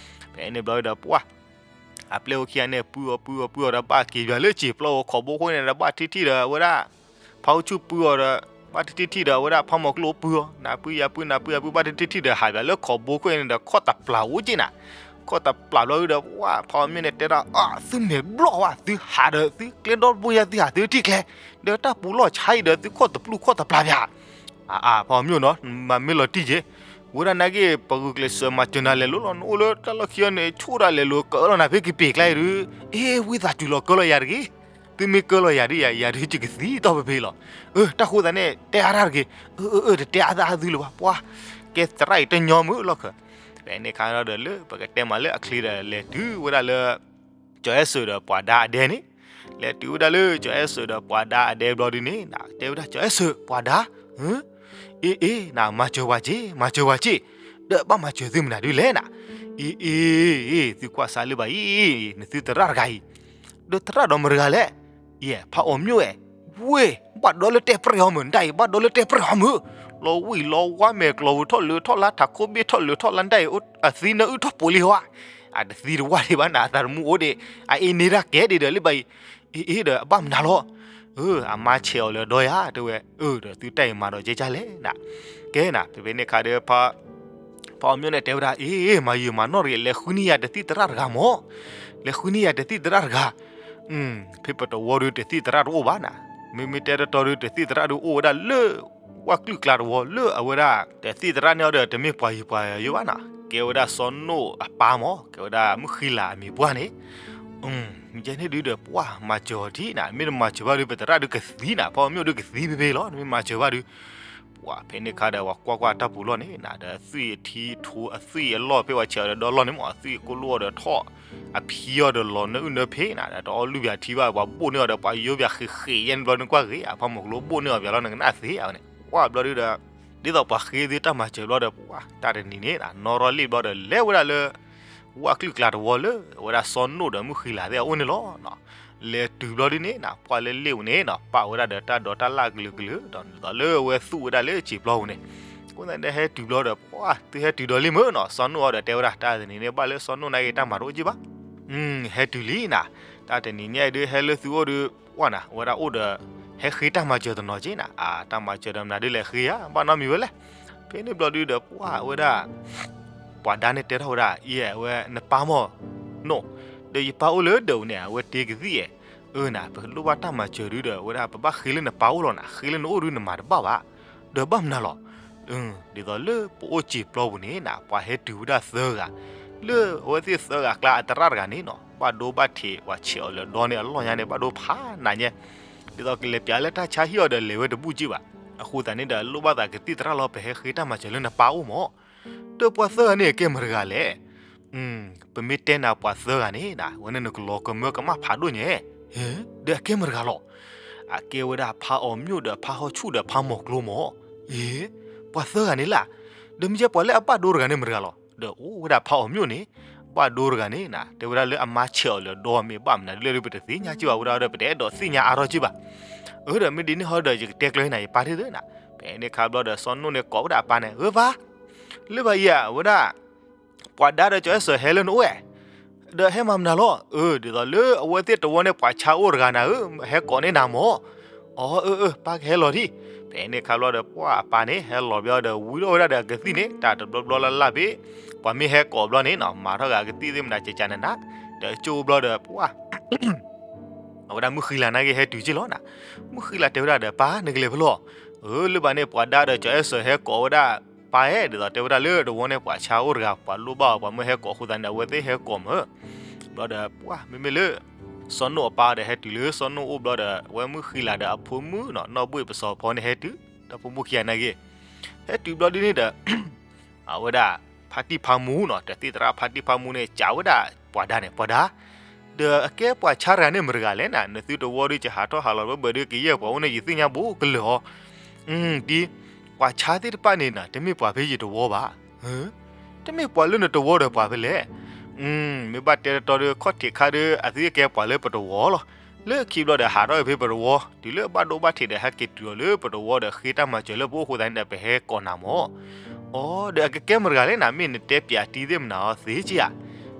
ဖဲန့ၣ်ဘျီဒီး ပှၢ် အပျဲၢ်အိၣ်ခံဂၤန့ၣ် ပုၢ်အီၤပုၢ်အီၤပုၢ်အီၤဒီး ဘၣ်က့ၤပၠးလၢစံာ်ပျီဝဲခိးဘိခိၣ်န့ၣ်ဒီး ဘၣ်ထံၣ်ထံၣ်ဒီးအဝဲဒၣ် ဖးအိၣ်ဆူၣ်ပုၢ်အီၤဒီး ဘၣ်ထံၣ်ထံၣ်ထံၣ်ဒီးအဝဲဒၣ်ဖးမီၤကျိၣ်ပုၢ်အီၤ, နၢ်ပုၢ်ယၤပုၢ် နၢ်ပုၢ်ယၤပုၢ် ဘၣ်ထံၣ်ထံၣ်ထံၣ်ဒီး ဟးပၠးလၢခိးဘိခိၣ်န့ၣ်ဒီး ခီၣ်တပျၢ်အိၣ်က့ၢ်နၤ. ခီၣ်တပျၢ်ဘျီဒုးဒီး ပှၢ် ဖးအီၤမျိၣ်န့ၣ် တဲဒၣ် အါ သုမဲာ်ဘျီၣ်ဝဲ, သုဟးဒီးသုကျဲဒီဘိယၤသုဟးသုထံၣ်ကျဲ, ဒီးတၢ်ပူၤလီၢ်ဆါအံၤဒီး သုခီၣ်တပျုၢ်ခီၣ်တပျၢ်ပၠး. အါ အါ ဖးအီၤမျိၣ်နီၤ, မၤမ့ၢ်လီၤတံၢ်က့ၤ, ဝဲဒၣ်နာ်က့ ပဂုာ်ကျဲးစၢးမၤစၢၤနၤလဲၤလိၤလီၤ, နအိၣ်လၢတၢ်လီၢ်ခံအီၤန့ၣ် ဆိၣ်ဒၣ်လဲၤလိၤကၢလီၤနၤဖဲကပ့ၤကျါအံၤဒုး, အ့ ဝံသးစူၤလီၤကၢလီၤယၤတဂ့ၤ. သုမ့ၢ်ကၢလီၤယၤဒုးယၤ ယၤဒုးယကသံတီၢ်ဖဲဖဲလီၤ. အၢ တၢ်ဃိသတးန့ၣ် တဲအါတၢ်တဂ့ၤ. အၢ အၢ အၢ တတဲအါသၣ်အါသုလၢၤဘၣ် ပှၢ်, ကဲသရၣ်အံၤတညီမုၢ်လီၢ်ခၢၣ်. ဖဲန့ၣ်ခါဒီးလၢပကတဲမးလၢအချ့ဒီး လဲၤတုၤဝဲဒၣ်လၢ ကၠီၤအဲၣ်စၢၤဒီးပှၤဒါအဒဲန့ၣ်, လဲၤတုၤဝဲဒၣ်လၢကၠီၤအဲၣ်စၢၤဒီးပှၤဒါအဒဲဘျီဒုးန့ၣ် တဲဝဲဒၣ် ကၠီၤအဲၣ်စၢၤ ပှၤဒါ, အ့ အ့ နမၤစၢၤပှၤက့ၤ မၤစၢၤပှၤက့ၤ, ဒီးဘၣ်မၤစၢၤသုမနုၤဒုးလဲၣ်နၤ. အ့ အ့ အ့ သုကွၢ်စးလၢၤဘၣ်အံၤ, နသုသရၣ်တဂၤအံၤ, ဒီးသရၣ်ဒီးမတၤတဂၤလဲၣ်. ယဲ ဖးအီၤမျိၣ်ဧဲ, ဝ့ၢ် ဘၣ်ဒီးလၢတဲပြဲၢ်အီၤမုၢ်, နတၢ်အံၤ ဘၣ်ဒီးလၢတဲပြဲၢ်အီၤမုၢ်, လီၤဝံၣ်လီၤဝါ မဲာ်ကျီၤပူၤထီၣ်လၢာ်ထီၣ်လါ ထးခိၣ်ဘ့ၣ်ထီၣ်လၢာ်ထီၣ်လါ နတၢ်အံၤ အသံနအုၣ်ထီၣ်ပိာ်လံဧါ. အတသံတဝၢ်ဒံးဘၣ်နၤ အသးတမူအိၣ်ဒံး, အအ့န့ၢ်တၢ်ကဲဒံးဒီးလၢၤဘၣ်အံၤ, အ့ အ့ ဒီးအဘၣ်မနုၤလီၤ. အမါဆဲးအီၤလၢၤဒီးယၤ တဲဝဲ, အၢ ဒီးသုတၢ်အံၤမၤဒီးကဲကၢ်လဲၣ်နၤ. ကဲနၤ ဖဲဖဲန့ၣ်ခါဒီး ဖးအီၤမျိၣ်န့ၣ် တဲဝဲဒၣ် အ့ မၤယံာ်မၤနီၢ်တဂ့ၤ, လဲၤဃုန့ၢ်ယၤတသံၣ်သရၣ်တဂၤမၢ်, လဲၤဃုန့ၢ်ယၤတသံၣ်သရၣ်တဂၤ. ဖဲပတဝီဒုးတသံၣ်သရၣ်တအိၣ်ဘၣ်နၤ, မ့မ့ၢ်တဲတတီဒုး တသံၣ်သရၣ်ဒုးအိၣ်ဝဲဒၣ်လၢ ဝၣ်ကလုာ်ကျါတဝီ လၢအဝဲဒၣ် တသံၣ်သရၣ်န့ၣ်အီၤဒီး တမ့ၢ်ပှၤယံၤပှၤယိယိဘၣ်နၤ, ကဲဝဲဒၣ်စီၤနိၣ်အပၢ်မၢ်, ကဲဝဲဒၣ်မုၢ်ဃံလၤအမံၤပှၢ်န့ၣ်. ယဲန့ၣ်ဒုးဒီး ပှၢ်မၤစၢၤအီၤထံနၤ, မ့ၢ်တမၤစၢၤဘၣ်ဒုး ပသရၣ်ဒုးကသံနၤ, ဖးအီၤမျိၣ်ဒုးကသံဖဲဖဲလီၤ, နမ့ၢ်မၤစၢၤဘၣ်ဒုး. ပှၢ်ဖဲန့ၣ်ခါဒီး ပှၤကွၢ်ကွၢ်တၢ်ပူၤလီၢ်န့ၣ်နၤ, ဒီးသွံၣ်အထံထိ အသွံၣ်အလီၢ်ဖဲပှၤဆဲးအီၤဒီးဒီလီၢ်န့ၣ်မၢ်, အသွံၣ်ကိၢ်လိၣ်အီၤဒီးထီၣ်, အဖံအီၤဒီးလီၤနၢအုၣ်နၢဖ့နၤ, ဒီးတအီၣ်လုၢ်ပၠးထံဘၣ်, ပှၤဘိၣ်န့ၢ်အီၤဒီး ပှၤယိပၠးဃ့ဃ့ယဲန့ၣ်ဘျီ နကွၢ်ဂ့ၤဧါ, ဖးမီၤကျိၤဘိၣ်န့ၢ်အီၤပၠးလီၤ နကနၣ်သ့ဧါဝဲန့ၣ်. ကွၢ်ဘျီဒုးဒီး ဒ်သိးပှၤဃ့သုတၢ်မၤစၢၤဘျီဒီး ပှၢ်တၢ်တနံၤန့ၣ်နၤ နီၢ်ရီၣ်လ့ၣ်ဘျီဒီး လဲၤဝဲဒၣ်လၢ ဝၣ်ကလုာ်ကျါတဝီလၢ အဝဲဒၣ်စီၤနိၣ်ဒီးမုၢ်ဃံလၤသ့ၣ်အအိၣ်န့ၣ်လီၤ. လဲၤတုၤဘျီဒုးန့ၣ်နၤ ပှၢ်လၢလ့ၣ်ပူၤန့ၣ်နၤ ပာ်ဝဲဒၣ်ဒီးတၢ်ဒိးတၢ်လၢ်ကလုာ်ကလုာ် ဒီးဒ်သိးလၢအဝဲသူၣ်ဝဲဒၣ်လၢစံာ်ပျီပူၤန့ၣ်. အဃိသတးန့ၣ် ဟဲတုၤဘျီဒီး ပှၢ်သုဟဲတုၤဒီးလံမ့ၢ်နီၤ, စီၤနိၣ်အီၤဒီးတဲဝဲဒၣ် တၢ်တနံၤန့ၣ် ဘၣ်လၢစီၤနိၣ်နာ်က့ၤတၢ်မၤတအိၣ်က့ဘၣ်. ဟဲတုၤလံနၤ, တၢ်တနံၤညါအံၤဒုး ဟဲလၢသုအိၣ်ဒုး ပှၢ်နၤ အဝဲဒၣ်အိၣ်ဒီး ဟဲဃ့တၢ်မၤစၢၤတနီၤက့နၤ, အတၢ်မၤစၢၤဒီးမနုၤဒုးလဲၤဃ့ဧါ, ဘၣ်နီတမံၤဝဲလဲၣ်. ဖဲန့ၣ်ဘျီဒုးဒီး ပှၢ်ဝဲဒၣ် ပှၤဒါန့ၣ်တဲထီၣ်ဝဲဒၣ် အံၤဝဲနပၢ်မၢ် နိၣ်, ဒီးယပၢ်အိၣ်လၢဒၢးပူၤန့ၣ် အဝဲတ့ကသံၣ်အဲၣ်, အၢနၤ ပလိၣ်ဘၣ်တၢ်မၤစၢၤဒုးဒီး အဝဲဒၣ်ပဘၣ်ဃ့လၢနပၢ်အိၣ်လီၤနၤ, ဃ့လၢနအိၣ်ဒုးနမၤတဘၣ်ဘၣ်, ဒီးဘၣ်မနုၤလီၤ. ဒ်သိးလၢပအိၣ်စံာ်ပျီပူၤန့ၣ်နၤ ပှၤဟဲတုၤဝဲဒၣ်သၢဂၤ, လၢအဝဲသ့ၣ်သၢဂၤအကျါအသရၣ်တဂၤန့ၣ်နၤ ဘၣ်ဒိဘၣ်ထံး ပှၤဆဲးအီၤလၢၤဒီန့ၣ် အလီၢ်ညါန့ၣ် ဘၣ်ဒိဖးနးညါ, ဒ်သိးကလဲၤပၠးလၢတၢ်ဆါဟံၣ်အီၤဒီးလဲၤဝဲတဘူၣ်က့ဘၣ်. အဃိသတးန့ၣ်ဒီး လိၣ်ဘၣ်သးကသံၣ်သရၣ်လီၤ ပဟဲဃ့တၢ်မၤစၢၤလၢနပၢ်အိၣ်မၢ်. ဒီးပှၤသၢဂၤန့ၣ် အကဲမတၤတဂၤလဲၣ်. ပမ့ၢ်တဲနၤပှၤသၢဂၤန့ၣ်နၤ အဝဲန့ၣ်နကလီၤကမၢကမၣ်ဖးဒိၣ်ညါ, ဒီးအကဲမတၤတဂၤလီၤ. အကဲဝဲဒၣ်ဖးအီၤမျိၣ်ဒီးဖးဟီၣ်ဆူၣ်ဒီးဖးမီၤကျိၤမၢ်. အ့ ပှၤသၢဂၤန့ၣ်လၢ်. ဒီးမ့ၢ်ကဲပှၤလၢအဘၣ်ဒိတဂၤန့ၣ်မတၤတဂၤလီၤ. ဒီးအိၣ်ဝဲဒၣ်ဖးအီၤမျိၣ်န့ၣ် ဘၣ်ဒိတဂၤန့ၣ်နၤ တဲဝဲဒၣ်လၢအမါဆဲးအီၤလၢၤဒီမ့ၢ်ဘၣ်မနုၤဒ်လဲၣ်ဒုး ပတသ့ၣ်ညါက့ဘၣ်ဝဲဒၣ်ဒီး ပတအဲၣ်ဒိးသ့ၣ်ညါအါထီၣ်က့ဘၣ်. အၢ ဒီးမ့ၢ်ဒ်န့ၣ်ဟီဒီး ယကတဲကျၢၤနၤ ယပၢ်တသ့နၤ. ဖဲန့ၣ်ခါဘျီဒီး စီၤနိၣ်န့ၣ်ကိးဝဲဒၣ်အပၢ်န့ၣ် ဧၢပၢ်, လၢဘၣ်ယၤ အဝဲဒၣ် ပှၤဒါဒီးကၠီၤအဲၣ်စၢၤဟဲလၢနအိၣ်ဝဲ, ဒီးဟဲမၤမနုၤလီၤ. အၢ ဒ်သိးလၢအဝဲသ့ၣ်တဝီန့ၣ် ပှၤဆါအိၣ်တဂၤနၤဧၢ, ဟဲကိးန့ၢ်နၤမၢ်. အၢ အၢ အၢ ပၢ်ကဟဲလီၤဒံး. ဖဲန့ၣ်ခါဘျီဒီး ပှၢ်အပၢ်န့ၣ် ဟဲလီၤဘျီဒီး ဝံထီၣ်ဝဲဒၣ်ဒီးအကသံၣ်န့ၣ် တၢ်တဘျီဘျီလၢ်လၢ်ဖဲ ပှၤမ့ၢ်ဟဲကိးဘျီန့ၣ်နၤ မၤထီၣ်ဂၤအကသံၣ်သ့ၣ်မနၤ ကကနနၤ, ဒီးကၠိဘျီဒီး ပှၢ် အဝဲဒၣ်မုၢ်ဃံလၤနာ်က့ဟဲတုၤက့လီၤနၤ. မုၢ်ဃံလၤတဲဝဲဒၣ်ဒီး ပၢ်နကလဲၤဖဲလဲၣ်. အၢ လၢဘၣ်န့ၣ် ပှၤဒါဒီးကၠီၤအဲၣ်စၢၤဟဲကိးဝဲဒၣ်ပၢ်ဧၢ, ဒ်သိးတဲဝဲဒၣ်လၢတဝီန့ၣ် ပှၤဆါအိၣ်တဂၤ ပှၤလိၣ်ဘၣ်အီၤ ပှၤမၢဟဲကိးအဃိသတးန့ၣ် အဝဲသ့ၣ်ဟဲကိးမၢ်. ဘျီဒီး ပှၢ်မ့မ့ၢ်လၢ စီၤနိၣ်အပၢ်ဒီးဟဲတုၤလၢစီၤနိၣ်အိၣ်ဘျီဒီး အဝဲမုၣ်ဃံလၤဒီးအဖိမုၣ်နီၤ နီၢ်ဘှ့ၣ်ပစီၤဖီန့ၣ်ဟဲတုၤ ဒီဖိမိၢ်ခံဂၤန့ၣ်ဂ့ၤ ဟဲတုၤဘျီဒ်န့ၣ်ဒီး အဝဲဒၣ် ဖါတံၢ်ဖါမူနီၤ တသ့ၣ်သရၣ်ဖါတံၢ်ဖါမူန့ၣ် စံးဝဲဒၣ်ပှၤဒါန့ၣ် ပှၤဒါ ဒီးအကဲပှၤဆါတဂၤန့ၣ်မတၤတဂၤလဲၣ်နၤ နသုတဝီဒီးကဟးထီၣ်ဟးလီၤဘၣ်ဘၣ်ဒီးကယဲၢ်ပှၤအိၣ်န့ၣ် ယသ့ၣ်ညါဘူးကလၢာ်အီၤ, ဒ် ပှၤဆါသ့ၣ်တဖၣ်န့ၣ်နၤ တမ့ၢ်ပှၤဖဲယတဝီဘၣ်, တမ့ၢ်ပှၤလၢနတဝီဒီးပှၤဖဲလဲၣ်, မ့ၢ်ဘၣ်တဲတတီဒီးခီၣ်ထံးခါဒီး အသုကဲပှၤလၢပတဝီလီၤ, လၢခံဘျီဒီးဟးထီၣ်ဖဲပတဝီ တုၤလၢဘၣ်ဒိဘၣ်ထံးဒီးဟဲက့ၤတုၤအီၤလၢပတဝီဒီးဃ့တၢ်မၤစၢၤလၢပအိၣ်အဃိသတးန့ၣ်ဒီး ပဟဲကိးနၤမၢ် အိ ဒီးအကကဲမတၤတဂၤလဲၣ်နၤ မ့ၢ်နတဲပၠးတံၤသ့ၣ်မနၤအီၤသ့က့ဧါ,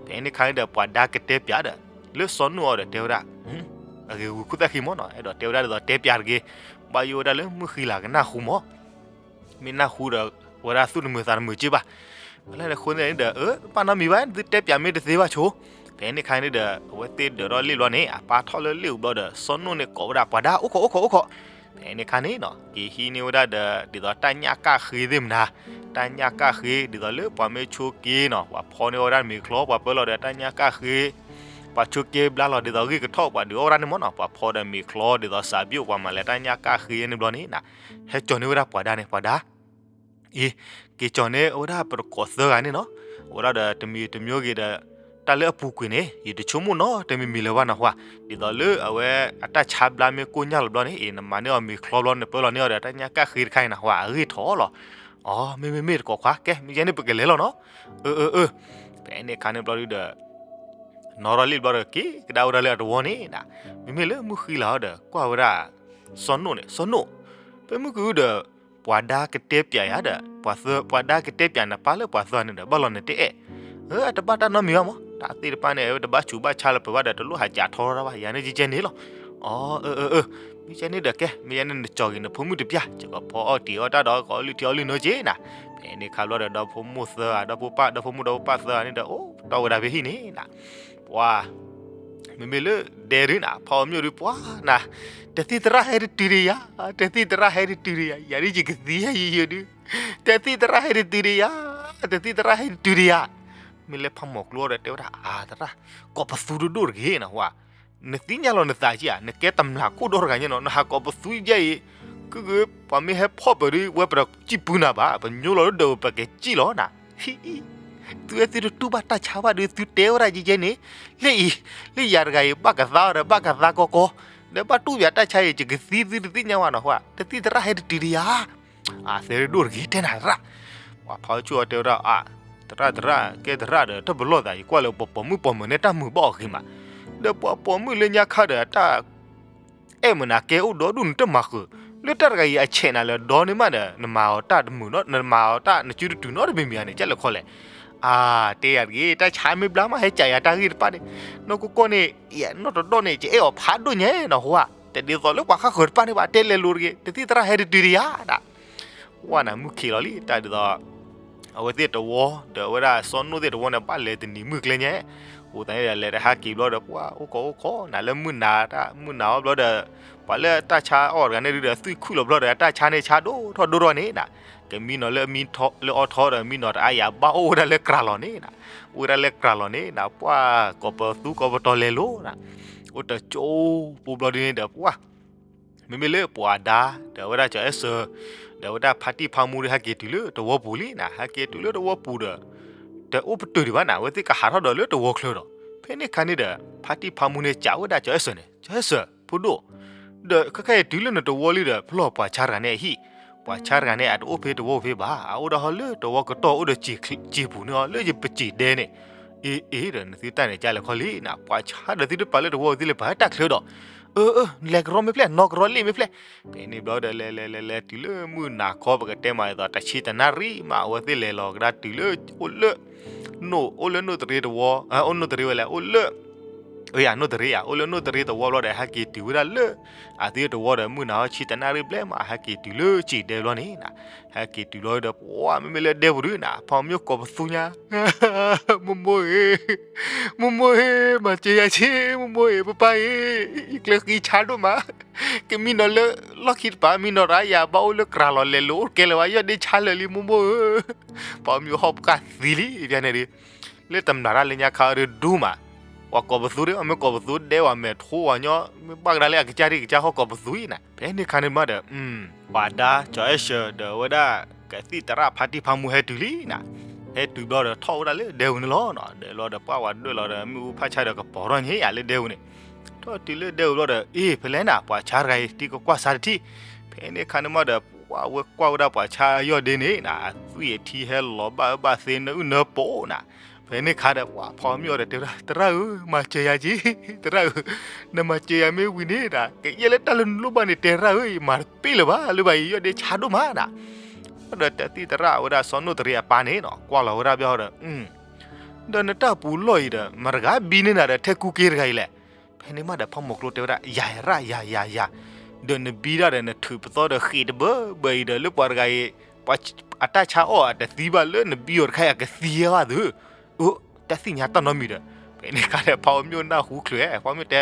ဖဲန့ၣ်ခါန့ၣ်ဒီးပှၤဒါကတဲပၠးဒီး လၢစီၤနိၣ်အီၤဒီးတဲဝဲဒၣ်, အဂ့ၤဂူၤခိၣ်သၣ်ဃံမၢ်နီၤ အဲၣ်ဒိးတဲဝဲဒၣ်ဒ်သိးတဲပၠးတဂ့ၤ, ဘၣ်ယိၣ်ဝဲဒၣ်လၢမုၣ်ဃံလၤကနၢ်ဟူမၢ် မ့ၢ်နၢ်ဟူဒီး ဝဲဒၣ်သူၣ်တမုာ်သးတမုာ်က့ဘၣ်, လၢအဃိန့ၣ်ဒီး အၢ ဘၣ်နီတမံၤဘၣ် သုတဲပၠးမ့ၢ်တသ့ဘၣ်ဆိ, ဖဲန့ၣ်ခါန့ၣ်ဒီး အဝဲသ့ၣ်ဒၢးထီၣ်လ့ၣ်ဘျီန့ၣ် အပၢ်ထီၣ်လၢလ့ၣ်အိၣ်ဘျီဒီး စီၤနိၣ်န့ၣ်ကိးဝဲဒၣ်ပှၤဒါ အိၣ်ခိး အိၣ်ခိး အိၣ်ခိး, ဖဲန့ၣ်ခါန့ၣ်နီၤ က့ၤဟံးန့ၢ်ဝဲဒၣ်ဒီး ဒ်သိးတၢ်ညၣ်ကၣ်ဃ့သ့ၣ်မနၤ, တၢ်ညၣ်ကၣ်ဃ့ ဒ်သိးလၢပှၤမ့ၢ်ဆိးက့နီၤ ပှၤဖီန့ၢ်အီၣ်ဝဲဒၣ်မ့ၤချီ ပှၤပၢလီၤဒီးတၢ်ညၣ်ကၣ်ဃ့, ပှၤဆိးက့ဘျါလီၤဒ်သိးဂ့ၢ်ကထီၣ် ပှၤဒုးအီၣ်ဝဲဒၣ်န့ၣ်မၢ်နီၤ ပှၤဖီဒီးမ့ၤချီ ဒ်သိးစးဘျိၣ် ပှၤမၤလၢတၢ်ညၣ်ကၣ်ဃ့န့ၣ်ဘျီန့ၣ် ဟဲကၠီၤန့ၢ်ဝဲဒၣ်ပှၤဒါန့ၣ် ပှၤဒါ အံၤ က့ၤကၠီၤန့ၢ်အဝဲဒၣ်ပတကိးသၢဂၤန့ၣ်နီၤ, အဝဲဒၣ်ဒီးတမံၤတမံၤဂ့ၤဒီး တၢ်လၢအပူၤကွံာ်န့ၣ် ယတဆိကမိၣ်နီတမံၤမံၤလၢၤဘၣ်နဟူဧါ, ဒ်သိးလၢအဝဲအတၢ်ဆါဘျါမ့ၢ်ကိၢ်ညၢ်လီၤဘျီန့ၣ် အံၤ နမၤန့ၢ်အီၤမ့ၤချီဘျီ နပၢလီၤန့ၢ်အီၤဒီးတၢ်ညၣ်ကၣ်ဃ့တခါအံၤနဟူဧါ အဂ့ၢ်ထီၣ်လီၤ, အိ မ့မ့မ့ၢ်တကိးခွါ ကဲ မ့ၢ်ယဲန့ၣ်ပကလဲၤလီၤနီၤ, အၢ အၢ အၢ, ဖဲန့ၣ်ခါန့ၣ်ဘျီဒုဒီး နီၢ်ထီၣ်လံၣ်ဘျီဒီးက့ၤကဒါဝဲဒၣ်လၢအတဝီန့ၣ်နၤ, မ့မ့ၢ်လၢမုၣ်ဃံလၤအီၤဒီး ကွၢ်ဝဲဒၣ် စီၤနိၣ်န့ၣ် စီၤနိၣ်, ဖဲမုၢ်ကဒုဒီး ပှၤဒါကတဲပၠးယၤဒီး ပှၤသၢ ပှၤဒါကတဲပၠးနပၢ်လၢပှၤသၢဂၤန့ၣ်ဒီး ဘၣ်လီၤနတဲအဲၣ်, အၢ အတဘၣ်တၢ်နီတမံၤဘၣ်မၢ် တၢ်သ့ၣ်တဖၣ်န့ၣ် တဘၣ်ဆူးဘၣ်ဆါလၢၤပှၤဘၣ်ဒီး တလိၣ်ဟးကးထီထီၣ်ဘၣ် ယၤန့ၣ်ကဲကဲန့ၣ်လီၤ, အိ အၢ အၢ အၢ, မ့ၢ်ကဲန့ၣ်ဒီးကဲ မ့ၢ်ယဲန့ၣ်နကၠီၤက့ၤနဖိမုၣ်တပျၢ် ကကဖီအီၣ်တံၤအီၣ်တၢ်ဒီး ကအီၣ်လုၢ်ထံအီၣ်လုၢ်နိက့ၤနၤ, ဖဲန့ၣ်ခါဘျီဒီး ဒီဖိမိၢ်သၢဂၤ ဒီဖိပၢ် ဒီဖိမိၢ်ဒီဖိပၢ်သၢဂၤန့ၣ်ဒီး အိၣ်တီၢ်ဝဲဒၣ်ဖဲဟံၣ်န့ၣ်နၤ, ပှၤ မ့မ့ၢ်လၢဒဲဒုနၤ ဖီအီၣ်မ့ၢ်ဒုပှၤနၤ, တသံၣ်သရၣ်ဟဲတတုၤတယၤ, တသံၣ်သရၣ်ဟဲတတုၤတယၤ ယၤဒုယကသံယၤယံာ်ယံာ်ဒု, တသံၣ်သရၣ်ဟဲတတုၤတယၤ, တသံၣ်သရၣ်ဟဲတတုၤတယၤ, မ့ၢ်လၢဖးမိၢ်ကျိဒီးတဲဝဲဒၣ် အါသရၣ်, ကိးပသူတဒိၣ်တဂ့ၤနဟူဧါ, နသ့ၣ်ညါလီၤနသးက့ဧါ နကဲတမျာ်ခိၣ်ဒီတဂၤညါနီၤ နဟးကိးပသူယဲအံၤ, ကဂ့ၤ ပှၤမ့ၢ်ဟဲဖီၣ်ပၢၤဒု ဝဲပတစံၣ်ပူနၤဘၣ် ပညိလီၤလၢဒၢးပကစံၣ်လီၤနၤ, ဟံ သုဝဲသုတတူၢ်ဘၣ်တၢ်ဆါဘၣ်ဒီး သုတဲဝဲဒၣ်ယဲယဲန့ၣ်, လၢအံၤ, လၢယၤတဂၤအံၤ ဘၣ်ကသါဒီးဘၣ်ကသါကီကီ, ဒီးဘၣ်တူၢ်ယၤတၢ်ဆါအံၤ ယကသံသုတသ့ၣ်ညါဝဲနီၤဟူဧါ, တသံၣ်သရၣ်ဟဲတတုၤတယၤ, အသဲဒိၣ်တဂ့ၤတဲနၤသရၣ်, ပှၤဖီဆူၣ်အီၤတဲဝဲဒၣ် အါ, သရၣ်သရၣ် ကဲသရၣ်ဒီး တၢ်ပလီၢ်သး ယကွၢ်လၢပှၤပိာ်မုၣ်ပိာ်မၢၤန့ၣ် တၢ်မုာ်ဘၣ်အီၤဂ့ၤမး, ဒီးပှၤပိာ်မုၣ်လၢညါခါဒီး တၢ် အဲၣ်မုၢ်နၤကဲအိၣ်ဒီဒူၣ်နတမၤဃုာ်, လၢတၢ်တဂၤအံၤအဆဲးနၤလၢဒီန့ၢ်မးဒီး နမၤအီၤတၢ်တမုာ်နီတမံၤမံၤဧါန့ၣ် ကဲလဲၣ်ခီလဲၣ်, အါ, တဲယၤတဂ့ၤ တၢ်ဆါမ့ၢ်ဘျါမး ဟဲကးယၤတၢ်ဂ့ၢ်တဖၣ်န့ၣ်, နီၢ်ကီၢ်ကီၢ်န့ၣ် ယနီၢ်တဒီၣ်န့ၣ် ယအဲၣ်အီၤဖးဒိၣ်ညါနီၤဟူဧါ, တဒ်သိးလၢပှၤဃၣ်ဃၢၤတဖၣ်န့ၣ်ဘၣ် တဲလဲၤလိၤတဂ့ၤ တသံၣ်သရၣ်ဟဲတတုၤတယၤနၤ ဝဲနၤမုၢ်ခံးလီၤလံ တၢ်ဒ်သိး အဝဲသ့ၣ်တဝီ ဒီးအဝဲဒၣ်စီၤနိၣ်သ့ၣ်တဝီန့ၣ် ဘၣ်လဲၤတနံၤမုၢ်ကျဲညါ, အဃိသတးန့ၣ်ဒီး လဲၤတဟးက့ၤဘျီဒီး ပှၤအိၣ်ခိးအိၣ်ခိး နၤလၢမုၢ်နၤတၢ် မုၢ်နၤအီၤဘျီဒီး ပှၤလၢတၢ်ဆါအီၣ်တဂၤန့ၣ်ဒုဒီး သွံၣ်ခုၣ်လီၤဘျီဒီး တၢ်ဆါန့ၣ်ဆါဒိၣ်ထီၣ်ဒိၣ်ထီၣ်န့ၣ်နၤ, ကမံနီၤလၢအမံထီ လၢအီထီဒီး မံနီၤတအါယၤဘၣ်အိၣ်ဝဲဒၣ်လၢကြၤလီၤန့ၣ်နၤ, အိၣ်ဝဲဒၣ်လၢကြၤလီၤန့ၣ်နၤ ပှၤကိးပသူကိးပတီၤလဲၤလိၤနၤ, အိၣ်တကၠိပူၤဘျီဒ်န့ၣ်ဒီး ပှၤ မ့မ့ၢ်လၢပှၤဒါ ဒီးအဝဲဒၣ်ကၠီၤအဲၣ်စၢၤ ဒီးအဝဲဒၣ်ဖါတံၢ်ဖါမူဒီး ဟဲက့ၤတုၤလၢတဝီပူၤလံနၤ, ဟဲက့ၤတုၤလၢတဝီပူၤဒီး တအိၣ်ပတုာ်ဒံးဘၣ်နၤ, အဝဲသ့ၣ်ကဟးထီၣ်ဒီးလၢတဝီချၢဒီး ဖဲန့ၣ်ခါန့ၣ်ဒီး ဖါတံၢ်ဖါမူန့ၣ် စံးဝဲဒၣ်ကၠီၤအဲၣ်စၢၤန့ၣ်, ကၠီၤအဲၣ်စၢၤ ဖိဒိၣ်, ဒီးခဲခါအံၤတုၤလၢနတဝီလံဒီး ဖျီၣ်ပှၤဆါတဂၤန့ၣ်အဟံၣ်, ပှၤဆါတဂၤန့ၣ် အတအိၣ်ဖဲတဝီဖဲဘၣ်, အအိၣ်ဒီးဟီလၢတဝီကတီၢ်အိၣ်ဒီး စံာ်ပူၤန့ၣ်အီၤ လၢယပစံာ်ဒဲန့ၣ်, အ့ အ့ ဒီးနသုတၢ်န့ၣ် ကလဲၤခီလံနၤ, ပှၤဆါဒီးသုတပာ်လၢတဝီသ့ၣ်လၢပှၤတၢ်ချၢဒီး အၢ အၢ လဲၤကရီမ့ၢ်ဖျဲၣ် နီၢ်ကရီလ့ၣ်မ့ၢ်ဖျဲၣ်, ဖဲန့ၣ်ဘျီဒီးလဲၤလဲၤလဲၤလဲၤတုၤလၢမုၢ်နၤခီ ပကတဲမးအသိး တဆံတနၣ်ရံၣ်မး အဝဲသ့ၣ်လဲၤလီၤကဒါတုၤလၢ အိၣ်လၢ နိၣ် အိၣ်လၢနိၣ်တရံးတဝီ, အိၣ်နိၣ်တရံးဝဲလဲၣ် အိၣ်လၢ အၢယၤနိၣ်တရံးယၤ အိၣ်လၢနိၣ်တရံးတဝီဘျီဒီး ဟဲက့ၤတုၤဝဲဒၣ်လၢ အသုတဝီဒီးမုၢ်နၤခီဆံတနၣ်ရံၣ်ဘျဲၣ်မး ဟဲက့ၤတုၤလၢစံာ်ဒဲဘျီန့ၣ်နၤ, ဟဲက့ၤတုၤလီၤဒီး ပှၤမ့မ့ၢ်လၢဒဲပူၤဒုနၤ ဖါမီၢ်ကီးပသူညါ မိၢ်မိၢ်ဧၢ, မိၢ်မိၢ်ဧၢ, မၤစၢၤယၤဆ့ မိၢ်မိၢ်ဧၢ, ပၢ်ပၢ်ဧၢ, ယကျဲဃံဆါဒိၣ်မး, ကမံနီၤလၢလီၢ်ခံတပၤ မံနီၤတၢ်ယၤဘၣ်အိၣ်လၢကြၤလီၤလဲၤလိၤ အိၣ်တကဲလၢၤဘၣ် ယီၢ်ဒ့ဆါလၢာ်လံ မိၢ်မိၢ်ဧၢ, ဖါမီၢ်ဟီၣ်ပကၢ်သံလံ ဖဲန့ၣ်ဒီး လၢတမျာ်တၢ်လၢညါခါအဒုဒူမး, ပှၤကိးပသူဒ်အမ့ၢ်ကိးပသူဒဲဝဲမဲာ်ထိဝဲညီ မ့ၢ်ဘၣ်ကဒါလၢအကစၢ်ဒ်ကစၢ်ဟီၣ်ကိးပသူအံၤနၤ. ဖဲန့ၣ်ခါန့ၣ်မးဒီး ပှၤဒါကၠီၤအဲၣ်စၢၤဒီးဝဲဒၣ် ကသံၣ်သရၣ်ဖါတံၢ်ဖါမူဟဲတုၤလံနၤ. ဟဲတုၤဘျီဒီးထီၣ်ဝဲဒၣ်လၢဒဲဝဲန့ၣ်လီၤ. ဒဲလီၤဒီးပှၢ်ဝဲဒွဲၣ်လီၤဒီးမ့ၣ်အူဖးဆါဒီးကပီၤထီၣ်ညါယၤလၢဒဲဝဲန့ၣ် ထီၣ်တုၤလၢဒဲဝဲဘျီဒီး အ့ၣ် ဖဲလဲၣ်နၤ ပှၤဆါတဂၤအံၤ တံၤကကွၢ်ဆါတထံၣ်. ဖဲန့ၣ်ခါန့ၣ်မးဒီး ပှၢ်ဝဲကွၢ်ဝဲဒၣ်ပှၤဆါအယီၢ်ဒ့န့ၣ်နၤ အသွံၣ်အထံဟဲလီၤဘၣ်အၢဘၣ်သ့နၢအုၣ်နၢပီနၤ. ဖဲန့ၣ်ခါဒီး ပှၢ်ဖီမ့ၢ်အီၤဒီးတဲဝဲဒၣ် သရၣ်ဧၢ မၤစၢၤယၤက့ၤ သရၣ်ဧၢ နမၤစၢၤယၤမ့ၢ်ဝံၤန့ၣ်နၤ ကယဲၢ်လၢတၢ်လၢနလိၣ်ဘၣ်န့ၣ် တဲသရၣ်ဧၢ ယမၤတပ့ၢ်လၢၤဘၣ် လၢဘၣ်ယယီၢ်ဒ့ဆါဒိၣ်မးနၤ. ဒီးတသံၣ်သရၣ်ဝဲဒၣ်စီၤနိၣ်တရံးအပၢ်န့ၣ်နၤ ကွၢ်လီၤဝဲဒၣ်ဘျီဒီး ဒီးနတၢ်ပူၤလီၢ်အံၤဒီး မတၤတဂၤဘံန့ၢ်နၤဒီးထဲကူက့တဂၤအံၤလဲၣ်. ဖဲန့ၣ်မးဒီးဖီမိၢ်ကျိတဲဝဲဒၣ် ယၤရၣ်ယၤယၤယၤ, ဒီးနဘံတၢ်ဒီးနထုးပသီဒီးဃ့ၢ်တဘၢဘၢအံၤဒီးလၢပှၤတဂၤအံၤ ပှၤအတၢ်ဆါအီၣ်အတသံဘၣ်လၢနဘံအီၤတခါအံၤအကသံဘၣ်သု, အိ တၢ်သ့ၣ်ညါတၢ်နီတမံၤဒီး, ဖဲန့ၣ်ခါဒီးဖီမိၢ်နၢ်ဟူချုး, ဖီမိၢ်တဲ,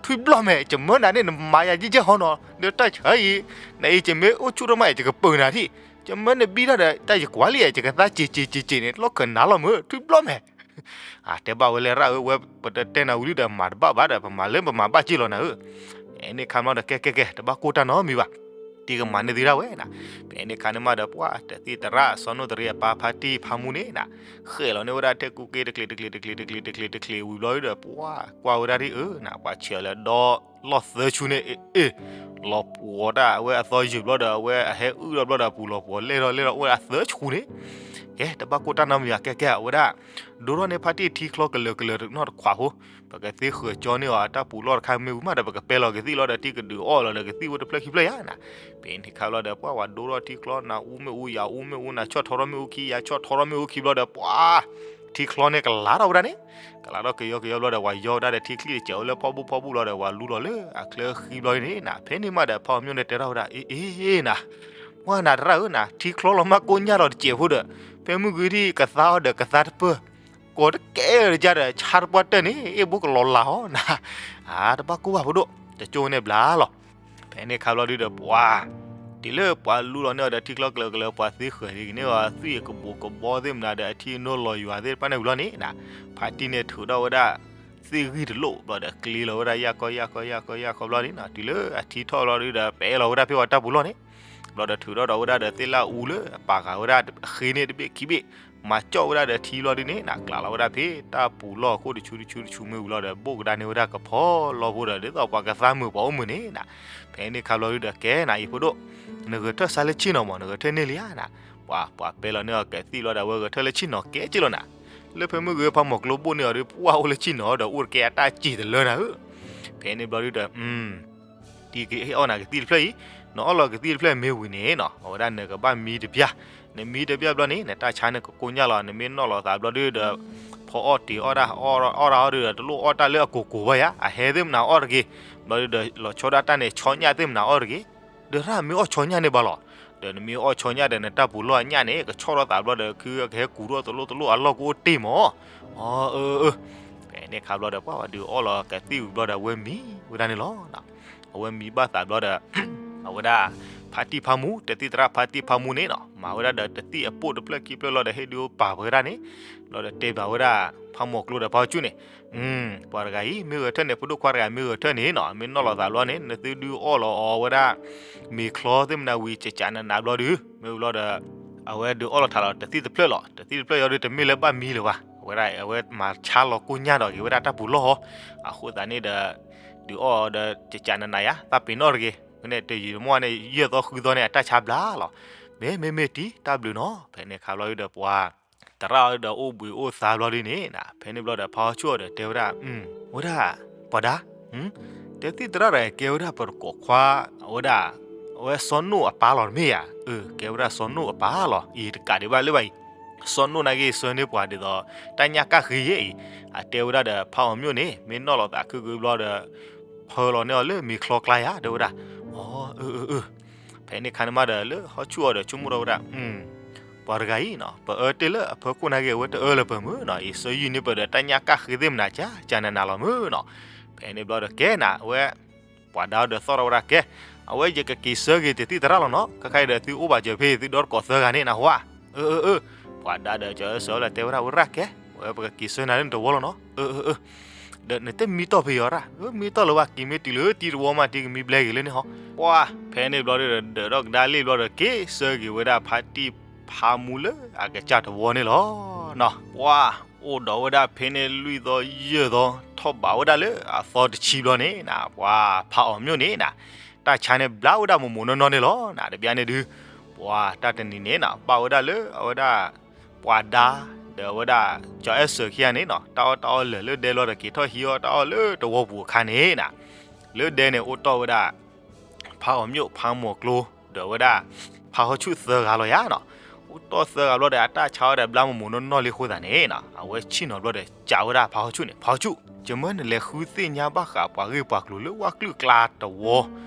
ထွံၣ်ဘျီၣ်မဲာ် ယမၢနၤန့ၣ် နမၤယၤယဲၢ်ယဲၢ်ဟီနီၤ, ဒီးတၢ်ဆါအံၤ, နအံၤယမ့ၢ်အိၣ်ဆူၣ်ထီၣ်မးအံၤ ယကပၢၤနၤထံၣ်, ယမၢနဘံတၢ်ဒီး တၢ်ယကွၢ်လံယၤ ယကသါစ့းစ့းစ့းစ့းန့ၣ် လီၢ်ခၢၣ်နၤလီၤမုၢ် ထွံၣ်ဘျီၣ်မဲာ် တဲဘၣ်ဝဲလၢရၣ်ဧၢ ဝဲပတတဲနၤဝံၤလံဒီး မၤတဘၣ်ဘၣ်ဒီး ပမၤလၢပမၤဘၣ်က့ၢ်လီၤနၤဧၢ, ဖဲန့ၣ်ခါမးဒီး ကဲကဲကဲ တဘၣ်ကိၢ်တၢ်နီတမံၤဘၣ်, တံၤကမၤန့ၢ်သုဒၣ်ဝဲနၤ, ဖဲန့ၣ်ခါန့ၣ်မးဒီး ပှၤတသံၣ်သရၣ် စီၤနိၣ်တရံးအပၢ်ဖါတံၢ်ဖါမူန့ၣ်နၤ, ဃဲၣ်လီၤန့ၢ်ဝဲဒၣ်ထဲကူက့တကျ့ၤတကျ့ၤတကျ့ၤတကျ့ၤတကျ့ၤတကျ့ၤ တကျ့ၤဝံၤဘျီဒီး ပှၤကွၢ်ဝဲဒၣ်ဒ်အၢနၤ ပှၤဆဲးအီၤလၢဒီလီၢ်သၢဆူန့ၣ် အ့ၣ် လီၤပှီၤတၢ်အဝဲအသီယုာ်ဘျီဒီး အဝဲအဟဲအုၣ်ထီၣ်ဘျီဒီး အပူၤလီၤပှီၤလဲၢ်ထီၣ်လဲၢ်ထီၣ်အိၣ်ဝဲဒၣ်သၢဆူန့ၣ်, ကဲ တဘၣ်ကိၢ်တၢ်နီတမံၤဘၣ် ကဲကဲ အဝဲဒၣ် ဒိထီၣ်န့ၢ်ဖါတံၢ်ထံချီကလၢာ်ကလၢာ်နီတခွးဖိ, ပကသ့ဃၢၤကၠီန့ၢ်အီၤအတၢ်ပူၤလီၢ်တခါမ့ၢ်ဝံၤမးဒီး ပကပဲလီၤကသံၣ်လီၤဒီး တံၤကဒုးအီၣ်လီၤဒီးကသံၣ်အိၣ်တဖျၢၣ်ခံဖျၢၣ်ယါနၤ, ဖဲန့ၣ်ခါလီၤဒီး ပှၤဝဲဒိထီၣ်ထံချီ နၤအူမ့ၣ်အူယၤအူမ့ၣ်အူ နၤဆီၣ်ထီထီၣ်မ့ၣ်အူခံ ယၤဆီၣ်ထီထီၣ်မ့ၣ်အူခံဘျီဒီး ပှၤ ထံချီန့ၣ်ကလၤထီၣ်ဝဲဒၣ်န့ၣ်, ကလၤထီၣ်ကယီကယီဘျီဒီး ပှၤယီဝဲဒၣ်ဒီးထံချံတစဲးအိၣ်လၢဖီဘိဖီဘိလီၤဒီး ပှၤလူလီၤလၢအချၢဃံဘျီန့ၣ်နၤ, ဖဲန့ၣ်မးဒီး ဖီမိၢ်န့ၣ်တဲထီၣ်ဝဲဒၣ် အ့ၣ်အ့ၣ်နၤ, ပှၤနၤတရၣ်ဧၢနၤ ထံချီလီၤမးကိညၢ်လီၤတစဲးဖိဒီး, ဖဲမုၢ်ဂ့ၤဒ်ကသါအီၤဒီးကသါတပၢၢ်, ကိးတကဲလၢကဒါဒီး ဆါတပှၢ်တၢၢ်န့ၣ် အ့ၣ်ဘိကလီၤလၤအီၤနၤ, အါ တဘၣ်ကိၢ်ဘၣ်ဖိဒိၣ် တကၠိန့ၣ်ဘျါလီၤ ဖဲန့ၣ်ခါဘျီဒုဒီးပှၤ, တုၤလၢပှၤလူလီၤန့ၢ်အီၤဒီးထံချီကလၢာ်ကလၢာ် ပှၤသ့ဃၢၤဒ်ကန့ၢ်အီၤ သွံၣ်အကဘူးကဘီသ့ၣ်မနၤဒီး အထံအနိလီၤယွၤသ့ၣ်တဖၣ်န့ၣ်ဝံၤလီၤန့ၣ်နၤ, ဖါတံၢ်န့ၣ်ထုးထီၣ်ဝဲဒၣ် သ့ၣ်ဂံၢ်တလိၣ်ဘျီဒီး ကျ့လီၤဝဲဒၣ်ယၢ်ကီယၢ်ကီယၢ်ကီယၢ်ကီဘျီန့ၣ်နၤ, တုၤလၢအထံထီၣ်ဘျီဒုဒီး ပဲလီၤဝဲဒၣ်ဖဲပှၤတၢ်ပူၤလီၢ်န့ၣ်, ဘျီဒီးထုးထီၣ်ဒီးဝဲဒၣ်ဒီးသ့ၣ်လၢအအူလၢအပာ်ဃာ်ဝဲဒၣ်အဃ့န့ၣ်တဘ့ၣ်ခံဘ့ၣ်, မၤကၠီၣ်ဝဲဒၣ်ဒီးထံဘျီဒုန့ၣ်နၤ, ကျးလီၤဝဲဒၣ်ဖဲတၢ်ပူၤလီၢ်အခိၣ်တဆူတဆူတဆူမ့ၢ်ဝံၤလီၤဒီး ဘိၣ်ကဒါန့ၢ်ဝဲဒၣ်ကဖီလီဖိဒီး ဒ်သိးပှၤကသါမုာ်ပှၤအိၣ်မုာ်န့ၣ်နၤ, ဖဲန့ၣ်ခါဘျီဒုဒီးကဲနၤ အံၤဖိဒိၣ်, နဂဲၤထၢၣ်ဆါလၢဆ့ၣ်နီၤမး နဂဲၤထၢၣ်န့ၢ်လံဧါနၤ, ပှၤ ပှၤပဲလီၤန့ၢ်အီၤကသံၣ်ဘျီဒီး အဝဲဂဲၤထၢၣ်လၢဆ့ၣ်နီၤကဲက့ၢ်လီၤနၤ, လၢဖဲမုၢ်ဂ့ၤဖါမိၢ်ကျိဘိၣ်န့ၢ်အီၤဒီး ပှၤအိၣ်လၢဆ့ၣ်နီၤဒီး အိၣ်တကဲအတၢ်စ့ၢ်တလၢနၤဧၢ, ဖဲန့ၣ်ဘျီဒုဒီး တံၤကအီၣ်နၤကသံၣ်တဖျၢၣ်အံၤ, နအီၣ်လီၤကသံၣ်တဖျၢၣ်မ့ၢ်ဝံၤန့ၣ်နၤ အဝဲဒၣ်နကဘၣ်မံတပျၢ်, နမံတပျၢ်ဘျီန့ၣ် နတၢ်ဆါန့ၣ်ကကိညၢ်လီၤ, နမ့ၢ်နီၣ်လီၤသးဘျီဒုဒီး ဖီအီၣ်တ့ၤအီၣ်တၢ် အီၣ်တၢ်အီၣ်ဒုဒီး တလိၣ်အီၣ်တၢ်လၢအကိၢ်ကိၢ်ဘၣ်ယါ, အဟဲသ့ၣ်မနၤအီၣ်တဂ့ၤ, ဘျီဒုဒီး လီၤဆီဒၣ်တၢ်န့ၣ် ဆီညၣ်သ့ၣ်မနၤအီၣ်တဂ့ၤ, ဒီးရၣ်မ့ၢ်အီၣ်ဆီညၣ်န့ၣ်ဘၣ်လီၤ, ဒီးနမ့ၢ်အီၣ်ဆီညၣ်ဒီး နတၢ်ပူၤလီၢ်အညၣ်န့ၣ် ကဆီၣ်ထီၣ်သးဘျီဒီး ခုကဟဲကူးထီၣ်တလိၣ်တလိၣ်အလီၢ်ကအိၣ်တ့ၢ်မး, အၢ အၢ အၢ ဖဲန့ၣ်ခါဘျီဒီး ပှၤဒုးအီၣ်လီၤကသံၣ်ဝံၤဘျီဒီး အဝဲမံဝဲဒၣ်န့ၣ်လီၤ. အဝဲမံဘၣ်သးဘျီဒီး အဝဲဒၣ် ဖါတံၢ်ဖါမူ တသံၣ်သရၣ်ဖါတံၢ်ဖါမူန့ၣ်နၤ မၤဝဲဒၣ်ဒီးတသံၣ်အပိၢ်တဖျၢၣ်ခံဖျၢၣ်လီၤဒီး ဟ့ၣ်ဒုးပာ်ပှၤဝဲဒၣ်န့ၣ်, ဘျီဒီးတဲဘၣ်ဝဲဒၣ် ဖါမိၢ်ကျိဒီးဖါဟီၣ်ဆူၣ်န့ၣ်, ပှၤတဂၤအံၤ မ့ၢ်ဂဲၤထၢၣ်န့ၣ် ဖိဒိၣ်ခွါတဂၤမ့ၢ်ဂဲၤထၢၣ်န့ၣ်နၤ မ့ၢ်နီၣ်လီၤသးဘျီန့ၣ် နသုဒုးအီၣ်လီၤအီၤဝဲဒၣ် မ့ၤချီသ့ၣ်မနၤဝံၤ ကကးနးနးဘျီဒုး မ့ၢ်ဘျီဒီး အဝဲဒုးအီၣ်လီၤထးလီၤတသံၣ်တဖျၢၣ်လီၤ. တသံၣ်တဖျၢၣ်အံၤဒုး တမ့ၢ်လၢဘၣ်မံလၢၤဘၣ်. အဝဲဒၣ် အဝဲမၤဆါလီၤကိၢ်ညၢ်ဒီးက့ၤဝဲဒၣ်တၢ်ပူၤလီၢ်ဟီ, အဃိသတးန့ၣ်ဒီး ဒုးအီၣ်အီၤဒီး ကကးနးနးယါ သးပ့ၤနီၣ်တဂ့ၤ. ဖဲန့ၣ် တယံာ်တမီၢ်န့ၣ် ယဲၢ်သီဃုသီန့ၣ် အတၢ်ဆါဘျါလီၤ. မ့ၢ် မ့ၢ် မ့ၢ်တံၤ တၢ်ဘျုးနီၤ. ဖဲန့ၣ်ခါဘျီဒုးဒီး ပှၤသရၣ်အီၤဒုးဒီး အိၣ်ဘှံးအိၣ်သါဘျီဒုးန့ၣ်နၤ, ဖဲန့ၣ်ဘျီဒီး ဖါဟီၣ်ဆူၣ်အီၤဒီးတဲဝဲဒၣ်, ဝဲဒၣ် ပှၤဒါ တသံၣ်သရၣ်ဒီးကဲဝဲဒၣ်ပတကိးခွါ, အဝဲဒၣ် အဝဲစီၤနိၣ်အပၢ်လီၤတမ့ၢ်ဧါ. အၢ ကဲဝဲဒၣ်စီၤနိၣ်အပၢ်လီၤ. အံၤတကးဒံးဘၣ်လၢၤဘၣ်အံၤ, စီၤနိၣ်နာ်က့ ဆှၢန့ၢ်ပှၤဒ်သိး တၢ်ညၣ်ကၣ်ဃ့ယဲအံၤ, အတဲဝဲဒၣ်ဒီးဖါအီၤမျိၣ်န့ၣ် မ့ၢ်နီၣ်လီၤသးခုက့ၤဘျီဒီး ဖၢလီၤန့ၢ်အီၤလၢမ့ၤချီကျါယါ တဲဝဲဒၣ်. အီ အၢ အၢ အၢ ဖဲန့ၣ်ခါန့ၣ်မးဒီး လၢဟီၣ်ဆူၣ်အီၤဒီးဆိကမိၣ်ထီၣ်ဝဲဒၣ်, ပှၤတဂၤအံၤနီၤ ပအၢတ့ၢ်လၢအဖၢခိၣ်နာ်က့ အဝဲတအၢလၢၤပၢၢ်မုၢ်နီၤ, အံၤဆၢယုၢ်န့ၢ်ပၢၢ်ဒီးတၢ်ညၣ်ကၣ်ဃ့သ့ၣ်မနၤ ကကးနးနးလီၤမုၢ်နီၤ. ဖဲန့ၣ်ဘျီဒီးကဲနၤ အဝဲ ပှၤဒါအီၤဒီးသီၣ်ထီၣ်ဝဲဒၣ်ကဲ, အဝဲယကက့ၤဆၢက့ၤတသံၣ်သရၣ်လီၤနီၤ, ခဲခါအံၤဒီးသုအိၣ်ဘၣ်စၢၤဖဲသုဒီတကိးသၢဂၤန့ၣ်နဟါ. အၢ အၢ အၢ ပှၤဒါဒီးကၠီၤအၢၣ်စၢၤအီၤလၢတဲဝဲဒၣ်ဝဲရၣ်ကဲ, ဝဲပကက့ၤဆၢနၤလၢနတဝီလီၤနီၤ. အၢ အၢ အၢ ဒီးနတမံတီၢ်ဖဲအံၤရၣ်, မံတီၢ်လၢၤဘၣ်, က့ၤမ့ၢ်တုၤလၢတံၤတဝီမး တံၤကမံဘျဲက့ၤလၢန့ၣ်ဟီ. ပှၤ ဖဲန့ၣ်ဘျီဒီး ဒၢးထီၣ်ကဒါလံဘျီဒီး က့ၤဆၢက့ၤဝဲဒၣ်ဖါတံၢ်ဖါမူလၢအကစၢ်တဝီန့ၣ်လီၤ. ပှၤ အိၣ်ဒီးဝဲဒၣ်ဖဲန့ၣ်လွံၢ်သီယဲၢ်သီ ထီၣ်ဘးဝဲဒၣ်လၢအသီတဆံဘျီန့ၣ်နၤ, ပှၤဖးအီၤမျိၣ်န့ၣ်နၤ, တၢ်ဆါန့ၣ်ဘျါဝဲဒၣ်မိၢ်မိၢ်နီၢ်နီၢ်န့ၣ်လီၤနၤ. တဘျီန့ၣ်ဒုး ပှၤတၢ်တနံၤန့ၣ်နၤ ဘၣ်ဝဲဒၣ်လၢအဝဲဒၣ် ပှၤဒါ ဒီးအဝဲဒၣ် ကၠီၤအဲၣ်စၢၤခံဂၤန့ၣ်နၤ တၢ်အီၣ်တၢ်အီလၢာ်လၢဒဲလီၤဒီး က့ၤထီၣ်ဟံးအီၣ်တၢ်အီၣ်လၢတဝီပူၤအခါန့ၣ်နၤ, လၢဒဲန့ၣ်အိၣ်တီၢ်ဝဲဒၣ် ဖးအီၤမျိၣ် ဖးမီၤကျိ ဒီးအဝဲဒၣ် ဖးဟီၣ်ဆူၣ်သၢဂၤလီၤယါနၤ. အိၣ်တီၢ်သၢဂၤဘျီဒီး အတၢ်ဆါအီၣ်ဒီးဘျါမိၢ်မိၢ်နီၢ်နီၢ်လံအဃိသတးန့ၣ်နၤ အဝဲဆ့ၣ်နီၤဘျီဒီး ကးဝဲဒၣ်ဖးဟီၣ်ဆူၣ်န့ၣ်, ဖးဟီၣ်ဆူၣ်, ယမၢနလဲၤဃုသ့ၣ်ညါဘၣ်ဃးပှၤဂ့ၢ်ပှၤကျိၤလၢဝၣ်ကျုၢ်ကျါတဝီ,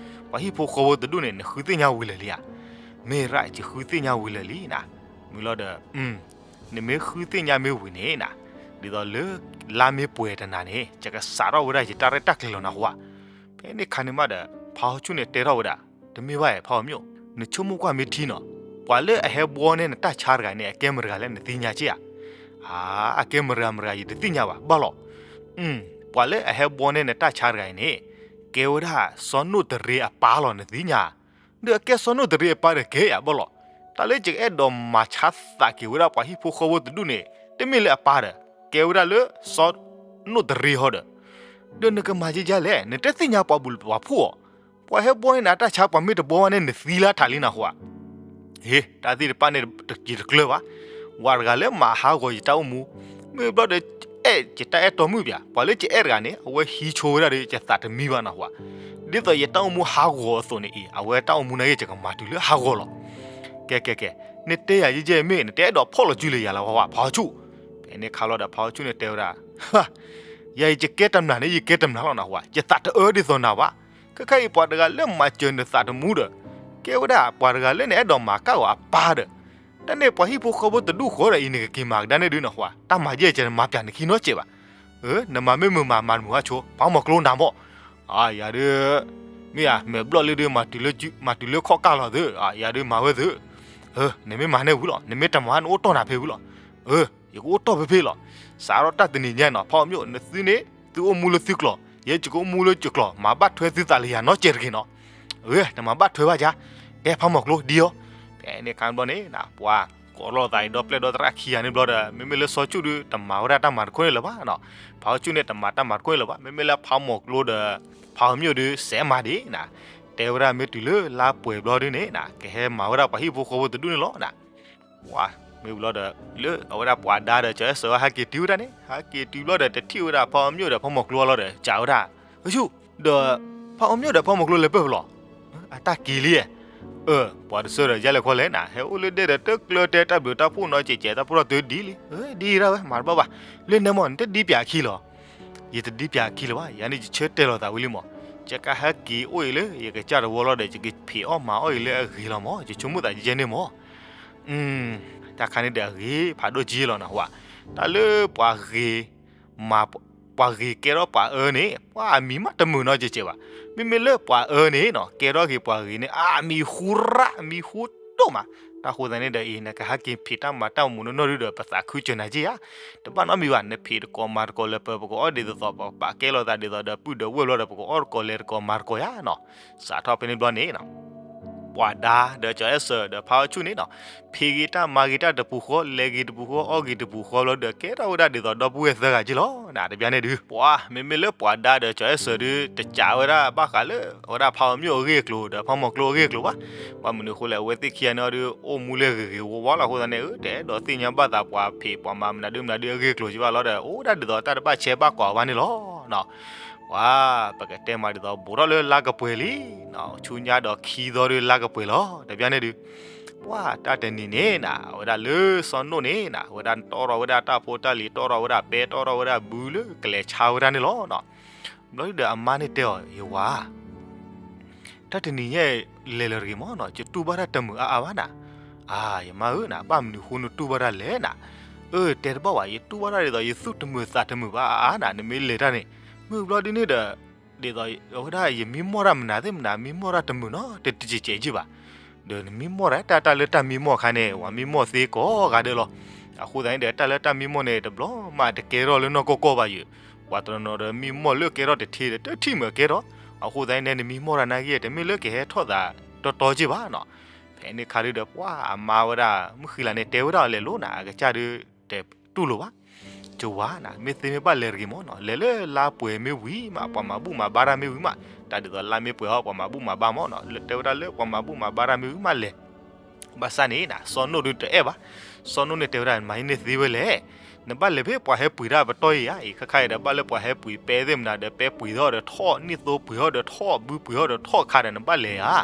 ပှၤဟံၣ်ဖိဃီဖိတဒူၣ်န့ၣ် နဃုသ့ၣ်ညါဝံၤလၢာ်လံဧါ. မ့ၢ်ရၣ် ယဃုသ့ၣ်ညါဝံၤလၢာ်လံနၤ. မ့ၢ်လီၤဒီး နမ့ၢ်ဃုသ့ၣ်ညါမ့ၢ်ဝံၤန့ၣ်နၤ, ဒ်သိးလၢလါမ့ၢ်ပှဲၤတနၤန့ၣ် ယကစးထီၣ်ဝဲဒၣ်ယတၢ်ရဲၣ်တၢ်ကျဲၤလီၤနၤဟူဧါ. ဖဲန့ၣ်ခါန့ၣ်မးဒီး ဖးဟီၣ်ဆူၣ်န့ၣ်တဲထီၣ်ဝဲဒၣ်, တမ့ၢ်ဘၣ်ဧါ ဖးအီၤမျိၣ်, နဆိကမိၣ်ကွၢ်မ့ၢ်ထံနီၤ, ပှၤလၢအဟဲဘှီန့ၢ်နတၢ်ဆါတဂၤန့ၣ် အကဲမတၤတဂၤလဲၣ် နသ့ၣ်ညါက့ဧါ. အါ, အကဲမတၤမတၤ ယတသ့ၣ်ညါဘၣ်, ဘၣ်လီၤ. ပှၤလၢအဟဲဘှီန့ၢ်နတၢ်ဆါတဂၤအံၤန့ၣ် ကဲဝဲဒၣ်စီၤနိၣ်တရံအပၢ်လီၤ နသ့ၣ်ညါ. ဒီးအကဲစီၤနိၣ်တရံအပၢ်ဒီးကဲယၤဘၣ်လီၤ. တၢ်လၢယကအဲၣ်ဒိးမၤဆါသးက့ၤဝဲဒၣ်ပှၤဟံၣ်ဖိဃီဖိတဒူၣ်န့ၣ် တမ့ၢ်လၢအပၢ်ဒီး ကဲဝဲဒၣ်လၢစီၤနိၣ်တရံဟီဒီး ဒီးနကမၤယဲယဲလဲၣ်, နတသ့ၣ်ညါပှၤဘူၣ်ပှၤဖှိၣ်အီၤ, ပှၤဟဲဘှီန့ၢ်နတၢ်ဆါ ပှၤမ့ၢ်တဘှီဘၣ်န့ၣ် နသံလၢထးလံနၤဟူဧါ. ဟ့, တၢ်သ့ၣ်တဖၣ်န့ၣ် ယတကျၢၤဘၣ်. ဝၤတဂၤလၢမၤဟးဂီၤယတၢ်အိၣ်မူ, မ့ၢ်ဘျီဒီး အဲၣ်ယတၢ်အဲၣ်တီမုၣ်ပၠး, ပှၤလၢယအဲၣ်တဂၤန့ၣ် အဝဲဟံးဆိဝဲဒၣ်ဒီး ယသးတမံဘၣ်နၤဟူဧါ. ဒ်သိးယတၢ်အိၣ်မူဟးဂီၤအသိးန့ၣ်အံၤ အဝဲတၢ်အိၣ်မူနာ်က့ ယကမၤတုၤလၢဟးဂီၤလီၤ. ကဲကဲကဲ, နတဲယၤယဲယဲမ့ၢ် နတအဲၣ်ဒိးဖီၣ်လီၤစုလၢယၤလၢၤဘၣ် ဖးဟီၣ်ဆူၣ်. ဖဲန့ၣ်ခါလီၤဒီး ဖးဟီၣ်ဆူၣ်န့ၣ်တဲဝဲဒၣ်, ယၤအံၤယကဲတမျၢ်န့ၣ် ယကဲတမျၢ်လီၤနၤဟူဧါ, ယသးတအၢဒ်သိးနၤဘၣ်. ခဲခါအံၤပှၤတဂၤလၢမၤစၢၤနသးတမူဒီး ကဲဝဲဒၣ်ပှၤတဂၤလၢနအဲၣ်ဒိးမၤကၣ်ဂီၤအပၢ်ဒီး တၢ်န့ၣ်ပှၤဟံၣ်ဖိဃီဖိတဒူၣ်ဃီဒီးအံၤ နကက့ၤမၤကဒါန့ၣ်ဒုးနဟူဧါ, တၢ်မၤယဲၢ်ကဲနမၤပၠးနခံနီတစဲးဘၣ်. နမၤမ့ၢ်မုာ်မၤ မၤတမုာ်ဟါဆိ ဖးမီၤကျိနၤမီၢ်. ယၤဒုး မ့ၢ်ဧါ မဲာ်ဘျီၣ်လံဒုး မၤတုၤလၢခီၣ်ကၢ်လီၤသု, ယၤဒုးမၤဝဲသု. နမ့ၢ်မၤန့ၢ်ဝံၤလီၤ, နမ့ၢ်တမၤ နအိၣ်တီၢ်နၤဖဲဝံၤလီၤ. ယကအိၣ်တီၢ်ဖဲဖဲလီၤ. စးထီၣ်တၢ်တနံၤညါနီၤ ဖးအီၤမျိာ် နသုန့ၣ် သုအိၣ်မူလၢသုကျိာ်, ယဲယကအိၣ်မူလၢယကျိာ်, မၤဘၣ်ထွဲသုသးလၢယၤနီတစဲးတဂ့ၤနီၤ. နမၤဘၣ်ထွဲဘၣ်ယါ, ကဲဖးမီၤကျိဒ်အီၤ. ဖဲန့ၣ်ခါဘျီန့ၣ် ပှၤ ကိးလီၤသးအံၤဒီပျဲၢ်ဒီသရၣ်ခံဂၤန့ၣ်ဘျီဒီး မ့မ့ၢ်လၢစီၤဆူၣ်ဒုး တမၤဝဲဒၣ်တၢ်မၤတခိၣ်န့ၣ်လၢၤဘၣ်နီၤ. ဖးဟီၣ်ဆူၣ်န့ၣ် တမၤတၢ်မၤတခိၣ်န့ၣ်လၢၤဘၣ်. မ့မ့ၢ်လၢဖးမီၤကျိဒီး ဖးအီၤမျိာ်ဒုး စဲးမၤဒံးနၤ. တဲဝဲဒၣ်မ့ၢ်တုၤလၢလါပှဲၤဘျီဒုးန့ၣ်နၤ ကဟဲမၤဝဲဒၣ်ပှၤဟံၣ်ဖိဃီဖိတဒူၣ်န့ၣ်လီၤနၤ. ပှၤ မ့ၢ်ဘျီဒီး လၢအဝဲဒၣ်ပှၤဒါဒီးကၠီၤအဲၣ်စၢၤဝဲဟဲက့ၤတုၤဝဲဒၣ်န့ၣ် ဟဲက့ၤတုၤဘျီဒီး တထံၣ်ဝဲဒၣ်ဖးအီၤမျိာ်ဒီးဖးမီၤကျိလီၤဒီး စံးဝဲဒၣ်, အဆူၣ်, ဒီး ဖးအီၤမျိာ်ဒီးဖးမီၤကျိလဲၤပၢၢ်ဖဲလဲၣ်. အတၢ်က့ၤလံ. အၢ ပှၤတဆၢဒီးယဲလဲၣ်ခီလဲၣ်နၤ ဟဲအိၣ်လၢဒဲဒီးတကျၢတဲတၢ်ဘျုးတၢ်ဖှိၣ်နီၤ ကဲးကဲး တၢ်ဖှိၣ်ထီၣ်တုၤဒ်လံ. ဒ်အံၤဒၣ်ဝဲ မၤတဘၣ်ဘၣ်. လၢနဲမီၢ် နတဒ်ပၠးအခံလီၤ. ယတဒ်ပၠးအခံလၢၤဘၣ်. ယၤန့ၣ်ယဆၢတဲာ်လီၤသးဝံၤလံမီၢ်. ယကဟဲက့ၤအိၣ်အံၤလၢယကစၢ်တဝီလီၤဒီး ယကဖံးအီၣ်မၤအီၣ်အံၤလၢအဂ့ၤလီၤမီၢ်. ယဆိကမိၣ်သးယဲန့ၣ်မီၢ်. တၢ်ခါန့ၣ်ဒီးအဂ့ၤဖးဒိၣ်က့လီၤနဟူဧါ. တၢ်လၢပှၤဂ့ၤ မၤ ပှၤဂ့ၤကဲထီၣ်ပှၤအၢန့ၣ် ပှၤအမံၤမးတမုာ်နီတစဲးဘၣ်. မ့မ့ၢ်လၢပှၤအၢန့ၣ်နီၤ ကဲထီၣ်က့ၤပှၤဂ့ၤန့ၣ် အမံၤဟူရၣ် အမံၤဟူဒိၣ်မး. တၢ်ဃိသတးန့ၣ်ဒီးအံၤ နကဟဲက့ၤဖံးတၢ်မၤတၢ်မူးနီၢ်နီၢ်ဒုဒီး ပသးခုစၢၤနၤက့ဧါ. တဘၣ်နီတမံၤဘၣ် နဖံးတကိးမၤတကိးလၢပၢၤ ပကအီၣ်ဒ်သိးသိး ပကပာ်ကဲလိာ်သးဒ်သိးဒီးပုၢ်ဒီးဝဲၢ်ဘျီဒီး ပကအီၣ်တကိးလဲၤတကိးမၤတကိးယါနီၤ. စးထီၣ်ဖဲန့ၣ်ဘျီန့ၣ်နီၤ ပှၤဒါဒီးကၠီၤအဲၣ်စၢၤဒီးဖါအီၣ်ဆူၣ်န့ၣ်နီၤ ဖံးဂ့ၤတၢ်မၤဂ့ၤတၢ်တပူၤဃီ လဲၤဂ့ၤတပူၤဃီ အီၣ်ဂ့ၤတပူၤဃီဘျီဒီး ကဲထီၣ်ဝဲဒၣ်ဒ်သိးဒီပုၢ်ဝဲၢ်သၢဂၤက့လီၤ. တဘျီန့ၣ်ဒုး ပှၤ မ့မ့ၢ်လၢပှၤဒါဒီးကၠီၤအဲၣ်စၢၤဒုး တစံးဝဲဒၣ်ဘၣ်ဃးလၢ အဝဲဒၣ်ဖါအီၣ်မျိာ်အဂ့ၢ်အကျိၤ ဒီးဖါမီၤကျိအဂ့ၢ်အကျိၤဘၣ်. ဘၣ်မနုၤအဃိလဲၣ် အဝဲသ့ၣ်ခံဂၤန့ၣ်အီၤဒုး အိၣ်မူလၢဂ့ၤဂ့ၤဝါဝါလီၤ. အဃိသတးန့ၣ် တအဲၣ်ဒိးသ့ၣ်ညါဘၣ်သးပှၤဖံးပှၤမၤမနုၤဒုမနုၤဒုအဂ့ၢ်အကျိၤက့ဘၣ်လီၤဒီး အိၣ်ဝဲဒၣ်ဒ်သိးတၢ်တဘၣ်ဆဲးဘၣ်ကွၢ်ဘၣ်န့ၣ်လီၤ. ပှၤ ပကတဲမးဒ်သိး ဘူးထီၣ်လၢလါကပှဲၤလံနီၤ ဆူညါဒီးခံသီဒုးလါကပှဲၤလီၤ. တဘျီန့ၣ်ဒုး ပှၤတၢ်တနံၤန့ၣ်နၤ အဝဲဒၣ်လၢစီၤနိၣ်န့ၣ်နၤ အဝဲဒၣ်တီၣ်ထီၣ်ဝဲဒၣ်တၢ်ဖိတၢ်လံၤ တီၣ်ထီၣ်ဝဲဒၣ်ပဲ တီၣ်ထီၣ်ဝဲဒၣ်ဘုလၢကလဲၤဆါဝဲဒၣ်န့ၣ်လီၤ. ဘျီဒုးဒီးအမါန့ၣ်တဲအီၤ ယဝၤ တၢ်တနံၤညါအံၤ လဲၤလၢၤတဂ့ၤမီၢ်နီၤ ယတူၢ်ဘၣ်တၢ်တမုာ်အါအါဘၣ်နၤ. အါ ယမါဧၢနၤ ဘၣ်မနုၤဃိနတူၢ်ဘၣ်တၢ်လဲၣ်နၤ. အၢ တဲတဘၣ်ဘၣ် ယတူၢ်ဘၣ်တၢ်ဒ်သိး ယသူၣ်တမုာ်သးတမုာ်ဘၣ်အါအါနၤ နမ့ၢ်လဲၤတၢ်န့ၣ် မ့ၢ်ဘျီဒုးန့ၣ်ဒီး ဒ်သိး အဝဲဒၣ်ယမံမီၢ်တၢ်မနုၤသ့ၣ်မနုၤ မံမီၢ်တၢ်တမုာ်နီတစဲးစဲးက့ဘၣ်. ဒီးနမံမီၢ်တၢ် တၢ်တၢ်လၢတၢ်မံမီၢ်အခါန့ၣ် ပှၤမံမီၢ်သ့ကိးဂၤဒဲးလီၤ. အဃိသတးန့ၣ်ဒီး တၢ်လၢတၢ်မံမီၢ်န့ၣ် တဘျီမးတကဲထီၣ်လၢနီၢ်ကီၢ်ကီၢ်ဘၣ်ယုၤ. ပှၤတနီၤနီၤဒီးမံမီၢ်လၢကဲထီၣ်တထ့ဒီး တထံၣ်မ့ၢ်ကဲထီၣ်, အဃိသတးန့ၣ် နမံမီၢ်တၢ်နာ်က့ တမ့ၢ်လၢကဟဲထီၣ်သးတီတီက့ဘၣ်နီၤ. ဖဲန့ၣ်ခါဒုဒီး ပှၤအမါဝဲဒၣ် မုၣ်ဃံလၤန့ၣ် တဲဝဲဒၣ်အီၤ လဲၤလိၤနၤ အကစၢ်ဒု တတူၢ်လိာ်ဘၣ်, ကဝၤနၤ မ့ၢ်သ့မ့ၢ်ဘၣ်လဲၤတဂ့ၤမၢ်နီၤ, လဲၤလၢလါပှဲၤမ့ၢ်ဝံၤမး ပှၤမၤဘူၣ်မၤဘါတၢ်မ့ၢ်ဝံၤမး, တၢ်ဒ်သိးလါမ့ၢ်ပှဲၤဟီ ပှၤမၤဘူၣ်မၤဘါမၢ်နီၤ, လၢတဲဝဲဒၣ်လၢပှၤမၤဘူၣ်မၤဘါတၢ်မ့ၢ်ဝံၤမးလဲၤ ဘၣ်ဆၣ်န့ၣ်နၤ စီၤနိၣ်ဒုတအဲၣ်ဘၣ်. စီၤနိၣ်န့ၣ်တဲဝဲဒၣ် မၤယန့ၢ်သ့ဝဲလဲၣ်, နဘၣ်လဲၤဖဲပှၤဟဲပှ့ၤတၢ်ပတီၢ်အံၤဧါ, အံၤခါခါအံၤဒီး ဘၣ်လၢပှၤဟဲပှ့ၤပဲသ့ၣ်မနၤဒီး ပဲပှ့ၤထီၣ်ဒီးထီၣ်, နံၣ်သိပှ့ၤထီၣ်ဒီးထီၣ်, ဘုပှ့ၤထီၣ်ဒီးထီၣ်ခါဒီး နဘၣ်လဲၤဧါ.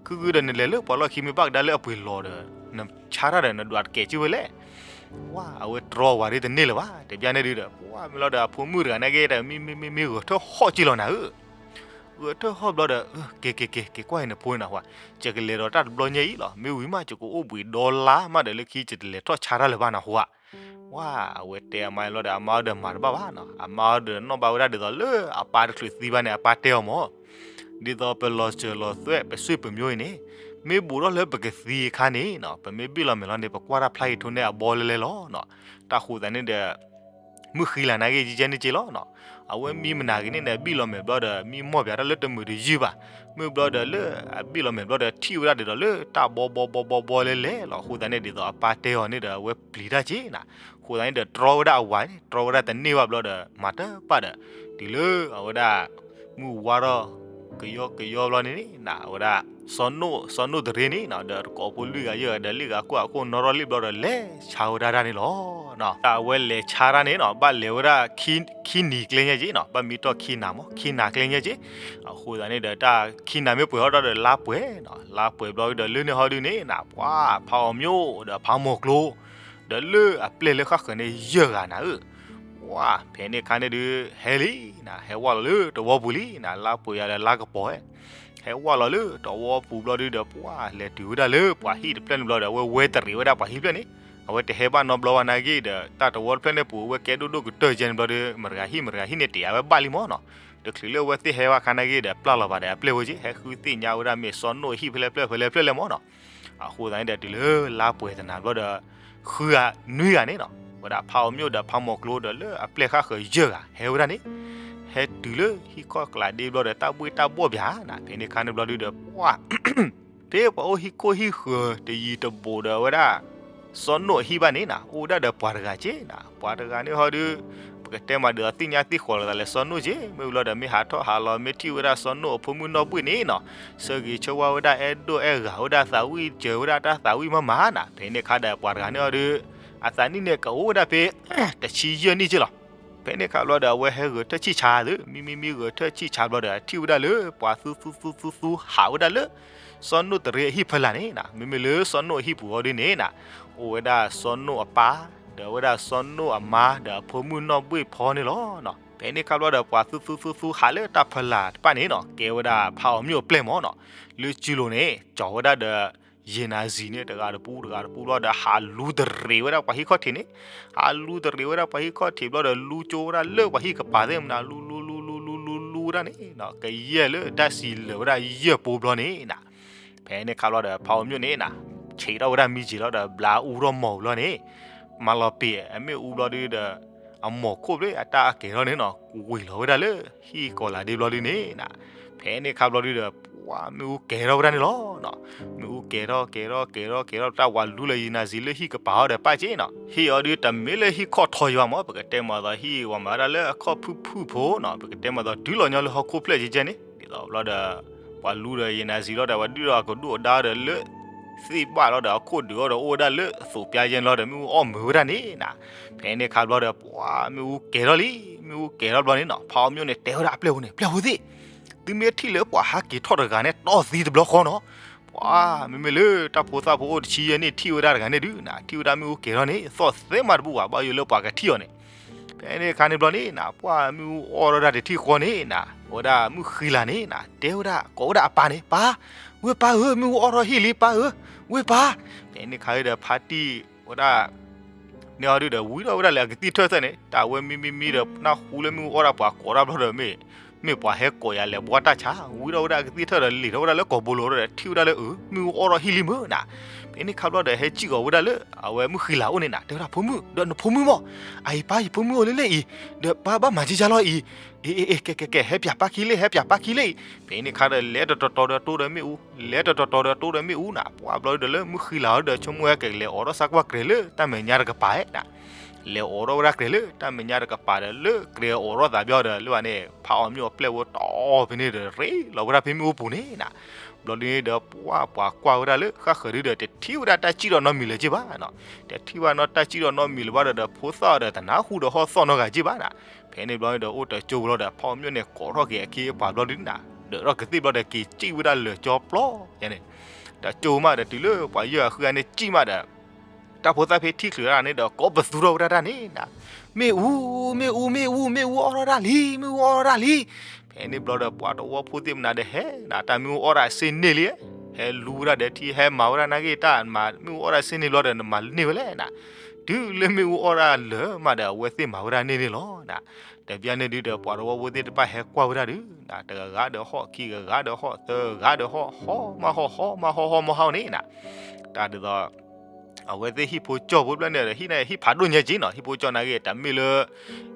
ခုဂုဒီးနလဲၤလၢပှၤလီၢ်ခံမ့ၢ်ဘၣ်ကဒါလၢအပှ့ၤလီၤဒီး နဆါတၢ်ဒီး နဒွးတကဲးက့ဝဲလဲၣ်. ဝါ အဝဲတြီဝၤဒ်တန့ၢ်လၢၤဘၣ်, တဘျီန့ၣ်ဒုဒီး ပှၤမ့ၢ်လီၤဒီး အဖိမုၣ်တဂၤနာ်က့ဒီး မံမံမံမံဂဲၤထၢၣ်ဟီၣ်က့လီၤနၤဧၢ ဂဲၤထၢၣ်ဟီၣ်ဘျီဒီး က့ၤက့ၤက့ၤ က့ၤကွၢ်အံၤနဖိန့ၣ်နဟူဧါ, ယကလဲၤဒီးတၢ်တဘျီညါအံၤလီၤ, မ့ၢ်ဝံၤမး ယကအိၣ်ဘှံးဒီလါမးဒီး လၢခံယတလဲၤထီၣ်ဆါတၢ်လၢၤဘၣ်နဟူဧါ. ဝါ အဝဲတဲအမါလီၤဒီး အမါအီၤဒီးမၤတဘၣ်ဘၣ်နီၤ, အမါအီၤဒီးနီၣ်ဘၣ်ဝဲဒၣ်ဒ်သိးလၢအပၢ်တချုးသံဘၣ်န့ၣ် အပၢ်တဲအီၤမၢ် ဒ်သိးပလီၤစၢၤလီၤသွဲၣ် ပဆွေပမျိုးအံၤန့ၣ် မ့ၢ်ဘူးထီၣ်လၢပကသံအခါန့ၣ်နီၤ ပမ့ၢ်ဘ့ၣ်လီၤမဲာ်လီၤန့ၣ် ပကွၢ်တၢ်ဖျါအံၤထိန့ၢ်အဘီလဲလဲလီၤနီၤ. တၢ်ဃိသတးန့ၣ်ဒီး မုၣ်ဃံလၤနာ်က့ ယကဲန့ၣ်က့လီၤနီၤ. အဝဲမံမနၤဂ့ၤန့ၣ်န့ၣ် ဘ့ၣ်လီၤမဲာ်ဘျီဒီး မံမီၢ်ပၠးတၢ်လၢတမုာ်တယုၢ်ဘၣ်. မ့ၢ်ဘျီဒီးလၢအဘ့ၣ်လီၤမဲာ်ဘျီဒီး ထံၣ်ဝဲဒၣ်ဒ်သိးလၢတၢ်ဘီဘီဘီဘီဘီလဲလဲလီၤ. အဃိသတးန့ၣ် ဒ်သိးအပၢ်တဲအီၤန့ၣ်ဒီး အဝဲပျံၤတၢ်က့နၤ. အဃိသတးန့ၣ်ဒီး တြီဝဲဒၣ်အဝၤန့ၣ် တြီဝဲဒၣ်တန့ၢ်ဘၣ်ဘျီဒီး မၤတၢ်ပာ်ဒီး တုၤလၢအဝဲဒၣ် မုၢ်ဝါထီၣ် ကယီကယီဘျီန့ၣ်နၤ အဝဲဒၣ် စီၤနိၣ် စီၤနိၣ်တရ့န့ၣ်နီၤ ဒီးတကိးဖိလွံၢ်ဂၤယဲၢ်ဂၤဒီး လ့ၣ်ဂၤကွၢ်အခိၣ်နီထီၣ်လံဘျီဒီး လဲၤဆါဝဲဒၣ်တၢ်န့ၣ်လီၤ. တၢ်အဝဲလဲၤဆါတၢ်န့ၣ်နီၤ ဘၣ်လဲၤဝဲဒၣ် ခံနံၤကျဲညါက့နီၤ ဘၣ်မံထီၣ်ခံနၤမး ခံနၤကျဲညါက့. အဃိသတးန့ၣ်ဒီး တၢ်ခံနၤမ့ၢ်ပှဲၤဟီၣ်ဒီး လါပှဲၤနီၤ လါပှဲၤဘျီဒီး လၢန့ၣ်ဟီဒုန့ၣ်နၤ ပှၤဖးအီၤမျိၣ်ဒီးဖးမိၢ်ကျိ ဒီးလၢအပျဲၢ်လၢဃၣ်ဃၢၤန့ၣ် ယဲၢ်ဂၤနၤဧၢ ပှၤဖဲန့ၣ်အခါန့ၣ်ဒုး ဟဲလံနၤ ဟဲဝၢ်လီၤလၢတဝီပူၤလံနၤ လါပှဲၤယၤဒီးလါကပီၤဧၢ. ဟဲဝၢ်လီၤလၢတဝီပူၤဘျီဒုဒီး ပှၤလဲၤတုၤဝဲဒၣ်လၢပှၤဟံၣ်တဖျၢၣ်န့ၣ်ဘျီဒီး အဝဲဝဲတရံးဝဲဒၣ်ပှၤဟံၣ်တဖျၢၣ်န့ၣ် အဝဲတဟဲဘၣ်နီတဘျီဘၣ်နာ်က့ဒီး တၢ်တဝီတဖျၢၣ်န့ၣ်ပူၤ အဝဲကဲဒိၣ်ဒိၣ်ကတၢၢ်ကဲန့ၣ်ဘျီဒီး မတၤဂၤဟံၣ်မတၤဂၤဟံၣ်န့ၣ် တယာ်ဝဲဘၣ်လံမၢ်နီၤ. တချုးလၢအဝဲသ့ၣ်ဟဲဘၣ်ခါနာ်က့ဒီး ပျၢ်လီၤဘၣ်ဒီးအပျဲၢ်ဝဲက့ ဟဲဃုသ့ၣ်ညါဝဲဒၣ်မ့ၢ်စီၤနိၣ်အဟံၣ်ဖဲလဲၣ်ဖျၢၣ်ဖဲလဲၣ်ဖျၢၣ်လဲၣ်မၢ်နီၤ. အဃိသတးန့ၣ်ဒီး တုၤလၢလါပှဲၤတနၤဘျီဒီး ဃုဂၤနွံဂၤန့ၣ်နီၤ ဝဲဒၣ်ဖးအီၤမျိၣ်ဒီးဖးမိၢ်ကျိဒီးလၢအပျဲၢ်ဃၣ်ဃၢၤယဲၢ်ဂၤ ဟဲဝဲဒၣ်န့ၣ် ဟဲတုၤလၢဟံၣ်ခီၣ်ကျးဒ့ဘျီဒီး တၢ်ဘှ့ၣ်တၢ်ဘှီၣ်ပၠးနၤ ဖဲန့ၣ်အခါန့ၣ်ဘျီဒုဒီး ပှၤ ဖဲပှၤအိၣ်ဟံၣ်ခိၣ်ဟံၣ်ဃၢၤတယံၤတဘူးဒီးဝဲဒၣ် စီၤနိၣ်အဟံၣ်ဘၣ်န့ၣ်နၤ အိၣ်ဝဲဒၣ်ဒီးပှၤတဂၤက့နၤ ပှၤတဂၤန့ၣ်ဟီဒု ပကတဲမးဒ်သိးသ့ၣ်ညါသ့ၣ်ဃီၤလိာ်သးလၢစီၤနိၣ်က့ မ့ၢ်ဘျီဒီးမ့ၢ်ဟးထီၣ်ဟးလီၤ မ့ၢ်ထံၣ်ဝဲဒၣ်စီၤနိၣ်အဖိမုၣ်နီၢ်ဘှ့ၣ်န့ၣ်နီၤ ဆၢဂ့ၤဆၢဝါဝဲဒၣ် အဲၣ်ဒိၣ်အဲၣ်ဂၤဝဲဒၣ် သးဝံၣ်စၢၤဝဲဒၣ်တၢ်သးဝံၣ်မးမးနၤ ဖဲန့ၣ်အခါဒီးပှၤတဂၤန့ၣ်ဟီဒု အသးနံၣ်န့ၣ်ကအိၣ်ဝဲဒၣ်ဖဲ တဆံယဲၢ်နံၣ်က့လီၤ. ဖဲန့ၣ်အခါဘျီဒီး အဝဲဟဲဂဲၤထၢၣ်ဆံၣ်ဆါသု မံမံမံဂဲၤထၢၣ်ဆံၣ်ဆါဘျီဒီး ထံၣ်ဝဲဒၣ်လၢပှၤသူသူသူသူသူဟးဝဲဒၣ်လၢ စီၤနိၣ်တရ့အဟံၣ်ဖီလာ်န့ၣ်နၤ မ့မ့ၢ်လၢစီၤနိၣ်အဟံၣ်ပူၤအီၤဒုန့ၣ်နၤ အိၣ်ဝဲဒၣ်စီၤနိၣ်အပၢ် ဒီးဝဲဒၣ်စီၤနိၣ်အမါ ဒီးအဖိမုၣ်နီၢ်ဘှ့ၣ်ဖီန့ၣ်လီၤ. ဖဲန့ၣ်အခါဘျီဒီး ပှၤသူသူသူသူဟးလၢတၢ်ဖီလာ်တဖၣ်န့ၣ်နီၤ ကဲဝဲဒၣ်ဖးအီၤမျိၣ်အပျဲၢ်မၢ်နီၤ လၢစုလိၤန့ၣ် ကၠီၤဝဲဒၣ်ဒီး ယ့ၣ်နၤစံၤန့ၣ် တဂၤတပူၤ တဂၤတပူၤဘျီဒီး ဟးလူတရံးဝဲဒၣ်ပှၤဟံၣ်ခီၣ်ထံးန့ၣ် ဟးလူတရံးဝဲဒၣ်ပှၤဟံၣ်ခီၣ်ထံးဘျီဒီး လူကၠိဝဲဒၣ်လၢပှၤဟံၣ်ကပၤသ့ၣ်မနၤ လူလူလူလူလူလူလူဝဲဒၣ်န့ၣ် ကယဲၢ်လၢတၢ်စံးလၢာ်ဝဲဒၣ်ယဲၢ်ပိဘျီန့ၣ်နၤ ဖဲန့ၣ်အခါဘျီဒီး ဖးအီၤမျိၣ်န့ၣ်နၤ ဆံးထီၣ်ဝဲဒၣ်မံၤက့ၤလီၤဒီး ဘျါအူထီၣ်မီၢ်ဝံၤလီၤန့ၣ် မၤလီၤပ့ၤ အမ့ၣ်အူဘျီဒုဒီး အမီၢ်ခိၣ်ဖျၢၣ်အတၢ်အကဲၤထီၣ်န့ၣ်နီၤ ဝ့ၤလီၤဝဲဒၣ်လၢဟံၣ်ကီၤလၤဒ့ဘျီဒုန့ၣ်နၤ ဖဲန့ၣ်အခါဘျီဒုဒီး ပှၤမ့ၣ်အူကဲၤထီၣ်ဝဲဒၣ်န့ၣ်လီၤ. မ့ၣ်အူကဲၤထီၣ်ကဲၤထီၣ်ကဲၤထီၣ်ကဲၤထီၣ် တၢ်ဝၤလူလၢယ့ၣ်နၤစံၤလၢဟံၣ်ကပၤအီၤဒီးပၣ်က့နီၤ ဟံၣ်အီၤဒုတမ့ၢ်လၢဟံၣ်ခီၣ်ထီယွၤမၢ် ပကတဲမးသိးဟံၣ်ဝၤမၤဝဲဒၣ်လၢအခီၣ်ဖုၣ်ဖုၣ်ဖိနီၤ ပကတဲမးသိးတုၤလီၤညီလၢဟီၣ်ခိၣ်ဖျၢၣ်ကဲကဲန့ၣ် ဒ်သိးဘျီဒီး ပှၤလူဒီးယ့ၣ်နၤစံၤလီၤဒီး ပှၤဒုၣ်ဒီးအကဒူၣ်အဒါဒီးလၢ သ့ၣ်ဘၣ်လီၤဒီး အခိၣ်ဒုးအီၤဒီးအိၣ်ဝဲဒၣ်လၢအသိးပျါယဲၢ်န့ၣ်လီၤဒီး မ့ၣ်အူအီၣ်မုာ်ဝဲဒၣ်န့ၣ်နၤ ဖဲန့ၣ်အခါဘျီဒီး ပှၤမ့ၣ်အူကဲၤထီၣ်လံ မ့ၣ်အူကဲၤထီၣ်ဘျီန့ၣ်နီၤ ဖးအီၤမျိၣ်န့ၣ် တဲဝဲဒၣ်အပျဲၢ်ဖိန့ၣ် ပျဲၢ်ဖိသ့ၣ် သုမ့ၢ်ထံၣ်လၢပှၤဟးက့ၤထီၣ်တဂၤန့ၣ် တီၢ်သံတဘျီဃီနီၤ ပှၤမ့မ့ၢ်လၢတၢ်ဖိသၣ်ဖိအိၣ်တဆံယဲၢ်နံၣ် ထံၣ်ဝဲဒၣ်တဂၤန့ၣ်ဒုးနၤ ထံၣ်ဝဲဒၣ်မ့ၣ်အူကဲၤထီၣ်န့ၣ် သီၣ်သ့မးတဘူၣ်ဘၣ် ဘၣ်ယိၣ်လၢပှၤကထံၣ်အီၤန့ၣ် ဖဲန့ၣ်အခါန့ၣ်ဘျီန့ၣ်နၤ ပှၤမ့ၣ်အူအီၣ်ထီၣ်ဒၣ်တထံၣ်ဃီန့ၣ်နၤ ဝဲဒၣ်မုၣ်ဃံလၤန့ၣ်နၤ တဲဝဲဒၣ် ကိးဝဲဒၣ်အပၢ်န့ၣ် ပၢ် ဝ့ၢ်ပၢ်ဧၢ မ့ၣ်အူအီၣ်ထီၣ်ဟံၣ်လံပၢ်ဧၢ ဝ့ၢ်ပၢ် ဖဲန့ၣ်အခါဒီး ဖါတံၢ်ဝဲဒၣ် န့ၣ်အီၤဒုးဒီး ဝံၤဒီးဝဲဒၣ်လၢအကသံၣ်ထၢၣ်သၢၣ်န့ၣ် တၢ်ဝဲမံမံမံဒီး နၢ်ဟူလၢမ့ၣ်အူအီၣ်ဒၣ်ပှၤကိးတၢ်ဘျီဒီးမ့ၢ် မ့ၢ်ပှၤဟဲကိးယၤလဲၤဘှါတၢ်ဆါ, ဝံထီၣ်ဝဲဒၣ်ကသံၣ်ထၢၣ်ဒီး လံာ်ထီၣ်ဝဲဒၣ်လၢကိာ်ဘိလိၤဒီး ထံၣ်ဝဲဒၣ်လၢအမ့ၣ်အူအီၣ်ထီၣ်ဟံၣ်လံမုၢ်နၤ. ဖဲန့ၣ်ခါဘျီဒီး ဟဲစံၣ်ကီၤဝဲဒၣ်လၢ အဝဲမုၢ်ဃံလၤအိၣ်န့ၣ်နၤ, တဲဝဲဒၣ် ဖိမုၣ်, ဒီးနဖိမုၣ်မီၢ်, အအံၤပၢ်ယဖိမုၣ်အိၣ်လၢလဲၣ်အံၤ, ဒီးပၢ်ဘၣ်မၤကကၢ်လီၤအံၤ, အ့ အ့ အ့ ကဲ ကဲ ကဲ ဟဲပၠးပၢ်ခံလ့ၣ်, ဟဲပၠးပၢ်ခံလ့ၣ်အံၤ. ဖဲန့ၣ်ခါဒီး လဲၤတတီၤတီၤဒီး တိၢ်ဒီးမ့ၣ်အူ, လဲၤတတီၤတီၤဒီး တိၢ်ဒီးမ့ၣ်အူနၤ. ပှၤဘျီဒီး လၢမုၢ်ဃံလၤဒီး ဆိကမိၣ်ဝဲကလဲၤအိးထီၣ်စၢ်ကွၢ်ကြဲၤလၢတၢ်မဲာ်ညါတကပၤနၤ, လဲၤအိးထီၣ်ဝဲဒၣ်ကြဲၤလၢတၢ်မဲာ်ညါတကပၤဒီး လၢကြဲၤအိးထီၣ်သးဘျီဒီး လၢဘၣ်န့ၣ် ဖးအီၣ်မ့ၣ်အီၣ်ပျဲၢ်ဝဲတီၤဖဲန့ၣ်ဒီး ရ့လီၤဝဲဒၣ်ဖဲမ့ၣ်အူပူၤန့ၣ်နၤ. ဘျီဒ်န့ၣ်ဒီး ပှၤ ပှၤကွၢ်ဝဲဒၣ်လၢဃၣ်ဃၢၤဒုဒီး တထံၣ်ဝဲဒၣ်တၢ်စံၣ်ထီၣ်နီတမံၤလၢၤက့ဘၣ်နၤ, တထံၣ်ဝဲနီတၢ်စံၣ်ထီၣ်နီတမံၤလၢၤဘၣ်ဒီး ဒီးဖိသၣ်အီၤဒီး တနၢ်ဟူဒီးဟီၣ်သီၣ်နီတဂၤက့ဘၣ်နၤ. ဖဲန့ၣ်ဘျီန့ၣ်ဒီး အိၣ်တကၠိဘျီဒီး ဖးအီၣ်မ့ၣ်အီၣ်န့ၣ် ကိးထီၣ်က့ၤအခ့အပှၤဘျီဒုနၤ, ဒၢးထီၣ်ကသ့ၣ်ဘျီဒီး က့ၤစံၣ်ဝဲဒၣ်လၢာ်ကၠီပျီယါန့ၣ်, တကၠိမးဒီး တုၤလၢပှၤယဲၢ်ဂၤဃုဂၤန့ၣ်စံၣ်မးဒီး တၢ်ဖိသၣ်ဖဲထံၣ်ချုးတၢ်န့ၣ်ဒီး ကိးပသူထီၣ်ဝဲဒၣ်တၢ်န့ၣ်နၤ, မ့ၣ်အူ, မ့ၣ်အူ, မ့ၣ်အူ, မ့ၣ်အူအီၣ်ထီၣ်တၢ်လံ, မ့ၣ်အူအီၣ်ထီၣ်တၢ်လံ. ဖဲန့ၣ်ဘျီဒီး ပှၤတဝီဖိသ့ၣ်မနုၤဒီး ဟဲနၤ, တၢ်မ့ၣ်အူအီၣ်တၢ်အစ့န့ၢ်လံ, ဟဲလူဝဲဒၣ်ဒီးထံ ဟဲမၤဝဲဒၣ်နာ်က့ တၢ်မ့ၣ်အူအီၣ်တၢ်အစ့န့ၢ်ဘျီဒီး နမၤန့ၢ်ဝဲလဲၣ်နၤ. တုၤလၢမ့ၣ်အူအီၣ်တၢ်လၢာ်မးဒီး အဝဲသ့ၣ်မၤဝဲဒၣ်န့ၢ်န့ၣ်လီၤနၤ. တဘျီန့ၣ်ဒုဒီး ပှၤတဝီဖိသ့ၣ်တဖၣ်ဟဲကွၢ်ဝဲဒၣ်ဒုနၤ, တဂၤဂၤဒီးဟီၣ်, ခံဂၤဂၤဒီးဟီၣ်, သၢဂၤဒီးဟီၣ်, ဟီမးဟီၣ်, ဟီမးဟီၣ်, ဟီမးဟီၣ်န့ၣ်နၤ. တၢ်ဒ်သိး အဝဲသ့ၣ်ဟံၣ်ဖိကၠီၢ်ဖိတဖျၢၣ်န့ၣ်ဒီး ဟံၣ်န့ၣ် ဟံၣ်ဖးဒိၣ်ညါက့နၤ, ဟံၣ်ဖိကၠီၢ်နာ်က့ တမ့ၢ်လၢ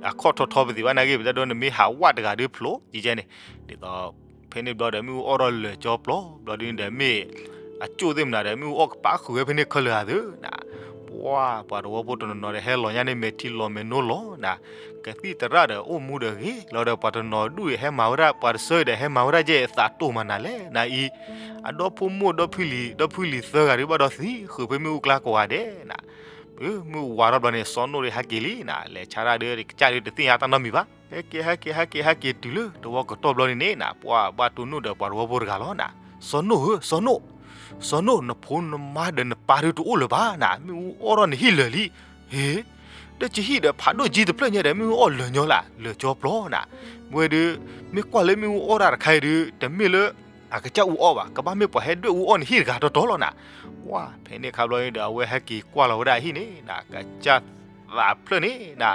အခီၣ်ထီထီပသ့ၣ်ဘၣ်နာ်က့ ပတဲဒိ နမ့ၢ်ဟးဝးတဂၤဒုဖျိယကဲန့ၣ်, ဒ်သိး ဖဲန့ၣ်ဘျီဒီး မ့ၣ်အူအီၣ်ထီၣ်လၢာ်ကၠီပျီဘျီဒုန့ၣ်ဒီး မ့ၢ်အကၠိၣ်သ့ၣ်မနုၤဒီး မ့ၣ်အူအီၣ်ကပာ်ဃုာ်ဝဲဖဲန့ၣ်ခဲလၢာ်ဧါသ့နၤ. ပှၤ ပှၤတဝီဖိတနီၤနီၤဒီး ဟဲလီၤညါန့ၣ် မဲာ်ထံလီၤမဲာ်နိလီၤနၤ, ကသံၣ်သရၣ်ဒီး အိၣ်မူဒီးဂ့ၤလီၤဒီး ပှၤတနီၤဒူၣ်အံၤဟဲမၤဝဲဒၣ် ပှၤတဆၢအံၤဒီး ဟဲမၤဝဲဒၣ်ကဲအသးတိၢ်မးနၤလဲၣ်နၤအံၤ, အဒီဖိမိၢ်ဒီဖုလံၤ ဒီဖုလံၤသၢဂၤဒုဘၣ်ဒီးသံဃုာ်ဖဲမ့ၣ်အူကျါကိးဂၤဒဲးနၤ. မ့ၣ်အူဝးထီၣ်ဘျီန့ၣ် စီၤနိၣ်ဒုဟဲက့ၤလံနၤ, လဲၤဆါတၢ်ဒု ကစၢ်ဒုတသ့ၣ်ညါတၢ်နီတမံၤဘၣ်, ဟဲက့ၤ ဟဲက့ၤ ဟဲက့ၤ ဟဲက့ၤတုၤလၢတဝီကတီၢ်ဘျီန့ၣ်န့ၣ်နၤ, ပှၤဘၣ်တိၢ်နိၣ်ဒီးပှၤတဝီဖိတဂၤလီၤနၤ. စီၤနိၣ်ဧၢ, စီၤနိၣ်, စီၤနိၣ် နဖိနမါဒီးနပၢ်ဒုတအိၣ်လၢၤဘၣ်နၤ, မ့ၣ်အူအီၣ်ထီၣ်နဟံၣ်လၢာ်လံ. ဟ့, ဒီးကဟံၣ်ဒီးဖးဒိၣ်ကံတဖျၢၣ်ညါဒီး မ့ၣ်အူအီၣ်လၢာ်ညီလၢာ်ကၠီပျီနၤ. ဝဲဒု မ့ၢ်ကွၢ်လၢမ့ၣ်အူအီၣ်တၢ်တခါအံၤဒု တမ့ၢ်လၢ အကစၢ်အူအီၣ်ဘၣ်, ကဘၣ်မ့ၢ်ပှၤဟဲဒွဲၣ်အူအီၣ်နဟံၣ်တဂၤတီတီလီၤနၤ. ပှၤ ဖဲန့ၣ်ခါဘျီန့ၣ်ဒီး အဝဲဟဲက့ၤကွၢ်လီၤဝဲဒၣ်အဟံၣ်န့ၣ်နၤ, ကစၢ်သးဖျၢၣ်န့ၣ်နၤ,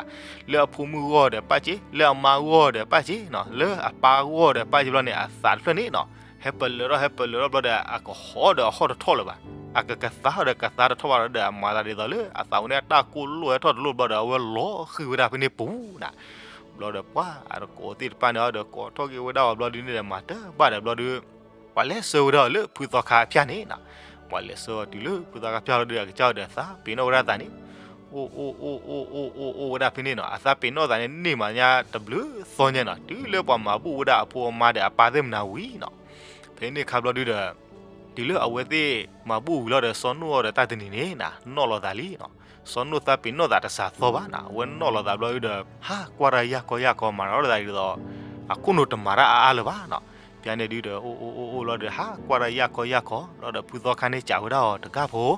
လၢအဖိမုၣ်ဂီၢ်ဒီးပၣ်စ့, လၢအမါဂီၢ်ဒီးပၣ်စ့နၤ, လၢအပၢ်ဂီၢ်ဒီးပၣ်စ့ဘျီန့ၣ် အသးတဖျၢၣ်န့ၣ်နၤ, ဟဲပလၢၢ်ထီၣ် ဟဲပလၢၢ်ထီၣ်ဘျီဒီး အကဟီၣ်ဒီးအဟီၣ်တထီၣ်လၢၤဘၣ်, အကကသါဒီးကသါတထီၣ်ဘၣ်ဒီး အမၤသးဒ်သိးလၢ အသးဝဲန့ၣ်အတၢ်ကိၢ်လိၣ်ဟဲထီၣ်တလိၣ်ဘျီဒီး အဝဲလီၤဃံၤဝဲဒၣ်ဖဲန့ၣ်ပူၤနၤ. ဘျီဒီးပှၤ အတကိးသ့ၣ်တဖၣ်န့ၣ်ဒီး ကိးထီၣ်က့ၤဝဲဒၣ်အီၤဘျီဒုန့ၣ်ဒီး မၤတဘၣ်ဒီးဘျီဒု ပှၤလဲၤဆှၢဝဲဒၣ်အီၤလၢဖုသီခါဖၠၣ်န့ၣ်နၤ, ပှၤလဲၤဆှၢအီၤတုၤလၢဖုသီခါဖၠၣ်လီၤဒီး အကစၢ်အီၤဒီးသးပ့ၤနီၣ်ဝဲဒၣ်သးန့ၣ်, အိၣ်အိၣ်အိၣ်အိၣ်အိၣ်အိၣ်အိၣ်ဝဲဒၣ်ဖဲန့ၣ်နၤ, အသးပ့ၤနီၣ်သးန့ၣ် န့ၢ်မးညါတဘျုးသီညါနၤ, တုၤလၢပှၤမၤဘူၣ်ဝဲဒၣ်အဖိအမါဒီးအပၢ်သ့ၣ်မနၤဝံၤနၤ. ဖဲန့ၣ်ခါဘျီဒုဒီး တုၤလၢအဝဲသ့ၣ်မၤဘူၣ်ဝံၤလီၤဒီး စီၤနိၣ်အီၤဒီးတၢ်တနံၤန့ၣ်နၤ နီၣ်လီၤသးလံနၤ. စီၤနိၣ်သးပ့ၤနီၣ်သးတစှၤသီဘၣ်နၤ, အဝဲနီၣ်လီၤသးဘျီဒုဒီး ဟးကွၢ်တၢ်ယၢ်ကီယၢ်ကီ မၤထီၣ်သးဒ်သိး အခိၣ်နူာ်တမၤတၢ်အါအါလၢၤဘၣ်နၤ. ဖဲန့ၣ်ဒုဒီး အိၣ်အိၣ်အိၣ်အိၣ်လီၤဒီး ဟးကွၢ်တၢ်ယၢ်ကီယၢ်ကီ လီၤဒီးဖုသီခါန့ၣ်စံးဝဲဒၣ်အီၤ တဂၤဖိ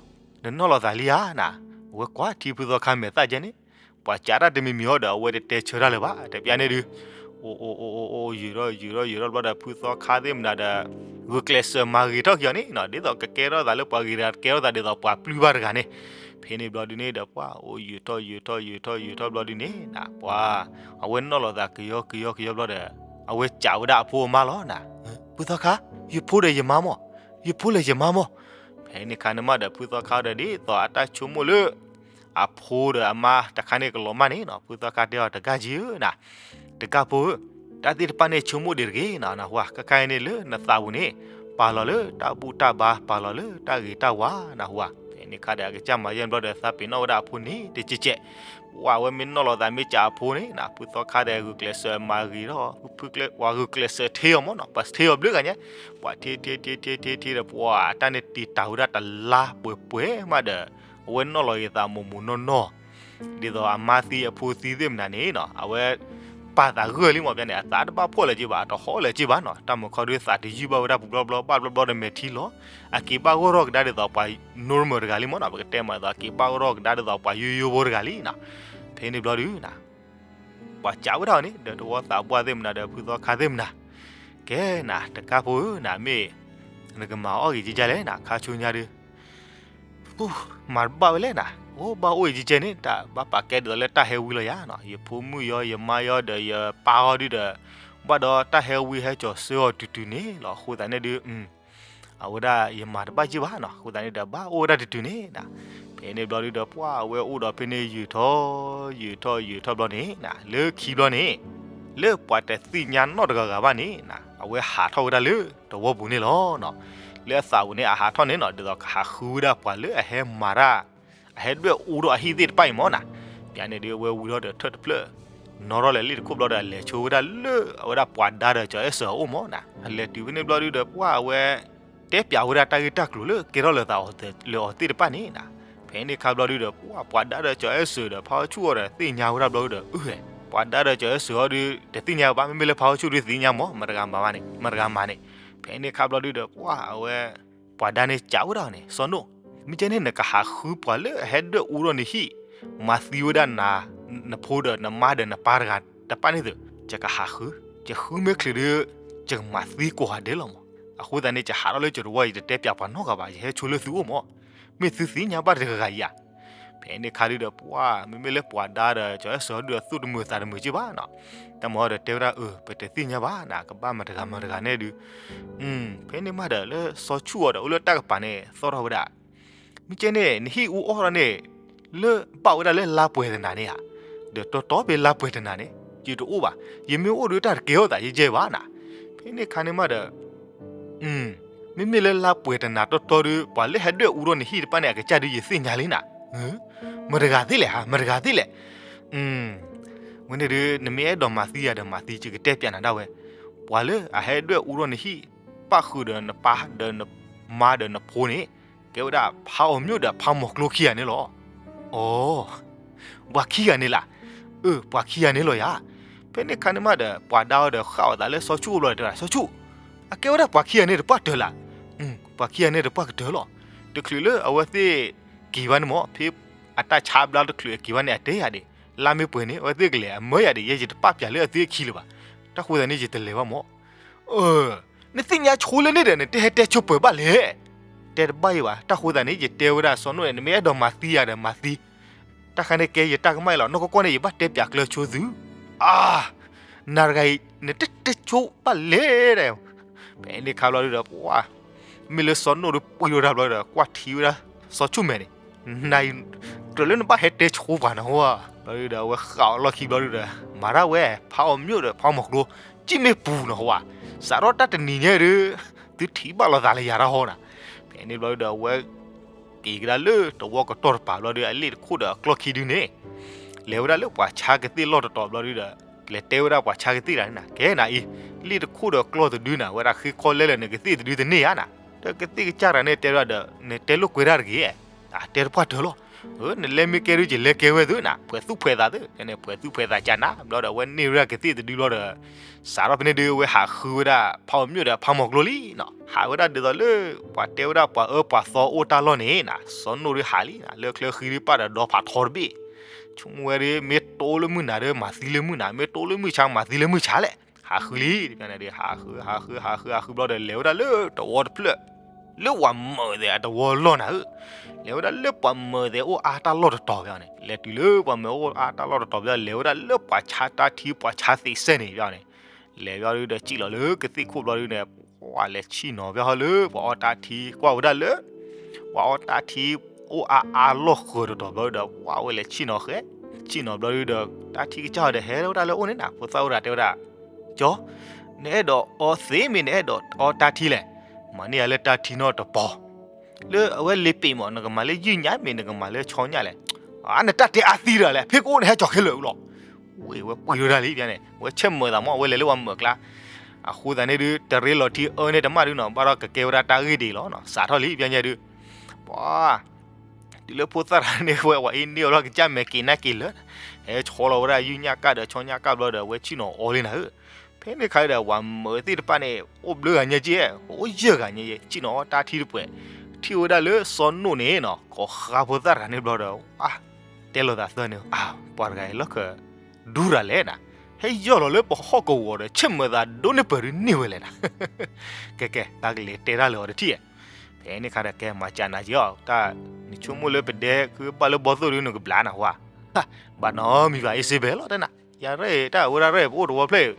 နနီၣ်လီၤသးလံဧါနၤ. အဝဲကွၢ်ထံဖုသီခါမဲာ်သၣ်ကဲန့ၣ် ပှၤစံးတၢ်တမံၤမံၤအီၤဒီး အဝဲတတဲဆၢတၢ်လၢၤဘၣ်. တပျၢ်န့ၣ်ဒု အိၣ်အိၣ်အိၣ်အိၣ်အိၣ် ယုာ်ထီၣ်ယုာ်ထီၣ်ယုာ်ထီၣ်ဘျီဒီး ဖုသီခါသ့ၣ်မနၤဒီး ဂုာ်ကျဲးစၢးမၤဂ့ၤထီၣ်က့ၤအီၤန့ၣ်နၤ, ဒ်သိးကကဲထီၣ်သးလၢပှၤဂ့ၤတဂၤ ကဲထီၣ်သးဒ်သိးပှၤပျုၢ်ဘၣ်တဂၤန့ၣ်. ဖဲန့ၣ်ဘျီဒုန့ၣ်ဒီး ပှၤအိၣ်ယုာ်ထီၣ်ယုာ်ထီၣ်ယုာ်ထီၣ်ယုာ်ထီၣ်ဘျီဒုန့ၣ်နၤ, ပှၤ အဝဲနီၣ်လီၤသးကယီကယီကယီဘျီဒီး အဝဲစံးဝဲဒၣ်အဖိအမါလီၤနၤ, ဖုသီခါ ယဖိဒီးယမါမီၢ်, ယဖိလၢယမါမီၢ်. ဖဲန့ၣ်ခါန့ၣ်မးဒီး ဖုသီခါဒီး ဒ်သိးအတၢ်ဆိကမိၣ်လၢ အဖိဒီးအမါတခါန့ၣ်ကလီၤမၢ်န့ၣ်နၤ, ဖုသီခါတဲအီၤ တဂၤကံဧၢနၤ, တဂၤဖိဧၢ, တၢ်သ့ၣ်တဖၣ်န့ၣ်ဆိကမိၣ်ဒံးတဂ့ၤနၤ, နၢ်ဟူဧါ, ခဲခါအံၤန့ၣ်လၢနသးပူၤန့ၣ် ပာ်လီၤလၢတၢ်ဘူၣ်တၢ်ဘါ ပာ်လီၤလၢတၢ်ဂ့ၤတၢ်ဝါ နၢ်ဟူဧါ. ဖဲန့ၣ်ခါဒီး အကစၢ်မၤယဲၢ်ဘျီဒီး သးပ့ၤနီၣ်ဝဲဒၣ်အဖိန့ၣ် တကဲးကဲး ပှၤဝဲမ့ၢ်နီၣ်လီၤသးမ့ၢ်စံးအဖိန့ၣ်နၤ, ဖုသီခါဒီး ဂုာ်ကျဲးစၢးမၤဂ့ၤထီၣ်, ပှၤဂုာ်ကျဲးစၢးထ့အီၤမီၢ်နၤ, ပှၤထ့အီၤဘျုးဂၤညါ, ပှၤထ့ထ့ထ့ထ့ထ့ထ့ဒီး ပှၤတၢ်န့ၣ်တံာ်တာ်ဝဲဒၣ်တလါပှဲၤပှဲၤမးဒီး အဝဲနီၣ်လီၤဂ့ၤသးမိၢ်မိၢ်နီၢ်နီၢ်, ဒ်သိးအမါသံအဖိသံသ့ၣ်မနၤန့ၣ်နၤ, အဝဲ ပာ်သးဂၢၢ်လံမီၢ်. ဖဲန့ၣ် အသးတဘၣ်ဖှီၣ်လၢၤက့ဘၣ်, တဟီၣ်လၢၤက့ဘၣ်နၤ, တၢ်မုၢ်ခီဒုးသးတယုၢ်ဘၣ်ဝဲဒၣ်ပူၤဘျီဘျီ ဘၣ်ဘျီဘျီဒီးမဲာ်ထံလီၤ, အက့ၤဘၣ်ဂီၢ်ထီၣ်ကဒါဒ်သိးပှၤ normal တဂၤလံမီၢ်နၤ, ပကတဲမးဒ်သိး အက့ၤဘၣ်ဂီၢ်ထီၣ်ကဒါဒ်သိးပှၤယိယိဖိတဂၤလံနၤ. ဖဲန့ၣ်ဘျီဒုနၤ ပှၤစံးဝဲဒၣ်အီၤန့ၣ် ဒီးတဝီသးပှၢ်သ့ၣ်မနၤဒီး ဖုသီခါသ့ၣ်မနၤ, ကဲနၤ တကးဖိဧၢနၤ, မ့ၢ်နကမၤအီၣ်ဂ့ၤကကလဲၣ်နၤ, ခါဆူညါဒု မၤတဘၣ်ဝဲလဲၣ်နၤ, အိၣ်ဘၣ်အိၣ်အံၤကကဲန့ၣ် တၢ်ဘၣ်ပာ်ကဲဒ်သိးလၢတၢ်ဟဲဝံလီၤယၤနၤ, ယဖိမုၣ်ယီ ယမါယီဒီးယပၢ်အီၤဒုဒီး ဘၣ်ဒီးတၢ်ဟဲဝံဟဲစိာ်ဆှၢအီၤတုၤတုၤန့ၣ်လီၤ. အဃိသတးန့ၣ်ဒုး အဝဲဒၣ်ယမၤတဘၣ်က့ၢ်ဘၣ်နီၤ, အဃိသတးန့ၣ်ဒီး ဘၣ်အိၣ်ဝဲဒၣ်တုၤတုၤန့ၣ်နၤ. ဖဲန့ၣ်ဘျီဒုးဒီး ပှၢ်အဝဲအိၣ်ဒီးဖဲန့ၣ် ယုာ်ထီၣ် ယုာ်ထီၣ် ယုာ်ထီၣ်ဘျီန့ၣ်နၤ, လၢခံဘျီန့ၣ် လၢပှၤတသ့ၣ်ညါနီတဂၤဂၤဘၣ်န့ၣ်နၤ, အဝဲဟးထီၣ်ဝဲဒၣ်လၢသဝီပူၤန့ၣ်လီၤနီၤ. လၢအသးပူၤန့ၣ် အဟးထီၣ်န့ၣ်နီၤ, ဒ်သိးကဟးဃုဝဲဒၣ်ပှၤလၢအဟဲမၤတၢ် အဟဲဒွဲၣ်အူထီၣ်အဟံၣ်သ့ၣ်တဖၣ်အံၤမၢ်နၤ. ပျၢၤန့ၣ်ဒုး အဝဲဝံထီၣ်ဒီးထၢၣ်တဖျၢၣ် နီၣ်ထီၣ်လၢလ့ၣ်တခိၣ်ဘျီဒီး အလဲၤဆိဝဲဒၣ်လၢအဝဲဒၣ်ပှၤဒါဒီးကၠီၤအဲၣ်စၢၤအအိၣ်မၢ်နၤ. အလဲၤတုၤဖဲန့ၣ်ဘျီဒုးဒီး ပှၢ်အဝဲ တဲပျးဝဲဒၣ်တၢ်ဂ့ၢ်တၢ်ကျိၤလၢကဲထီၣ်လၢသးလၢအီၤသ့ၣ်တဖၣ်န့ၣ်နၤ. ဖဲန့ၣ်ခါဘျီဒုးဒီး ပှၢ်ပှၤဒါဒီးကၠီၤအဲၣ်စၢၤဒီးဖါအီၣ်ဆူၣ်အီၤဒီးသ့ၣ်ညါဝဲဒၣ်ဘျီဒုးဒီး အၢ ပှၤဒါဒီးကၠီၤအဲၣ်စၢၤအီၤဒုး တသ့ၣ်ညါဘၣ်, မ့မ့ၢ်လၢဖါအီၣ်ဆူၣ်ဒုးသ့ၣ်ညါမၢ် မတၤတဂၤမၤဘၣ်န့ၣ် မတၤတဂၤမၤန့ၣ်. ဖဲန့ၣ်ခါဘျီဒုးဒီး ပှၢ်အဝဲ ပှၤဒါန့ၣ်စံးဝဲဒၣ်န့ၣ် စီၤနိၣ်, မ့ၢ်ကဲန့ၣ် နကဟးဃုပှၤလၢအဟဲဒွဲၣ်အူထီၣ်နဟံၣ် မၤသံဝဲဒၣ်နဖိဒီးနမါဒီးနပၢ်တဂၤတဖၣ်န့ၣ်သု, ယကဟးဃု, ယဃုမ့ၢ်ချုးဒီး ယကမၤသံကိးဂၤဒဲးလီၤမၢ်. အဃိသတးန့ၣ် ယဟးထီၣ်လၢကၠီၤတဝီ ယတတဲပျးပှၤနီတဂၤဘၣ်, ယဟဲဆိလၢသုအိၣ်မၢ်. မ့ၢ်သုသ့ၣ်ညါဘၣ်တဂၤဂၤဧါ. ဖဲန့ၣ်ခါဒုးဒီး ပှၢ်မ့မ့ၢ်လၢပှၤဒါဒီးကၠီၤအဲၣ်စၢၤအီၤဒုးဒီး သူၣ်တမုာ်သးတမုာ်က့ၢ်ဘၣ်နီၤ. တၢ်မၤအီၤဒီးတဲဝဲဒၣ် အၢ ပတသ့ၣ်ညါဘၣ်နၤ, ကဘၣ်မတၤတဂၤမတၤတဂၤန့ၣ်ဒုး ဖဲန့ၣ်မးဒီးလၢစီၤဆူၣ်အီၤဒီး အိၣ်လၢတၢ်ကပၤန့ၣ် သီၣ်ထီၣ်ဝဲဒၣ်, မ့ၢ်ကဲန့ၣ် နဟံၣ်အူအီၣ်ထီၣ်န့ၣ် လၢဘၣ်ဝဲဒၣ်လၢလါပှဲၤတနၤန့ၣ်ဧါ, ဒီးတီတီဖဲလါပှဲၤတနၤန့ၣ် ယတအိၣ်ဘၣ်, ယမ့ၢ်အိၣ်ဒုးတၢ်တကဲထီၣ်သးယဲၢ်ယဲၢ်ဘၣ်နၤ. ဖဲန့ၣ်ခါန့ၣ်မးဒီး မ့မ့ၢ်လၢလါပှဲၤတနၤတီတီဒီး ပှၤလၢဟဲဒွဲၣ်အူထီၣ်နဟံၣ်တဖၣ်န့ၣ် အကစၢ်ဒုးယသ့ၣ်ညါလံနၤ. မတၤတဂၤသ့ၣ်လဲၣ်ဧါ, မတၤတဂၤသ့ၣ်လဲၣ်. ဝဲန့ၣ်ဒုး နမ့ၢ်အဲၣ်ဒိးမၤသံယၤဒီးမၤသံ, ယကတဲပျးနၤဒၣ်ဝဲ, ပှၤလၢအဟဲဒွဲၣ်အူထီၣ်နဟံၣ် ပၣ်ဃုာ်ဒီးနပၢ်ဒီးနမါဒီးနဖိန့ၣ် ကဲဝဲဒၣ်ဖးအီၤမျိာ်ဒီးဖးမီၤကျိခံဂၤန့ၣ်လီၤ. အိ, ပှၤခံဂၤန့ၣ်လၢ, အၢ ပှၤခံဂၤန့ၣ်လီၤယၤ. ဖဲန့ၣ်ခါန့ၣ်မးဒီး ပှၤဒါအီၤဒီးဃၣ်အီၤသးလၢစီၤဆူၣ်အအိၣ်ဘျီဒီးတဲဝဲဒၣ် စီၤဆူၣ်, အကဲဝဲဒၣ်ပှၤခံဂၤန့ၣ်တပှၢ်တၢၢ်လၢ, ပှၤခံဂၤန့ၣ်တပှၢ်ကတၢၢ်လီၤ. တချုးလၢအဝဲသ့ၣ်က့ၤဘၣ်န့ၣ်မၢ်, ဖဲအတၢ်ဆါဘျါတချုးအက့ၤဘၣ်န့ၣ် အတဲယၤဒၣ်, လါမ့ၢ်ပှဲၤန့ၣ် အဝဲသ့ၣ်ကလဲၤအမၢယၤဒၣ်, ယဲယတပာ်ပျးလၢအသ့အခံလၢၤဘၣ်. တၢ်ဃိသတးန့ၣ် ယတလဲၤဘၣ်မၢ်. နသ့ၣ်ညါဆိလၢန့ၣ်ဒီး နတဟဲတဲဆိပၢၤဘၣ်လဲၣ်. တဲတဘၣ်အံၤဘၣ်. တၢ်ဃိသတးန့ၣ် ယတဲဝဲဒၣ်စီၤနိၣ်န့ၣ် နမ့ၢ်အဲၣ်ဒိးမၤသံယၤဒီးမၤသံ, တၢ်ခါန့ၣ်ကဲယတၢ်ကမၣ်အံၤလီၤ. နီၢ်ကီၢ်ကီၢ်န့ၣ် ယဘၣ်တဲပျးကျၢၤဆိသု, အါ, နၤတဂၤအံၤ နတတဲဆိဘၣ်လဲၣ်ဒၣ်. ဖဲန့ၣ်ခါဘျီဒုးဒီး ပှၢ်, မ့ၢ်လၢစီၤနိၣ်ဒုးပှံၢ်ထီၣ်ဝဲဒၣ်ဘျီဒီး ကွၢ်ထံဝဲဒၣ်စီၤဆူၣ်မဲာ်န့ၣ်, နၤအံၤ ကြၢးလၢနဘၣ်ဟဲတဲဆိပှၤနဟီဧါ. ဘျီဒုးဒီး အဝဲဃၣ်အီၤလီၢ်ခံဘျီဒုးဒီး မၤတၢ်ဝဲ ဖးအီၤမျိာ်ဒီးဖးမီၤကျိ ကံၣ်မ့ၢ်ပူၤနဟီဧါ. စးထီၣ်တၢ်တနံၤညါဒုး သုထံၣ်ဘၣ်လိာ်သးလၢယၤတၢ်ဟီနၤ. ဖဲန့ၣ်ဘျီဒုးဒီး အဝဲ က့ၤကဒါလၢတဝီကတီၢ်တပၤဘျီဒုး အလ့ၣ်တခိၣ်ဒီးအကျီၢ်ခံဒုန့ၣ် လဲၤဝဲဒၣ်လၢပှၤဆါကသ့ၣ်လီၢ်တတီၤဘျီဒုးဒီး လဲၤတဲဝဲဒၣ်ပှၤဆါကသ့ၣ်တဂၤန့ၣ်နၤ, ကဲနၤအံၤ လ့ၣ်တခိၣ်ဒီးကျီၢ်တဒုနၤ ဝဲဒၣ်ဃ့ခီလဲလဲၣ် နကသ့ၣ်တဒုတန့ၢ်ဧါနၤ, တၢ်ကသ့ၣ်ကစၢ်တဂၤန့ၣ်တဲဒၣ်ဒီး နတဲလိာ်ကွဲတၢ်တဂ့ၤ, တဲတပှၢ်တၢၢ်လီၤ. နလဲၤမ့ၢ်ကဲဒုး ယလဲၤကဲဝဲသုနၤ, ဖှဲးသူၣ်ဖှဲးသးသု, ဖှဲးသူၣ်ဖှဲးသးကနၤ ဘျီဒီး အဝဲန့ၢ်ဝဲဒၣ်ကသ့ၣ်တဒုဘျီဒီး စးထီၣ်ဖဲန့ၣ်ဒုး အဝဲဟးဃုဝဲဒၣ် ဖးအီၤမျိာ်ဒီးဖးမီၤကျိလံနီၤ, ဟးဝဲဒၣ်ဒ်သိးလၢ ပှၤတဲဝဲဒၣ်ပှၤအၢပှၤသီအိၣ်တၢ်လီၢ်န့ၣ်နၤ, စီၤနိၣ်ဒုးဟးလံနၤ, လၢချၢဃံဒုးပာ်ဒီးဒီဖးထီတဘ့ၣ်, ဆိကမိၣ်ဝဲဒုး မ့ၢ်တိလၢမုၢ်နၤဒီးမၤသံလၢမုၢ်နၤ, မ့ၢ်တိလၢမုၢ်ဆါမၤသံလၢမုၢ်ဆါလဲၣ်, ဟးဃုလံ, တဘျီန့ၣ်ဒုး ဟးဃု ဟးဃု ဟးဃု ဟးဃုဘျီဒီး လဲၤဝဲဒၣ်လၢတဝီတဖျၢၣ် လၢပှၤမၢာ်သဲးအတဝီလီၢ်နၤဧၢ, လဲၤဝဲဒၣ်လၢပှၤမၢာ်သဲးအိၣ်အါတၢ်လီၢ်တတီၤဘၣ်န့ၣ်, လဲၤတုၤလၢပှၤမၢာ်အိၣ်အါတၢ်လီၢ်တတီၤဘၣ်, လဲၤဝဲဒၣ်လၢပှၤဆါတၢ်ထံ ပှၤဆါသ့စဲန့ၣ်ဘၣ်န့ၣ်, လဲၤဘၣ်ဒုးဒီးစံၣ်လီၤလၢကသ့ၣ်ခိၣ်ဘျီဒုးန့ၣ်, ပှၤလဲၤဆံၣ်နီၤဘၣ်ဟီလၢပှၤအီတၢ်ထံ ကွၢ်ဝဲဒၣ်လၢ ပှၤအီတၢ်ထံ အိၣ်အါအါလီၢ်ဃၢၤတတီၤဘျီဒုးဒီး ပှၤဝဲလဲၤဆံၣ်နီၤဃဲ, ဆံၣ်နီၤဘျီဒုးဒီး တၢ်ထံကစၢ်ဒီးဟဲလီၤဝဲဒၣ်လၢအအိၣ်န့ၣ်နၤ, ဖိသၣ်အိၣ်တဂၤတဲဝဲဒၣ် ကၠီ, နအဲၣ်ဒိးအီသ့မ့ၢ်နအဲၣ်ဒိးအီတၢ်ထံလဲၣ်, မၤန့ၢ်ယၤလၢတၢ်ထံနီတပီၤ, လၢအဝဲလ့ပ့ၤမး နကမၤလၢယုၢ်ညၣ်မ့ၢ် နကမၤလၢဆီညၣ်လဲၣ်, အါ နတၢ်တဲအါသံတဂၤလဲၣ်, ဖဲကအိၣ်န့ၣ်ဟဲကၠီၤခဲလၢာ်လီၤ. ဝဲ ဝဲပှံၤထီၣ်တၢ်လံ ဘၣ်န့ၣ် ဝဲဆဲးမၢၤသးမး ဝဲလဲၤလၢပှၤမၢာ်ကျါ, အဃိသတးန့ၣ်ဒုး တရ့လီၤထံအၢန့ၣ်တမၣ်ဒုးနီၤ, ဘၣ်ဒီးကကဲဝဲဒၣ်တၢ်ဂ့ၢ်ဒ်အံၤလီၤနီၤ, စးထီၣ်လံ ဘၣ်န့ၣ်ဒုး, ပှၤ တုၤလၢဖိသၣ်တဂၤန့ၣ် ဝဲဝဲအံၤန့ၢ်အီၤလီၤကစၢ်မဲာ်က့ၤနၢ်က့ၤလၢာ်, ဟဲဆီလီၤဝဲဒၣ်ယုၢ်ညၣ်ကၣ်ဒီးဆီညၣ်ကၣ်ဘျီဒီး ဝဲဆံၣ်နီၤအီလံနၤဧၢ, ဖဲန့ၣ်ခါဒီး ပှၤမၢာ်သ့ၣ်တဖၣ်န့ၣ် အိၣ်ဘျုးဂၤညါက့, အိၣ်ယဲၢ်ဂၤညါက့, ဆံၣ်နီၤအီတၢ်ထံတပှဲၤ, ထံၣ်ဝဲဒၣ်လၢစီၤနိၣ်န့ၣ်နီၤ ကိးဃါဖိသၣ်တဂၤန့ၣ်ဘျီဒီး ဝဲ တဲလိာ်သးသၢန့ၣ်, အါ ပှၤတဂၤအံၤလီၢ်ခၢၣ်ဒူရၤလဲၣ်နၤ, ဟဲယီၢ်လီၤလၢပဟီၣ်ကဝီၤဒီး ဆဲးမၢၤသးဒိၣ်န့ၢ်ပၢၢ်ဒုးန့ၢ်ဝဲလဲၣ်နၤ, ကဲကဲ တၢ်ကလဲၤတဲတၢ်လၢအီၤတထံၣ်, ဖဲန့ၣ်ခါဒီးကဲမၤစၢၤနၤက့အီၤ, တၢ်နဆိကမိၣ်လၢပဒဲကဘၣ်လၢဘီသိၣ်ဒုး နကဘျါနၤဝဲ, ဘၣ်နီတမံၤဘၣ် အ့စ့ဘဲလီၤတနၤ, ယၤရဲၣ် တၢ်ဝဲဒၣ်ရဲၣ် ပအိၣ်တဝီဖျၢၣ်,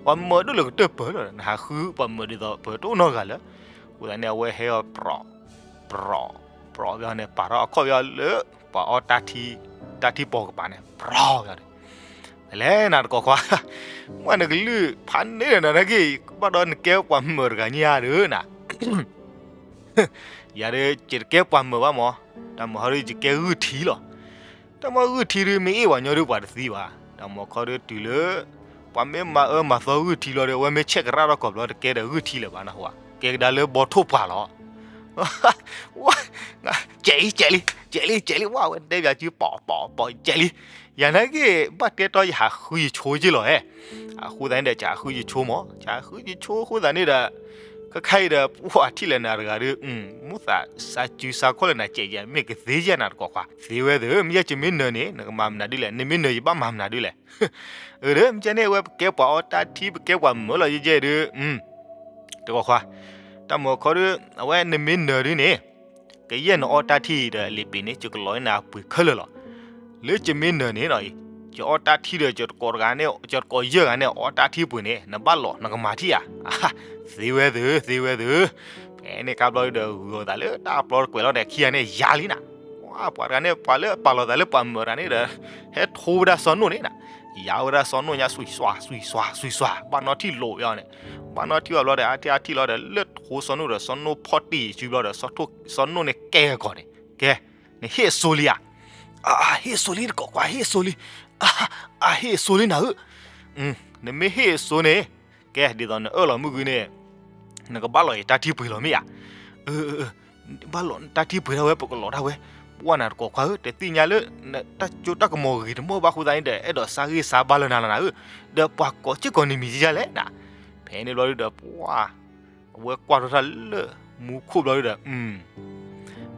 ပှၤမၢဒိၣ်လၢကတၢၢ်ပၢၢ်လီၤ, နဟးဃုပှၤမၢဒ်သိးပၢၢ်တအိၣ်နီတဂၤလၢၤ. အဃိသတးန့ၣ် အဝဲဟဲအီၤပြီး, ပြီး, ပြီးဘၣ်န့ၣ် ပာ်ထီၣ်အခီၣ်ဘၣ်လၢ ပှၤအီတၢ်ထံ, တၢ်ထံပီၤကပၤန့ၣ် ပြီးဘၣ်န့ၣ်, လဲၤနၤတကိးခွါ, မ့ၢ်နကလုၢ်ဖးန့ၣ်ဒီးနၤနာ်က့, ဘၣ်ဒီးနကဲပှၤမၢတဂၤညါဧါဒီးနၤ ယၤဒီး ယတကဲပှၤမၢဘၣ်မး, တၢ်မၤဟီဒုးယကဲဂုၢ်ထံလီၤ. တၢ်မၤဂုၢ်ထံဒုးမ့ၢ်အ့ၣ်ပှၤညီဒုးပှၤတသံဘၣ်, တၢ်မၤခီဒုးတုၤလၢ ပှၤမ့ၢ်မၤအၢမၤသီဂုၢ်ထံလီၤဒီး အဝဲမ့ၢ်ဆဲးကရၣ်ထီၣ်ကီးဘျီတကဲဒီးဂုၢ်ထံလၢၤဘၣ်နဟူဧါ, ကဲကဒါလၢဘီထိၣ်ပှၢ်လီၤ. ကဲလံ ကဲလံ ကဲလံ ကဲလံ ဝဲတဲဘၣ်စု ပိာ်ပိာ်ပိာ် ကဲလံ, ယၤနာ်က့ ဘၣ်တဲတီယဟးဃုယဆိက့လီၤဧဲ, အဃိသတးန့ၣ်ဒီး ယဟးဃုယဆိမး, ယဟးဃုယဆိအဃိသတးန့ၣ်ဒီး ခဲခါအံၤဒီး ပှၤထံၣ်လဲၤနၤတဂၤဒီး မူသးစးစုစးခီၣ်လၢနၤကဲးယဲ မ့ၢ်ကသ့ယဲနၤတကိးခွါ, သ့ဝဲသ့ၣ်ဧၢ, မ့ၢ်ယဲယမ့ၢ်နၢၤန့ၣ် နကမၤမနုၤဒ်လဲၣ်, နမ့ၢ်နၢၤယဘၣ်မၤမနုၤဒ်လဲၣ်. အၢ ဒီး မ့ၢ်ကဲန့ၣ် အဝဲပကဲပှၤအီတၢ်ထံ ပကဲပှၤမၢလီၤယဲယဲဒီး တကိးခွါ, တၢ်မၤခီဒီး အဝဲနမ့ၢ်နၢၤဒုးန့ၣ် ကယဲၢ်နအီတၢ်ထံဒီးလံာ်ပ့ၤန့ၣ် ယကလီၤန့ၢ်နၤအပှ့ၤခဲလၢာ်လီၤ. လၢယမ့ၢ်နၢၤန့ၣ်နီၤ, ယအီတၢ်ထံဒီး ယတကိးတဂၤန့ၣ် ယတကိးယဲၢ်ဂၤန့ၣ် အီတၢ်ထံပှ့ၤန့ၣ် နဘၣ်လီၤနကမၤထံၣ်ဧါ. သ့ဝဲသ့ၣ်ဧၢ သ့ဝဲသ့ၣ်ဧၢ, ဖဲန့ၣ်ခါဘျီဒီး ဂုာ်အသးလၢတၢ်ပျီတကွဲးလီၤဒီး ခံဂၤန့ၣ်ယၤလံနၤ, ပှၤတဂၤန့ၣ် ပှၤလၢပာ်လီၤသးလၢပှၤမၢတဂၤန့ၣ်ဒီး ဟဲထိဝဲဒၣ်စီၤနိၣ်န့ၣ်နၤ, ယၤဝဲဒၣ်စီၤနိၣ်ညါ စွံစွါ စွံစွါ စွံစွါ ဘၣ်နီၣ်ထံၣ်လိာ်ဝဲအီၤန့ၣ်, ဘၣ်နီၣ်ထံၣ်ဘၣ်ဘျီဒီး အါထံၣ်အါထံၣ်လီၤဒီး လၢထိစီၤနိၣ်ဒီး စီၤနိၣ်ဖီၣ်တံၢ်စုဘျီဒီး စီၤနိၣ်န့ၣ်ကဲကီးန့ၣ်, ကဲ နဟ့ၣ်အစိလံဧါ. အဟ့ၣ်အစိလံတကိးကွၢ် ဟ့ၣ်အစိလံ, အဟ့ၣ်အစိလံနၤဧၢ, နမ့ၢ်ဟ့ၣ်အစိန့ၣ်, ကဲဒ်သိးနအၢၣ်လီၤမုၢ်ဂုန့ၣ် နကဘၣ်လီၤယတၢ်ထံပှ့ၤလီၤမ့ၢ်ဧါ. အၢ ဘၣ်လီၤတၢ်ထံပှ့ၤဒၣ်ဝဲ ပကလီၤဒၣ်ဝဲ, ပှၢ်နၤတကိးခွါဧၢ တသ့ၣ်ညါလၢ တၢ်ကၠိတၢ်ကမီၤဂ့ၤတမီၢ်ဘၣ်အဃိသတးန့ၣ်ဒီး အဲၣ်ဒိးစါဂ့ၢ်စါဘါလၢနၤလီၤနၤဧၢ, ဒီးပှၤကိးစ့ၢ်ကီးနမံၤယဲလဲၣ်နၤ, ဖဲန့ၣ်ဘျီဒုဒီး ပှၢ် အဝဲကွၢ်ထီၣ်တၢ်လၢမူခိၣ်ဘျီဒုဒီး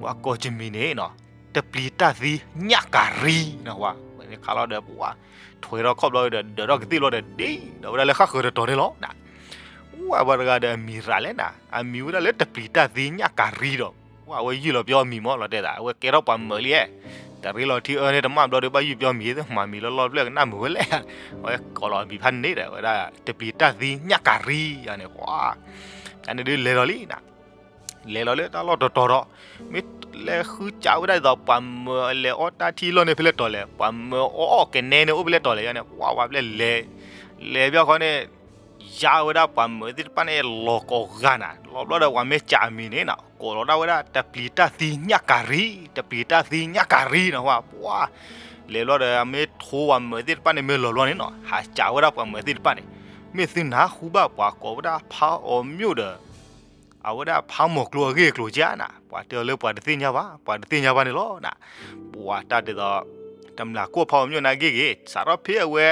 ပှၤကိးယမံၤန့ၣ် တပျံၤတၢ်သံညၣ်ကၤရံနၤဝဲ, ဖဲန့ၣ်ခါလီၤဒီး ပှၢ် ထွဲထီၣ်ခီၣ်ဘျီဒုဒီး ဒၢးထီၣ်ကသ့ၣ်ဘျီဒီး ဒ့ဒီးဝဲဒၣ်လၢဃၣ်ဃၢၤတတီၤန့ၣ်လီၤနၤ, ပှၢ်ပှၤတဂၤဒီးအမံၤရၤလဲၣ်နၤ, အမံၤဝဲဒၣ်လၢတပျံၤတၢ်သံညၣ်ကၤရံဒီး ပှၢ်အဝဲယုၢ်လီၤပျီအမံၤမးလီၤတဲာ်သး အဝဲကဲထီၣ်ပှၤမၢလံဧဲ, တရ့လီၤထံအၢန့ၣ်တမၣ်ဘျီဒီး ဘၣ်ယုၢ်ပျီမံၤ မၤမံၤလီၤလီၤဖျၢၣ်ကနၣ်မုာ်ဝဲလဲၣ်, အဝဲကိးလီၤအမံၤဖးန့ၣ်ဒီး ဝဲဒၣ်တပျံၤတၢ်သံညၣ်ကၤရံယၤန့ၣ် ပှၢ် တၢ်န့ၣ်ဒုးလဲၤလီၤလံနၤ, လဲၤလီၤလၢတၢ်လီၢ်တတီၤဒီး မ့ၢ်လဲၤဃုစးဝဲဒၣ်ဒ်သိးပှၤမၢလဲၤအီတၢ်ထံလီၢ်န့ၣ်ဖဲလဲၣ်တီၤလဲၣ်, ပှၤမၢအီအီၣ်ကနဲန့ၣ်အိၣ်ဖဲလဲၣ်တီၤလဲၣ်ယၤန့ၣ် ပှၢ်ဝဲဖဲလဲၣ်လဲၤ, လဲၤဘၣ်ဃီန့ၣ် ယါဝဲဒၣ်ပှၤမၢသ့ၣ်တဖၣ်န့ၣ်လီၤကိးဂၤနၤ, လီၤဘျီဒီးပှၤမ့ၢ်စးအမံၤန့ၣ်နၤ ကိးလီၤဒၣ်ဝဲဒၣ်တပျံၤတၢ်သံညၣ်ကၤရံ, တပျံၤတၢ်သံညၣ်ကၤရံနၤဝဲ, ပှၢ် လဲၤဘျီဒီး မ့ၢ်ထိပှၤမၢသ့ၣ်တဖၣ်န့ၣ် မ့ၢ်လီၤဘျီန့ၣ်နီၤ ဟးစးဝဲဒၣ်ပှၤမၢသ့ၣ်တဖၣ်န့ၣ်, မ့ၢ်သုနၢ်ဟူဘၣ်ပှၤကိးဝဲဒၣ်ဖးအီၤမျိၣ်ဒီး အဝဲဒၣ်ဖးမီၤကျိအဂ့ၢ်အကျိၤကၢ်နၤ, ပှၤတဲအီၤလၢပှၤတသ့ၣ်ညါဘၣ်, ပှၤတသ့ၣ်ညါဘၣ်န့ၣ်လီၤနၤ, ပှၤတၢ်ဒ်သိး တမျးခိၣ်ဖးအီၤမျိၣ်နာ်က့ဂ့ၤ, စးထီၣ်ဖဲအဝဲ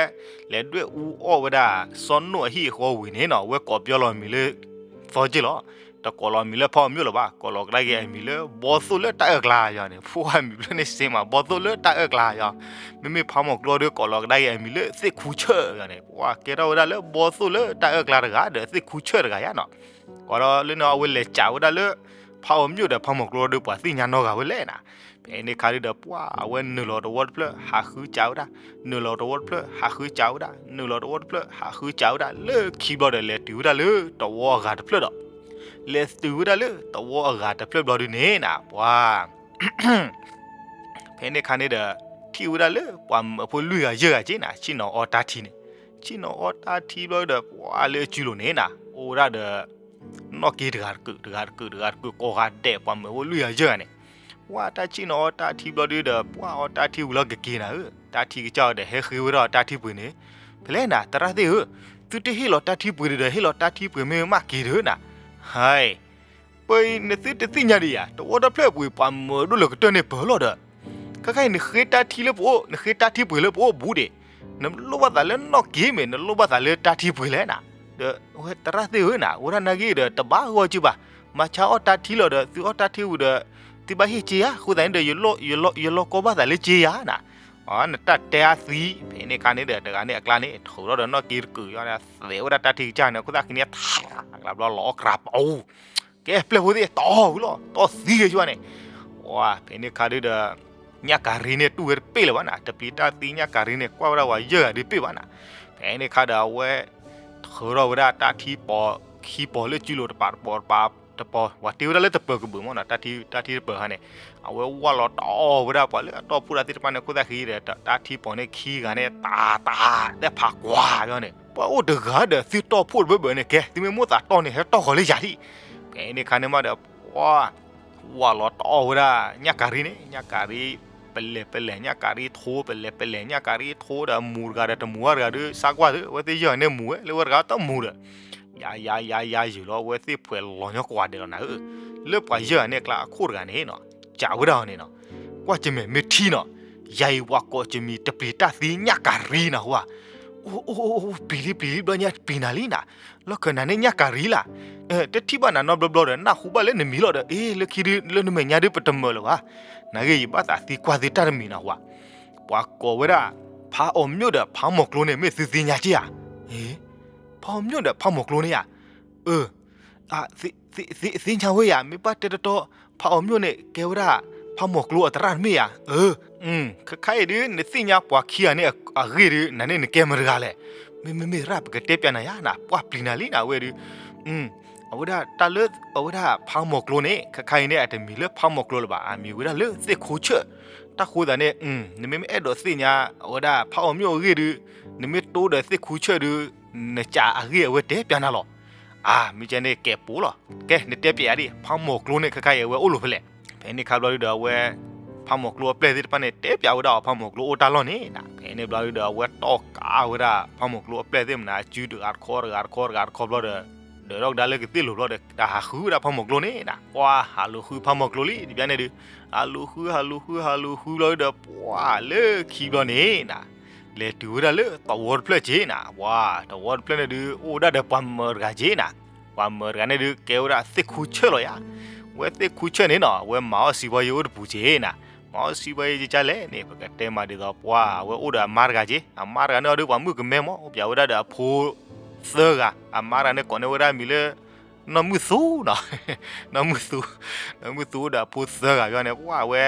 လဲၤဒွဲၣ်အူအီၣ်ဝဲဒၣ် စီၤနိၣ်အဟံၣ်အဃီဝံၤန့ၣ်နီၤ အဝဲကိးပၠီလီၤမံၤလၢ သီက့လီၤ, တကိးလီၤမံၤလၢဖးအီၤမျိၣ်လၢၤဘၣ်, ကိးလီၤကဒါက့ၤအမံၤလၢ ဘီသိၣ်လၢတၢ်အၢၣ်ကျါယၤန့ၣ်, ပှၢ်မံၤဖျၢၣ်န့ၣ်စ့မး ဘီသိၣ်လၢတၢ်အၢၣ်ကျါယၤ, မ့မ့ၢ်ဖးမီၤကျိဒီး ကိးလီၤကဒါက့ၤအမံၤလၢသ့ၣ်ခူဆၢၣ်ယၤန့ၣ်, ပှၢ်ကဲထီၣ်ဝဲဒၣ်လၢဘီသိၣ်လၢတၢ်အၢၣ်ကျါတဂၤ ဒီးသ့ၣ်ခူဆၢၣ်တဂၤယၤနီၤ, ကိးဒီးလၢန့ၣ် အဝဲလဲၤစးဝဲဒၣ်လၢ ဖးအီၤမျိၣ်ဒီးဖးမီၤကျိဒီး ပှၤသ့ၣ်ညါနီတဂၤဝဲလဲၣ်နၤ, ဖဲန့ၣ်ခါဒုဒီး ပှၢ်အဝဲနုာ်လီၤတဝီတဖျၢၣ် ဟးဃုစးဝဲဒၣ်, နုာ်လီၤတဝီတဖျၢၣ် ဟးဃုစးဝဲဒၣ်, နုာ်လီၤတဝီတဖျၢၣ် ဟးဃုစးဝဲဒၣ်, လၢခံဘျီဒီး လဲၤတုၤဝဲဒၣ်လၢတဝီအဂၤတဖျၢၣ်ဒီး လဲၤတုၤဝဲဒၣ်လၢတဝီအဂၤတဖျၢၣ်ဘျီဒုန့ၣ်နၤ ပှၤ ဖဲန့ၣ်ခါန့ၣ်ဒီး ထံၣ်ဝဲဒၣ်လၢပှၤမၢဖိလွံၢ်ဂၤယဲၢ်ဂၤက့နၤ ဆ့ၣ်နီၤအီတၢ်ထံန့ၣ်, ဆ့ၣ်နီၤအီတၢ်ထံဘျီဒီး ပှၤလၢအစုလိၤန့ၣ်နၤ အိၣ်ဝဲဒၣ်ဒီး နီၣ်က့တဂၤတကုာ် တဂၤတကုာ် တဂၤတကုာ် ကိးဂၤဒဲး ပှၤမၢဖိလွံၢ်ဂၤယဲၢ်ဂၤန့ၣ်, ပှၤတၢ်ဆ့ၣ်နီၤအီတၢ်ထံဘျီဒုဒီး ပှၤအီတၢ်ထံဝံၤလီၤကက့ၤနၤဧၢ, တၢ်ထံကစၢ်အီၤဒီး ဟဲဃ့ဝဲဒၣ်တၢ်ထံပှ့ၤန့ၣ်, ဖဲလဲၣ်နၤ သရၣ်သ့ၣ်ဧၢ, သုတဟ့ၣ်လီၤတၢ်ထံပှ့ၤဒီး ဟ့ၣ်လီၤတၢ်ထံပှ့ၤမ့ၢ်မးက့ၤတဧၢနၤ, ဟဲ ပနသုတသ့ၣ်ညါဒံးဧါ, တဝီတဖျၢၣ်ပှ့ၤ ပှၤမၢဒိၣ်လၢကတၢၢ်န့ၣ်ပၢၢ်လီၤဒီး, ခဲခါအံၤ နဃ့တၢ်ထံလၢပအိၣ် နဃ့တၢ်ထံပှ့ၤလၢပအိၣ်ဘူးဒံး, နလိၣ်ဘၣ်သးလၢနီၣ်က့မ့ၢ် နလိၣ်ဘၣ်သးလၢတၢ်ထံပှ့ၤလဲၣ်နၤ, ဒီးဝဲသရၣ်သ့ၣ်ဧၢနၤ ဝဲဒၣ်နာ်က့ဒီး တဘၣ်ဂီၢ်က့ဘၣ်, မၤဆါအီၣ်တၢ်ထံလီၤဒီး သုအီၣ်တၢ်ထံဝံၤဒီး သုဘၣ်ဟ့ၣ်က့ယၤ, အဃိသတးန့ၣ်ဒီး ယလီၢ်ကီဘၣ်သးလၢက့ယၤနၤ, နတၢ်တဲအါသံ, ဖဲန့ၣ်ခါန့ၣ်ဒီး တဂၤန့ၣ်အကျါန့ၣ် ထုးထီၣ်ဒီးနီၣ်က့တကုာ်ယၤန့ၣ် သဲးဝဲဒၣ်တၢ်ထံကစၢ်န့ၣ် အခိၣ်သၣ်ခံန့ၣ် ထးကျါဘျီလီၤအီၣ်ကြၤပအိၣ် ကဲ ပျဲၢ်ဖိသ့ၣ် တီၢ်ဝံၤလီၤ တီၢ်သံဂ့ၤယွၤန့ၣ်, ဝဲ ဖဲန့ၣ်ခါဒုဒီး ညၣ်ကၤရံန့ၣ်တူၢ်ဝဲတပ့ၢ်လၢၤဘၣ်နၤ, တပျံၤတၢ်သံညၣ်ကၤရံန့ၣ် ကွၢ်ဝဲဒၣ်ဝဲယဲၢ်ဂၤဒုပ့ၢ်ဘၣ်နၤ, ဖဲန့ၣ်ခါဒီးအဝဲ ထ ဃုထီၣ်ဝဲဒၣ်တၢ်ထံပီၤခံပီၤလၢစုလိၤတပၤတပီၤတပၤတပီၤ ပှၤတ့ဝဲဒၣ်လၢတပၢၤကဘုးမ့ၢ်နီၤ တၢ်ထံတပၢၤခါန့ၣ် အဝဲဝၢ်လီၤတီၢ်ဝဲဒၣ်ပှၤလၢအတီၢ်ဖှိၣ်တၢ်သ့ၣ်တဖၣ်န့ၣ် ခိၣ်သၣ်ဃံဒီး တၢ်ထံပီၤန့ၣ်ခံဂၤန့ၣ် တၢ်တၢ်တဲဖးကွၢ်ယီၤန့ၣ် ပှၤအိၣ်တဂၤဒီးသုတီၢ်ဖှိၣ်တဘၢဘၢန့ၣ် ကဲ သုမ့ၢ်မိၣ်သးတီၢ်န့ၣ် ဟဲတီၢ်ဃီၤလၢယၤဒံး ဖဲန့ၣ်ခါန့ၣ်မးဒီး ပှၤ ဝၢ်လီၤတီၢ်ဝဲဒၣ် ညၣ်ကၤရံန့ၣ် ညၣ်ကၤရံ ပလဲၤပလဲၤ ညၣ်ကၤရံထိ ပလဲၤပလဲၤ ညၣ်ကၤရံထိဒီး မူၤတဂၤဒီးတမူၤဝဲတဂၤဒီး စါကွၢ်သု အဝဲသ့ၣ်ယဲၢ်ဂၤန့ၣ်မူၤဝဲ လၢဝဲတဂၤတမူၤဒီး ယၤယၤယၤယၤယုာ်လီၤ အဝဲသ့ၣ်ဖှဲးလီၤညီကွၢ်ဒဲးလီၤနၤဧၢ, လၢပှၤယဲၢ်ဂၤန့ၣ်အကျါအခိၣ်တဂၤန့ၣ်နီၤ စံးဝဲဒၣ်အီၤန့ၣ်နီၤ, ကွၢ်ကမ့ၢ်မ့ၢ်ထံနီၤ, ယၤအံၤပှၤကိးကမံၤတပျံၤတၢ်သံညၣ်ကၤရံနၤဟူဧါ, အိၣ်အိၣ်အိၣ် ပျံၤလံပျံၤလံ ဘျီညါပျံၤနၤလံနၤ, လီၢ်ခၢၣ်နၤန့ၣ်ညၣ်ကၤရံလၢ်, တထံၣ်ဘၣ်နၤနီတဘျီဘျီဒီး နၢ်ဟူဘၣ်လၢနမံၤလီၤဒီး အ့ လၢခံဒု လၢနမဲာ်ညါဒု ပတမၢလၢၤဘၣ်, နာ်ဂ့ၤ ယဘၣ်သးသံကွၢ်သုတၢ်တမံၤနၤဟူဧါ, ပှၤကိးဝဲဒၣ် ဖးအီၤမျိၣ်ဒီးဖးမီၤကျိန့ၣ် မ့ၢ်သုသ့ၣ်ညါက့ဧါ, အ့ ဖးအီၤမျိၣ်ဒီးဖးမီၤကျိန့ၣ်ဧါ, အၢ သ့ၣ်ညါဝဲယၤ မ့ၢ်ဘၣ်တဲတတီ ဖးအီၤမျိၣ်န့ၣ် ကဲဝဲဒၣ် ဖးမီၤကျိအသရၣ်တမ့ၢ်ဧါ, အၢ ခဲခါအံၤဒု နသ့ၣ်ညါပှၤခံဂၤန့ၣ်အဂ့ၢ်ဒု နၤန့ၣ်နကဲမတၤတဂၤလဲၣ်, မ့မ့မ့ၢ်ရၣ် ပကတဲပျးနၤယါနၤ ပှၢ်ပျံၤနၤလံနၤဝဲဒု, အဝဲဒၣ်တၢ်လၢ အဝဲဒၣ်ဖးမီၤကျိန့ၣ် ခဲခါအံၤန့ၣ် အတမံၤလၢဖးမီၤကျိလၢၤဘၣ် အမံၤဝဲဒၣ်လၢသ့ၣ်ခိဆၢၣ်, တၢ်ဃိသးန့ၣ် နမ့မ့ၢ်အဲၣ်ဒိးသ့ၣ်ညါ အဝဲဒၣ်ဖးအီၤမျိၣ်အဂ့ၢ်ဒု နမ့ၢ်တိဒီးသ့ၣ်ခိဆၢၣ်ဒု နကးအဂ့ၢ်အဝဲတဲပျးနၤလီၤ, အၢ မ့ၢ်ကဲန့ၣ်ကဲပိာ်လီၤ, ကဲ နတဲပျးယၤဒံး ဖးမီၤကျိန့ၣ် ခဲခါအံၤအဝဲအိၣ်လီၤဖဲလဲၣ်, ဖဲန့ၣ်ခါဘျီဒုဒီးအဝဲ ဖးမီၤကျိအပျဲၢ်သ့ၣ်တဖၣ်န့ၣ် တဲပျးဝဲဒၣ်အီၤဖးမီၤကျိအိၣ်တၢ်လီၢ်န့ၣ်နၤ, ဖဲန့ၣ်ဘျီဒုဒီးအဝဲတီၢ်ကးဝဲဒၣ်ဖးမီၤကျိအပျဲၢ်သ့ၣ်မနၤ အစုတဂၤတခီတဂၤတခီတဂၤတခီဘျီဒီး ဒၢးထီၣ်ကဒါလၢကသ့ၣ်လိၤဘျီဒီး တၢ်ဟးဃုဝဲဒၣ်ဖးမီၤကျိန့ၣ်နၤ, ပှၢ် ဟးလူၤဃုဖးမီၤကျိလံ တဘျီန့ၣ်ဒု, ဟးလူၤဃု ဟးလူၤဃု ဟးလူၤဃုဘျီဒုဒီး ပှၢ်လၢခံဘျီန့ၣ်နၤ လဲၤတုၤဝဲဒၣ်လၢသဝီတဖျၢၣ်က့ၤနၤ, ပှၢ် သဝီတဖျၢၣ်န့ၣ်ဒု အိၣ်ဝဲဒၣ်ဒီးပှၤမၢၤတဂၤက့ၤနၤ, ပှၤမၢၤတဂၤန့ၣ်ဒု ကဲဝဲဒၣ်သ့ၣ်ခိဆၢၣ်လီၤယါ, ဝဲသ့ၣ်ခိဆၢၣ်န့ၣ်နီၤ အဝဲမၤအီၣ်စံးဘီယ့ၣ်အိၣ်တပူၤက့ၤနၤ, မၤအီၣ်စံးဘီယ့ၣ်ကကလဲၣ်န့ၣ် ပကတဲမးဒ်သိးပှၢ် အဝဲအိၣ်ဒီးအမါတဂၤက့ၤ, အမါတဂၤန့ၣ်အီၤဒု ပှၤမုၣ်ကမဲမး အိၣ်ပၠးဝဲဒၣ်ဒီးအဖိသၢဂၤ, အမါတဂၤန့ၣ်ကိးန့ၢ်ဝဲဒၣ်မံၤလၢ နီၢ်မုၢ်သူနီၤ, နီၢ်မုၢ်သူ, နီၢ်မုၢ်သူအိၣ်ဒီးအဖိသၢဂၤဘျီန့ၣ် ပှၢ်ဝဲ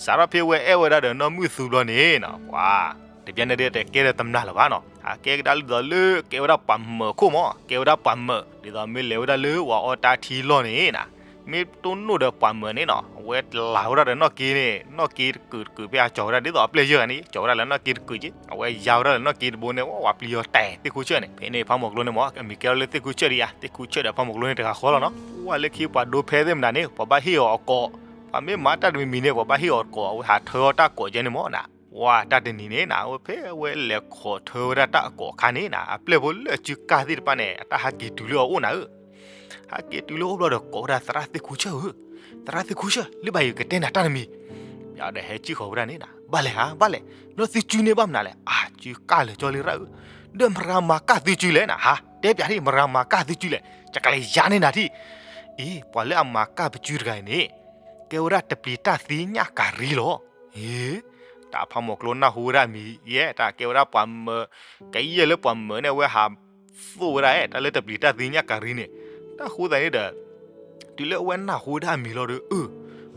စးထီၣ်ဖဲဝဲအဲၣ်ဝဲဒၣ်ဒီးနီၢ်မုၢ်သူဘျီန့ၣ်နီၤ ပှၢ် တဘျီန့ၣ်ဒုတကဲဒီးတမျၢ်လၢၤဘၣ်နီၤ, အကဲကဒါလၢဒ်သိးလၢကဲဝဲဒၣ်ပှၤမၢၤခိၣ်မး ကဲဝဲဒၣ်ပှၤမၢၤ ဒ်သိးမ့ၢ်လဲၤဝဲဒၣ်လၢပှၤအီတၢ်ထံလီၢ်န့ၣ်နၤ, မ့ၢ်တိၢ်နီၣ်ဒီးပှၤမၢၤန့ၣ်နီၤ အဝဲလၤဝဲဒၣ်ဒီးနီၢ်က့န့ၣ် နီၢ်က့တကုာ်တကုာ်ဖဲအကၠီၤဝဲဒၣ် ဒ်သိးအပျဲၢ်ယဲၢ်ဂၤန့ၣ် ကၠီၤဝဲဒၣ်လၢနီၢ်က့တကုာ်က့ၤ, အဝဲယါဝဲဒၣ်လၢနီၢ်က့တဘိန့ၣ် ဝဲပျံၤယီၤတဲာ်သ့ၣ်ခိဆၢၣ်န့ၣ်, ဖဲန့ၣ်ဖးမီၤကျိန့ၣ်မး အမံၤကဲထီၣ်လၢသ့ၣ်ခိဆၢၣ်ဒံးဧါ, သ့ၣ်ခိဆၢၣ်ဒီးဖးမီၤကျိန့ၣ်တဂၤဃီလီၤနီၤ, ပှၢ်လၢခံပှၤဒိဖဲသ့ၣ်မနၤန့ၣ် ပှၤဘၣ်ဟ့ၣ်အီၤအကိး, ပှၤမ့ၢ်မၤတၢ်တမံၤမံၤန့ၣ် ပှၤဘၣ်ဟ့ၣ်အီၤတကိး အဝဲဟးထၢအီၣ်တၢ်ကိးကဲန့ၣ်မးနၤ, ပှၢ်တၢ်တနံၤန့ၣ်နၤ အဝဲဖဲအဝဲလဲၤခိးထၢဝဲဒၣ်တၢ်အကိးအခါန့ၣ်နၤ အပျဲၢ်ဖိလၢအစုကၢ်သ့ၣ်တဖၣ်န့ၣ် အတၢ်ဟးက့ၤတုၤလၢအအိၣ်နၤဧၢ ဟဲက့ၤတုၤလၢအအိၣ်ဘျီဒီးကိးဝဲဒၣ်သရၣ်သ့ၣ်ခိဆၢၣ်ဧၢ, သရၣ်သ့ၣ်ခိဆၢၣ် လၢဘၣ်ယကတဲနၤတၢ်တမံၤ, ယဒီးဟဲကံၣ်ဃီၤဝဲဒၣ်န့ၣ်နၤ ဘၣ်လဲၣ်ဧါ ဘၣ်လဲၣ်, ဘျီသုစုန့ၣ်ဘၣ်မနုၤလဲၣ်, အစုကၢ်လၢာ်ကၠီလံရၣ်ဧၢ, ဒီးမတၤဂၤမၤကၢ်သုစုလဲၣ်နၤ ဟါ တဲပျးဒံး မတၤဂၤမၤကၢ်သုစုလဲၣ်, ယကလဲၤယါန့ၢ်နၤထံၣ်, အံၤ ပှၤလၢအမၤကၢ်ပစုတဂၤအံၤန့ၣ် ကဲဝဲဒၣ်တပျံၤတၢ်သံညၣ်ကၤရံလီၤ, အ့ တၢ်ဖးမီၤကျိနၢ်ဟူဝဲဒၣ်မံၤယဲၢ် တၢ်ကဲဝဲဒၣ်ပှၤမၢၤ, ကယဲၢ်လၢပှၤမၢၤန့ၣ် အဝဲဟးသိၣ်ဝဲဒၣ် တၢ်လၢတပျံၤတၢ်သံညၣ်ကၤရံန့ၣ်, တၢ်ဃိသတးန့ၣ်ဒီး တုၤလၢအဝဲနၢ်ဟူဝဲဒၣ်အမံၤလီၤဒီး အၢ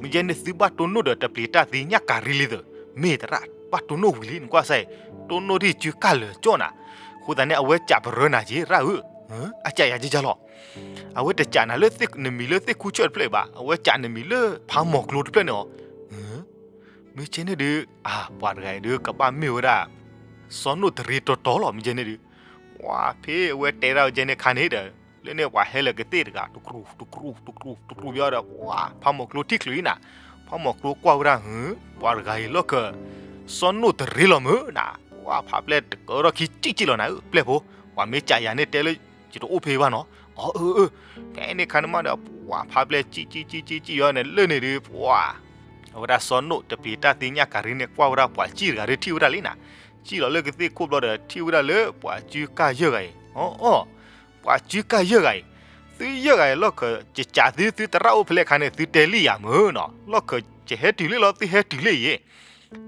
မ့ၢ်ယဲန့ၣ်သုဘၣ်တိၢ်နီၣ်ဒီးတပျံၤတၢ်သံညၣ်ကၤရံလံသၢ, မ့ၢ်သရၣ် ဘၣ်တိၢ်နီၣ်ဝံၤလံ နကွၢ်စၢ်အံၤ, တိၢ်နီၣ်ဒံးစုကၢ်လၢာ်ကၠီနၤ, အဃိသတးန့ၣ် အဝဲကးပရၢနၤက့ၤရၣ်ဧၢ, အကးယၤက့ၤကၢ်လီၤ, အဝဲတကးနၤလၢနမံၤလၢသ့ၣ်ခိဆၢၣ်တဖျၢၣ်အံၤဘၣ် အဝဲကးနမံၤလၢဖးမီၤကျိတဖျၢၣ်န့ၣ်လီၤ, မ့ၢ်ကဲန့ၣ်ဒုး အၢ ပှၤတဂၤအံၤဒုး ကဘၣ်မ့ၢ်ဝဲဒၣ် စီၤနိၣ်တရံတီတီလီၤ မ့ၢ်ကဲန့ၣ်ဒုး, ဝဲဖဲအဝဲတဲဒၣ်ဝဲကဲန့ၣ်ခါန့ၣ်ဒီး လၢန့ၣ်ပှၤဟဲလၢာ်ကသ့ၣ်တဂၤ တကြူး တကြူး တကြူး တကြူး ဘၣ်ဒီး ပှၤဖးမီၤကျိထံၣ်ချုးအံၤနၤ, ဖးမီၤကျိကွၢ်ဝဲဒၣ် ဟၢ ပှၤတဂၤအံၤလီၢ်ခၢၣ် စီၤနိၣ်တရံလီၤမုၢ်နၤ, ပှၤဖးပျဲၢ်တကၢထီၣ်ခံစံၣ်စံၣ်လီၤနၤဧၢ ပျဲၢ်ဖိ, ပှၤမ့ၢ်ကးယၤန့ၣ်တဲလၢ ယတအိၣ်ဖဲဘၣ်နီၤ, အၢ အၢ အၢ, ဖဲန့ၣ်ခါန့ၣ်မးဒီး ပှၤဖးပျဲၢ်စံၣ်စံၣ်စံၣ်စံၣ်စံၣ်ယီၤန့ၣ် လၢန့ၣ်ဒုး ပှၤ အဝဲဒၣ်စီၤနိၣ်တပျံၤတၢ်သံညၣ်ကၤရံန့ၣ် ကွၢ်ဝဲဒၣ်ပှၤစံၣ်တဂၤဒုးထံၣ်ဝဲဒၣ်လံနၤ, စံၣ်လီၤလၢကသ့ၣ်ခိၣ်ဘျီဒီး ထံၣ်ဝဲဒၣ်လၢပှၤစုကၢ်ယဲၢ်ဂၤအံၤ, အီၣ်အီၣ်, ပှၤစုကၢ်ယဲၢ်ဂၤအံၤ, သုယဲၢ်ဂၤအံၤလီၢ်ခၢၣ် ယကးသု သုသရၣ်အိၣ်ဖဲလဲၣ်ခါန့ၣ် သုတဲလံယၤမုၢ်နီၤ, လီၢ်ခၢၣ် ယဟဲတုၤလံလီၤ သုဟဲတုၤလံယဲၢ်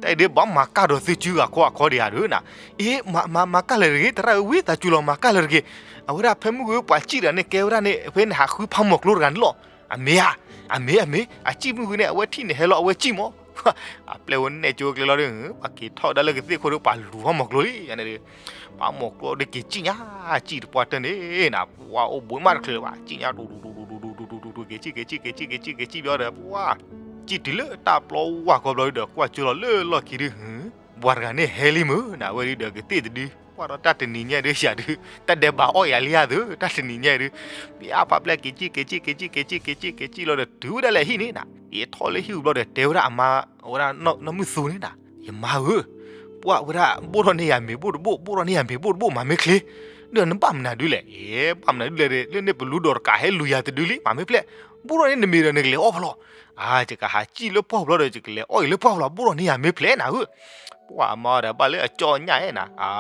တၢ်အံၤဒုး ဘၣ်မၤကၢ်ဒီးသုစုဂၤခီအခီဒံးဧါဒုးနၤ, အ့ မၤ မၤ မၤကၢ်လၢာ်တဂ့ၤ သရၣ်ဧၢ ဝံသးစူၤလီၤ မၤကၢ်လၢာ်တဂ့ၤ, အဝဲဒၣ်ဖဲမုၢ်ဂုၤပှၤစံၣ်တဂၤန့ၣ် ကဲဝဲဒၣ်န့ၣ် ဖဲနဟးဃုဖးမီၤကျိတဂၤန့ၣ်လီၤ, အမ့ၢ်ဧါ, အမ့ၢ် အမ့ၢ် အစံၣ်မုၢ်ဂုၤန့ၣ် အဝဲထံၣ်နဟဲလီၤ အဝဲစံၣ်မး အပျဲၢ်ဝဲနဲၣ်ကၠိကျဲလီၤဒီး ပှၤက့ၤထီၣ်ဒၣ်လၢကသ့ၣ်ခိၣ်ဒီး ပှၤလူၤဖးမိၢ်ကျိလံ ယန့ၣ်ဒီး ဖးမိၢ်ကျိဒီးက့ၤစံၣ်ညါ စံၣ်တပှၢ်တၢၢ်န့ၣ်နၤ ပှၤအိၣ်ဘှံးမးတချုးဘၣ် စံၣ်ညါ တူတူတူတူတူတူတူတူ က့ၤစံၣ် က့ၤစံၣ် က့ၤစံၣ် က့ၤစံၣ် က့ၤစံၣ်ဘျီဒီး ပှၤ စံၣ်တုၤလၢတၢ်ပျီဝါကီဘျီဒီး ကွၢ်ကၠိလီၤလၢလီၢ်ခံဒီး ပှၤတဂၤန့ၣ်ဟဲလံမုၢ်နၤ ဝဲဒုဒီးကသ့ၣ်တဒု ကွၢ်ဒီးတၢ်တနံၤညါဒုး ယၤဒုး တၢ်ဒဲးဘးအီၣ်ယၤလံယၤသု တၢ်တနံၤညါဒုး ပယါဖးပျဲၢ်က့ၤစံၣ် က့ၤစံၣ် က့ၤစံၣ် က့ၤစံၣ် က့ၤစံၣ် က့ၤစံၣ်လီၤဒီး တုၤဝဲဒၣ်လဲာ်ဟံၣ်န့ၣ်နၤ က့ၤထီၣ်လၢဟံၣ်ပူၤဘျီဒီး တဲဝဲဒၣ်အမါ ဝဲဒၣ်နီၢ်မုၢ်သူန့ၣ်နၤ ယမါဧၢ ပှၤဝဲဒၣ် ဘိၣ်ထီၣ်န့ၢ်ယၤမ့ၤဘိၣ်တဘိၣ် ဘိၣ်ထီၣ်န့ၢ်ယၤမ့ၤဘိၣ်တဘိၣ် မၤမ့ၢ်ချ့ ဒီးနဘၣ်မနုၤဒုလဲၣ် အ့ ဘၣ်မနုၤဒုလဲၣ် လၢန့ၣ်ပလူဒီးတကးဟဲလူၤယၤတဒုလံ မၤမ့ၢ်ဖျဲး ဘိၣ်ထီၣ်န့ၢ်နမ့ၤဒီးနကလဲၤအီၣ်ဖဲလဲၣ် အါ ယကဟးစံၣ်လၢပှၢ်ပူၤလီၤဒီး ယကလဲၤအီၣ်အံၤလၢပှၢ်ပူၤလီၤ ဘိၣ်ထီၣ်န့ၢ်ယၤမ့ၢ်ဖျဲးနၤဧၢ ပှၤအမါဒီးဘၣ်လၢအကၠီၣ်ညၣ်အဲၣ်နၤ အါ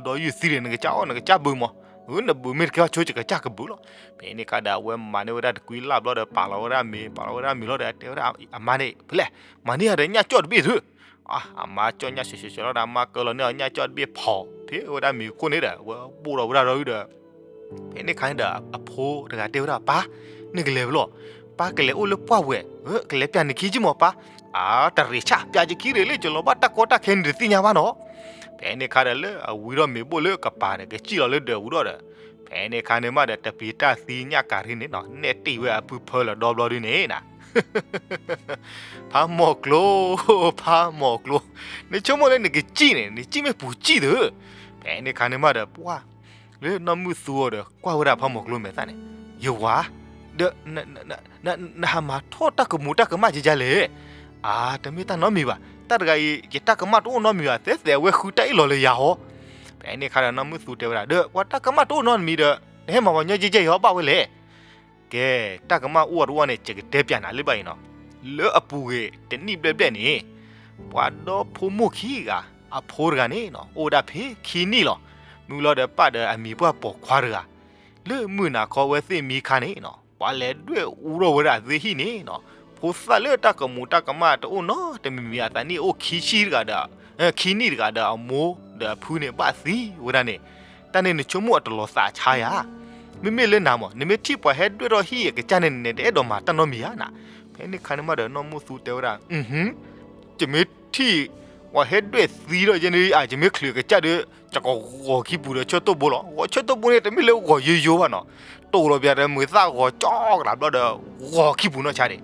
ဒီးယုၢ်သံဒီး နကစၢ်အီၣ် နကစၢ်ဘုးမး အၢ နဘုးမ့ၢ်တကဲဘၣ်ဆိ ယကစၢ်ကဘုးလီၤ ဖဲန့ၣ်ခါဒီး အဝဲမၤန့ၢ်ဝဲဒၣ်တကွံလၢ်ဘျီဒီး ပာ်လီၤဝဲဒၣ်မ့ၤ ပာ်လီၤဝဲဒၣ်မ့ၤလီၤဒီး တဲဝဲဒၣ်အမါန့ၣ် ဖဲလဲၣ် မၤန့ၢ်ယၤဒီးညၣ်ကၠီၣ်တဘ့ၣ်သု အါ အမါကၠီၣ်ညၣ်ဆှဲးဆှဲးဆှဲးလီၤဒီး အမါကၢလီၤန့ၢ်အီၤညၣ်ကၠီၣ်တဘ့ၣ်ဖီၣ် ဖဲဝဲဒၣ်မ့ၤခိၣ်န့ၣ်ဒီး အဝဲဘိၣ်ထီၣ်ဝဲဒၣ်ဒီးဒီး ဖဲန့ၣ်ခါန့ၣ်ဒီး အဖိတဂၤတဲဝဲဒၣ် ပၢ် နကလဲၤဖဲလဲၣ် ပၢ်ကလဲၤအိၣ်လၢပှၢ်ဝဲၢ် ကလဲၤပျးနခံက့မးပၢ် အါ တရ့းဆၣ် ပျးယခံရ့းလၢ ယလီၤဘၣ်တၢ်ကီတၢ်ခဲန့ၣ်တသ့ၣ်ညါဘၣ်နီၤ ဖဲန့ၣ်ခါဒီးလၢအဝံထီၣ်မ့ၤဘိၣ်လၢကပၤဒီး ကစံၣ်လီၤလၢဒၢးပူၤဒီး ဖဲန့ၣ်ခါန့ၣ်မးဒီး တပျံၤတၢ်သံညၣ်ကၤရံန့ၣ်နီၤ နဲၣ်တ့ၢ်ဝဲအဖုဖၢလၢာ်ဒီဘျီဒုန့ၣ်နၤ ဖးမိၢ်ကျိ ဖးမိၢ်ကျိ နဆိကမိၣ်လၢနကစံၣ်န့ၣ် နစံၣ်မ့ၢ်ပူၤစံၣ်သု ဖဲန့ၣ်ခါန့ၣ်မးဒီး ပှၢ် လၢနီၢ်မုၢ်သူအီၤဒီး ကွၢ်ဝဲဒၣ်ဖးမိၢ်ကျိမဲာ်သၣ်န့ၣ် ယဝၤ ဒီး နဟးမၤထီၣ်တၢ်ကမူးတၢ်ကမၣ်ကကလဲၣ် အါ တမ့ၢ်တၢ်နီတမံၤဘၣ် တၢ်တဂၤအံၤ ယတၢ်ကမၣ်တအိၣ်နီတမံၤဘၣ် သဲသဲအဝဲဃုတၢ်အ့ၣ်လိာ်လၢယၤဟီ ဖဲန့ၣ်ခါဒီးနီၢ်မုၢ်သူတဲဝဲဒၣ် ဒီးပှၤတၢ်ကမၣ်တအိၣ်နီတမံၤဒီး နဟဲမၤပှၤညီကဲကဲအံၤဟီဘၣ်ဝဲလဲၣ် ကဲ တၢ်ကမၣ်အိၣ်အတအိၣ်န့ၣ် ယကတဲပျးနၤလၢဘၣ်အံၤနီၤ လၢအပူၤကွံာ်တနံၣ်ဘျဲၣ်ဘျဲၣ်န့ၣ် ပှၤဒီဖိမိၢ်ခံဂၤ အဖိတဂၤန့ၣ်နီၤ အိၣ်ဝဲဒၣ်ဖဲခံနံၣ်လီၤ. မုၢ်လီၤဒီးပၢ်ဒီးအမံၤပှၢ်ပိာ်ခွါတဂၤ လၢမုၢ်နၤခီဝဲသ့ၣ်မံခါန့ၣ်နီၤ ပှၤလဲၤဒွဲၣ်အူထီၣ်ဝဲဒၣ်အဝဲသ့ၣ်ဟံၣ်န့ၣ်နီၤ ဖိသၣ်လၢတၢ်ကမူးတၢ်ကမၣ်တအိၣ်နီတမံၤမံၤ အသးနံၣ်အိၣ်ခံဆံတဂၤဒီး ခံနံၣ်တဂၤဒီး အမိၢ်ဒီးအဖုန့ၣ် ဘၣ်သံဝဲဒၣ်န့ၣ် တၢ်န့ၣ်နဆိကမိၣ်အတလီၤသးဆါယၤ မ့မ့ၢ်လၢနၤမး နမ့ၢ်ထံၣ်ပှၤဟဲဒွဲၣ်ထီၣ်ဟံၣ်အကစၢ်န့ၣ် နတအဲၣ်ဒိးမၤတၢ်နီတမံၤဧါနၤ. ဖဲန့ၣ်ခါန့ၣ်မးဒီး နီၢ်မုၢ်သူတဲဝဲဒၣ် ယမ့ၢ်ထံၣ် ပှၤဟဲဒွဲၣ်သံဒီးယဲန့ၣ် ယမ့ၢ်ချုးအကစၢ်ဒီး ယကဂီၤခံပူၤဒီးဆၢတိၢ်ဘိလီၤ. ဂီၤဆၢတိၢ်ဘိန့ၣ် တမ့ၢ်လၢဂီၤယိယိဘၣ်နီၤ. တိၢ်လီၤပျးဒီးမုာ်သၣ်ဂီၤကၠီကလးဘျီဒီး ဂီၤခံပူၤနီၢ်ဆါဒံး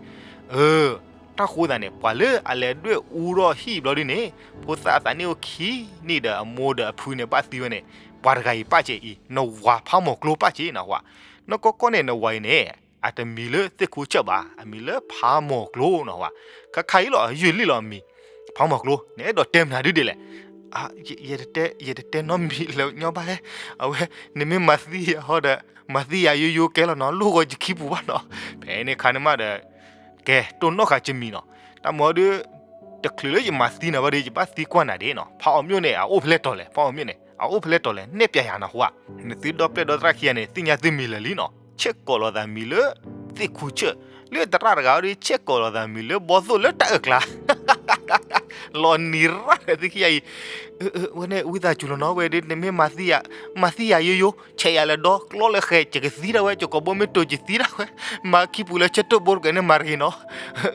အၢ တၢ်ဃိသးန့ၣ် ပှၤလၢအလဲၤဒွဲၣ်အူထီၣ်ဟံၣ်ဘျီဒ်န့ၣ် ဖိသၣ်အသးနံၣ်အိၣ်ခံနံၣ်ဒီးအမိၢ်ဒီးအဖုန့ၣ်ဘၣ်သံဝဲန့ၣ် ပှၤတဂၤအံၤပၢ်စဲအံၤ နဝၤဖးမိၢ်ကျိပၢ်စဲနီၤဝဲ. နီၢ်ကီၢ်ကီၢ်န့ၣ် နဝၤအံၤန့ၣ် အတမံၤလၢသ့ၣ်ခိၣ်ဆၢၣ်ဘၣ် အမံၤလၢဖးမိၢ်ကျိနီၤဝဲ. ခါခါအံၤလီၤ ယွၤလံလီၤအမံၤ ဖးမိၢ်ကျိ နအဲၣ်ဒိးတဲမနုၤဒ်လဲၣ်. ယတတဲ ယတတဲနီတမံၤလၢညီဘၣ်ဟဲ အဝဲ နမ့ၢ်မၤသံယၤဟီဒီး မၤသံယၤယိယိကဲလီၤနီၤ လိၣ်ဂီၤယခံပူၤဘၣ်နီၤ. ဖဲန့ၣ်ခါန့ၣ်မးဒီး ကဲ တိၢ်နီၣ်ဃာ်ကမံၤနီၤ. တၢ်မၤဒီး တချုးလၢယမၤသံနၤဘၣ်ဒီး ယဘၣ်သံကွၢ်နၤဒ်နီၤ. ဖးအီၣ်မျိၣ်န့ၣ် အအိၣ်ဖဲလဲၣ်တီၤလဲၣ် ဖးအီၣ်မျိၣ်န့ၣ် အအိၣ်ဖဲလဲၣ်တီၤလဲၣ် နဲၣ်ပျးယၤနီၤဃိဧါ. နသုဒီပျဲၢ်ဒီသရၣ်ခံဂၤန့ၣ် သ့ၣ်ညါသုမံၤလၢာ်လံနီၤ. ဆဲးကိးလိာ်သးမံၤလၢ သ့ၣ်ခိၣ်ဆၢၣ် လၢသရၣ်တဂၤဒီး ဆဲးကိးလိာ်သးမံၤလၢဘီသိၣ်လၢတၢ်အၢၣ်ကျါ လီၤနံၤရၣ်ဒီးသုခံဂၤအံၤ ဝဲန့ၣ်ဝံသးစူၤလီၤနီၤ ဝဲဒ်နမ့ၢ်မၤသံယၤ မၤသံယၤယိယိ ဆဲးယၤလၢဒီ ကျီလၢဃဲၤ ယကသံဒၣ်ဝဲ ယကိာ်ဘိမ့ၢ်တိၤယသံဒၣ်ဝဲ မၤခံပူၤလၢဆၢတိၢ်ဘိတကဲန့ၣ်မၤတဂ့ၤနီၤ.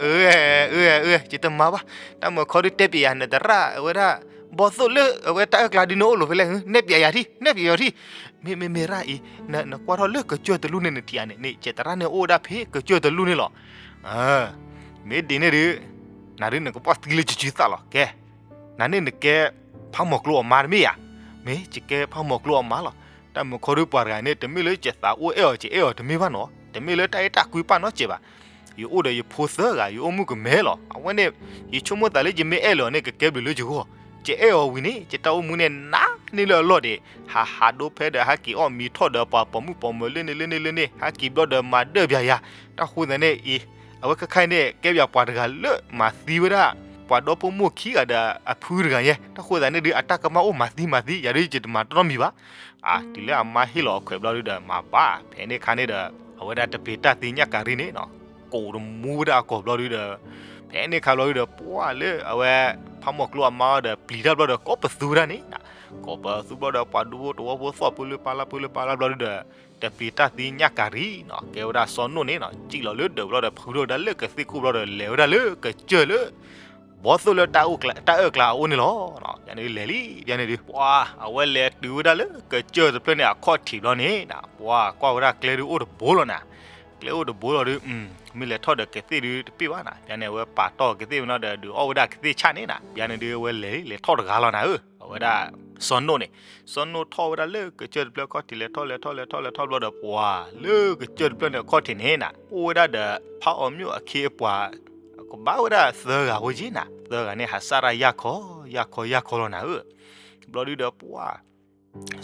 အၢ အၢ အၢ ယတမၤဘၣ် တၢ်မၤခီဒုးတဲပျးယၤ နသရၣ်အဝဲဒၣ် ဘီသိၣ်လၢအဝဲတၢ်အၢၣ်ကျါဒုးန့ၣ်အိၣ်လိာ်ဖဲလဲၣ် နဲၣ်ပျးယၤထံၣ် နဲၣ်ပျးယၤထံၣ် မ့မ့မ့ၢ်ရၣ်အံၤ နကွၢ်ထီၣ်လၢကစၢၢ်တလူၢ်န့ၣ် နထံၣ်ဧါန့ၣ် န့ၣ် ကဲသရၣ်န့ၣ်အိၣ်ဝဲဒၣ်ဖဲကစၢၢ်တလူၢ်န့ၣ်လီၤ. မ့ၢ်ဒ်န့ၣ်ဒုး နၤဒုးနကဘၣ်သံလၢယစုသးလီၤ ကဲ နၤန့ၣ်နကဲ ဖးမိၢ်ကျိအမါတမ့ၢ်ဧါ. မ့ၢ်ယကဲဖးမိၢ်ကျိအမါလီၤ. တၢ်မၤခီဒုးပှၤတဂၤန့ၣ် တမ့ၢ်လၢယသးအိၣ်အဲၣ်အီၤ ယအဲၣ်အီၤတမ့ၢ်ဘၣ်နီၤ တမ့ၢ်လၢတၢ်အဲၣ်တၢ်ကွံပာ်နီတစဲးဘၣ်. ယအိၣ်ဒီးယဖိသၢဂၤ ယအိၣ်မုၣ်ကမဲလီၤ. အဝဲန့ၣ် ယဆိကမိၣ်သးလၢယမ့ၢ်အဲၣ်လၢၤအီၤန့ၣ် ကကဲဘျုးလၢယဂီၢ် ယအဲၣ်အီၤဝံၤန့ၣ် ယတၢ်အိၣ်မူန့ၣ်နးန့ၢ်လၢအလီၢ်ဒံး ဟးဟးဒိဖဲဒီး ဟးက့ၤအီၣ်မံၤထီၣ်ဒီးပှၤပိာ်မုၣ်ပိာ်မၢၤလၢန့ၣ်လၢန့ၣ်လၢန့ၣ် ဟးက့ၤဘျီဒီးမၤဒၢၣ်ပျးယၤ တၢ်ဃိသတးန့ၣ်အံၤ အဝဲခဲခါအံၤန့ၣ် ကဲပှၤတဂၤလၢမၤသံဝဲဒၣ် ပှၤဒီဖိမိၢ်ခံဂၤဒီးအဖုတဂၤညါ တၢ်ဃိသတးန့ၣ်ဒုး အတၢ်ကမၣ်အိၣ်မၤသံမၤသံ ယၤဒုးယတမၤတနီတမံၤဘၣ်. အါ တုၤလၢအမါဟ့ၣ်လီၤအခွဲးဘျီဒုးဒီး မၤဘၣ် ဖဲန့ၣ်ခါန့ၣ်ဒီး အဝဲဒၣ်တပျံၤတၢ်သံညၣ်ကၤရံန့ၣ်နီၤ ကိးတမူဝဲဒၣ်အကိာ်ဘျီဒုးဒီး ဖဲန့ၣ်ခါဘျီဒုးဒီး ပှၢ်လၢအဝဲ ဖးမိၢ်ကျိအမါဒီး ပျံၤတၢ်ဘျီဒီး ကိးပသူဝဲဒၣ်န့ၣ် ကိးပသူဘျီဒီး ပှၤဒူဖိတဝီဖိသီၣ်ဖုလၢပၢ်လၢဖုလၢပၢ်လၢဘျီဒုးဒီး တပျံၤတၢ်သံညၣ်ကၤရံနီၤ ကဲဝဲဒၣ်စီၤနိၣ်န့ၣ်နီၤ စံၣ်လီၤလၢဒၢးဘျီဒီး ဖုထီၣ်ဝဲဒၣ်လၢကသ့ၣ်ခိၣ်ဘျီဒီး လဲၤဝဲဒၣ်လၢကစၢၢ်လၢ ဘီသိၣ်လၢတၢ်အၢၣ်ကျါအအိၣ်န့ၣ်လီၤ. ယန့ၣ်လဲၤလံ ယန့ၣ်ဒုး ပှၤ အဝဲလဲၤတုၤဝဲဒၣ်လၢကစၢၢ်တဖျၢၣ်န့ၣ် အခီၣ်ထံးဘျီန့ၣ်နၤ ပှၤကွၢ်ဝဲဒၣ်ကျဲဒုးအိၣ်တဘိလီၤနၤ. ကျဲအိၣ်တဘိလီၤဒုး မ့ၢ်လဲၤထီၣ်ဒီးကသ့ၣ်ဒုးတပ့ၢ်ဘၣ်နၤ. ဘၣ်န့ၣ် အဝဲပာ်တီၢ်ကသ့ၣ်ဝဲနီၤဒီး ဒုးအီၣ်ဝဲဒၣ်ကသ့ၣ်ဆၣ်န့ၣ်နၤ. ဘၣ်န့ၣ်ဒုး အဝဲလဲၤလံ လဲၤထီၣ်တဂၤလီၤနၤဧၢ. အဝဲဒၣ် စီၤနိၣ်န့ၣ် စီၤနိၣ်ထီၣ်ဝဲဒၣ်လၢကစၢၢ်တဖျၢၣ်အခီၣ်ထံး လဲၤထီၣ်လဲၤထီၣ်လဲၤထီၣ်လဲၤထီၣ်ဘျီဒီး ပှၤ လၢကစၢၢ်တဖျၢၣ်န့ၣ်အခီၣ်ထံးန့ၣ်နၤ အိၣ်ဝဲဒၣ်ဒီး ဖးအီၤမျိၣ်အခ့အပှၤ ကဘၣ်ဝဲဒၣ်သၢဂၤဖိက့နၤ. သၢဂၤန့ၣ် ဟးစၢ်တၢ်ယၢ်ခီ ယၢ်ခီ ယၢ်ခီလီၤနၤဧၢ. ဘျီဒုးဒီး ပှၤ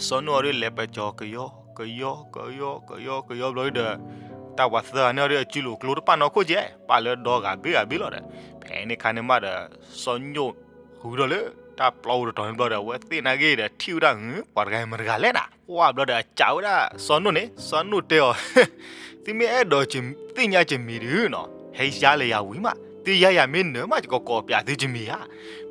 စီၤနိၣ်အီၤဒုးလဲၤပကီၤကယီ ကယီ ကယီ ကယီ ကယီဘျီဒုးဒီး တၢ်ပှၤသၢဂၤန့ၣ်အီၤဒုး အစုလိာ်ကျိတပၣ်နီၢ်ခိၣ်ကဲ ပၣ်လၢဒီဂၤဘ့ၣ်ဂၤဘ့ၣ်လီၤဒီး ဖဲန့ၣ်ခါန့ၣ်မးဒီး စီၤနိၣ်ဃုထီၣ်လၢ တၢ်ပျီပူၤတတီၤန့ၣ်ဘျီဒီး အဝဲသ့ၣ်နာ်က့ဒီး ထံၣ်ဝဲဒၣ် ပှၤတဂၤမတဂၤလဲၣ်နၤ. ပှၤဘျီဒီးအစံးဝဲဒၣ် စီၤနိၣ်န့ၣ် စီၤနိၣ်တဲအီၤ သုမ့ၢ်အဲၣ်ဒိးသ့ၣ်ညါကမံၤဒုးနီၤ ဟဲယါလၢယၤဝံၤမး သုယါယၤမ့ၢ်နၢၤမး ယကကိးပၠးသုကမံၤဧါ.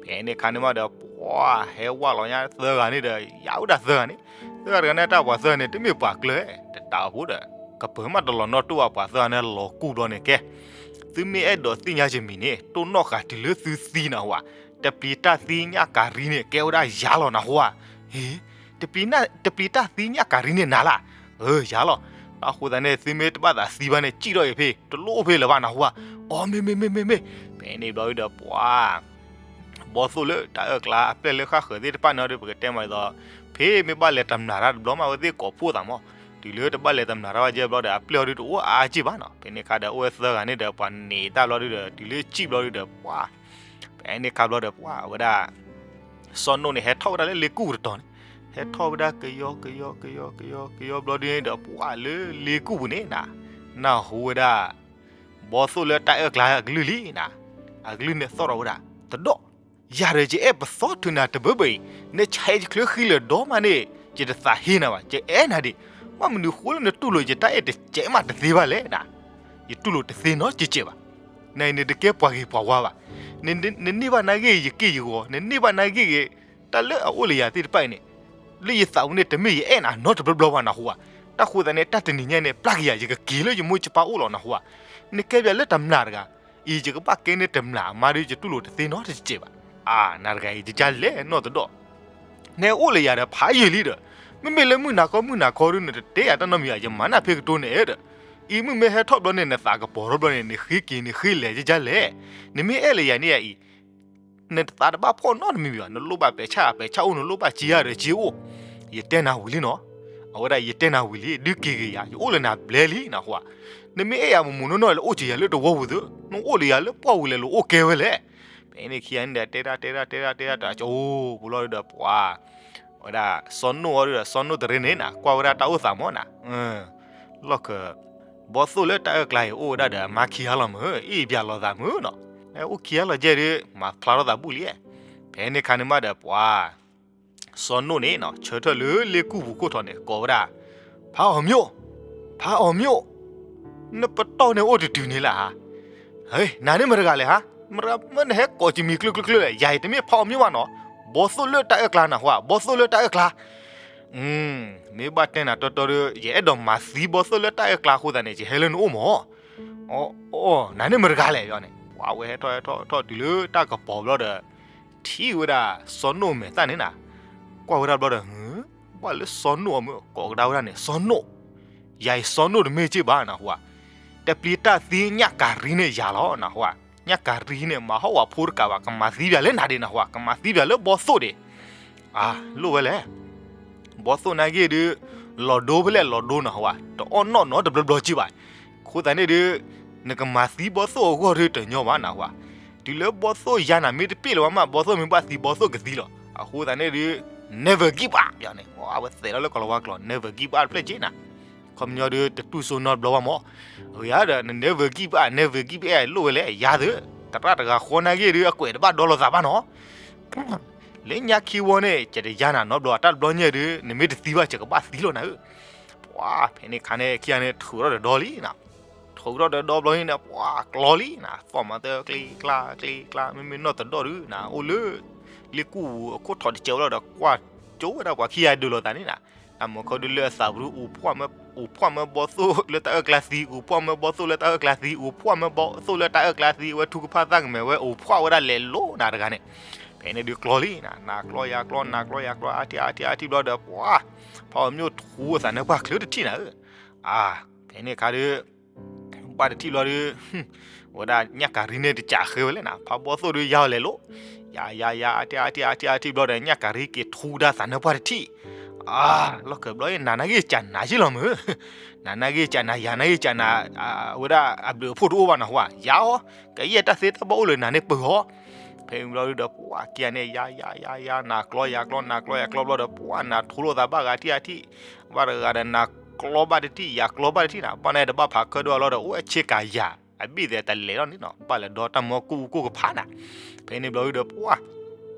ဖဲန့ၣ်ခါန့ၣ်မးဒီး ပှၤဟဲဝဲလီၤညါသၢဂၤန့ၣ်ဒီး ယါဝဲဒၣ်သၢဂၤန့ၣ် သၢဂၤတဂၤန့ၣ် တၢ်ပှၤသၢဂၤန့ၣ် တမ့ၢ်ပှၤကျၢၤ တတးအဖိဒီး ကပၢၤမးတလီၤနီၣ်တိၢ်ဘၣ် ပှၤသၢဂၤန့ၣ်လီၤကူၣ်ဘျီန့ၣ်ကဲ သုမ့ၢ်အဲၣ်ဒိးသ့ၣ်ညါကမံၤန့ၣ် တိၢ်နီၣ်ဃာ်တုၤလၢသုသံနၢ်ဟူဧါ. တပျံၤတၢ်သံညၣ်ကၤရံန့ၣ် ကဲဝဲဒၣ်ယၤလီၤနၢ်ဟူဧါ. ဟ့ တပျံၤတၢ်သံညၣ်ကၤရံန့ၣ်နၤလၢ်. အၢ ယၤလီၤ. အဃိသတးန့ၣ် သုမ့ၢ်တဘၣ်သးသံဘၣ်န့ၣ် စံၣ်ထီၣ်အံၤဖဲ တလိၣ်အိၣ်ဖဲလၢၤဘၣ်နၢ်ဟူဧါ. အိ မ့ၢ်မ့ၢ်မ့ၢ်မ့ၢ်မ့ၢ်. ဖဲန့ၣ်ဘျီဒုးဒီးပှၤ ဘီသိၣ်လၢတၢ်အၢၣ်ကျါအပျဲၢ်လၢဃၣ်ဃၢၤသ့ၣ်တဖၣ်န့ၣ်ဒီး ပကတဲမးဒ်သိး ဖဲမ့ၢ်ဘၣ်လဲၤတမျၢ်တၢ်တဘျီမး အဝဲသ့ၣ်ကိးဖှိၣ်သးမး တုၤလၢတဘၣ်လဲၤတမျၢ်တၢ်ဘၣ်ကဲဘျီဒီး အပျဲၢ်အီၤဒုးတအိၣ်အါက့ၢ်ဘၣ်နီၤ. ဖဲန့ၣ်ခါဒီး အိၣ်ဝဲသၢဂၤန့ၣ်ဒီး ပှၤန့ၢ်တၢ်ဘျီဒုးဒီး တုၤလၢစံၣ်ဘျီဒုးဒီးပှၤ ဖဲန့ၣ်ခါဘျီဒီးပှၤ အဝဲဒၣ် စီၤနိၣ်န့ၣ် ဟဲထီၣ်ဝဲဒၣ်လၢလ့ကူၣ်ပူၤတတီၤန့ၣ် ဟဲထီၣ်ဝဲဒၣ်ကယီကယီကယီကယီကယီဘျီဒုးန့ၣ်ဒီး ပှၤလၢလ့ကူၣ်ပူၤန့ၣ်နၤ နၢ်ဟူဝဲဒၣ် ဘီသိၣ်လၢတၢ်အၢၣ်ကျါအကလုၢ်လံနၤ. အကလုၢ်န့ၣ်သီၣ်ထီၣ်ဝဲဒၣ် တဒီး ယၤဒီးယအဲၣ်ပသီထုးနၤတဘၢဘၢအံၤ နဆဲးယချၢဃံလၤဒီမးန့ၣ် ယတသးဟ့နၤဘၣ် ယအဲၣ်နၤဒံး ဘၣ်မနုၤဃိလၢနတူၢ်လိာ်ယတၢ်အဲၣ်တစဲးမးတသ့ဘၣ်လဲၣ်နၤ. ယတူၢ်လိာ်တသ့နီတစဲးဘၣ်. နအံၤန့ၣ်တကဲပှၤဂ့ၤပှၤဝါဘၣ်. နန့ၢ်ဘၣ်နာ်ဂ့ၢ်ယက့ၢ်ယဂီၤ နန့ၢ်ဘၣ်နာ်ဂ့ၢ်ဂ့ၤ တၢ်လၢအအိၣ်လၢယၤသ့ၣ်တဖၣ်အံၤန့ၣ် လၢယသးပူၤန့ၣ် တမ့ၢ်ယအဲၣ်နၤနီတဘျီဘျီဘၣ်နၢ်ဟူဧါ. တၢ်ဃိသတးန့ၣ် တၢ်တနံၤညါန့ၣ် ပျၢ်က့ၤယၤ ယကက့ၤလၢယမိၢ်ယပၢ်အိၣ်လီၤနၢ်ဟူဧါ. နကဲဘၣ်လၢတမျၢ်တဂၤ အံၤယကဘၣ်ကဲန့ၢ်တမျၢ်အမါဒီး ယတူၢ်လိာ်တသ့နီတစဲးဘၣ်. အါ နၤတဂၤအံၤ ယကလဲၤနီၢ်တဒီး နအိၣ်လၢယၤဒီးဖးယံာ်လံဒီး မ့မ့ၢ်လၢမုၢ်နၤခီမုၢ်နၤခီဒုး နတတဲယၤတၢ်နီတမံၤဧါ ယမၤနၢ်ဖဲကတိၤန့ၣ်ဒီး အံၤမုၢ်မ့ၢ်ဟဲထီၣ်ဘျီန့ၣ် နသးကပီၤထီၣ်ဘျီန့ၣ် နဃ့က့ၤနဃ့လဲၤယကလဲၤ. နမ့ၢ်အဲၣ်လၢယၤန့ၣ်ယၤအံၤ နသးတဘၣ်ဖှီၣ်နီတမံၤမံၤဘၣ် နလိၣ်ဘၣ်ပဲာ်ဆၣ်ပဲာ်ဆၣ်အိၣ် နလိၣ်ဘၣ်စ့ယၤဒီးစ့အိၣ် ယတဲနၤဝံၤလံနီၤ. အဝဲဒၣ်ယတဲနၤဝံၤလံ ဒုးက့ၤက့ၤယၤ ယအိၣ်လၢနၤဘျဲလံနၢ်ဟူဧါ. နမ့ၢ်အဲၣ်ယၤမုၢ်မုၢ်နီၢ်နီၢ်လၢအိၣ်က့ၤယၤလၢတဝီပူၤသု နအိၣ်လၢယၤလၢပှၢ်ပူၤလဲၣ်လၢအိၣ်ကဲဝဲလဲၣ်. ဖဲန့ၣ်ခံဂၤန့ၣ်ဒီး တဲဒၣ်တဲဒၣ်တဲဒၣ်တဲဒၣ်တၢ်ကၠိပူၤလီၤဒုးဒီးပှၤ အဝဲဒၣ်စီၤနိၣ်အီၤဒုးဒီး စီၤနိၣ်တရ့န့ၣ်နၤ ကွၢ်ဝဲဒၣ်တၢ်အိၣ်သးမးနၤ လီၢ်ခၢၣ် ဘီသိၣ်လၢတၢ်အၢၣ်ကျါအံၤ အိၣ်ဝဲဒၣ်ဒီးအမါခံဂၤလီၤမုၢ် အ့ၣ်ပၠးလိာ်သးမုၢ်နီၤ အိၣ်ခံဂၤလီၤကဲဒုး မၤဖျါထီၣ်သးဘူၣ်လံ. ဖဲန့ၣ်ခါန့ၣ်မးဒီးပှၤ စီၤနိၣ်န့ၣ်နီၤ ဆၢထၢၣ်လၢလ့ကူၣ်ပူၤခိၣ်ထီၣ်န့ၣ် ကိးဝဲဒၣ် ဖးအီၤမျိၣ် ဖးအီၤမျိၣ် နပတီၢ်န့ၣ်အိၣ်တတုၤန့ၣ်လၢဧါ. ဟ့ နၤန့ၣ်မတဂၤလဲၣ်ဧါ မတဂၤမ့ၢ်နဟဲကိးကမံၤကျိကျိကျိလဲၣ် ယၤအံၤတမ့ၢ်ဖးအီၤမျိၣ်ဘၣ်နီၤ ဘီသိၣ်လၢတၢ်အၢၣ်ကျါနၢ်ဟူဧါ ဘီသိၣ်လၢတၢ်အၢၣ်ကျါ မ့ၢ်ဘၣ်တဲနၤတီတီဒီး ယအဲၣ်ဒိးမၤသံဘီသိၣ်လၢတၢ်အၢၣ်ကျါအဃိသတးန့ၣ် ယဟဲလၢနအိၣ်မး အိ နၤန့ၣ်မတဂၤလဲၣ်န့ၣ် ပှၤဝဲဟဲထီၣ်ဟဲထီၣ်ထီၣ်တုၤလၢတၢ်ကပီၤဘျီဒီး ထံၣ်ဝဲဒၣ်စီၤနိၣ်မဲာ်သၣ်န့ၣ်နၤ ကွၢ်ဝဲဒၣ်ဘျီဒီး ဘၣ်လၢစီၤနိၣ်အမုၢ်ကိးကဒါဝဲဒၣ်န့ၣ် စီၤနိၣ် ယၤအံၤစီၤနိၣ်တမ့ၢ်က့ၢ်ဘၣ်နၢ်ဟူဧါ တပျံၤတၢ်သံညၣ်ကၤရံန့ၣ်ယၤလီၤနၢ်ဟူဧါ ညၣ်ကၤရံန့ၣ် မၤဟီၣ်ဝဲဖိတကးဘၣ် ကမၤသံပၠးလၢနၤဒံးနၢ်ဟူဧါ ကမၤသံပၠးလၢဘီသိၣ်ဒံး အါ လိၣ်ဝဲလဲၣ် ဘီသိၣ်နာ်က့ဒုး လီၤဒိဖဲလဲၣ်လီၤဒိနၢ်ဟူဧါ တအီၣ်နီၣ်နီတဘျီဘျီက့ၢ်ဘၣ် အဃိသတးန့ၣ်ဒုး နကမၤသံဘီသိၣ်အဂီၢ်ဒုးတညီဘၣ်နၢ်ဟူဧါ တုၤလၢဘီသိၣ်ယါနၤမ့ၢ်တပ့ၢ်လၢၤဘၣ်မး ဘီသိၣ်မ့ၢ်ဘၣ်သံဘီသိၣ်ကသံလီၤ အဃိသတးန့ၣ်ဒုး never give up ယၤန့ၣ် အဝဲသဲးလီၤလၢကီၤလၤဝါကျိာ် never give up တဖျၢၣ်က့ၢ်နၤ ခီပညီဒုး တတူၢ်စိနီတဘျီဘၣ်မး အဂ့ၤဒီး န never give up never give up လိၣ်ဝဲလဲၣ် ယၤသ့ သရၣ်တဂၤဃီနာ်က့ဒုး အကွဲးတဘၣ်ဒီလိာ်သးဘၣ်နီၤ လၢညါခံဝီန့ၣ် ယတယါနၤနီတဘျီ တၢ်တဘျီညါဒုး နမ့ၢ်တသံဘၣ် ယကဘၣ်သံလီၤနၤဧၢ ပှၤ ဖဲန့ၣ်ခါန့ၣ် ခံဂၤန့ၣ် ထုးထီၣ်ဒီးဒီလံနၤ ထုးထီၣ်ဒီးဒီဘျီန့ၣ် ပှၤကျီလံနၤ သီၣ်မၤသၢကျ့ကျါကျ့ကျါ မ့မ့ၢ်နီၢ်တဒီဒုးနၤ အိၣ်လၢ လ့ကူၣ်အခိၣ်ထီၣ်တစဲးဝဲလီၤဒီး ကွၢ်ကၠိဝဲဒၣ်ပှၤခံဂၤဒုးလိာ်သးန့ၣ်နၤ တၢ်မၤခီဒုးလၢအသးပူၤဒုး အိၣ်ဖှီၣ်မ့ၢ် အိၣ်ဖှီၣ်မၢဘီသိၣ်လၢတၢ်အၢၣ်ကျါသံ, အိၣ်ဖှီၣ်မၢဘီသိၣ်လၢတၢ်အၢၣ်ကျါသံ, အိၣ်ဖှီၣ်မၢဘီသိၣ်လၢတၢ်အၢၣ်ကျါသံ, အဝဲထုကဖၣ်သၣ်ကမဲာ်ဝဲ အိၣ်ဖှီၣ်ဝဲဒၣ်လဲၤလိၤနၤတဂၤန့ၣ်, ဖဲန့ၣ်ဒုးကျီလံနၤ, နၤကျီယၤကျီ နၤကျီယၤကျီ အါထံၣ်အါထံၣ်အါထံၣ်ဘျီဒီး ပှၤ ဖးအီၤမၠိၣ်ထူအသးနၢ်ပှၢ်ချုးတထံၣ်နၤဧၢ, အါ, ဖဲန့ၣ်အခါဒီး ဘၣ်တထံၣ်ဘျီဒီး ဝဲဒၣ်ညၣ်ကၤရံန့ၣ်တစးဃဲဝဲလဲၣ်နၤ, ဖးဘီသိၣ်ဒီးယါအီၤလဲၤလိၤ, ယၤယၤယၤ အါထံၣ်အါထံၣ်အါထံၣ်အါထံၣ်ဘျီဒီး ညၣ်ကၤရံက့ၤထူဒၣ်သးနၢ်ပှၢ်တထံၣ်, အါ, လီၢ်ခၢၣ်ဘျီအံၤ နၤနာ်က့ၤစးနၤယ့ၢ်လီၤမုၢ်, နၤနာ်က့ၤစးနၤ ယၤနာ်က့ၤစးနၤ, ဝဲဒၣ်အဘျုးအဖှိၣ်တအိၣ်ဘၣ်နၤဟူဧါ, ယၤအီၤ, ကယဲၢ်တၢ်သ့တၢ်ဘၣ်အိၣ်လၢနၤန့ၣ်ပၢၤအီၤ, ဖဲန့ၣ်ဘျီဒီး ပှၤခံဂၤန့ၣ် ယၤယၤယၤယၤ နၤကျီယၤကျီ နၤကျီယၤကျီဘျီဒီး ပှၤနၤထူလိာ်သးဘၣ်ဂၤထံၣ်အါထံၣ်, ဘၣ်တဂၤဒီးနၤကျီဘၣ်တထံၣ် ယၤကျီဘၣ်တထံၣ်နၤ, ဘၣ်န့ၣ်တဘၣ်ဖးခဲဒိၣ်အလီၢ်ဒီး အိၣ်ဝဲဆ့ကၤယၤ အဘ့ၣ်သဲးတလဲၤလီၤန့ၣ်နီၤ, ဘၣ်လဲၤဒီတၢ်မီကူၣ်အူကူၣ်ကဖးနၤ, ဖဲန့ၣ်ဘျီဒီး ပှၤ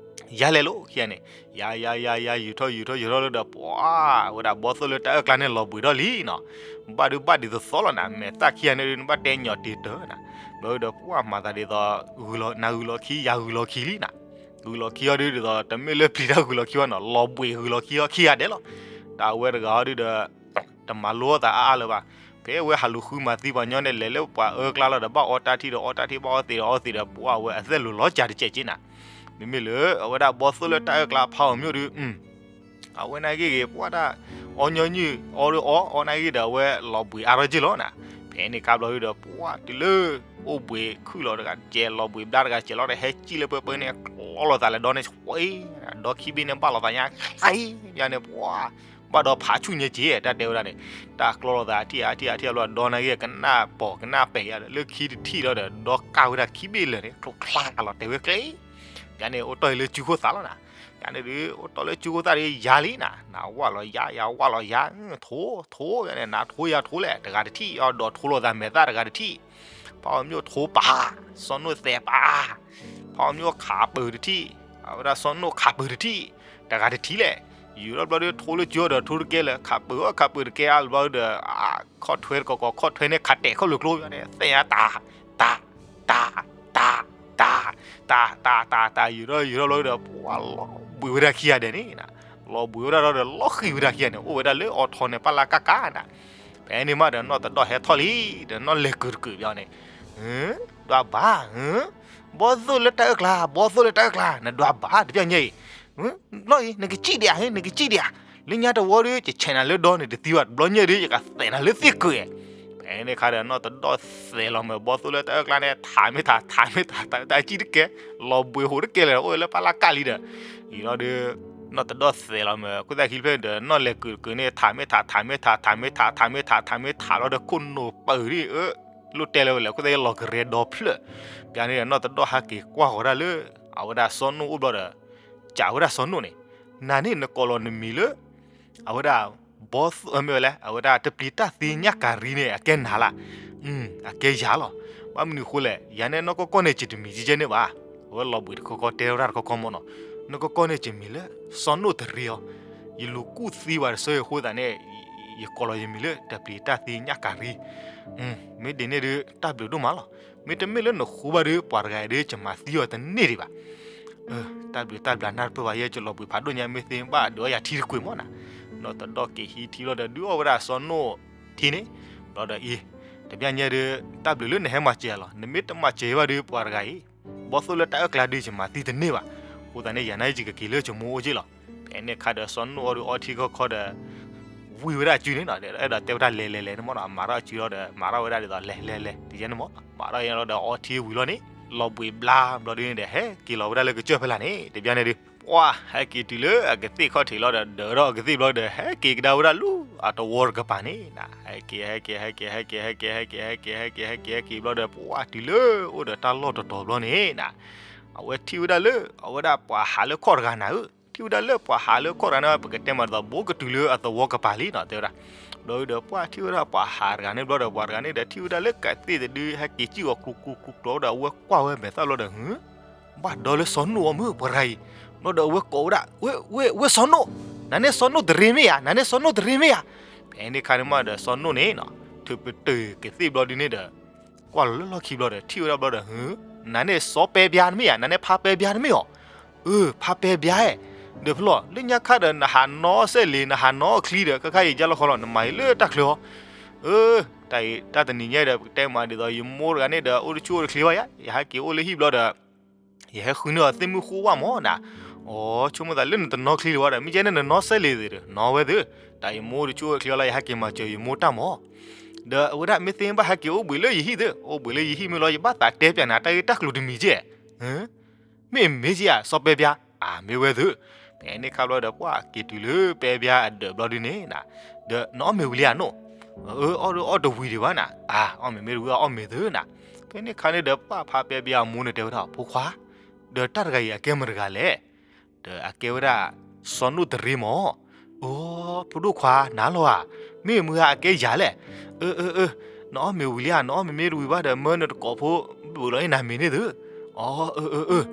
ယၤလဲၤလိၤခံဂၤန့ၣ်, ယၤယၤယၤယၤ ယူၤထီၣ်ယူၤထီၣ်ယူၤထီၣ်လၢဒီး ပှၤ ဝဲဒၣ်ဘီသိၣ်လၢတၢ်အၢၣ်ကျါန့ၣ် လီၤဘှံးထီၣ်လံနီၤ, ဘၣ်ဒုးဘၣ်ဒ်သိးသိးလီၤနၤ, မဲာ်သၣ်ခံဂၤန့ၣ်ဒုး နဘၣ်တဲညီတ့ၢ်တၢၢ်နၤ, ဘျီဒီး ပှၤမၤသးဒ်သိး နဂုၤလီၤခံ ယၤဂုၤလီၤခံလံနၤ, ဂုၤလီၤခံအီၤဒုးဒ်သိး တမ့ၢ်လၢပျံၤတၢ်ဂုၤလီၤခံဘၣ်နီၤ, လီၤဘှံးဂုၤလီၤခံအီၤခံဂၤဒဲးလီၤ, တၢ်ဝဲတဂၤအီၤဒုးဒီး တမၤလိအသးအါအါလၢၤဘၣ်, ဖဲဝဲဟးလူၤဃုမၤသံပှၤညီန့ၣ် လဲၤလၢပှၤအၢကျါလီၤဒီး ဘၣ်အီတၢ်ထံၣ်ဒီး အီတၢ်ထံၣ် ဘၣ်အီသံးဒီး အီသံးဒီး ပှၤဝဲအသဲၣ်လိၤလီၤစှၤတစဲးက့နၤ, မ့မ့ၢ်လၢ အဝဲဒၣ်ဘီသိၣ်လၢတၢ်အၢၣ်ကျါဖးအီၤမၠိၣ်ဒုး အဝဲနာ်က့ဂ့ၤ ပှၤတၢ် အီညီနုၢ် အီဒီးအီ အီနာ်က့ဒီး အဝဲလီၤဘှံးအါထီၣ်က့လီၤနၤ, ဖဲန့ၣ်ခါဘျီဒုးဒီး ပှၤတုၤလၢ အိၣ်ဘှံးခုၣ်လီၤတဂၤတစဲး လီၤဘှံးဘျါတဂၤတစဲးလီၤဒီး ဟဲစံၣ်လၢပှဲၤပှဲၤန့ၣ် ကျီလိာ်သးလၢဒီန့ၣ် ဒီခံဘ့ၣ်န့ၣ် ဘၣ်လိာ်သးညါ ချံ ယၤန့ၣ် ပှၤ ဘၣ်ဒီးဖးဆူၣ်ညါက့ တၢ်တဲဝဲဒၣ်န့ၣ်, တၢ်ကျီလိာ်သးထံၣ်အါထံၣ်အါထံၣ်အါဘျီ ဒီနာ်က့ ကနၣ်ပိာ်ကနၣ်ပဲာ်ယၤဒီး လၢခံတထံၣ်လီၤဒီး ဒီကၢ်ဝဲဒၣ်ခံဘ့ၣ်လၢာ်န့ၣ် ကျိချါလီၤတဲာ်ဝဲကျဲ ယၤန့ၣ် အိၣ်တီၢ်အံၤလၢစုခိၣ်သးလီၤနၤ, ယၤန့ၣ်ဒုး အိၣ်တီၢ်လၢစုခိၣ်သးဒီးယၤလံနၤ, နဝၣ်လီၤယၤ ယဝၣ်လီၤယၤ, ထိ ထိ ယၤန့ၣ် နထိယၤထိလဲၣ် တဂၤတထံၣ် အီၤဒီးထိလိာ်သးမဲာ်သၣ်တဂၤတထံၣ်, ဖးအီၤမၠိၣ်ထိပာ်, စီၤနိၣ်သဲးပာ်, ဖးအီၤမၠိၣ်ခးပၢၤတထံၣ်, အဝဲဒၣ်စီၤနိၣ်ခးပၢၤတထံၣ်, တဂၤတထံၣ်လဲၣ်, ယူၤထီၣ်ဘျီဒီး ထိလၢစုဒီးထိတကဲလၢၤ ခးပၢၤအီၤ ခးပၢၤတကဲအါဘျီဒီး ခီၣ်ထွဲတကီၢ်ကီၢ် ခီၣ်ထွဲန့ၣ် ခးတဲာ်ခီၣ်လိာ်ကျိယၤန့ၣ် သဲးညါတၢ် တၢ် တၢ် တၢ် တၢ် တၢ် တၢ် တၢ် ယူၤထီၣ်ယူၤထီၣ်ဘျီဒီး ပှၤလီၤဘှံးဝဲဒၣ်ခံဂၤဒဲးန့ၣ်, လီၤဘှံးဝဲဒၣ်ဒီးလီၤဃံၤဝဲဒၣ်ခံဂၤန့ၣ် အိၣ်ဝဲဒၣ်လၢအီၤထီန့ၣ် ပၢ်လၢကၣ်ကၣ်နၤ, ဖဲန့ၣ်မးဒီးနီၢ်တဒီၣ်ဟဲထီၣ်လံ, ဒီးနီၢ်လဲၤကုာ်တကုာ်ဘၣ်န့ၣ်, ဒွးဘၣ်, ဘီသိၣ်လၢတၢ်အၢၣ်ကျါ ဘီသိၣ်လၢတၢ်အၢၣ်ကျါ နဒွးဘၣ်တပျၢ်ညါအံၤ, ဘျီအံၤ နကစံၣ်ဒံးဧါ နကစံၣ်ဒံးဧါ, လၢညါတဝီဒီး ယဆဲးနၤလၢဒီန့ၣ်တသံဘၣ် တဘျီညါဒီး ယကသဲးနၤလၢသ့ၣ်ကုာ်, ဖဲန့ၣ်ခါဒီးနီၢ်တဒီၣ်သဲးလီၤမး ဘီသိၣ်လၢတၢ်အၢၣ်ကျါန့ၣ် ထးမ့ၢ်ထး ထးမ့ၢ်ထး ထးမ့ၢ်ထး စံၣ်တကဲ, လီၤဘှံးဟိးတကဲလၢၤ အိၣ်ဝဲလၢပၢ်လၢကၣ်လံဒီး, အံၤလီၤဒီး နီၢ်တဒီၣ်သဲးလီၤမး ခိၣ်သၣ်ခံဖျၢၣ်ဒီး နီၢ်လဲၤကုာ်တကုာ်န့ၣ် ထးမ့ၢ်ထး ထးမ့ၢ်ထး ထးမ့ၢ်ထး ထးမ့ၢ်ထး ထးမ့ၢ်ထးလီၤဒီး ခိၣ်နိာ်ပၢၤဒ်အၢ လိၣ်တဲလၢၤဝဲလဲၣ် ခိၣ်သၣ်လီၤကရဲဒီဖျၢၣ်, ပျၢၤန့ၣ်ဒီး နီၢ်တဒီၣ်ဟဲက့ၤကွၢ်ဃီၤဒၣ်လၢ အဝဲဒၣ်စီၤနိၣ်အိၣ်ဘျီဒီး စံးဝဲဒၣ်စီၤနိၣ်န့ၣ်, နၤန့ၣ်နကိးလီၤနမံၤလၢ အဝဲဒၣ် ဘီသိၣ် မ့ၢ်ဝဲလဲၣ် အဝဲဒၣ်တပျံၤတၢ်သံညၣ်ကၤရံန့ၣ် အကဲနၤလၢ်, အကဲယၤလီၤ, ဘၣ်မနုၤအဃိလဲၣ် ယၤန့ၣ်နီၢ်ကီၢ်ကီၢ်န့ၣ် ယတမံၤကဲကဲန့ၣ်ဘၣ်, အဝဲလီၤဘှံးတခီခီတဲဝဲဒၣ်တခီခီမ့ၢ်နီၤ, နီၢ်ကီၢ်ကီၢ်န့ၣ် ယမံၤလၢ စီၤနိၣ်တရံအီၤ, ယလူၤကူၣ်သံဘၣ်တဆၢအံၤအဃိသတးန့ၣ် ယကိးလီၤယမံၤလၢ တပျံၤတၢ်သံညၣ်ကၤရံ, မ့ၢ်ဒ်န့ၣ်ဒီး တၢ်ဘျုးဒိၣ်မးလီၤ, မ့တမ့ၢ်လၢနဃူဘၣ်ဒီး ပှၤတဂၤအံၤဒီး ယမၤသံအီၤတန့ၢ်ဒံးဘၣ် တၢ်ဘျုးတၢ်ဘျုးနၢ်တပၢၢ်ဘၣ် ယဲယလီၤဘှံးဖးဒိၣ်ညါ မ့ၢ်သ့ဘၣ်ဒုးအီယၤထံတကွံာ်မ့ၢ်နၤ, နီၢ်တဒီၣ်က့ၤဟံးထံလီၤဒီး ဒုးအီဝဲဒၣ်စီၤနိၣ်ထံန့ၣ်, ဘျီဒီးအံၤ, တပျၢ်ညါဒီး တၢ်ဘျုးလၢနဟဲမၤစၢၤယၤလီၤ, နမ့ၢ်တမၤစၢၤယၤဘၣ်ဒီး ပှၤတဂၤအံၤ, ဘီသိၣ်လၢတၢ်အၢၣ်ကျါဒီး ယမၤသံတန့ၢ်ဘၣ်, အဃိသတးန့ၣ် ယၤန့ၣ်ယကက့ၤလၢယမိၢ်အိၣ်က့ၢ်လီၤ, ဖဲန့ၣ်အခါဒီးစီၤနိၣ်အီၤဒီးအီထံခီခီဒီး ဝံၤဝဲဒၣ်အစုန့ၣ်နီၤ, အဲၣ်ဒိးတဲဝဲဒၣ်လဲၤလဲၤလဲၤန့ၣ်မ့ၢ်နီၤ, မၤထီၣ်အစုလီၤဒီး မၤထီၣ်ဝဲဒၣ်ဒ်သိးလဲၤလဲၤလဲၤ တယဲန့ၣ်မ့ၢ်နီၤ, မၤထီၣ်ယဲလီၤဒီးအီထံဝံၤလီၤန့ၣ်, လီၤဘှံးဘျါဘျီဒုန့ၣ်ဒီး ဟဲက့ၤလီၤဝဲဒၣ်လၢကစၢၢ်ဖဲလၢ်န့ၣ် တပျၢ်န့ၣ်ဒုး, ပှၤဟဲက့ၤတုၤလၢအကသ့ၣ်ခီၣ်ထံးလီၤဒီး ဒၢးထီၣ်အကသ့ၣ်ဘျီဒီး ဟဲက့ၤကဒါဝဲဒၣ်လၢအသဝီတကပၤန့ၣ်, ဟဲက့ၤ ဟဲက့ၤ ဟဲက့ၤ ဟဲက့ၤ ဟဲက့ၤ ဟဲက့ၤ ဟဲက့ၤ ဟဲက့ၤ ဟဲက့ၤဘျီဒီး ပှၤတုၤလၢအိၣ်ဒီးတၢ်လီၢ်တတီၤဘျီန့ၣ်နၤ, အဝဲထံၣ်ဝဲဒၣ်လၢ အဝဲဒၣ်ပှၤဟးလၢခီၣ်တဂၤနၤဧၢ, ထံၣ်ဝဲဒၣ်လၢပှၤဟးလၢခီၣ်တဂၤန့ၣ် ပကတဲမးဒ်သိး ဘူးကတုၤလၢအသဝီကပၤလံနီၤ တဲဝဲဒၣ်, ဘျီဒီးပှၤထံၣ်ဝဲဒၣ်ပှၤဟးတဂၤန့ၣ်ဘျီဒီး ပှၤတဂၤန့ၣ်ဒီး ထံၣ်ဝဲဒၣ်လၢကသ့ၣ်တဒု ဟဲက့ၤစံၣ်ဂီၤကျူၤကျူၤကျူၤကျီၤဝဲဒီး အဝဲကွၢ်ဝဲမဲာ်သၣ်ဘျီဒီး ဟၢ ဘၣ်ဒီးလၢစီၤနိၣ်အီၤမ့ၢ်ပှၤတဂၤအံၤ, ဘျီဒီးအဝဲကိးဝဲဒၣ် ဝဲ ဝဲ ဝဲစီၤနိၣ်, နၤန့ၣ်စီၤနိၣ်တရံမ့ၢ်ဧါ, နၤန့ၣ်စီၤနိၣ်တရံမ့ၢ်ဧါ, ဖဲန့ၣ်ခါန့ၣ်မးဒီးစီၤနိၣ်န့ၣ်နီၤ ထုးပတုာ်ကသ့ၣ်ဘျီဒုန့ၣ်ဒီး ကွၢ်လီၤလၢလီၢ်ခံဘျီဒီး ထံၣ်ဝဲဒၣ်ဘျီဒီး ဟၢ နၤန့ၣ်စီၤပဲပျါတမ့ၢ်ဧါ, နၤန့ၣ်ဖါပဲပျါတမ့ၢ်ဧါ, အၢ ဖါပဲပျါဧါ, ဒီးဖဲလီၤ လၢညါခါဒီး နဟးနီၣ်စဲးလ့ၤ နဟးနီၣ်ချံဒီး ခါခါအံၤယါလီၤခီလီၤ နမၤအံၤလၢတၢ်ချၢအီၤ. အၢ တၢ်အံၤ တၢ်တနံၤညါဒီး ပကတဲမးဒ်သိး ယမိၢ်တဂၤန့ၣ်ဒီး အိၣ်တဆူၣ်အိၣ်တချ့ဘၣ်ယါ, ယဟဲက့ၤအိၣ်လၢဟံၣ်ဘျီဒီး ယဟဲဃုန့ၢ်အီၤသ့ၣ်မုၢ်ဃိဝၣ်မးနၤ. အိ ဆိကမိၣ်သးလၢနတနီၣ်ချံလၢၤဘၣ်ဒီး မ့ၢ်ကဲန့ၣ်နနီၣ်စဲးလ့ၤသ့ၣ်ဒီး နီၣ်ဝဲသ့ၣ်, တၢ်အံၤမိၢ်အိၣ်တဆူၣ်အိၣ်တချ့လီၤ ယဟဲက့ၤမၤစၢၤယမိၢ်တၢ်မး. ဒီးအဝဲဒၣ်မ့ၢ်သ့မ့ၢ်ဘၣ်ဟဲက့ၤအိၣ်ဘှံးလၢယဟံၣ်သ့ၣ်, အိၣ်ဘှံးလၢယဟံၣ်မ့ၢ်လီၤ ယဘၣ်သးတဲပၠးနၤ တၢ်ဂ့ၢ်တၢ်ကျိၤတမံၤကဲ မ့ၢ်မ့ၢ်ကဲဧါ စီၤပဲပၠါ, အမ့ၢ်ဝဲသ့ၣ်. ဖဲန့ၣ်ခါဘျီဒီး ပှၢ်က့ၤတုၤလၢပဲပၠါအဒၢးဘျီဒုန့ၣ်နၤ, ဒီးနအီၣ်မ့ၤဝံၤလံဧါနီၣ်. အၢ အီၣ်ဒီးအီၣ်တဝံၤဒံးဘၣ်နၤ, အါ အီၣ်မ့ၤမ့ၢ်တဝံၤအီၣ်မ့ၤသ့ၣ်နၤ. ဖဲန့ၣ်ခါန့ၣ်ဒီး ပှၢ်ဖါပဲပၠါအမိၢ်န့ၣ်တဲဝဲဒၣ် ဖိခွါ, ဒီးတၢ်တဂၤအံၤအကဲမတၤတဂၤလဲၣ်. ဒီးအကဲဝဲဒၣ် စီၤနိၣ်တရ့မး. အိ ဖိဒိၣ်ခွါ နၤလီၤဧါ, မ့ၢ်မုၢ်ဂၤအကဲယၤလဲၣ်. အၢ အၢ အၢ နအီၣ်မ့ၤဝံၤလံဧါ, နအီၣ်မ့ၤမ့ၢ်တဝံၤဘၣ်ဒီး မၢနတကိးဖိ ဘုးလီၤန့ၢ်နၤမ့ၤန့ၣ်သ့ၣ်. အိ အၢ အၢ အၢ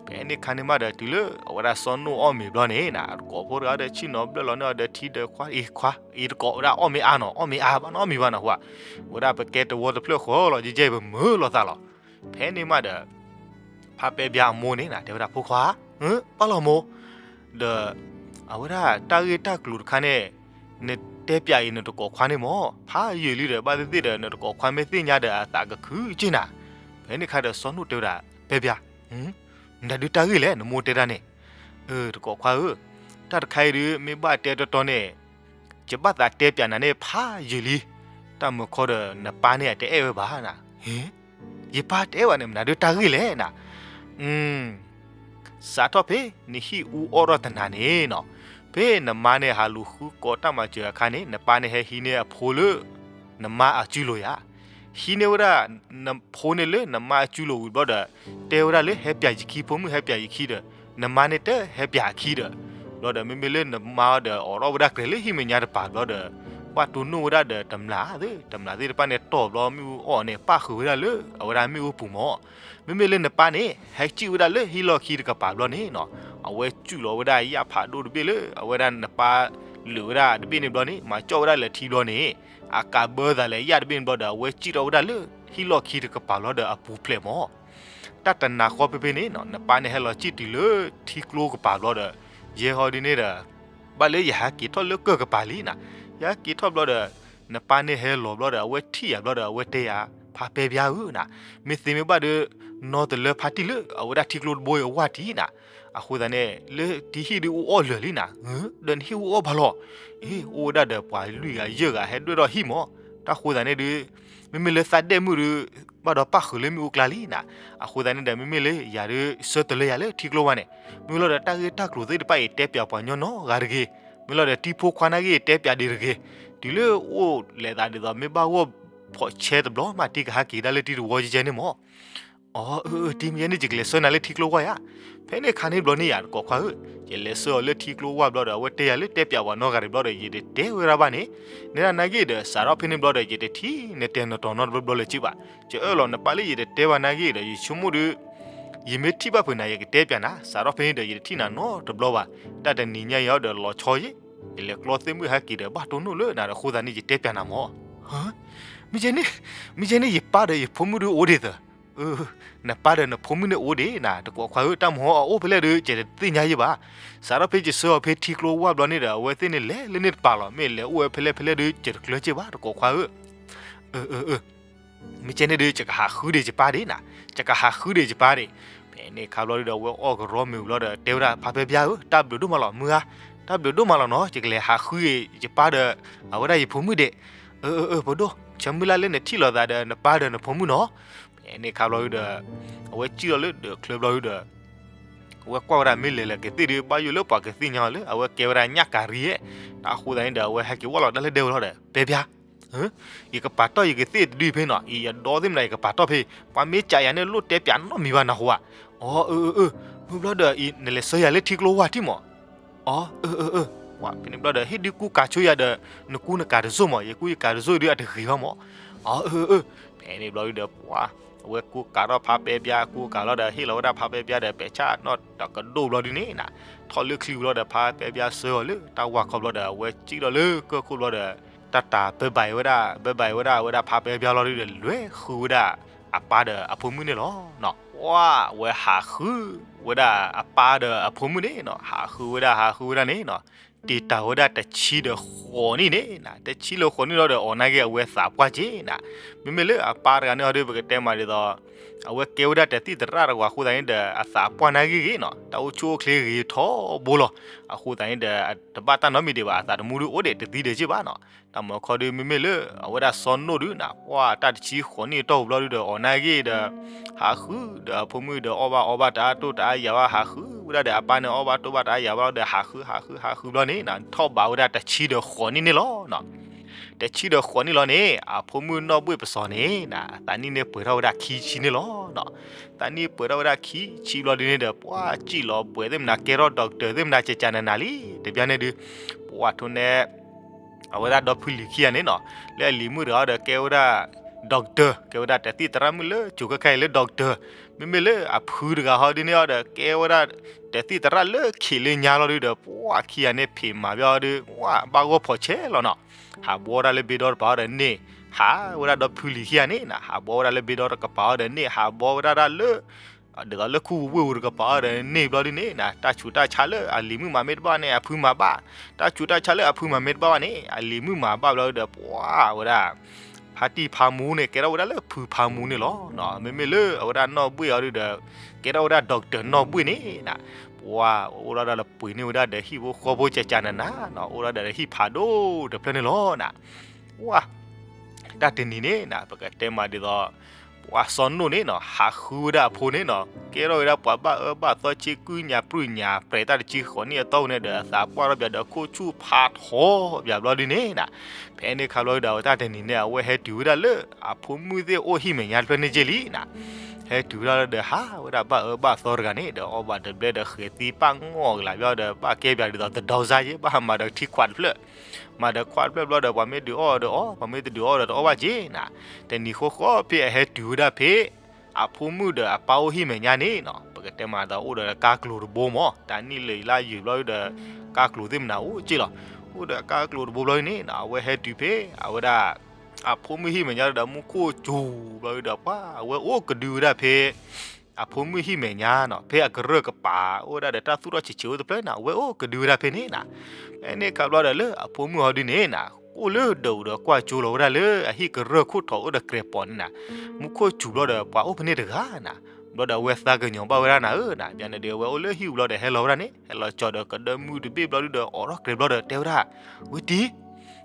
ဖဲန့ၣ်ခါန့ၣ်မးဒီး တုၤလၢအဝဲဒၣ်စီၤနိၣ်အီၣ်မ့ၤဘျီန့ၣ်နၤ, တကိးဖိတဂၤဒီး ဆ့ၣ်နီၤဘျၢၣ်လီၤန့ၢ်အီၤဒီးထံဒီးခွါ, အ့ခွါ, အ့တကိးဝဲဒၣ်အီၣ်မ့ၤအါနီၤ, အီၣ်မ့ၤအါဘၣ်နီတမံၤဘၣ်နီၤ, ဝဲဒၣ်ပကဲတဝီတဖျၢၣ်ဃီလီၤ, ယဲယဲပမုာ်လိာ်သးလီၤ. ဖဲန့ၣ်မးဒီး ဖါပဲပၠါအမိၢ်န့ၣ်နၤ တဲဝဲဒၣ် ဖိခွါ, ပၢ်လီၤမိၢ်, ဒီး အဝဲဒၣ်တၢ်ဂ့ၢ်တၢ်ကျိၤတခါန့ၣ် နတဲပၠးအံၤနတကိးခွါန့ၣ်မး, ဖးယံာ်လံဒီး ဘၣ်သ့ၣ်သ့ၣ်ဒီး နတကိးခွါမ့ၢ်သ့ၣ်ညါဒီး အသးကခုက့ၢ်နၤ. ဖဲန့ၣ်ခါဒီးစီၤနိၣ်တဲဝဲဒၣ် ပဲပၠါ, နတၢ်ဒုးတၢ်ဂ့ၢ်လဲၣ် နမိၢ်တဲဒၣ်န့ၣ်. တကိးခွါဧၢ, တၢ်တခါအံၤဒုး မ့ၢ်ဘၣ်တဲတီတီန့ၣ် ယဘၣ်သးတဲပၠးနၤန့ၣ် ဖးယံာ်လံ, တၢ်မုာ်ခီဒီး နပၢ်န့ၣ်အတအဲၣ်ဝဲဘၣ်နၤ. ယပၢ်တအဲၣ်ဘၣ်န့ၣ် မနုၤဒုးတၢ်ဂ့ၢ်လဲၣ်နၤ. စးထီၣ်ဖဲနဟံၣ်အူအီၣ်ထီၣ်တနၤန့ၣ်နီၤ, ဖဲနမါန့ၣ်ဟးလူၤဃုကိးတၢ်မၤစၢၤအခါန့ၣ် နပၢ်န့ၣ်ဟဲဟံးန့ၢ်အဖိလၢ နမါအစုလိၤယၤ, ဟံးန့ၢ်ဝဲဒၣ် နဖိန့ၣ်လၢနမါအစုလိၤဝံၤဘျီဒီး တဲဝဲဒၣ်လၢဟဲပၠးယခံ ဖိမုၣ်ဟဲပၠးယခံဒီး နမါန့ၣ်တဟဲပၠးအခံဒီး ဘျီဒီး မ့မ့ၢ်လၢနမါဒီး အိးထီၣ်ဝဲဒၣ်ကျဲလၢဟံၣ်မဲာ်ညါတပၤဘျီဒီး ဘၣ်တိၢ်နီၣ်ဝဲဒၣ်ဒီးတမျာ်သ့ၣ်, တမျာ်သ့ၣ်တဖၣ်န့ၣ်တီၢ်ဘျီမ့ၣ်အူအီၣ်န့ၣ် ပၣ်ဃုာ်ဝဲဒၣ်လၢအဝဲဒၣ်မ့ၣ်အူပူၤမး. မ့မ့ၢ်လၢနပၢ်န့ၣ် ဟဲစံၣ်ဝဲဒၣ်လၢဟံၣ်လီၢ်ခံတကပၤဘျီန့ၣ်နီၤ, အဝဲစူၣ်လီၤဝဲဒၣ်ယၣ်ဖးဒိၣ်တဘ့ၣ်လၢ အဝဲဒၣ်နပၢ်လုာ်ဝဲဒၣ်တဘ့ၣ်န့ၣ်ဘျီန့ၣ် မၤကၠီၣ်ဝဲဒၣ်လၢထံဘျီန့ၣ် အကးဘၢသးလၢယၣ်တဘ့ၣ်န့ၣ်ဘျီဒီး အဝဲစံၣ်ထီၣ်ဝဲဒၣ်လၢဟံၣ်လီၢ်ခံတကပၤဘျီဒီးအပူၤဖျဲးမး. တၢ်တနၤဃီဖဲဖဲန့ၣ်နီၤ နပၢ်န့ၣ်ဟဲလီၤစံၣ်တုၤလၢထံကျိကပၤဘျီဒီး ယဲဟီဒ်န့ၣ်ဒီး ဘၣ်လၢယဟဲက့ၤထီၣ်လၢကၢၢ်ကပၤလံနၤ, ယဟဲက့ၤထီၣ်ဘျီဒီး နပၢ်န့ၣ်ဟဲလီၤဘျီဒီး အဝဲထံၣ်ယၤဘျီဒီး အဝဲတဲယၤ ဖါပဲပၠါဧၢနၤ, မ့ၢ်သ့မ့ၢ်ဘၣ်ဒီး နီတလၢဖါတံၢ်လၢအဝဲဒၣ်ထံကျိတဘိအံၤအဝၢ်ထံးနၤ, အဃိသတးန့ၣ် လၢတံၤဟံၣ်ဒုးအိၣ်အီၣ်လၢာ်လံနၤ, ဒီးနဟံၣ်အိၣ်အီၣ်ဘၣ်လီၤ, အ့ အိၣ်ဝဲဒၣ်ဒီးပှၤလွံၢ်ဂၤယဲၢ်ဂၤဟဲဒွဲၣ်ထီၣ်ဟံၣ်မး, တၢ်ဃိသတးန့ၣ်ဒုး မ့မ့ၢ်လၢသးဒဲၣ်မုၣ်ဒုး ဘၣ်ဒီးပၣ်ဃုာ်လၢမ့ၣ်အူကျါလံနၤ, အဃိသတးန့ၣ်ဒီး မ့မ့ၢ်လၢယၤဒုး ဆၢတလၢယၤလၢထံကျိဝဲန့ၣ်, မ့ၢ်လီၤဒီးတၢ်ဂ့ၢ်တၢ်ကျိၤသ့ၣ်တဖၣ်အံၤ တဲပၠးပှၤညီနီတဂၤတဂ့ၤ, မ့ၢ်လီၤဒီးတံၤဖိခွါနာ်က့ တဲပၠးဒံးတဂ့ၤ, တုၤလၢအိၣ်လဲၤသးဒ်သိး မ့ၢ်ဘၣ်ဂီၢ်ဖီးဆဲတဘျီမး တံၤကဟဲက့ၤဒၣ်လၢတံၤတဝီကဲန့ၣ်မး. အိ အၢ အၢ တံၤမ့ၢ်ယဲန့ၣ် ယကလဲၤဆှၢနၤလၢထံကျိဝဲယါ, ဖဲန့ၣ်ခါန့ၣ်ဘျီန့ၣ်ယၤ တကိးခွါဧၢ, ယလဲၤဆှၢအီၤလၢထံကျိဝဲဘျီဒီး အဝဲတဲယၤလၢတဲပၠးပှၤနီတဂၤတဘျီဒီး ယတတဲဝဲဒၣ်ဘၣ်န့ၣ်, နဲဒၣ်နာ်က့ဒီး စးထီၣ်ဖဲန့ၣ်ဘျီဒီး ယတထံၣ်နတဲာ်နတီၤနီတဘျီဘျီလၢၤက့ဘၣ်, ယအၢၣ်လီၤနပၢ်လၢယတတဲဘၣ်နာ်က့ဒီး ယဆိကမိၣ်ဒီး ယမ့ၢ်ထံၣ်ဘၣ်ဖုးနၤ ယကတဲပၠးနၤ, စးထီၣ်ဖဲန့ၣ်ဒီး ယတထံၣ်နၤနီတဘျီဘၣ်, တၢ်တနံၤညါအံၤဒီးလီၤဆီယ့ၣ်, ယလဲၤကျီသ့ၣ်မုၣ်ဟဲက့ၤဒီး ဘၣ်တိၢ်နီၣ်လၢနၤဒီး အဃိသတးန့ၣ် ယတဲပၠးနၤမး. မ့ၢ်ကဲန့ၣ်, မ့ၢ်ကဲန့ၣ် ယပၢ်ဒီးယဖိမုၣ်ဒုးအိၣ်ဒံးသၢ နပၢ်ဒီးနဖိမုၣ်န့ၣ်အိၣ်ဒံးနၤ, တကိးခွါဧၢ, တၢ်မဟီအအိၣ်ဖဲလဲၣ်ဒီး ယတသ့ၣ်ညါယ့ၣ်ဘၣ်, စးထီၣ်ဖဲယဆှၢအီၤဖဲထံကျိဝဲဘျီန့ၣ်ဒီး အဝဲသ့ၣ်န့ၣ်လဲၤလၢန့ၣ်တပၤလီၤ, မ့ၢ်လဲၤအိၣ်ဝဲဖဲလဲၣ်ဖဲလဲၣ်ဒီး ယတကျၢၤက့ဘၣ် တကိးခွါဧၢ. မ့ၢ်ကဲန့ၣ်ဒီး ယကဟးဃုဒံးယပၢ်ဒံးနၤ, ယကဟးဃုဒံးယပၢ်ဒံး. ဖဲန့ၣ်ခါဘျီဒီး အဝဲအီၣ်ကရီမ့ၤဝံၤဘျီဒီး တဲဝဲဒၣ် ဖါပဲပၠါဧၢ, တၢ်ဘျုးဒိၣ်မးလီၤ မုၢ်ဧါ, တၢ်ဘျုးဒိၣ်မးလီၤနီၤ, ယကလဲၤဟးဃုယပၢ်ဒီး အဝဲဒၣ်ယဖိမုၣ်ဒံး. အၢ အၢ အၢ ဖိဒိၣ်, ဆၢမုၢ်လၢ်လၢနထံၣ်လိာ်သးဒီးနပၢ်ဒီးနဖိမုၣ်နီၤ. ဖဲန့ၣ်ခါဘျီဒီး အဝဲစံၣ်လီၤလၢဒၢးချၢဘျီဒီး အဝဲကွၢ်ဝဲဒၣ်မ့ၢ်လဲၤလၢကသ့ၣ်ဒီး ဘၣ်ယိၣ်လၢပှၤကသ့ၣ်ညါအီၤလၢ အဝဲကဲဝဲဒၣ်ညၣ်ကၤရံဧၢ, တၢ်အဃိသတးန့ၣ်ဒီး အဝဲဟဲက့ၤဝဲလီၤတၢ်လၢဒဲဝဲလီၤဒီး ပဲပၠါ ယကပာ်တီၢ်ယကသ့ၣ်တဒုဖဲနီၤ, အံၤယဒီသ့ၣ်မနုၤ ယကပာ်တီၢ်ဖဲ, ပှၤမ့ၢ်ကးယၤန့ၣ် လိၣ်တဲပၠးနီတမံၤဘၣ်နၢ်ဟူဧါ. အိ အၢ အၢ အၢ မ့ၢ်ဘျီဒီး နလဲၤဆှၢယၤလၢထံကျိဝဲထံၣ်မး. အိ အၢ အၢ အၢ ပှၤဖဲန့ၣ်ဘျီဒီး ဟ့ၣ်ဒုးကူကၤဆိယၤဒီး နကူနကၤတစိၢ်မး, ယကူယကၤတစိၢ်ဒုးအတဂ့ၤဘၣ်မး. အိ အၢ အၢ ဖဲန့ၣ်ဘျီဒီး ပှၤ အဝဲကူကၤထီၣ်ဖါပဲပၠါ ကူကၤလီၤဒီး ဟ့ၣ်လီၤဝဲဒၣ်ဖါပဲပၠါဒီး ပဲာ်ဆၣ်နီၣ်တကဒိၣ်ဘျီဒုန့ၣ်နၤ, ထီၣ်လၢချံဘျီဒီး ဖါပဲပၠါဆှၢအီၤလၢတၢ်ဝၢ်ခီဘျီဒီး အဝဲစံၣ်ထီၣ်လၢကၢၢ်ခိၣ်ဘျီဒီး တၢ်တၢ်ဘဲဘၣ်ဝဲဒၣ် ဘဲဘၣ်ဝဲဒၣ် အဝဲဒၣ်ဖါပဲပၠါလီၤဒုဒီး လဲၤဃုဝဲဒၣ်အပၢ်ဒီးအဖိမုၣ်န့ၣ်လီၤ. ပှၢ်ဝဲဟးဃုဝဲဒၣ်အပၢ်ဒီးအဖိမုၣ်န့ၣ်နီၤ, ဟးဃုဝဲဒၣ် ဟးဃုဝဲဒၣ်န့ၣ်နီၤ, တ့ၢ်တၢ်ဝဲဒၣ်တဆံဒီးဃိးနံၣ်န့ၣ်နီၤ, တဆံလၢဃိးနံၣ်လီၤဒီး အိၣ်နာ်က့အဝဲသးပှၢ်က့နီၤ. မ့မ့ၢ်လၢအပၢ်တဂၤန့ၣ်အီၤဒီး ပကတဲမးဒ်သိး အဝဲကဲဝဲဒၣ်တသံၣ်သရၣ်တဂၤအဃိသတးန့ၣ်ဒီး အသးပှၢ်နာ်က့ဂ့ၤနီၤ, တၢ်အိၣ်ဆူၣ်အိၣ်ချ့ဂ့ၤထီဘိလီၤ. အဃိသတးန့ၣ်ဒီး တဘၣ်တၢ်နီတမံၤဒံးဘၣ်, အသးသမူဒုးအိၣ်ဒံးတသံဒံးက့ဘၣ်နီၤ. တၢ်မၤခီဒုး မ့မ့ၢ်လၢအဝဲဒၣ်စီၤနိၣ်ဒုးနီၤ, ပှၢ်တၢ်တဆံဃိးနံၣ်တီၢ်ပူၤဘျီဒုးဒီး အိၣ်နာ်က့ဒီး ဟးဃုဒီးအဖိမုၣ်ဒီး အီၣ်ဘၣ်အီဘၣ်တအါတိၢ်တအါယၤဘၣ်, ဟးဃုဝဲဒၣ်ဒီးအပၢ်န့ၣ် အီၣ်ဘၣ်တိၢ်ဘၣ်တအါယၤဘၣ်ဒီး ဟးဃု ဟးဃု ဟးဃုဘျီန့ၣ်နီၤ, ထီၣ်ဘးဝဲဒၣ်တဆံဒီးဃိးနံၣ်န့ၣ်လီၤ. တဆံဒီးဃိးနံၣ်လီၤန့ၣ် အဖိမုၣ်နီၢ်ဘှ့ၣ်ပစီၤန့ၣ်နီၤ, သးနံၣ်န့ၣ်ပှဲၤထီၣ်ဝဲဒၣ်ခံဆံန့ၣ်လီၤ. သးနံၣ်ပှဲၤထီၣ်ဝဲဒၣ်ခံဆံဘျီဒုးန့ၣ်ဒီး ပှၢ်စံၣ်လီၤပှဲၤသ့ၣ်မနၤ ကဲထီၣ် doctor သ့ၣ်မနၤကကနနၤလံ တဘျီန့ၣ်ဒုး ပှၢ်ထိၣ်န့ၣ် အဝဲဒၣ်ဒီဖုလံၤခံဂၤန့ၣ်နီၤ, လၢအလံၤမုၣ်တဂၤဒီးကဲဝဲဒၣ် doctor, ကဲဝဲဒၣ်တသံၣ်သရၣ်မုၣ်လၢကၠိခဲခါအံၤလၢ doctor, မ့မ့ၢ်လၢအဖုတဂၤဟီဒုးန့ၣ်အီၤဒီး ကဲဝဲဒၣ်တသံၣ်သရၣ်လၢခံးလၢညါလီၤဒုးဒီး ပှၢ်ခံဂၤန့ၣ်ဖံးမၤဘၣ်အီၤဒုး ဝဲဘၣ်ဂီၢ်ဖီၣ်ဆဲးလီၤနီၤ. ဟးဘှီဝဲဒၣ်လၢဘ့ဒီတပၤအီၤဒီးန့ၣ်, ဟးဝဲဒၣ်ဒီဖုလံၤခံဂၤန့ၣ်နီၤ, ဟးဘှီဝဲဒၣ်လၢဘ့ဒီတကပၤအီၤဒီးန့ၣ်, ဟးဘှီဝဲဒၣ်ဒၣ်လၢ ဒ်သိးလၢခူပူၤဝ့ၢ်ပူၤတကပၤအီၤဒီးန့ၣ်ဘျီဒုးန့ၣ်နီၤ, တၢ်ဆူးတၢ်ဆါလၢအလံၤမုၣ်မၤမ့ၢ်တဘၣ်န့ၣ် အဖုမၤဘၣ်, တၢ်ဆူးတၢ်ဆါလၢအဖုမၤမ့ၢ်တဘၣ်ဘၣ်န့ၣ် အလံၤမုၣ်မၤဘၣ်ဘျီဒုးဒီး ပှၢ်ဝဲဒၣ် ဖါတံၢ်ဖါမူန့ၣ် ကဲထီၣ်ဝဲဒၣ်လၢဖုဖါမူန့ၣ်လီၤ. မ့မ့ၢ်လၢအဝဲဒၣ်နီၢ်ဘှ့ၣ်အီၤဒုးဒီး ကဲထီၣ်ဝဲဒၣ် doctor နီၢ်ဘှ့ၣ်န့ၣ်နီၤ, ပှၢ်အိၣ်ဒၣ်ဒီးပှ့ၤန့ၢ်ဝဲဒၣ်ဒီးဟံၣ်ဖိဃီဖိကကနနၤနီၤ, အိၣ်ဒၣ်ဒီးဟံၣ်ဖးဒိၣ်တဖျၢၣ်န့ၣ်လီၤနီၤ. ပှၢ် တၢ်တနံၤန့ၣ်နီၤ ပကတဲမးဒ်သိး ပှၢ်စီၤနိၣ်န့ၣ်နီၤ ဟးဃုဝဲဒၣ်အဖိန့ၣ်နီၤ ကဲထီၣ်ဝဲဒၣ်ပှၤဘၣ်အၢဘၣ်သီ ဆ့ကုညၣ်ပြုၢ်ညၣ်ပြဲး တၢ်တဆံဃိးနံၣ်အတီၢ်ပူၤန့ၣ်ဒီး အသးပှၢ်ထီၣ်ဘၣ်ဒီး ခိၣ်ဆူၣ်ဖးထီဘၣ်ဘျီဒုးန့ၣ်နီၤ, ဖဲန့ၣ်ခါဘျီဒုးဒီး အဝဲတၢ်တနံၤန့ၣ် အဝဲဟဲတုၤဝဲဒၣ်လၢ အဖိမုၣ်သ့ၣ်အိၣ်ဟံၣ်မဲာ်ညါတဖျၢၣ်န့ၣ်က့လံနီၤ. ဟဲတုၤဝဲဒၣ်လၢဒီး ဟးဝဲဒၣ်ဘၣ်အၢဘၣ်သီတဂၤန့ၣ်ဒီး အီၣ်ဘၣ်တဘျဲဒီး ဃဲၤသံပၢ်ငီၢ်ကလာ်ဘျီဒီး ဘၣ်ကဲဘၣ်ဒ်သိး တဒီစါယဲ ဘၣ်မၤဒီးထံခွးတဖျၢၣ် မၤဒီးခွးတဖျၢၣ်ဘျီဒီး ပှၤမ့ၢ်ဒုးအီၣ်ဒီးအီၣ်, ပှၤမ့ၢ်တဒုးအီၣ်ဒီးတအီၣ်ဘၣ်က့နီၤ. တနံၤဃီဃီဖဲအဟဲတုၤဝဲဒၣ်ဖဲ အဖိမုၣ်ဒီးအပၢ်အိၣ်ဟံၣ်မဲာ်ညါန့ၣ်နီၤ ပကတဲမးဒီး အိၣ်ဒီးကါကျိၤတဘိမး တၢ်နံၣ်လၢယလါယုာ်ဘျီဒီး ကါကျိၤသ့ၣ်မနၤအိၣ်က့လီၤ. အိၣ်ဒီးကါကျိၤတဘိဘျီန့ၣ်နီၤ အဝဲဟဲတုၤဖဲ အဝဲဒၣ် အဖိမုၣ်ဟံၣ်မဲာ်ညါဒီး မူခိၣ်စူၤဘျီဒီး ပှၤအဝဲအိၣ်ကဒုဝဲဒၣ်ဖဲ အဖိမုၣ်ဟံၣ်မဲာ်ညါနီၤ ဖဲအကရၢၢ်ကပၤ အိၣ်ဝဲဒၣ်ဒီးတၢ်သူၣ်ထီၣ်ဆံးဆံးအိၣ်တဖျၢၣ်န့ၣ် အဝဲအိၣ်ကဒုဝဲဒၣ်ဖဲန့ၣ်နီၤ. ဖဲန့ၣ်ခါဘျီဒီး လၢအဖိမုၣ်ဟီဒုန့ၣ်နီၤ အိၣ်လၢဒိးဒီးကွၢ်ကၠိလီၤဝဲဒၣ်လၢအဟံၣ်ကရၢၢ်ခိၣ်ထိးအိၣ်ဒီးကြဲးပိာ်န့ၣ်နီၤ. မူခိၣ်စူၤဘျီဒီး ပှၤအိၣ်ဖဲန့ၣ်တဂၤနီၤ. ဘျီဒီးအဝဲသးကညီၤဘၣ်ဝဲဒၣ်နၤဧၢနီၤ ဘၣ်န့ၣ်ဒီး အဝဲအိၣ်လၢဟံၣ်ပူၤဘျီဒီး ဟဲလီၤဝဲဒၣ်န့ၣ် ဟဲလီၤကၠီၤဒီးကဒၢမုၢ်တဘ့ၣ်ဘျီဒုဒီး အိးထီၣ်ကြဲးဘျီဒီး တဲဝဲဒၣ် ဝ့တံၤ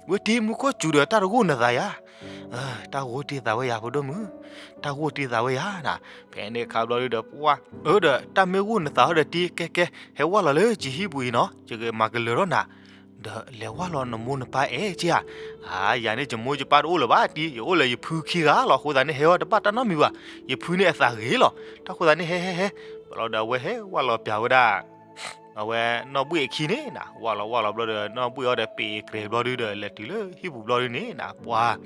ဝ့တံၤ မူခိၣ်စူၤဒီး တၢ်တဂိၢ်နသးယၤ တၢ်ဂိၢ်တ့ၢ်သးဝဲယၤ ဖိဒိၣ်မုၣ်, တၢ်ဂိၢ်တ့ၢ်သးဝဲယၤနီၤ. ဖဲန့ၣ်ခါဘျီဒုဒီး ပှၤ အၢဒီး တၢ်မ့ၢ်ဂိၢ်နသးဟီဒီးတံၤ ကဲကဲ ဟဲဝၤလီၤလၢယဟံၣ်ပူၤအံၤနီၤ ယကမၤကလၢၤထီၣ်နၤ. ဒီးလဲၤဝၤလီၤနမိၢ်နပၢ်အဲၣ်က့ဧါ. ယၤန့ၣ် ယမိၢ်ယပၢ်တအိၣ်လၢၤဘၣ်တံၤ ယအိၣ်လၢယဖုခံဂၤလီၤ. အဃိသတးန့ၣ် ဟဲဝဲတဘၣ်တၢ်နီတမံၤဘၣ်. ယဖုန့ၣ်အသးဂ့ၤလီၤ. တၢ်အဃိသတးန့ၣ် ဟဲဟဲဟဲ ဘျီဒီးအဝဲဟဲဝၤလီၤပၠးဝဲဒၣ် အဝဲနီၢ်ဘှ့ၣ်အခံန့ၣ်နီၤ ဝၤလီၤဝၤလီၤဘျီဒီး နီၢ်ဘှ့ၣ်အီၤဒီး ပ့ၤကြဲးဘျီဒုဒီး လဲၤတုၤလၢဟံၣ်ပူၤဘျီဒုန့ၣ်နီၤ ပှၤ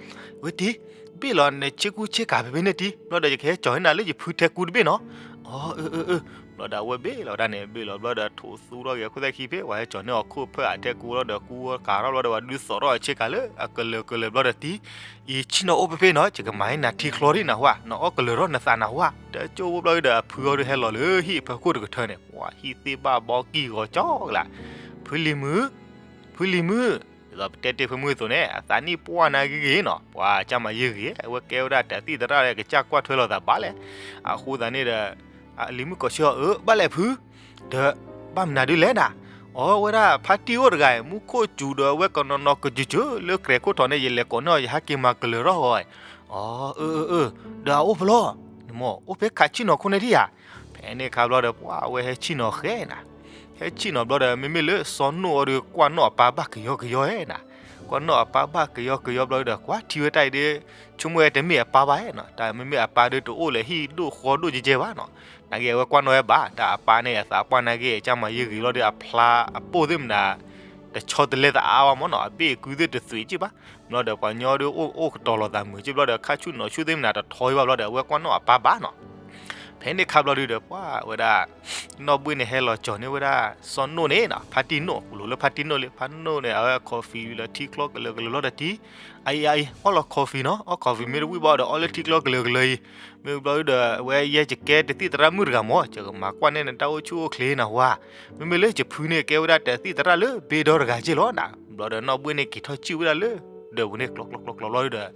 ဝ့တံၤ ဘ့ၣ်လီၤနဆ့ကူဆ့ကၤဖဲဖဲန့ၣ်တံၤ ဘျီဒီး ယကဟဲကၠီၤန့ၢ်နၤလၢယဖုထဲကူတဘ့ၣ်နီၤ. အၢ အၢ အၢ ဘျီဒီး အဝဲဘ့ၣ်လီၤဝဲဒၣ်န့ၣ် ဘ့ၣ်လီၤဘျီဒီး ထိးသူထီၣ်က့ၤအခိၣ်သၣ်ခံဖဲ ပှၤဟဲကၠီၤန့ၢ်အီၤခိၣ်ဖၢၣ်အထဲကူလီၤဒီး ကူကၤထီၣ်ဘျီဒီး ပှၤဒုးသိးထီၣ်အဆ့ကၤလၢအကလၢၤကလၢၤဘျီဒီး တံၤ အံၤဆ့ၣ်နီၤအိၣ်ဖဲဖဲနီၤ ယကမၤဟ့ၣ်နၤထံချီဒ်နၤဟူဧါ နအီၣ်ကလၢၤထီၣ်နသးနၤဟူဧါ. တကၠိဖိဘျီဒုဒီး အဖုအီၤဒုးဟဲလီၤလၢဟံၣ်အဖီခိၣ်တကထၢန့ၣ် ပှၤဟံၣ်သ့ၣ်ဘၣ်ဘီကံၢ်ဂီၤကၠီကလး ဖုလံၤမုၣ် ဖုလံၤမုၣ် ဒ်သိးပတဲတ့ၢ်ဖုမုၣ်အသိးန့ၣ် အသးနံၣ်ပှၢ်နၤဂ့ၤဂ့ၤနီၤ ပှၤကၢ်မၤယဲၢ်ဂ့ၤ အဝဲကဲဝဲဒၣ်တသံၣ်သရၣ်လၢကစၢ်ကွၢ်ထွဲလိာ်သးဘၣ်လဲၣ်. အဃိသတးန့ၣ်ဒီး အလံၤမုၣ်ကိးဆၢအီၤ အၢ ဘၣ်လဲၣ်ဖု ဒီး ဘၣ်မနုၤဒုလဲၣ်နၤ. အီ ဝဲဒၣ်ဖါတံၢ်အိၣ်တဂၤအံၤ မူခိၣ်စူၤဒီးအဝဲကနီၤနီၤကစၢၢ်စၢၢ်လၢကြဲးခိၣ်ထိးန့ၣ် ယလဲၤကိးန့ၢ်အီၤ ယဟဲက့ၤမၤကလၢၤထီၣ်အီၤ. အီ အၢ အၢ အၢ ဒီးအအိၣ်ဖဲလဲၣ် နမ့ၢ်အိၣ်ဖဲခးဆ့ၣ်နီၤခိၣ်န့ၣ်ဒံးဧါ. ဖဲန့ၣ်ခါဘျီဒီး ပှၤအဝဲဟဲဆ့ၣ်နီၤဃဲနၤ ဟဲဆ့ၣ်နီၤဘျီဒီး မ့မ့ၢ်လၢစီၤနိၣ်အီၤဒီး ကွၢ်နီၣ်အပၢ်ဘၣ်ကယီကယီဧဲနၤ. ကွၢ်နီၣ်အပၢ်ဘၣ်ကယီကယီဘျီဒီး ကွၢ်ထံၣ်ဝဲတၢ်အံၤဒီး ဆိကမိၣ်ဝဲတမ့ၢ်အပၢ်ဘၣ်ဧဲနီၤ တၢ်မ့မ့ၢ်အပၢ်ဒုးတအိၣ်လၢဟံၣ်ဒိၣ်ဃီဒိၣ်ကဲကဲဘၣ်နီၤ. နာ်က့အဝဲကွၢ်နီၣ်ဝဲဘၣ် တၢ်အပၢ်န့ၣ် အသးပှၢ်နာ်က့ အကၢ်မၤယဲၢ်ဂ့ၤဘျီဒီး အဖျါအပိၢ်သ့ၣ်မနၤ တဆီတလဲသးအါဘၣ်မ့ၢ်နီၤ အဘ့ၣ်အကုသ့ၣ်တသွံးက့ၢ်ဘၣ်. ဘျီဒီးပှၤညီဒုးအိၣ်အိၣ်ကတီၤလီၤသးမုာ်က့ၢ်ဘျီဒီး ခါဆူၣ်နီၤဆူၣ်သ့ၣ်မနၤတထီအံၤဘၣ်ဘျီဒီး အဝဲကွၢ်နီၣ်အပၢ်ဘၣ်နီၤ. ဖဲန့ၣ်ခါဘျီဒုဒီး ပှၤဝဲဒၣ် နီၢ်ဘှ့ၣ်န့ၣ် ဟဲလီၤကၠီၤန့ၢ်ဝဲဒၣ် စီၤနိၣ်န့ၣ်နီၤ, ဖါတံၢ်နိၣ်, လိၤလၢဖါတံၢ်နိၣ်လံ, ဖါနိၣ်န့ၣ် အဝဲ coffee လၢထံချီကလၢာ်ကလၢာ်လီၤဒီးတံၤ, အအံၤအအံၤ အီၣ်လီၤ coffee နီၤ, အီၣ် coffee မ့ၢ်တဝံၣ်ဘၣ်ဒီး အီၣ်လၢထံချီကလၢာ်ကလၢာ်အံၤ, မ့ၢ်ဘျီဒုဒီး အဝဲယဲယကဲတသံၣ်သရၣ်မုၣ်တဂၤမၢ်, ယကမၤကွၢ်န့ၢ်နတၢ်အိၣ်ဆူၣ်အိၣ်ချ့နဝါ, မ့မ့ၢ်လၢယဖုန့ၣ် ကဲဝဲဒၣ်တသံၣ်သရၣ်လၢဘ့ဒီတဂၤက့ၢ်လီၤနၤ, ဘျီဒီးနီၢ်ဘှ့ၣ်န့ၣ် က့ၤထီၣ်စံၣ်ဝဲဒၣ်လၢ ဒၢးပူၤန့ၣ် ကျီကျီကျီကျီလီၤဒုဒီး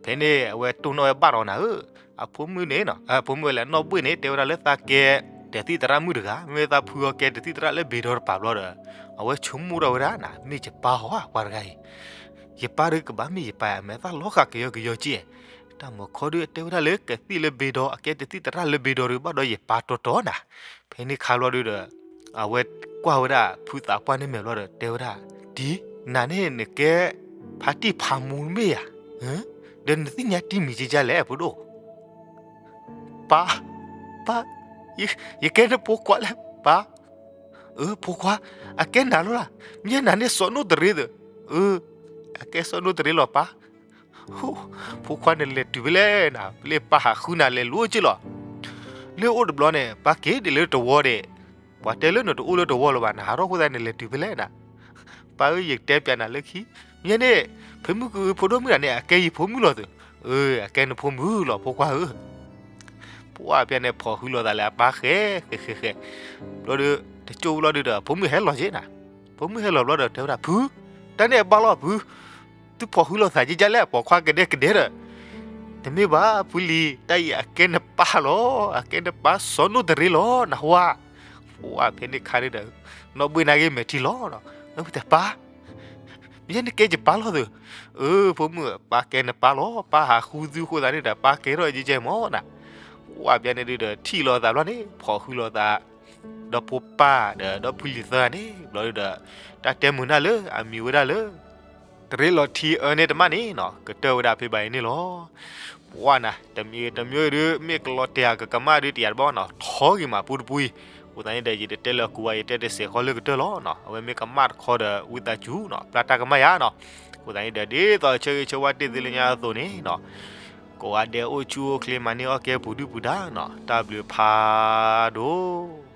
ဖဲန့ၣ် အဝဲတိၢ်နီၣ်ဝဲဘၣ်နီၤနၤဧၢ, အဖိမုၣ်န့ၣ်နီၤ, အဖိမုၣ်ဝဲလဲၣ် နီၢ်ဘှ့ၣ်န့ၣ် တဲဝဲဒၣ်လၢသးကဲ တသံၣ်သရၣ်မုၣ်တဂၤ, မ့မ့ၢ်သးဖုအီၤကဲတသံၣ်သရၣ်လၢဘ့ဒီတပၤဘျီဒီး အဝဲဆိကမိၣ်ထီၣ်ဝဲဒၣ်နၤ, မ့ၢ်ယပၢ်ဧါ ပှၤတဂၤအံၤ, ယပၢ်ဒုကဘၣ်မ့ၢ်ယပၢ်ဧါ, မ့ၢ်သးလီၤဃာ်ကယီကယီက့ၢ်, တၢ်မုၢ်ခီဒုတဲဝဲဒၣ်လၢကသံၣ်လၢဘ့ဒီ အကဲတသံၣ်သရၣ်လၢဘ့ဒီဒု ဘၣ်ဒီးယပၢ်တီတီနၤ, ဖဲန့ၣ်ခါဘျီဒုဒီး အဝဲကွၢ်ဝဲဒၣ်ဖုသးပှၢ်န့ၣ်မဲာ်ဘျီဒီး တဲဝဲဒၣ်, တံၤ, နၤန့ၣ်နကဲ ဖါတံၢ်ဖးမူမ့ၢ်ဧါ, ဒီးနသ့ၣ်ညါတံၤမံၤကကလဲၣ် ဖိဒိၣ် ပၢ်, ပၢ်, ယကဲနဖိခွါလဲၣ် ပၢ်, အၢ ဖိခွါ, အကဲနၤလီၤလၢ်, မ့ၢ်နၤန့ၣ်စီၤနိၣ်တရ့ဒီး, အၢ, အကဲစီၤနိၣ်တရ့လီၤ ပၢ်, ဖိခွါနလဲၤတုၤဖဲလဲၣ်နၤ, ပျဲၢ်ပၢ်ဟးဃုနၤလဲၤလိၤက့ၢ်လီၤ, လၢအိၣ်တဘျီန့ၣ် ပၢ်က့ၤဒ်လၢတဝီဒီး, ပှၤတဲလၢနတအိၣ်လၢတဝီလၢၤဘၣ် နဟးထီၣ်အဃိသတးနလဲၤတုၤဖဲလဲၣ်နၤ, ပၢ်ဧၢ ယတဲပျးနၤလၢခံ, မ့ၢ်န့ၣ်, ဖဲမုၢ်ကဖိဒိၣ်မုၣ်တဂၤန့ၣ် အကဲယဖိမုၣ်လီၤသၢ, အၢ အကဲနဖိမုၣ်လီၤ ဖိခွါဧၢ ပှၢ်ဖဲန့ၣ် ဖီၣ်ဃုလိာ်သးလၢအပၢ်ဃဲဃဲဃဲဃဲ, ဘျီဒီး တကၠိၢ်ဘျီဒုဒီး ဖိမုၣ်ဟဲလီၤက့ၤနၤ, ဖိမုၣ်ဟဲလီၤဘျီဒီး တဲဝဲဒၣ် ဖု, တၢ်န့ၣ်အဘၣ်လီၤဖု, သုဖီၣ်ဃုလိာ်သးကကလဲၣ် ပိာ်ခွါကဒဲကဒဲဒီး, တမ့ၢ်ဘၣ် ဖုလံၤ တၢ်အံၤအကဲနပၢ်လီၤ, အကဲနပၢ်စီၤနိၣ်တရ့လီၤ နဟါ, ပှၢ်ဖဲန့ၣ်ခါန့ၣ်ဒီး နီၢ်ဘှ့ၣ်န့ၣ်ဂ့ၤမဲာ်ထံလီၤ, နီၢ်ဘှ့ၣ်တဲပၢ် မ့ၢ်ယဲန့ၣ်ကဲယပၢ်လီၤသၢ, အၢ ဖိမုၣ် ပၢ်ကဲနပၢ်လီၤ, ပၢ်ဟးဃုသုအဃိသတးန့ၣ်ဒီး ပၢ်ကဲထီၣ်ယကဲမၢ်နၤ, ပှၢ်ဖဲန့ၣ်ဒုဒီး ထံၣ်လိာ်သးဘျီန့ၣ် ဖီၣ်ဃုလိာ်သး, ဒီဖိပၢ်ဒီး ဒီဖုလံၤသၢဂၤန့ၣ် ဘျီဒုဒီး တၢ်တဲမုာ်နၢ်လၢအမံၤဝဲဒၣ်လၢ တရ့လီၤထံအၢန့ၢ်တမၣ်န့ၣ်နီၤ ကတၢၢ်ဝဲဒၣ်ဖဲဘၣ်အံၤန့ၣ်လီၤ. ပှၢ်နၤ တမံၤတမံၤဒု မ့ၢ်ကလီၤတဲာ်အကကမၣ်ဒု တယၤတဘၣ်နီၤ ထီဂ့ၤမးပူတပူအံၤ, အဃိသတးန့ၣ်ဒီး ယတတဲလၢအကူဘၣ် ယတဲတစဲးဃီလၢကတၢၢ်လီၤနီၤ. အဝဲမ့ၢ်ကမၣ်တခီဒီး ဝံသးစူၤနီၤ ပျၢ်တၢ်ကမၣ်ယၤနီၤ. အဃိသတးန့ၣ်ဒီး ဒ်သိးဆၢဂ့ၤဆၢဝါတ့ၢ်သ့လၢညါအသိးန့ၣ်နီၤ ကိးဂၤဒဲးအိၣ်ဆူၣ်အိၣ်ချ့မၤန့ၢ်အီၣ်ကဲပူၤဒုၣ်ပူၤဒါနီၤ တၢ်ဘျုးဖးဒိၣ်